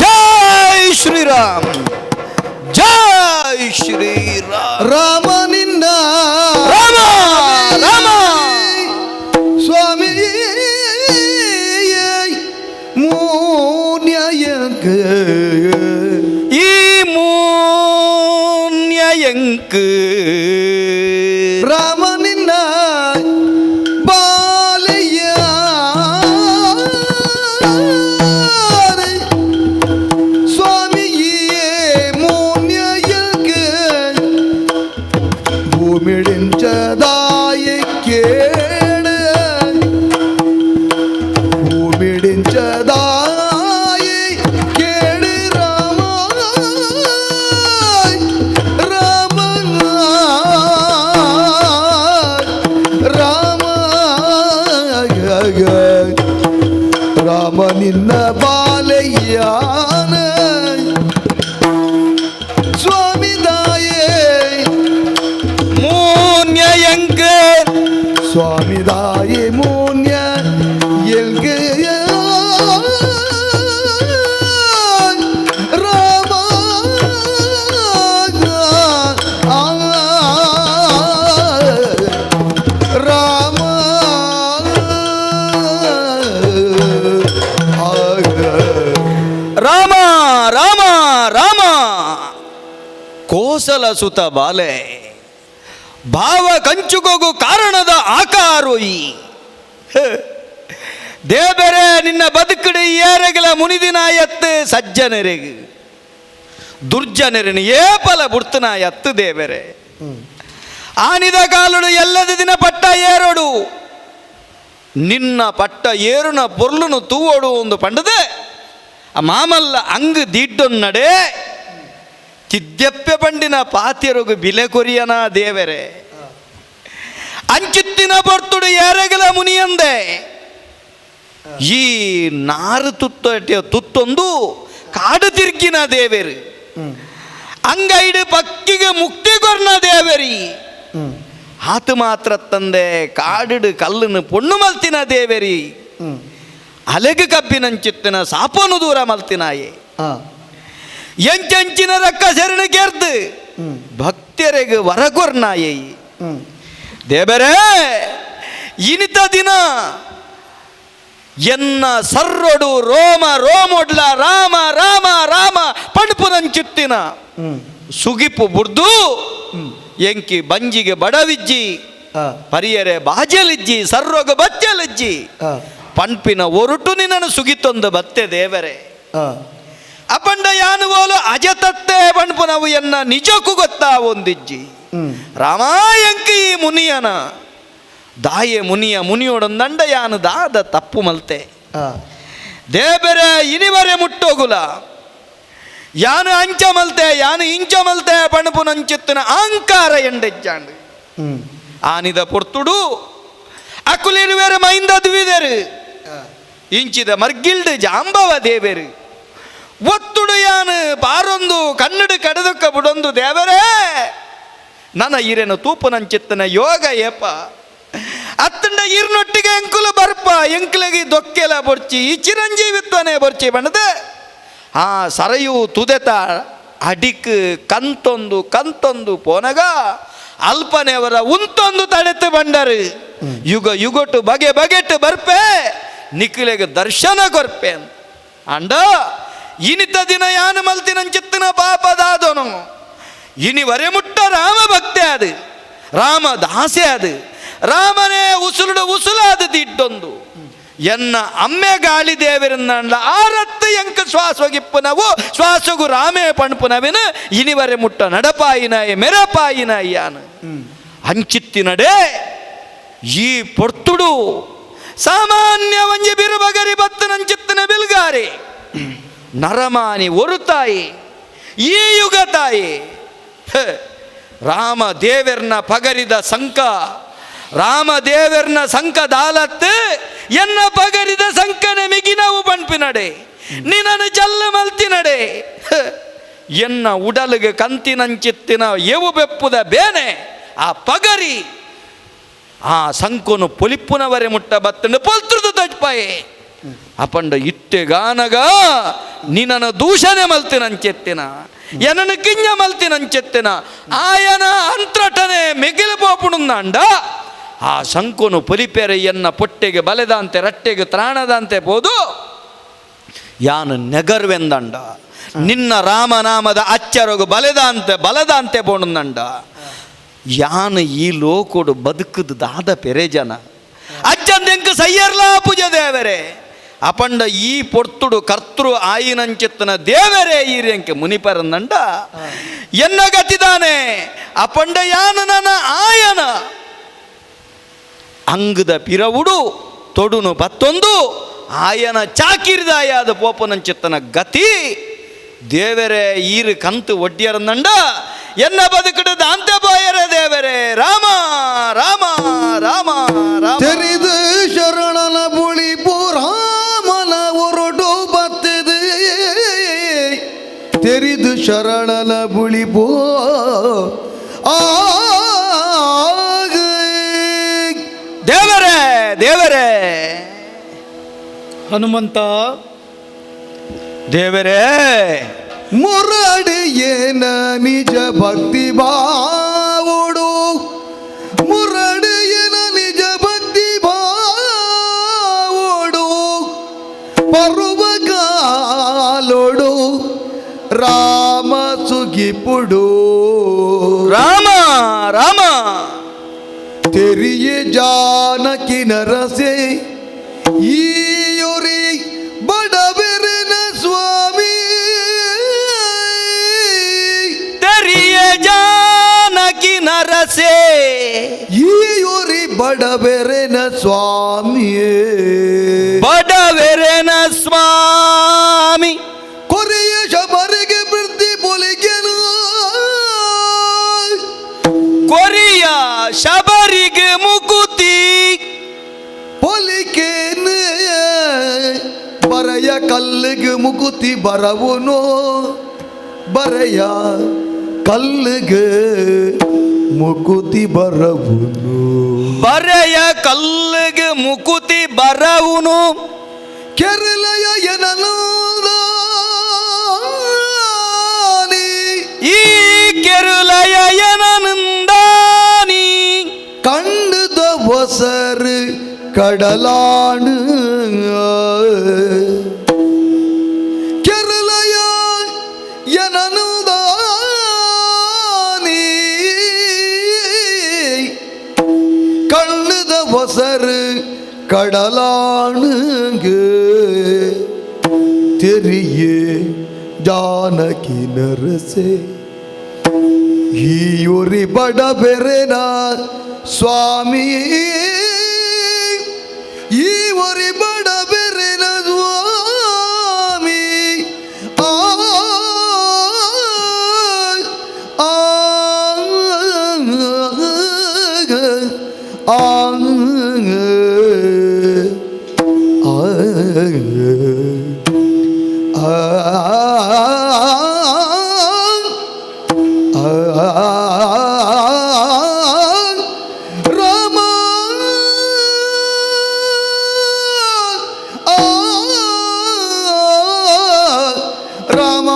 ಜೈ ಶ್ರೀರಾಮ್, ಜೈ ಶ್ರೀರಾಮ್. ರಾಮ ನಿನ್ನ ರಾಮ ರಾಮ ಸ್ವಾಮಿ ಮೂನ್ಯಯಂಕ ಈ ಮೂನ್ಯಯಂಕ ರಾಮ ನಿನ್ನ ಬಾಲೆಯ ಸ್ವಾಮಿಯೇ ಮೂನ್ಯಯಂಕ ಭೂಮಿಡಿಂಚದಾಯ ಕೇಳ ಭೂಮಿಡಿಂಚದಾಯ ಕೇಳು ರಾಮ ರಾಮ ರಾಮ ರಾಮ ನಿನ್ನ ಬಾಲಯ್ಯಾನ ಸ್ವಾಮಿದಾಯೇ ಮೂನ್ಯಯಂಕ ಸ್ವಾಮಿದಾಯೇ ಮೂನ್ಯ ಎಲ್ಗ ರಾಮ ರಾಮ ರಾಮ ರಾಮ ರಾಮ ಕೋಸಲ ಸುತ ಬಾಲೆ ಭಾವ ಕಂಚುಕೋಗು ಕಾರಣದ ಆಕಾರೋಯಿ ದೇಬೆರೆ ನಿನ್ನ ಬದುಕಡಿ ಏರೆಗಲ ಮುನಿದಿನ ಎತ್ತು ಸಜ್ಜನರೆಗು ದುರ್ಜನರಿನ ಏಪಲ ಬುಡ್ತನ ಎತ್ತು ದೇಬೆರೆ ಆನಿದ ಕಾಲುಡು ಎಲ್ಲದ ದಿನ ಪಟ್ಟ ಏರೋಡು ನಿನ್ನ ಪಟ್ಟ ಏರುನ ಪೊರ್ಲುನು ತೂವೋಡು ಒಂದು ಪಂಡದೆ ಆ ಮಾಮಲ್ಲ ಅಂಗ್ ದಿಡ್ಡೊನ್ನಡೆ ತಿದ್ದೆಪ್ಪೆ ಪಂಡಿನ ಪಾತ್ಯರುಗು ಬಿಲೆ ಕೊರಿಯನ ದೇವರೇ ಅಂಚಿತ್ತಿನ ಬರ್ತುಡು ಏರೆಗಲ ಮುನಿಯಂದೆ ಈ ನಾರು ತುತ್ತ ತುತ್ತೊಂದು ಕಾಡು ತಿರ್ಗಿನ ದೇವೇರು ಅಂಗೈಡು ಪಕ್ಕಿಗೆ ಮುಕ್ತಿ ಕೊರ್ನ ದೇವರಿ ಆತು ಮಾತ್ರ ತಂದೆ ಕಾಡುಡು ಕಲ್ಲನ್ನು ಪೊಣ್ಣು ಮಲ್ತಿನ ದೇವರಿ ಅಲೆಗು ಕಬ್ಬಿನಂಚಿತ್ತಿನ ಸಾಪನು ದೂರ ಮಲ್ತಿನಾಯೆ ಎಂಚಂಚಿನ ರಕ್ಕ ಶರಣ ಕೆರ್ದು ಭಕ್ತರಿಗೆ ವರಕೊರ್ನಾಯೆ ದೇವರೇ ಇನಿತ ದಿನ ಎನ್ನ ಸರ್ರೊಡು ರೋಮ ರೋಮೊಡ್ಲ ರಾಮ ರಾಮ ರಾಮ ಪಣಪುನಂಚುತ್ತಿನ ಸುಗಿಪು ಬುಡ್ದು ಎಂಕಿ ಬಂಜಿಗೆ ಬಡವಿಜ್ಜಿ ಪರಿಯರೆ ಬಾಜಲಿಜ್ಜಿ ಸರ್ರೊಗ ಬಚ್ಚಲಿಜ್ಜಿ ಪಣ್ಪಿನ ಒರುಟು ನಿನ್ನನ್ನು ಸುಗಿತೊಂದು ಬತ್ತೆ ದೇವರೇ. ಅಪಂಡ ಯಾನುವೋಲು ಅಜತತ್ತೆ ಪಣ್ಪುನವು ಎನ್ನ ನಿಜಕ್ಕೂ ಗೊತ್ತಾ ಒಂದಿಜ್ಜಿ ರಾಮಾಯಂಕಿ ಮುನಿಯನ ದಾಯೆ ಮುನಿಯ ಮುನಿಯೋಡೊಂದಂಡ ಯಾನು ದಾದ ತಪ್ಪು ಮಲ್ತೆ ದೇಬೆರೆ ಇನಿವರೆ ಮುಟ್ಟೋಗುಲ ಯಾನು ಅಂಚ ಮಲ್ತೆ ಯಾನು ಇಂಚ ಮಲ್ತೆ ಪಣಪುನಂಚಿತ್ತಿನ ಅಹಂಕಾರ ಎಂಡೆಜ್ಜಾಂಡು ಆನಿದ ಪೊರ್ತುಡು ಅಕುಲಿರುವೆರು ಮೈಂದ ದ್ವಿದರು ಇಂಚಿದ ಮರ್ಗಿಲ್ಡು ಜಾಂಬವ ದೇವೆರು ಒತ್ತುಡು ಯಾನು ಬಾರೊಂದು ಕನ್ನಡ ಕಡದಕ್ಕ ಬುಡೊಂದು ದೇವರೇ ನನ್ನ ಈರೇನು ತೂಪುನಂಚಿತ್ತನ ಯೋಗ ಏಪ ಅತ್ತಂಡ ಈರ್ನೊಟ್ಟಿಗೆ ಎಂಕುಲು ಬರ್ಪ ಎಂಕುಲಿಗೆ ದೊಕ್ಕೆಲ ಬೊರ್ಚಿ ಈ ಚಿರಂಜೀವಿತ್ವನೇ ಬೊರ್ಚಿ ಬಣ್ಣದ ಆ ಸರಯು ತುದೆತ ಅಡಿಕ್ ಕಂತೊಂದು ಕಂತೊಂದು ಪೋನಗ ಅಲ್ಪನೆಯವರ ಉಂತೊಂದು ತಡೆತು ಬಂಡರು ಯುಗ ಯುಗೊಟ್ಟು ಬಗೆ ಬಗೆಟ್ಟು ಬರ್ಪೆ ನಿಖಿಲೆಗೆ ದರ್ಶನ ಕೊರ್ಪೆ ಅಂಡ ಇನಿತ ದಿನ ಯಾನು ಮಲ್ತಿನಂಚಿತ್ತಿನ ಪಾಪದಾದನು ಇನಿವರೆ ಮುಟ್ಟ ರಾಮ ಭಕ್ತೆ ಅದು ರಾಮ ದಾಸೆ ಅದು ರಾಮನೇ ಉಸುಲುಡು ಉಸುಲಾದ ದಿಟ್ಟೊಂದು ಎನ್ನ ಅಮ್ಮೆ ಗಾಳಿ ದೇವರನ್ನ ಆರತ್ತು ಎಂಕ ಶ್ವಾಸಗಿಪ್ಪುನವು ಶ್ವಾಸಗು ರಾಮೇ ಪಣ್ಪುನವಿನ ಇನಿವರೆ ಮುಟ್ಟ ನಡಪಾಯಿನಾಯ ಮೆರಪಾಯಿನಾಯ್ಯಾನು ಅಂಚಿತ್ತಿನಡೆ ಈ ಪೊರ್ತುಡು ಸಾಮಾನ್ಯ ಒಂಜಿ ಬಿರುಬಗರಿ ಬತ್ತನಂಚಿತ್ತಿನ ಬಿಲ್ಗಾರಿ ನರಮಾನಿ ಒರುತಾಯಿ ಈ ಯುಗ ತಾಯಿ ರಾಮ ದೇವೆರ್ನ ಪಗರಿದ ಸಂಕ ರಾಮ ದೇವೆರ್ನ ಸಂಕ ದಾಲತ್ತು ಎನ್ನ ಪಗರಿದ ಸಂಕನೆ ಮಿಗಿನವು ಪಣ್ಪಿನಡೆ ನಿನನು ಜಲ್ಲ ಮಲ್ತಿನಡೆ ಎನ್ನ ಉಡಲಿಗೆ ಕಂತಿನಂಚಿತ್ತಿನ ಏವು ಬೆಪ್ಪುದ ಬೇನೆ ಆ ಪಗರಿ ಆ ಸಂಕುನು ಪೊಲಿಪ್ಪುನವರೆ ಮುಟ್ಟ ಬತ್ತಂಡು ಪೊಲ್ತೃದು ತಜ್ಪಾಯೆ ಅಪಂಡ ಇತ್ತೆಗಾನಗ ನಿನ್ನನ್ನು ದೂಷಣೆ ಮಲ್ತಿನಂಚೆತ್ತಿನ ಎನನು ಕಿಂಜ ಮಲ್ತಿನಂಚೆತ್ತಿನ ಆಯನ ಅಂತ್ರಟನೆ ಮಿಗಿಲು ಪೋಪುಣುಂದಾಂಡ ಆ ಶಂಕುನು ಪೊಲಿಪೆರೆ ಎನ್ನ ಪೊಟ್ಟೆಗೆ ಬಲೆದಂತೆ ರಟ್ಟೆಗೆ ತ್ರಾಣದಂತೆ ಪೋದು ಯಾನು ನೆಗರ್ವೆಂದಂಡ ನಿನ್ನ ರಾಮನಾಮದ ಅಚ್ಚರಗು ಬಲೆದಂತೆ ಬಲದಂತೆ ಪೋಣುಂದಂಡ ಯಾನು ಈ ಲೋಕೋಡು ಬದುಕುದು ದಾದ ಪೆರೆ ಜನ ಅಜ್ಜಂದೆಂಕ ಸಯ್ಯರ್ಲಾ ಪೂಜೆ ದೇವರೇ ಅಪಂಡ ಈ ಪೊರ್ತುಡು ಕರ್ತೃ ಆಯಿನಂಚಿತ್ತನ ದೇವರೇ ಈರೆಂಕೆ ಮುನಿಪರಂದಂಡ ಎನ್ನ ಗತಿದಾನೆ ಅಪಂಡ ಯಾನು ನನ್ನ ಆಯನ ಅಂಗದ ಪಿರವುಡು ತೊಡುನು ಪತ್ತೊಂದು ಆಯನ ಚಾಕಿರಿದಾಯಾದ ಪೋಪನಂಚಿತ್ತನ ಗತಿ ದೇವರೇ ಈರು ಕಂತು ಒಡ್ಡಿಯರಂದಂಡ ಎನ್ನ ಬದುಕುಡು ದಾಂತೆ ಬಾಯರೇ ದೇವರೇ ರಾಮ ರಾಮ ರಾಮ ರಾಮ தெரிது ಶರಣನ ಬುಳಿ ರಾಮನ ಒರಟು ಬತ್ತಿದೆ தெரிದು ಶರಣನ ಬುಳಿ ಪೋ ಆಗ ದೇವರೇ ದೇವರೇ ಹನುಮಂತ ದೇವರೇ ಮುರಡಿಯೇನ ನಿಜ ಭಕ್ತಿ ಭಾವುಡು ಮುರಡಿಯೇನ ನಿಜ ಭಕ್ತಿ ಭಾವುಡು ಪರ್ವಕಾಲೊಡು ರಾಮ ಸುಗಿಪುಡು ರಾಮ ರಾಮ ತೆರಿಯ ಜಾನಕಿ ನರಸೆ ಈಯುರಿ ಬಡವೆರನ ಸ್ವಾಮಿ ತೆರಿಯ ಜಾನಕಿ ನರಸೆ ಈಯುರಿ ಬಡವೆರನ ಸ್ವಾಮಿಯೇ ಬಡವೆರೆನ ಸ್ವಾಮಿ ಕೊರೆಯ ಶಬರಿಗೆ ವೃದ್ಧಿ ಪೊಲಿಗೆನು ಕೊರಿಯ ಶಬರಿಗೆ ಮುಕುತಿ ಪೊಲಿಕೆನು. ಕಲ್ಲುಗೆ ಮುಕುತಿ ಬರವುನು ಬರೆಯ ಕಲ್ಲುಗೆ ಮುಕುತಿ ಬರವುನು ಬರೆಯ ಕಲ್ಲಿಗೆ ಮುಕುತಿ ಬರವುನು ಕೆರಳಯ ಎನನು ಈ ಕೆರುಲಯ ಎನನುಂದಾನಿ கண்டுத ஒசரு கடலானு ಕೆರಳಯ ಎನನುದಾನಿ ಕಣ್ಣದ ಒಸರು கடலானுங்கு தெரியே ஜானகி நரசே ஈயொரி பட பெறனா ಸ್ವಾಮಿ ಈ ಒರಿ ಬಡ ಬೆರೆನ ಸ್ವಾಮಿ ಆ ಆ ಆ ರಾಮ ರಾಮ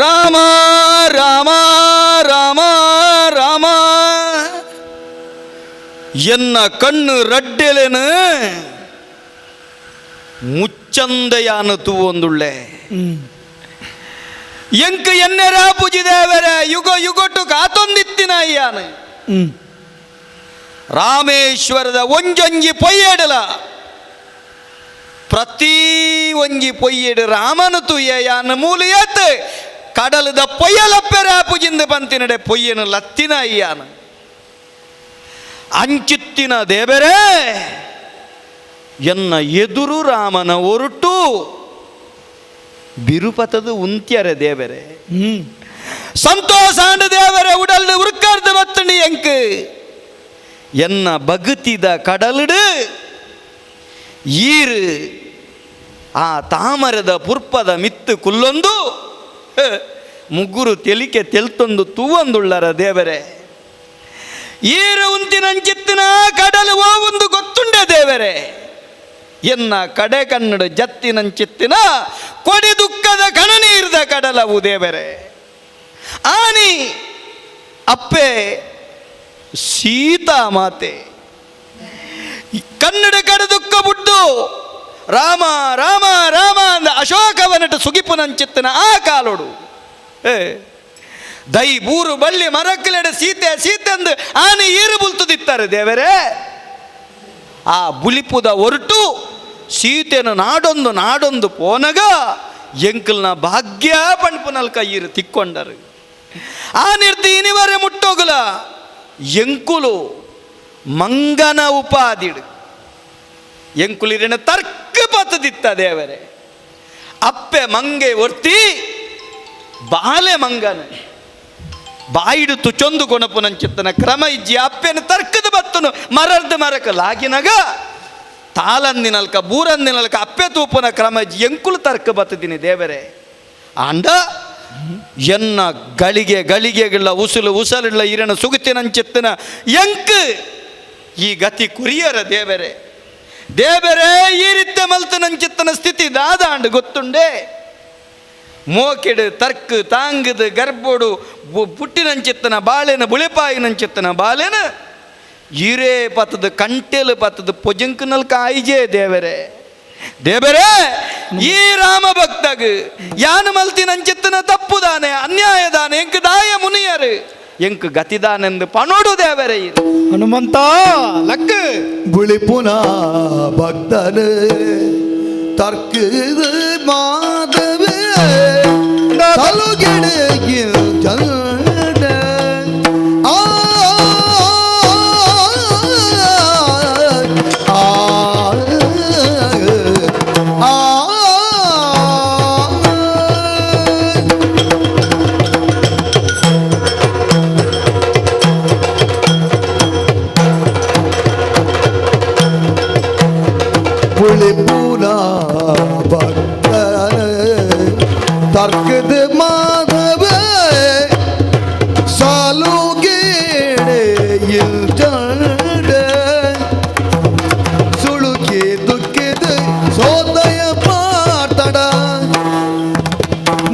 ರಾಮ ರಾಮ ರಾಮ ರಾಮ ಎನ್ನ ಕಣ್ಣು ರಡ್ಡೆಲೆನು ಮುಚ್ಚಂದೆಯಾನು ತೂವೊಂದುಳ್ಳೆ ಎಂಕ್ ಎನ್ನೆರ ಪೂಜಿದೇವರ ಯುಗ ಯುಗೊಟ್ಟು ಕಾತೊಂದಿತ್ತಿನ ಅಯ್ಯಾನು ರಾಮೇಶ್ವರದ ಒಂಜೊಂಜಿ ಪೊಯ್ಯಡಲ ಪ್ರತಿ ಒಂಜಿ ಪೊಯ್ಯಡು ರಾಮನು ತುಯ್ಯಾನ ಮೂಲಿಯತ್ ಕಡಲದ ಪೊಯ್ಯಲಪ್ಪೆರ ಪೂಜಿಂದ ಪಂತಿನಡೆ ಪೊಯ್ಯನು ಲತ್ತಿನ ಅಯ್ಯಾನ ಅಂಚಿತ್ತಿನ ದೇವರೇ ಎನ್ನ ಎದುರು ರಾಮನ ಒರಟು ಬಿರುಪತದು ಉಂತ್ಯರೆ ದೇವರೇ. ಸಂತೋಷಾಂಡ ದೇವರೇ ಉಡಲ್ಡು ಉರುಕಾರ್ದು ಬತ್ತಂಡಿ ಎಂಕ್ ಎನ್ನ ಬಗುತಿದ ಕಡಲುಡು ಈರು ಆ ತಾಮರದ ಪುರ್ಪದ ಮಿತ್ತು ಕುಲ್ಲೊಂದು ಮುಗ್ಗುರು ತೆಲಿಕೆ ತೆಲ್ತೊಂದು ತೂವೊಂದುಳ್ಳರ ದೇವರೇ. ಈರು ಉಂತಿನಂಚಿತ್ತಿನ ಕಡಲು ಓ ಒಂದು ಗೊತ್ತುಂಡೆ ದೇವರೇ. ಎನ್ನ ಕಡೆ ಕನ್ನಡ ಜತ್ತಿನಂಚಿತ್ತಿನ ಕೊಡಿ ದುಃಖದ ಕಣನೀರ್ದ ಕಡಲವು ದೇವರೇ. ಆನಿ ಅಪ್ಪೆ ಸೀತಾ ಮಾತೆ ಕನ್ನಡ ಕಡೆ ದುಃಖ ಬುಡ್ಡು ರಾಮ ರಾಮ ರಾಮ ಅಂದ ಅಶೋಕವನಟ ಸುಗಿಪುನಂಚಿತ್ತನ ಆ ಕಾಲೋಡು ಏ ದೈ ಬೂರು ಬಳ್ಳಿ ಮರಕ್ಕಲೆಡೆ ಸೀತೆ ಸೀತೆ ಅಂದು ಆನೆ ಈರು ಬುಲ್ತುದಿತ್ತಾರೆ ದೇವರೇ. ಆ ಬುಲಿಪುದ ಒರಟು ಸೀತೆನ ನಾಡೊಂದು ನಾಡೊಂದು ಪೋನಗ ಎಂಕಲ್ನ ಭಾಗ್ಯ ಪಣ್ಪುನಲ್ಕ ಈರು ತಿಕ್ಕೊಂಡರು. ಆ ನಿರ್ತಿ ಇನಿವರೆ ಮುಟ್ಟೋಗುಲ ಎಂಕುಲು ಮಂಗನ ಉಪಾದಿಡು ಎಂಕುಲಿರಿನ ತರ್ಕ ಪತ್ತದಿತ್ತ ದೇವರೇ. ಅಪ್ಪೆ ಮಂಗೆ ಒರ್ತಿ ಬಾಲೆ ಮಂಗನ ಬಾಯಿಡು ತುಚೊಂದು ಕೊಣಪುನಂಚಿತ್ತನ ಕ್ರಮ ಇಜ್ಜಿ ಅಪ್ಪೆನ ತರ್ಕದ ಬತ್ತನು ಮರರ್ದ ಮರಕ ಲಾಗಿನಗ ತಾಲಂದಿನಲ್ಕ ಬೂರಂದಿನಲ್ಕ ಅಪ್ಪೆ ತೂಪನ ಕ್ರಮ ಇಜ್ಜಿ ಎಂಕುಲು ತರ್ಕ ಬತ್ತದಿನಿ ದೇವರೇ. ಆಂಡ ಎನ್ನ ಗಳಿಗೆ ಗಳಿಗೆಗಳ ಉಸುಲು ಉಸಲಿಲ್ಲ ಇರಣ ಸುಗುತ್ತಿನಂಚಿತ್ತನ ಎಂಕ್ ಈ ಗತಿ ಕುರಿಯರ ದೇವರೇ. ದೇವರೇ ಈ ರೀತಿ ಮಲ್ತನಂಚಿತ್ತನ ಸ್ಥಿತಿ ದಾದಾಂಡು ಗೊತ್ತುಂಡೆ. ಮೋಕೆಡು ತರ್ಕು ತಾಂಗದು ಗರ್ಬೋಡು ಪುಟ್ಟಿನಂಚಿತ್ತನ ಬಾಳೆನ ಬುಳೆಪಾಯಿನಂಚಿತ್ತನ ಬಾಳೆನ ಈರೇ ಪತ್ತದ ಕಂಟೆಲು ಪತ್ತದ ಪೊಜಂಕನಲ್ ಕಾಯಿಜೇ ದೇವರೇ. ದೇವರೇ ಈ ರಾಮ ಭಕ್ತಗ್ ಯಾನು ಮಲ್ತಿನಂಚಿತ್ತನ ತಪ್ಪುದಾನೆ ಅನ್ಯಾಯದಾನೆ ಎಂಕ್ ದಾಯ ಮುನಿಯರು ಎಂಕ್ ಗತಿದಾನೆಂದು ಪಣೋಡು ದೇವರೇ. ಹನುಮಂತ ಲಕ್ ಬುಳಿಪುನ ಭಕ್ತನು ತರ್ಕದ ಮಾಧವೇ ತಲುಗೆಡೆಗಿಲ್ ಜಂಡ ಆ ಆ ಆ ಪುಳಿಪುನ ಭಕ್ತನ ತರ್ಕದ ಮಾಧವ ಸಾಲುಗೇಡೆ ಇಲ್ಜಂಡ ಸುಳುಕಿ ದುಃಖಿದ ಸೋದಯ ಪಾತಡ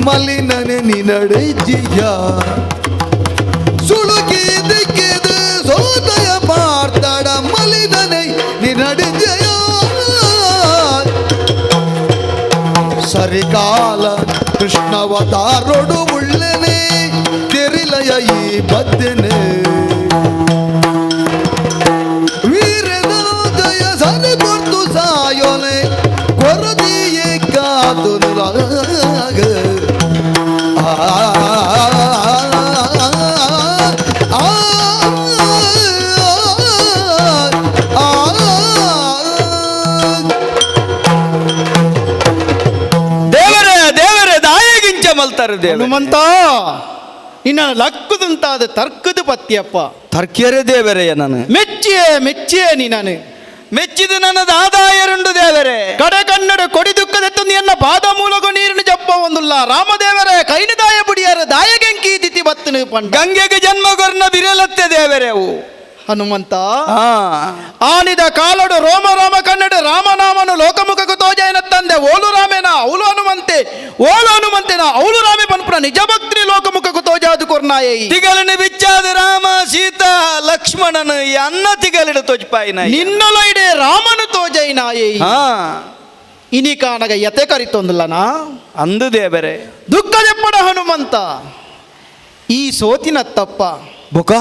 ಮಲಿನನೆ ನಿನಡೆ ಜಿಯ ಸುಳುಕಿ ದಿಕ್ಕಿದ ಸೋದಯ ಪಾರ್ತಡ ಮಲಿನನೆ ನಿನಡೆ ಜಯ ಸರಿಕಾಲ ಕೃಷ್ಣವತಾರೊಡು ಉಳ್ಳನೆ ತೆರಿಲಯ ಈ ಬದ್ದನೆ ವೀರನ ಜಯ ಸರಿ ಕೊರ್ತು ಸಾಯೋನೆ ಕೊರದಿಯೇ ಕಾದು ರಾಗ ಆ ಆ ಆ ದೇವರೇ ದೇವರೇ ದಾಯಗಿಂಚ ಮಲ್ತಾರೆ ದೇವ ಹನುಮಂತ ನಿನ್ನ ಲಕ್ಕುದಂತಾದ ತರ್ಕದ ಪತ್ತಿಯಪ್ಪ ತರ್ಕಿಯರೇ ದೇವರೇ ನಾನು ಮೆಚ್ಚಿಯೇ ಮೆಚ್ಚಿಯೇ ನೀನಾನು ಮೆಚ್ಚಿದ ನನ್ನ ದಾದಾಯರುಂಡು ದೇವರೇ ಕಡೆ ಕನ್ನಡ ಕೊಡಿ ದುಃಖದೆತ್ತು ಎನ್ನ ಪಾದ ಮೂಲಕ ನೀರಿನ ಜಪ್ಪ ಒಂದುಲ್ಲ ರಾಮದೇವರೇ ಕೈನ ದಾಯ ಬುಡಿಯಾರ ದಾಯಗೆಂಕಿ ತಿಥಿ ಬತ್ತನು ಪಂಡ ಗಂಗೆಗೆ ಜನ್ಮ ಕೊರ್ನ ಬಿರಲತ್ತೆ ದೇವರೇ ಅವು ಹನುಮಂತ ಆನಿದ ಕಾಲಡು ರೋಮ ರೋಮ ಕನ್ನಡ ರಾಮನಾಮನು ಲೋಕಮುಖకు ತೋಜಾಯನ ತಂದೆ ಓಲು ರಾಮೇನ ಅವಳು ಹನುಮಂತೆ ಓಲು ಹನುಮಂತೆನ ಅವಳು ರಾಮೆ ಪನ್ಪುನ ನಿಜ ಭಕ್ತಿ ಲೋಕಮುಖకు ತೋಜಾದು ಕೊರ್ನಾಯೈ ತಿಗಲಿನ ಬಿಚ್ಚಾದ ರಾಮ ಸೀತಾ ಲಕ್ಷ್ಮಣನು ಈ ಅನ್ನ ತಿಗಲಿಡ ತೋಜ್ಪಾಯಿನ ನಿನ್ನಲೈಡೆ ರಾಮನು ತೋಜೈನಾಯೈ ಇನಿ ಕಾನಗ ಯತೆ ಕರಿತೊಂದುಲ್ಲನಾ ಅಂದು ದೇವರೇ ದುಃಖ ದೆಪ್ಪಡ ಹನುಮಂತ ಈ ಸೋತಿನ ತಪ್ಪ ಬುಕ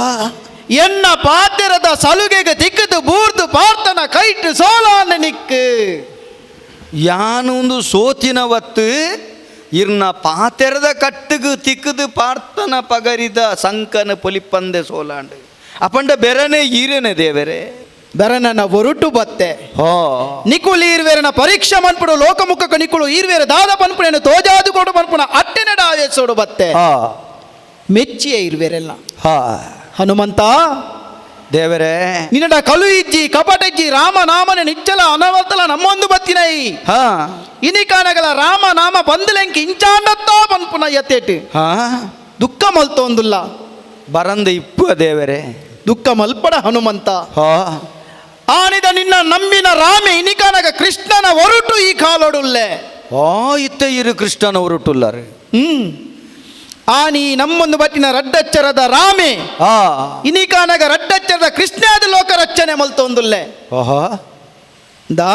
ಎನ್ನ ಪಾತೆರದ ಸಲುಗೆಗೆ ತಿಕ್ಕದು ಬೂರ್ದು ಪಾರ್ತನ ಕೈಟ್ ಸೋಲಾನ ನಿಕ್ಕು ಯಾನೊಂದು ಸೋತಿನ ಒತ್ತು ಇರ್ನ ಪಾತೆರದ ಕಟ್ಟುಗು ತಿಕ್ಕದು ಪಾರ್ತನ ಪಗರಿದ ಸಂಕನ ಪೊಲಿಪಂದೆ ಸೋಲಾಂಡು ಅಪಂಡ ಬೆರನೆ ಈರನೆ ದೇವರೇ ಬೆರನನ ಒರುಟು ಬತ್ತೆ ಹೋ ನಿಕುಲು ಈರ್ವೇರನ ಪರೀಕ್ಷೆ ಮನ್ಪುಡು ಲೋಕಮುಖಕ ನಿಕುಲು ಈರ್ವೇರ ದಾದ ಪನ್ಪುಣೆನು ತೋಜಾದು ಕೊಡು ಪನ್ಪುಣ ಅಟ್ಟೆನಡ ಆವೇಸೋಡು ಬತ್ತೆ ಮೆಚ್ಚಿಯ ಇರ್ವೇರೆಲ್ಲ ಹಾ ಹನುಮಂತ ದೇವರೇ ನಿನ್ನಡ ಕಲು ಇಜ್ಜಿ ಕಪಟಜ್ಜಿ ರಾಮ ನಾಮನ ನಿಚ್ಚಲ ಅನವರ್ತಲ ನಮ್ಮೊಂದು ಬತ್ತಿನೈ ಹಾ ಇನಿಕಾನಗಲ ರಾಮ ನಾಮ ಬಂದಲೆಂಕಿ ಇಂಚಾಂಡತ್ತಾ ಪನ್ಪುನ ಯತೇಟು ಹಾ ದುಃಖ ಮಲ್ತೊಂದುಲ್ಲ ಬರಂದ ಇಪ್ಪು ದೇವರೇ ದುಃಖ ಮಲ್ಪಡ ಹನುಮಂತ ಹಾ ಆನಿದ ನಿನ್ನ ನಂಬಿನ ರಾಮೆ ಇನಿಕಾನಗ ಕೃಷ್ಣನ ಒರುಟು ಈ ಕಾಲೊಡುಲ್ಲೆ ಆ ಇತ್ತ ಇರು ಕೃಷ್ಣನ ಒರುಟುಲ್ಲಾರು ಆನಿ ನಮ್ಮೊಂದು ಬಟ್ಟಿನ ರಡ್ಡಚ್ಚರದ ರಾಮೆ ಇನಿಕಾನಗ ರಡ್ಡಚ್ಚರದ ಕೃಷ್ಣಾದ ಲೋಕ ರಚನೆ ಮಲ್ತೊಂದುಲ್ಲೆ ಓಹೋ ದಾ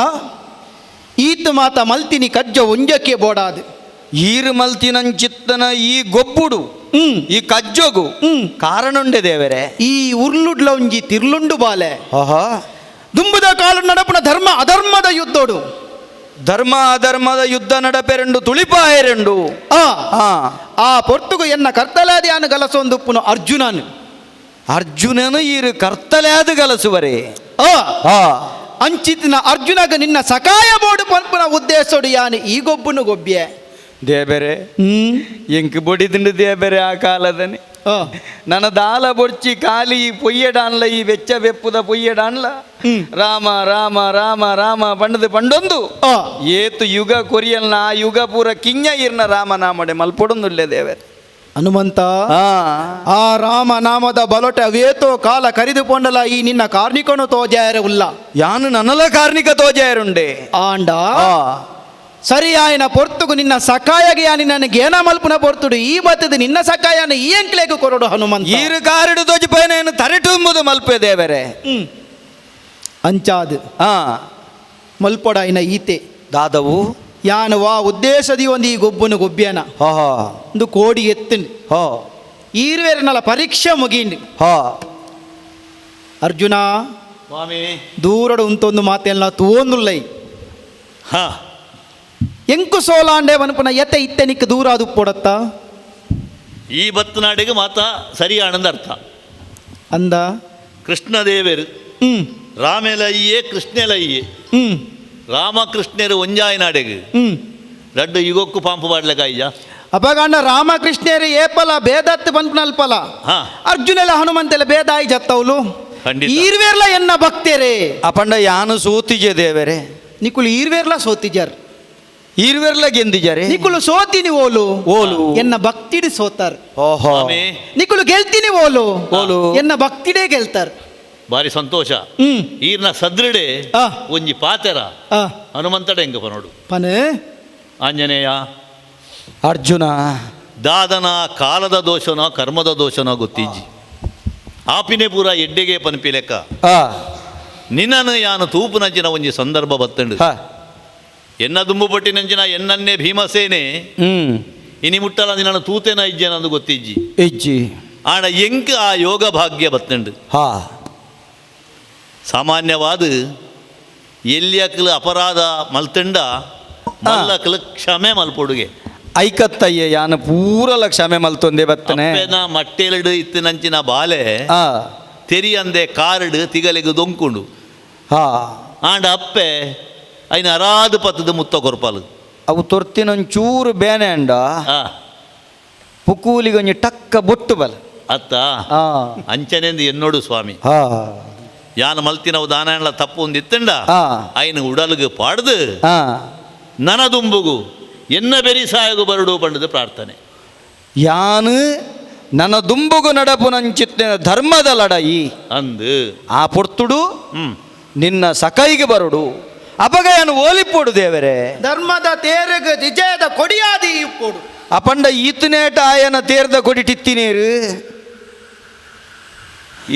ಈತ ಮಾತ ಮಲ್ತಿನಿ ಕಜ್ಜ ಒಂಜಕ್ಕೆ ಬೋಡಾದು ಈರು ಮಲ್ತಿನಂಚಿತ್ತನ ಈ ಗೊಬ್ಬುಡು ಈ ಕಜ್ಜೊಗು ಕಾರಣುಂಡೆ ದೇವರೇ ಈ ಉರ್ಲುಡ್ಲ ಒಂಜಿ ತಿರ್ಲುಂಡು ಬಾಲೆ ಓಹೋ ದುಂಬುದ ಕಾಲು ನಡಪುನ ಧರ್ಮ ಅಧರ್ಮದ ಯುದ್ಧೋಡು ಧರ್ಮ ಅಧರ್ಮದ ಯುದ್ಧ ನಡಪೆರೆಂಡು ತುಳಿಪಾಯರೆಂಡು ಆ ಪೊರ್ತುಗು ಎನ್ನ ಕರ್ತಲಾದಿಯಾನು ಗಲಸೊಂದುಪ್ಪುನು ಅರ್ಜುನನು ಅರ್ಜುನನು ಈರು ಕರ್ತಲಾದ ಗಲಸುವರೇ ಅಂಚಿತಿನ ಅರ್ಜುನಗ ನಿನ್ನ ಸಕಾಯ ಬೋಡು ಪನ್ಪುನ ಉದ್ದೇಶೋಡು ಯಾನು ಈ ಗೊಬ್ಬುನು ಗೊಬ್ಬಿಯೆ ದೇಬೆರೆ ಎಂಕ್ ಬೊಡಿದಿಂಡು ದೇಬೆರೆ ಆ ಕಾಲದನೆ ನನ್ನ ದಾಲ ಬೊಡ್ಚಿ ಕಾಲಿ ಈ ಪೊಯ್ಯಡಾನ್ಲ ಈ ಬೆಚ್ಚ ಬೆಪ್ಪುದ ಪೊಯ್ಯಡಾನ್ಲ ರಾಮ ರಾಮ ರಾಮ ರಾಮ ಪಂಡದು ಪಂಡೊಂದು ಏತು ಯುಗ ಕೊರಿಯಲ್ನ ಆ ಯುಗ ಪೂರ ಕಿಂಜ ಇರ್ನ ರಾಮನಾಮಡೆ ಮಲ್ಪೊಡೊಂದುಲ್ಲೆ ದೇವರೆ ಹನುಮಂತ ಆ ರಾಮ ನಾಮದ ಬಲೊಟೆ ಅವೇತೋ ಕಾಲ ಕರಿದು ಪೊಂಡಲ ಈ ನಿನ್ನ ಕಾರ್ಣಿಕನು ತೋಜಾಯರ ಉಲ್ಲ ಯಾನು ನನ್ನಲ ಕಾರ್ಣಿಕ ತೋಜಾಯರುಂಡೆ ಆಂಡ ಸರಿಯಾಯನ ಪೊರ್ತುಗು ನಿನ್ನ ಸಕಾಯಗೆ ಯಾನಿ ನನಗೆ ಏನ ಮಲ್ಪುನ ಪೊರ್ತುಡು ಈ ಬತ್ತದ ನಿನ್ನ ಸಕಾಯನ ಈ ಎಂಕ್ಲೇಗು ಕೊರಡು ಹನುಮಂತ ಈರು ಕಾರಿಡು ತೋಜಿ ಪೈನ ತರೆಟುಂಬುದು ಮಲ್ಪೆ ದೇವರೇ ಅಂಚಾದು ಮಲ್ಪೊಡ ಇನ ಈತೆ ದಾದವು ಯಾನು ವಾ ಉದ್ದೇಶದಿ ಒಂದು ಈ ಗೊಬ್ಬನು ಗೊಬ್ಬ್ಯಾನ ಒಂದು ಕೋಡಿ ಎತ್ತುಂಡು ಈರ್ವೇರನಲ ಪರೀಕ್ಷೆ ಮುಗೀಂಡು ಅರ್ಜುನ ಸ್ವಾಮಿ ದೂರಡು ಉಂತೊಂದು ಮಾತೆಲ್ಲ ತೂಂದುಲ್ಲೈ ಎಂಕು ಸೋಲಾಂಡೆ ವನಪುನ ಎತ್ತೆ ಇತ್ತೆ ನಿಕ್ ದೂರ ಅದು ಪೊಡತ್ತ ಈ ಬತ್ತನಾಡಿಗೆ ಮಾತಾ ಸರಿಯಾನಂದ ಅರ್ಥ ಅಂದ ಕೃಷ್ಣದೇವರು ರಾಮೇಲಯ್ಯೇ ಕೃಷ್ಣಲಯ್ಯೇ ರಾಮಕೃಷ್ಣರು ಒಂಜಾಯ ನಾಡೆಗೆ ರಡ್ಡು ಯುಗಕ್ಕೂ ಪಾಂಪು ಬಾಡ್ಲಕಾಯ್ಯ ಅಪಗಾಂಡ ರಾಮಕೃಷ್ಣರು ಏಪಲ ಭೇದತ್ತು ಪನ್ಪುನಲ್ಪಲ ಅರ್ಜುನೆಲ್ಲ ಹನುಮಂತೆಲ್ಲ ಭೇದಾಯಿ ಜತ್ತವಲು ಖಂಡಿತ. ಈರ್ವೇರ್ಲ ಎನ್ನ ಭಕ್ತರೇ ಅಪಂಡ ಯಾನು ಸೂತಿಜೆ ದೇವರೇ ನಿಕುಲು ಈರ್ವೇರ್ಲ ಸೋತಿಜಾರ್. ಈರ್ವೆರ್ಲ ಗೆಂದಿಜಾರೆ. ನಿಕುಲು ಸೋತಿನಿ ಓಲು ಓಲು. ಎನ್ನ ಭಕ್ತಿಡ್ ಸೋತಾರ್. ಓಹೋ. ನಿಕುಲು ಗೆಲ್ತೀನಿ ಓಲು ಓಲು. ಎನ್ನ ಭಕ್ತಿಡೇ ಗೆಲ್ತಾರ್. ಬಾರಿ ಸಂತೋಷ. ಈರ್ನ ಸದೃಡೆ ಒಂಜಿ ಪಾತೆರ ಹನುಮಂತಡೆ ಹೆಂಗ ಪನೋಡು ಪನೆ. ಆಂಜನೇಯ ಅರ್ಜುನ ದಾದನ ಕಾಲದ ದೋಷನೋ ಕರ್ಮದ ದೋಷನೋ ಗೊತ್ತಿಜ್ಜಿ. ಆಪಿನೆ ಪೂರ ಎಡ್ಡೆಗೆ ಪನ್ಪಿ ಲೆಕ್ಕ ನಿನ್ನನು ಯಾನು ತೂಪುನಂಚಿನ ಒಂಜಿ ಸಂದರ್ಭ ಬತ್ತಂಡು. ಎನ್ನ ದುಂಬು ಪಟ್ಟಿನಂಚಿನ ಎನ್ನನ್ನೇ ಭೀಮಸೇನೆ ಇನಿ ಮುಟ್ಟಲ ನಿನ್ನನ್ನು ತೂತೇನ ಇಜ್ಜೆನಂದು ಗೊತ್ತಿಜ್ಜಿ ಇಜ್ಜಿ. ಆಣ ಎಂಕ್ ಆ ಯೋಗ ಭಾಗ್ಯ ಬತ್ತಂಡು. ಸಾಮಾನ್ಯವಾದ ಎಲ್ಲಿಯಕ್ಕಲು ಅಪರಾಧ ಮಲ್ತಂಡ ಮಲ್ಲಕಲು ಕ್ಷಮೆ ಮಲ್ಪೊಡುಗೆ. ಐಕತ್ತಯ್ಯ ಯಾನ ಪೂರಲ ಕ್ಷಮೆ ಮಲ್ತೊಂದೆ ಬತ್ತನೆ. ಅಪ್ಪೆನ ಮಟ್ಟೆಲಡು ಇತ್ತಿನಂಚಿನ ಬಾಲೆ ತೆರಿಯಂದೆ ಕಾರಡು ತಿಗಲಿಗೆ ದೊಂಕುಂಡು. ಆಂಡ ಅಪ್ಪೆ ಐನ ಅರಾದ ಪತ್ತದ ಮುತ್ತ ಕೊರ್ಪಾಲು. ಅವು ತೊರ್ತಿನೊಂಚೂರು ಬೇನೆ ಅಂಡ ಪುಕೂಲಿಗೊಂಜಿ ಟಕ್ಕ ಬೊಟ್ಟು ಬಲ ಅತ್ತ ಅಂಚನೆಂದು ಎನ್ನೋಡು ಸ್ವಾಮಿ. ಯಾನ ಮಲ್ತಿನವು ದಾನ ತಪ್ಪು ಒಂದು ಇತ್ತಂಡ ಐನ ಉಡಲ್ಗೆ ಪಾಡ್ದು ನನದುಂಬುಗು ಎನ್ನ ಬೆರಿ ಸಾಯಗು ಬರಡು ಪಂಡದ ಪ್ರಾರ್ಥನೆ. ಯಾನು ನನ್ನ ದುಂಬುಗು ನಡಪು ನಂಚಿತ್ತಿನ ಧರ್ಮದ ಲಡಾಯಿ ಅಂದು ಆ ಪೊರ್ತುಡು ನಿನ್ನ ಸಕೈಗೆ ಬರುಡು ಅಪಗ ಯಾನು ಓಲಿಪ್ಪೋಡು ದೇವರೇ. ಧರ್ಮದ ತೇರಗ ವಿಜಯದ ಕೊಡಿಯಾದಿ ಇಪ್ಪೋಡು. ಅಪಂಡ ಈತನೇಟ ಆಯನ ತೇರ್ದ ಕೊಡಿ ಟಿತ್ತಿನೇರು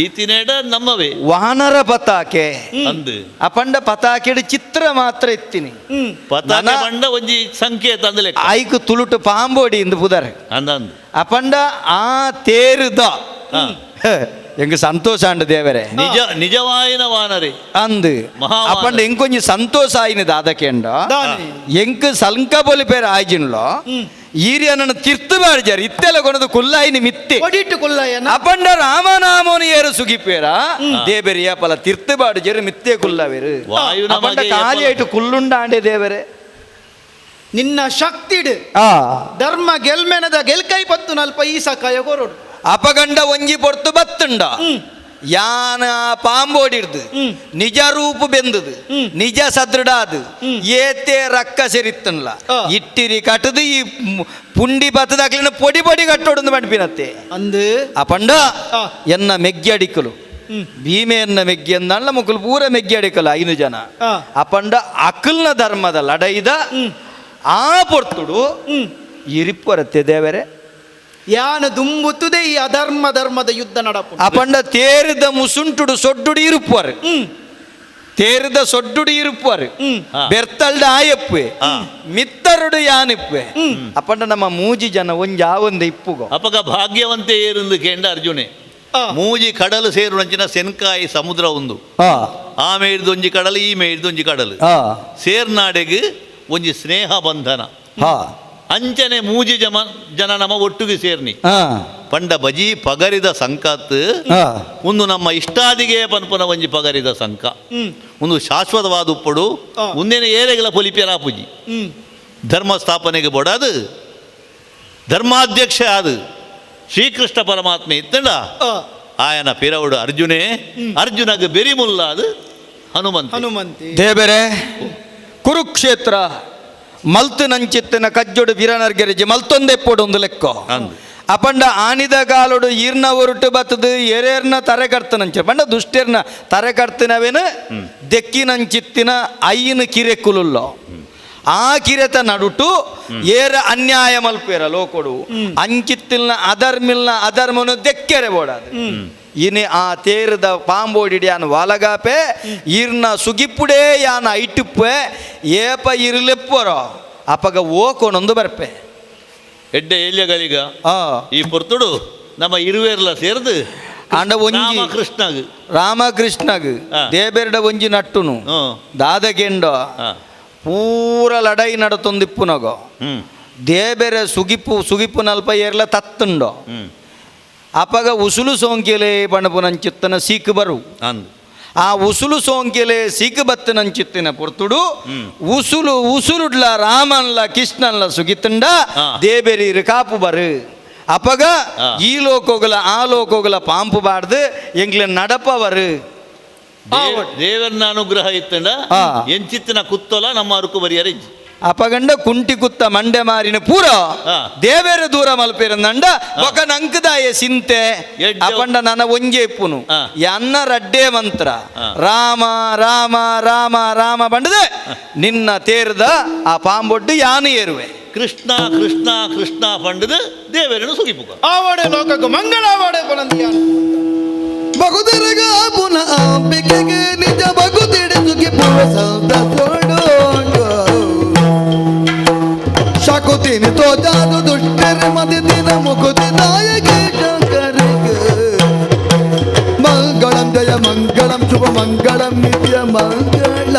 ಈತಿನೇಟ ನಮ್ಮವೇ ವಾನರ ಪತಾಕೆ ಅಂದು ಅಪಂಡ ಪತಾಕೆಡು ಚಿತ್ರ ಮಾತ್ರ ಇತ್ತೀನಿ. ಪತಾಕೆ ಪಂಡ ಒಂಜಿ ಸಂಕೇತ ಅಂದಲೆ ಐಕು ತುಳುಟು ಪಾಂಬೋಡಿ ಇಂದು ಪುದರ್ ಅಂದಂದು ಅಪಂಡ ಆ ತೇರುದ ಎಂಗ್ ಸಂತೋಷ ಅಂಡ ದೇವರೇ. ನಿಜ ನಿಜವಾಯಿನ ವಾನರೇ ಅಂದು ಅಪಂಡ ಎಂಕೊಂಜಿ ಸಂತೋಷ ಆಯಿನ ದಾದಕೆಂಡ ಎಂಕ್ ಸಂಕ ಬೊಲಿ ಪೇರ ಆಯ್ಜಿನ್ಲೋ ಈರಿಯನನ್ನು ತಿರ್ತು ಬಾಡಿಜಾರ ಇತ್ತೆಲ್ಲ ಕೊನದು ಕುಲ್ಲಾಯಿನಿ ಮಿತ್ತೆ ಅಪಂಡ ರಾಮನಾಮೋನು ಏರು ಸುಗಿಪೇರ ದೇಬೆರಿಯ ಪಲ ತಿರ್ತು ಬಾಡಿಜಾರು ಮಿತ್ತೆ ಕುಲ್ಲವೇರು ಅಪಂಡ ಖಾಲಿ ಆಯ್ತು ಕುಲ್ಲುಂಡ ಆಂಡೆ ದೇವರೇ. ನಿನ್ನ ಶಕ್ತಿಡು ಧರ್ಮ ಗೆಲ್ಮೆನದ ಗೆಲ್ಕೈ ಪತ್ತು ನಲ್ಪ ಈ ಸಕಾಯ ಕೊರೋಡು. ಅಪಗಂಡ ಒಂಜಿ ಪೊರ್ತು ಬತ್ತುಂಡ ಯಾನ ಪಾಂಬೋಡಿರ್ದು ನಿಜ ರೂಪು ಬೆಂದದು ನಿಜ ಸದೃಢ ಅದು ಏತೆ ರಕ್ಕ ಸೆರಿತ್ತನ್ಲ ಇಟ್ಟಿರಿ ಕಟ್ಟದು ಈ ಪುಂಡಿ ಬತ್ತದಾಕ್ಲಿನ ಪೊಡಿ ಪೊಡಿ ಕಟ್ಟೋಡು ಮಡ್ಪಿನತ್ತೆ ಅಂದು ಅಪಂಡ ಎನ್ನ ಮೆಗ್ಗಿ ಅಡಿಕಲು ಭೀಮೆಯನ್ನ ಮೆಗ್ಗಿ ಅಂದಲ್ಲ ಮುಕ್ಕಲು ಪೂರ ಮೆಗ್ಗಿ ಅಡಿಕಲು 5 ಜನ. ಅಪಂಡ ಅಕಲ್ನ ಧರ್ಮದ ಲಡೈದ ಆ ಪೊರ್ತುಡು ಇರಿಪ್ಪರತ್ತೆ ದೇವರೇ. ಯಾನು ದುಂಬುತ್ತದೆ ಈ ಅಧರ್ಮ ಧರ್ಮದ ಯುದ್ಧ ನಡಪು. ಅಪಂಡ ತೇರಿದ ಮುಸುಂಟುಡು ಸೊಡ್ಡುಡಿ ಇರುಪ್ಪರು ತೇರಿದ ಸೊಡ್ಡುಡಿ ಇರುಪ್ಪರು ಬೆರ್ತಲ್ಡ ಆಯಪ್ಪೆ ಮಿತ್ತರುಡು ಯಾನಿಪ್ಪೆ. ಅಪಂಡ ನಮ್ಮ ಮೂಜಿ ಜನ ಒಂಜಿ ಆವೊಂದು ಇಪ್ಪುಗೋ. ಅಪಗ ಭಾಗ್ಯವಂತೆ ಏರಿಂದು ಕೇಂಡ ಅರ್ಜುನೆ. ಮೂಜಿ ಕಡಲು ಸೇರುನಂಚಿನ ಸೆನ್ಕಾಯಿ ಸಮುದ್ರ ಒಂದು ಆ ಮೇಯ್ದು ಒಂಜಿ ಕಡಲು ಈ ಮೇಯ್ದು ಒಂಜಿ ಕಡಲು ಸೇರ್ನಾಡೆಗೆ ಒಂಜಿ ಸ್ನೇಹ ಬಂಧನ ಅಂಚನೆ ಮೂಜಿ ಜನ ನಮ್ಮ ಒಟ್ಟಿಗೆ ಸೇರ್ನಿ ಪಂಡ ಬಜಿ ಪಗರಿದ ಸಂಕತ್ ಒಂದು ನಮ್ಮ ಇಷ್ಟಾದಿಗೆ ಪನ್ಪುನ ಒಂಜಿ ಪಗರಿದ ಸಂಕ ಒಂದು ಶಾಶ್ವತವಾದ ಉಪ್ಪಡು ಮುಂದಿನ ಏರೆಗಳ ಪೊಲಿಪಿಯರಾಪುಜಿ ಧರ್ಮ ಸ್ಥಾಪನೆಗೆ ಬೊಡದು ಧರ್ಮಾಧ್ಯಕ್ಷ ಅದು ಶ್ರೀಕೃಷ್ಣ ಪರಮಾತ್ಮೆ ಇತ್ತಂಡ ಆಯನ ಪಿರವುಡು ಅರ್ಜುನೇ ಅರ್ಜುನಗೆ ಬೆರಿಮುಲ್ಲ ಅದು ಹನುಮಂತ ಹನುಮಂತಿ ದೇವರೇ. ಕುರುಕ್ಷೇತ್ರ ಮಲ್ತು ನಂಚಿತ್ತಿನ ಕಜ್ಜೊಡು ಬಿರನರ್ಗೆರೆಜಿ ಮಲ್ತೊಂದೆಪ್ಪೊಡು ಒಂದು ಲೆಕ್ಕೋ. ಅಪಂಡ ಆನಿದ ಕಾಲೊಡು ಈರ್ನ ಒರುಟು ಬತ್ತದು ಎರೇರ್ನ ತರೆ ಕಡ್ತನಂಚ ಪಂಡ ದುಷ್ಟೇರ್ನ ತರೆ ಕಡ್ತಿನವೇನು ದೆಕ್ಕಿನಂಚಿತ್ತಿನ ಐನ ಕಿರೆಕುಲುಲ್ಲೋ ಆ ಕಿರೆತ ನಡುಟು ಏರ ಅನ್ಯಾಯ ಮಲ್ಪೇರ ಲೋಕೊಡು ಅಂಚಿತ್ತಿಲ್ನ ಅಧರ್ಮಿಲ್ನ ಅಧರ್ಮನು ದೆಕ್ಕೆರೆ ಬೋಡಾದು ಇನಿ ಆ ತೇರದ ಪಾಂಬೋಡಿಡಿ ಯಾನ್ ವಾಲಗಾಪೆ ಈರ್ನ ಸುಗಿಪ್ಪುಡೇ ಯಾನ ಐಟಿಪ್ಪೆ ಏಪ ಇರ್ಲೆಪ್ಪರೋ ಅಪಗ ಓಕೊನೊಂದು ಬರ್ಪೆ ಎಡ್ಡೆ ಏಲ್ಯಗಳಿಗ ಈ ಪೊರ್ತುಡು ನಮ್ಮ ಇರುವೇರ್ಲ ಸೇರ್ದು ಅಂಡ ಒಂಜಿ ರಾಮಕೃಷ್ಣಗ್ ರಾಮಕೃಷ್ಣಗ್ ದೇಬೆರಡ ಒಂಜಿ ನಟ್ಟುನು ದಾದಗೆಂಡೋ ಪೂರ ಲಡೈ ನಡತೊಂದಿಪ್ಪುನಗೋ ದೇಬೆರೆ ಸುಗಿಪ್ಪು ಸುಗಿಪ್ಪು ನಲ್ಪ ಏರ್ಲ ತತ್ತುಂಡೋ ಅಪಗ ಉಸುಲು ಸೋಂಕೆಲೆ ಪಣಪುನಂಚಿತ್ತನ ಸೀಕು ಬರು ಆ ಉಸುಲು ಸೋಂಕೆಲೆ ಸೀಕು ಬತ್ತನಂಚಿತ್ತಿನ ಪೊರ್ತುಡು ಉಸುಲು ಉಸುಲುಡ್ಲ ರಾಮನ್ಲ ಕೃಷ್ಣನ್ಲ ಸುಗಿತ್ತಂಡ ದೇಬೆರೀರು ಕಾಪು ಬರು ಅಪಗ ಈ ಲೋಕೋಗಲ ಆ ಲೋಕೋಗಲ ಪಾಂಪು ಬಾರ್ದು ಎಂಗ್ಲ ನಡಪವರು. ದೇವರನ ಅನುಗ್ರಹ ಇತ್ತಂಡ ಎಂಚಿತ್ತಿನ ಕುತ್ತೊಲ ನಮ್ಮ ಅರುಕು ಬರಿಯರ ಇಜ್ಜಿ. ಅಪಗಂಡ ಕುಂಟಿ ಕುತ್ತ ಮಂಡೆ ಮಾರಿನ ಪೂರ ದೇವೇರ ದೂರ ಮಲ್ಪೇರಂದಂಡ ಬೊಕ ನಂಕದಾಯ ಸಿಂತೆ. ಅಪಂಡ ನನ್ನ ಒಂಜೆ ಇಪ್ಪುನು. ಎನ್ನ ರಡ್ಡೆ ಮಂತ್ರ. ರಾಮ ರಾಮ ರಾಮ ರಾಮ ಬಂಡದೆ ನಿನ್ನ ತೇರ್ದ ಆ ಪಾಂಬೊಡ್ಡು ಯಾನು ಏರುವೆ. ಕೃಷ್ಣ ಕೃಷ್ಣ ಕೃಷ್ಣ ಪಂಡದು ದೇವರನ್ನು ಸುಗಿಪುಕ. ಆವಾಡೆ ಲೋಕಕ್ಕೆ ಮಂಗಳಾವಾಡೆ ಪನಂದಿಯಾನು. ಬಗುದಿರಗ ಪುನಃ ಅಂಬಿಕೆಗೆ ನಿಜ ಬಗುದಿಡೆ ಸುಗಿಪುವ ಸಂತಸೋಡು. ಶಕುತಿನಿ ತೋಜಾದು ದುಷ್ಟರ ಮದಿ ದಿನ ಮುಕುತಿ ನಾಯಕಿ ಶಂಕರಿಗೆ. ಮಂಗಳಂ ಜಯ ಮಂಗಳಂ ಶುಭ ಮಂಗಳಂ ನಿತ್ಯ ಮಂಗಳ.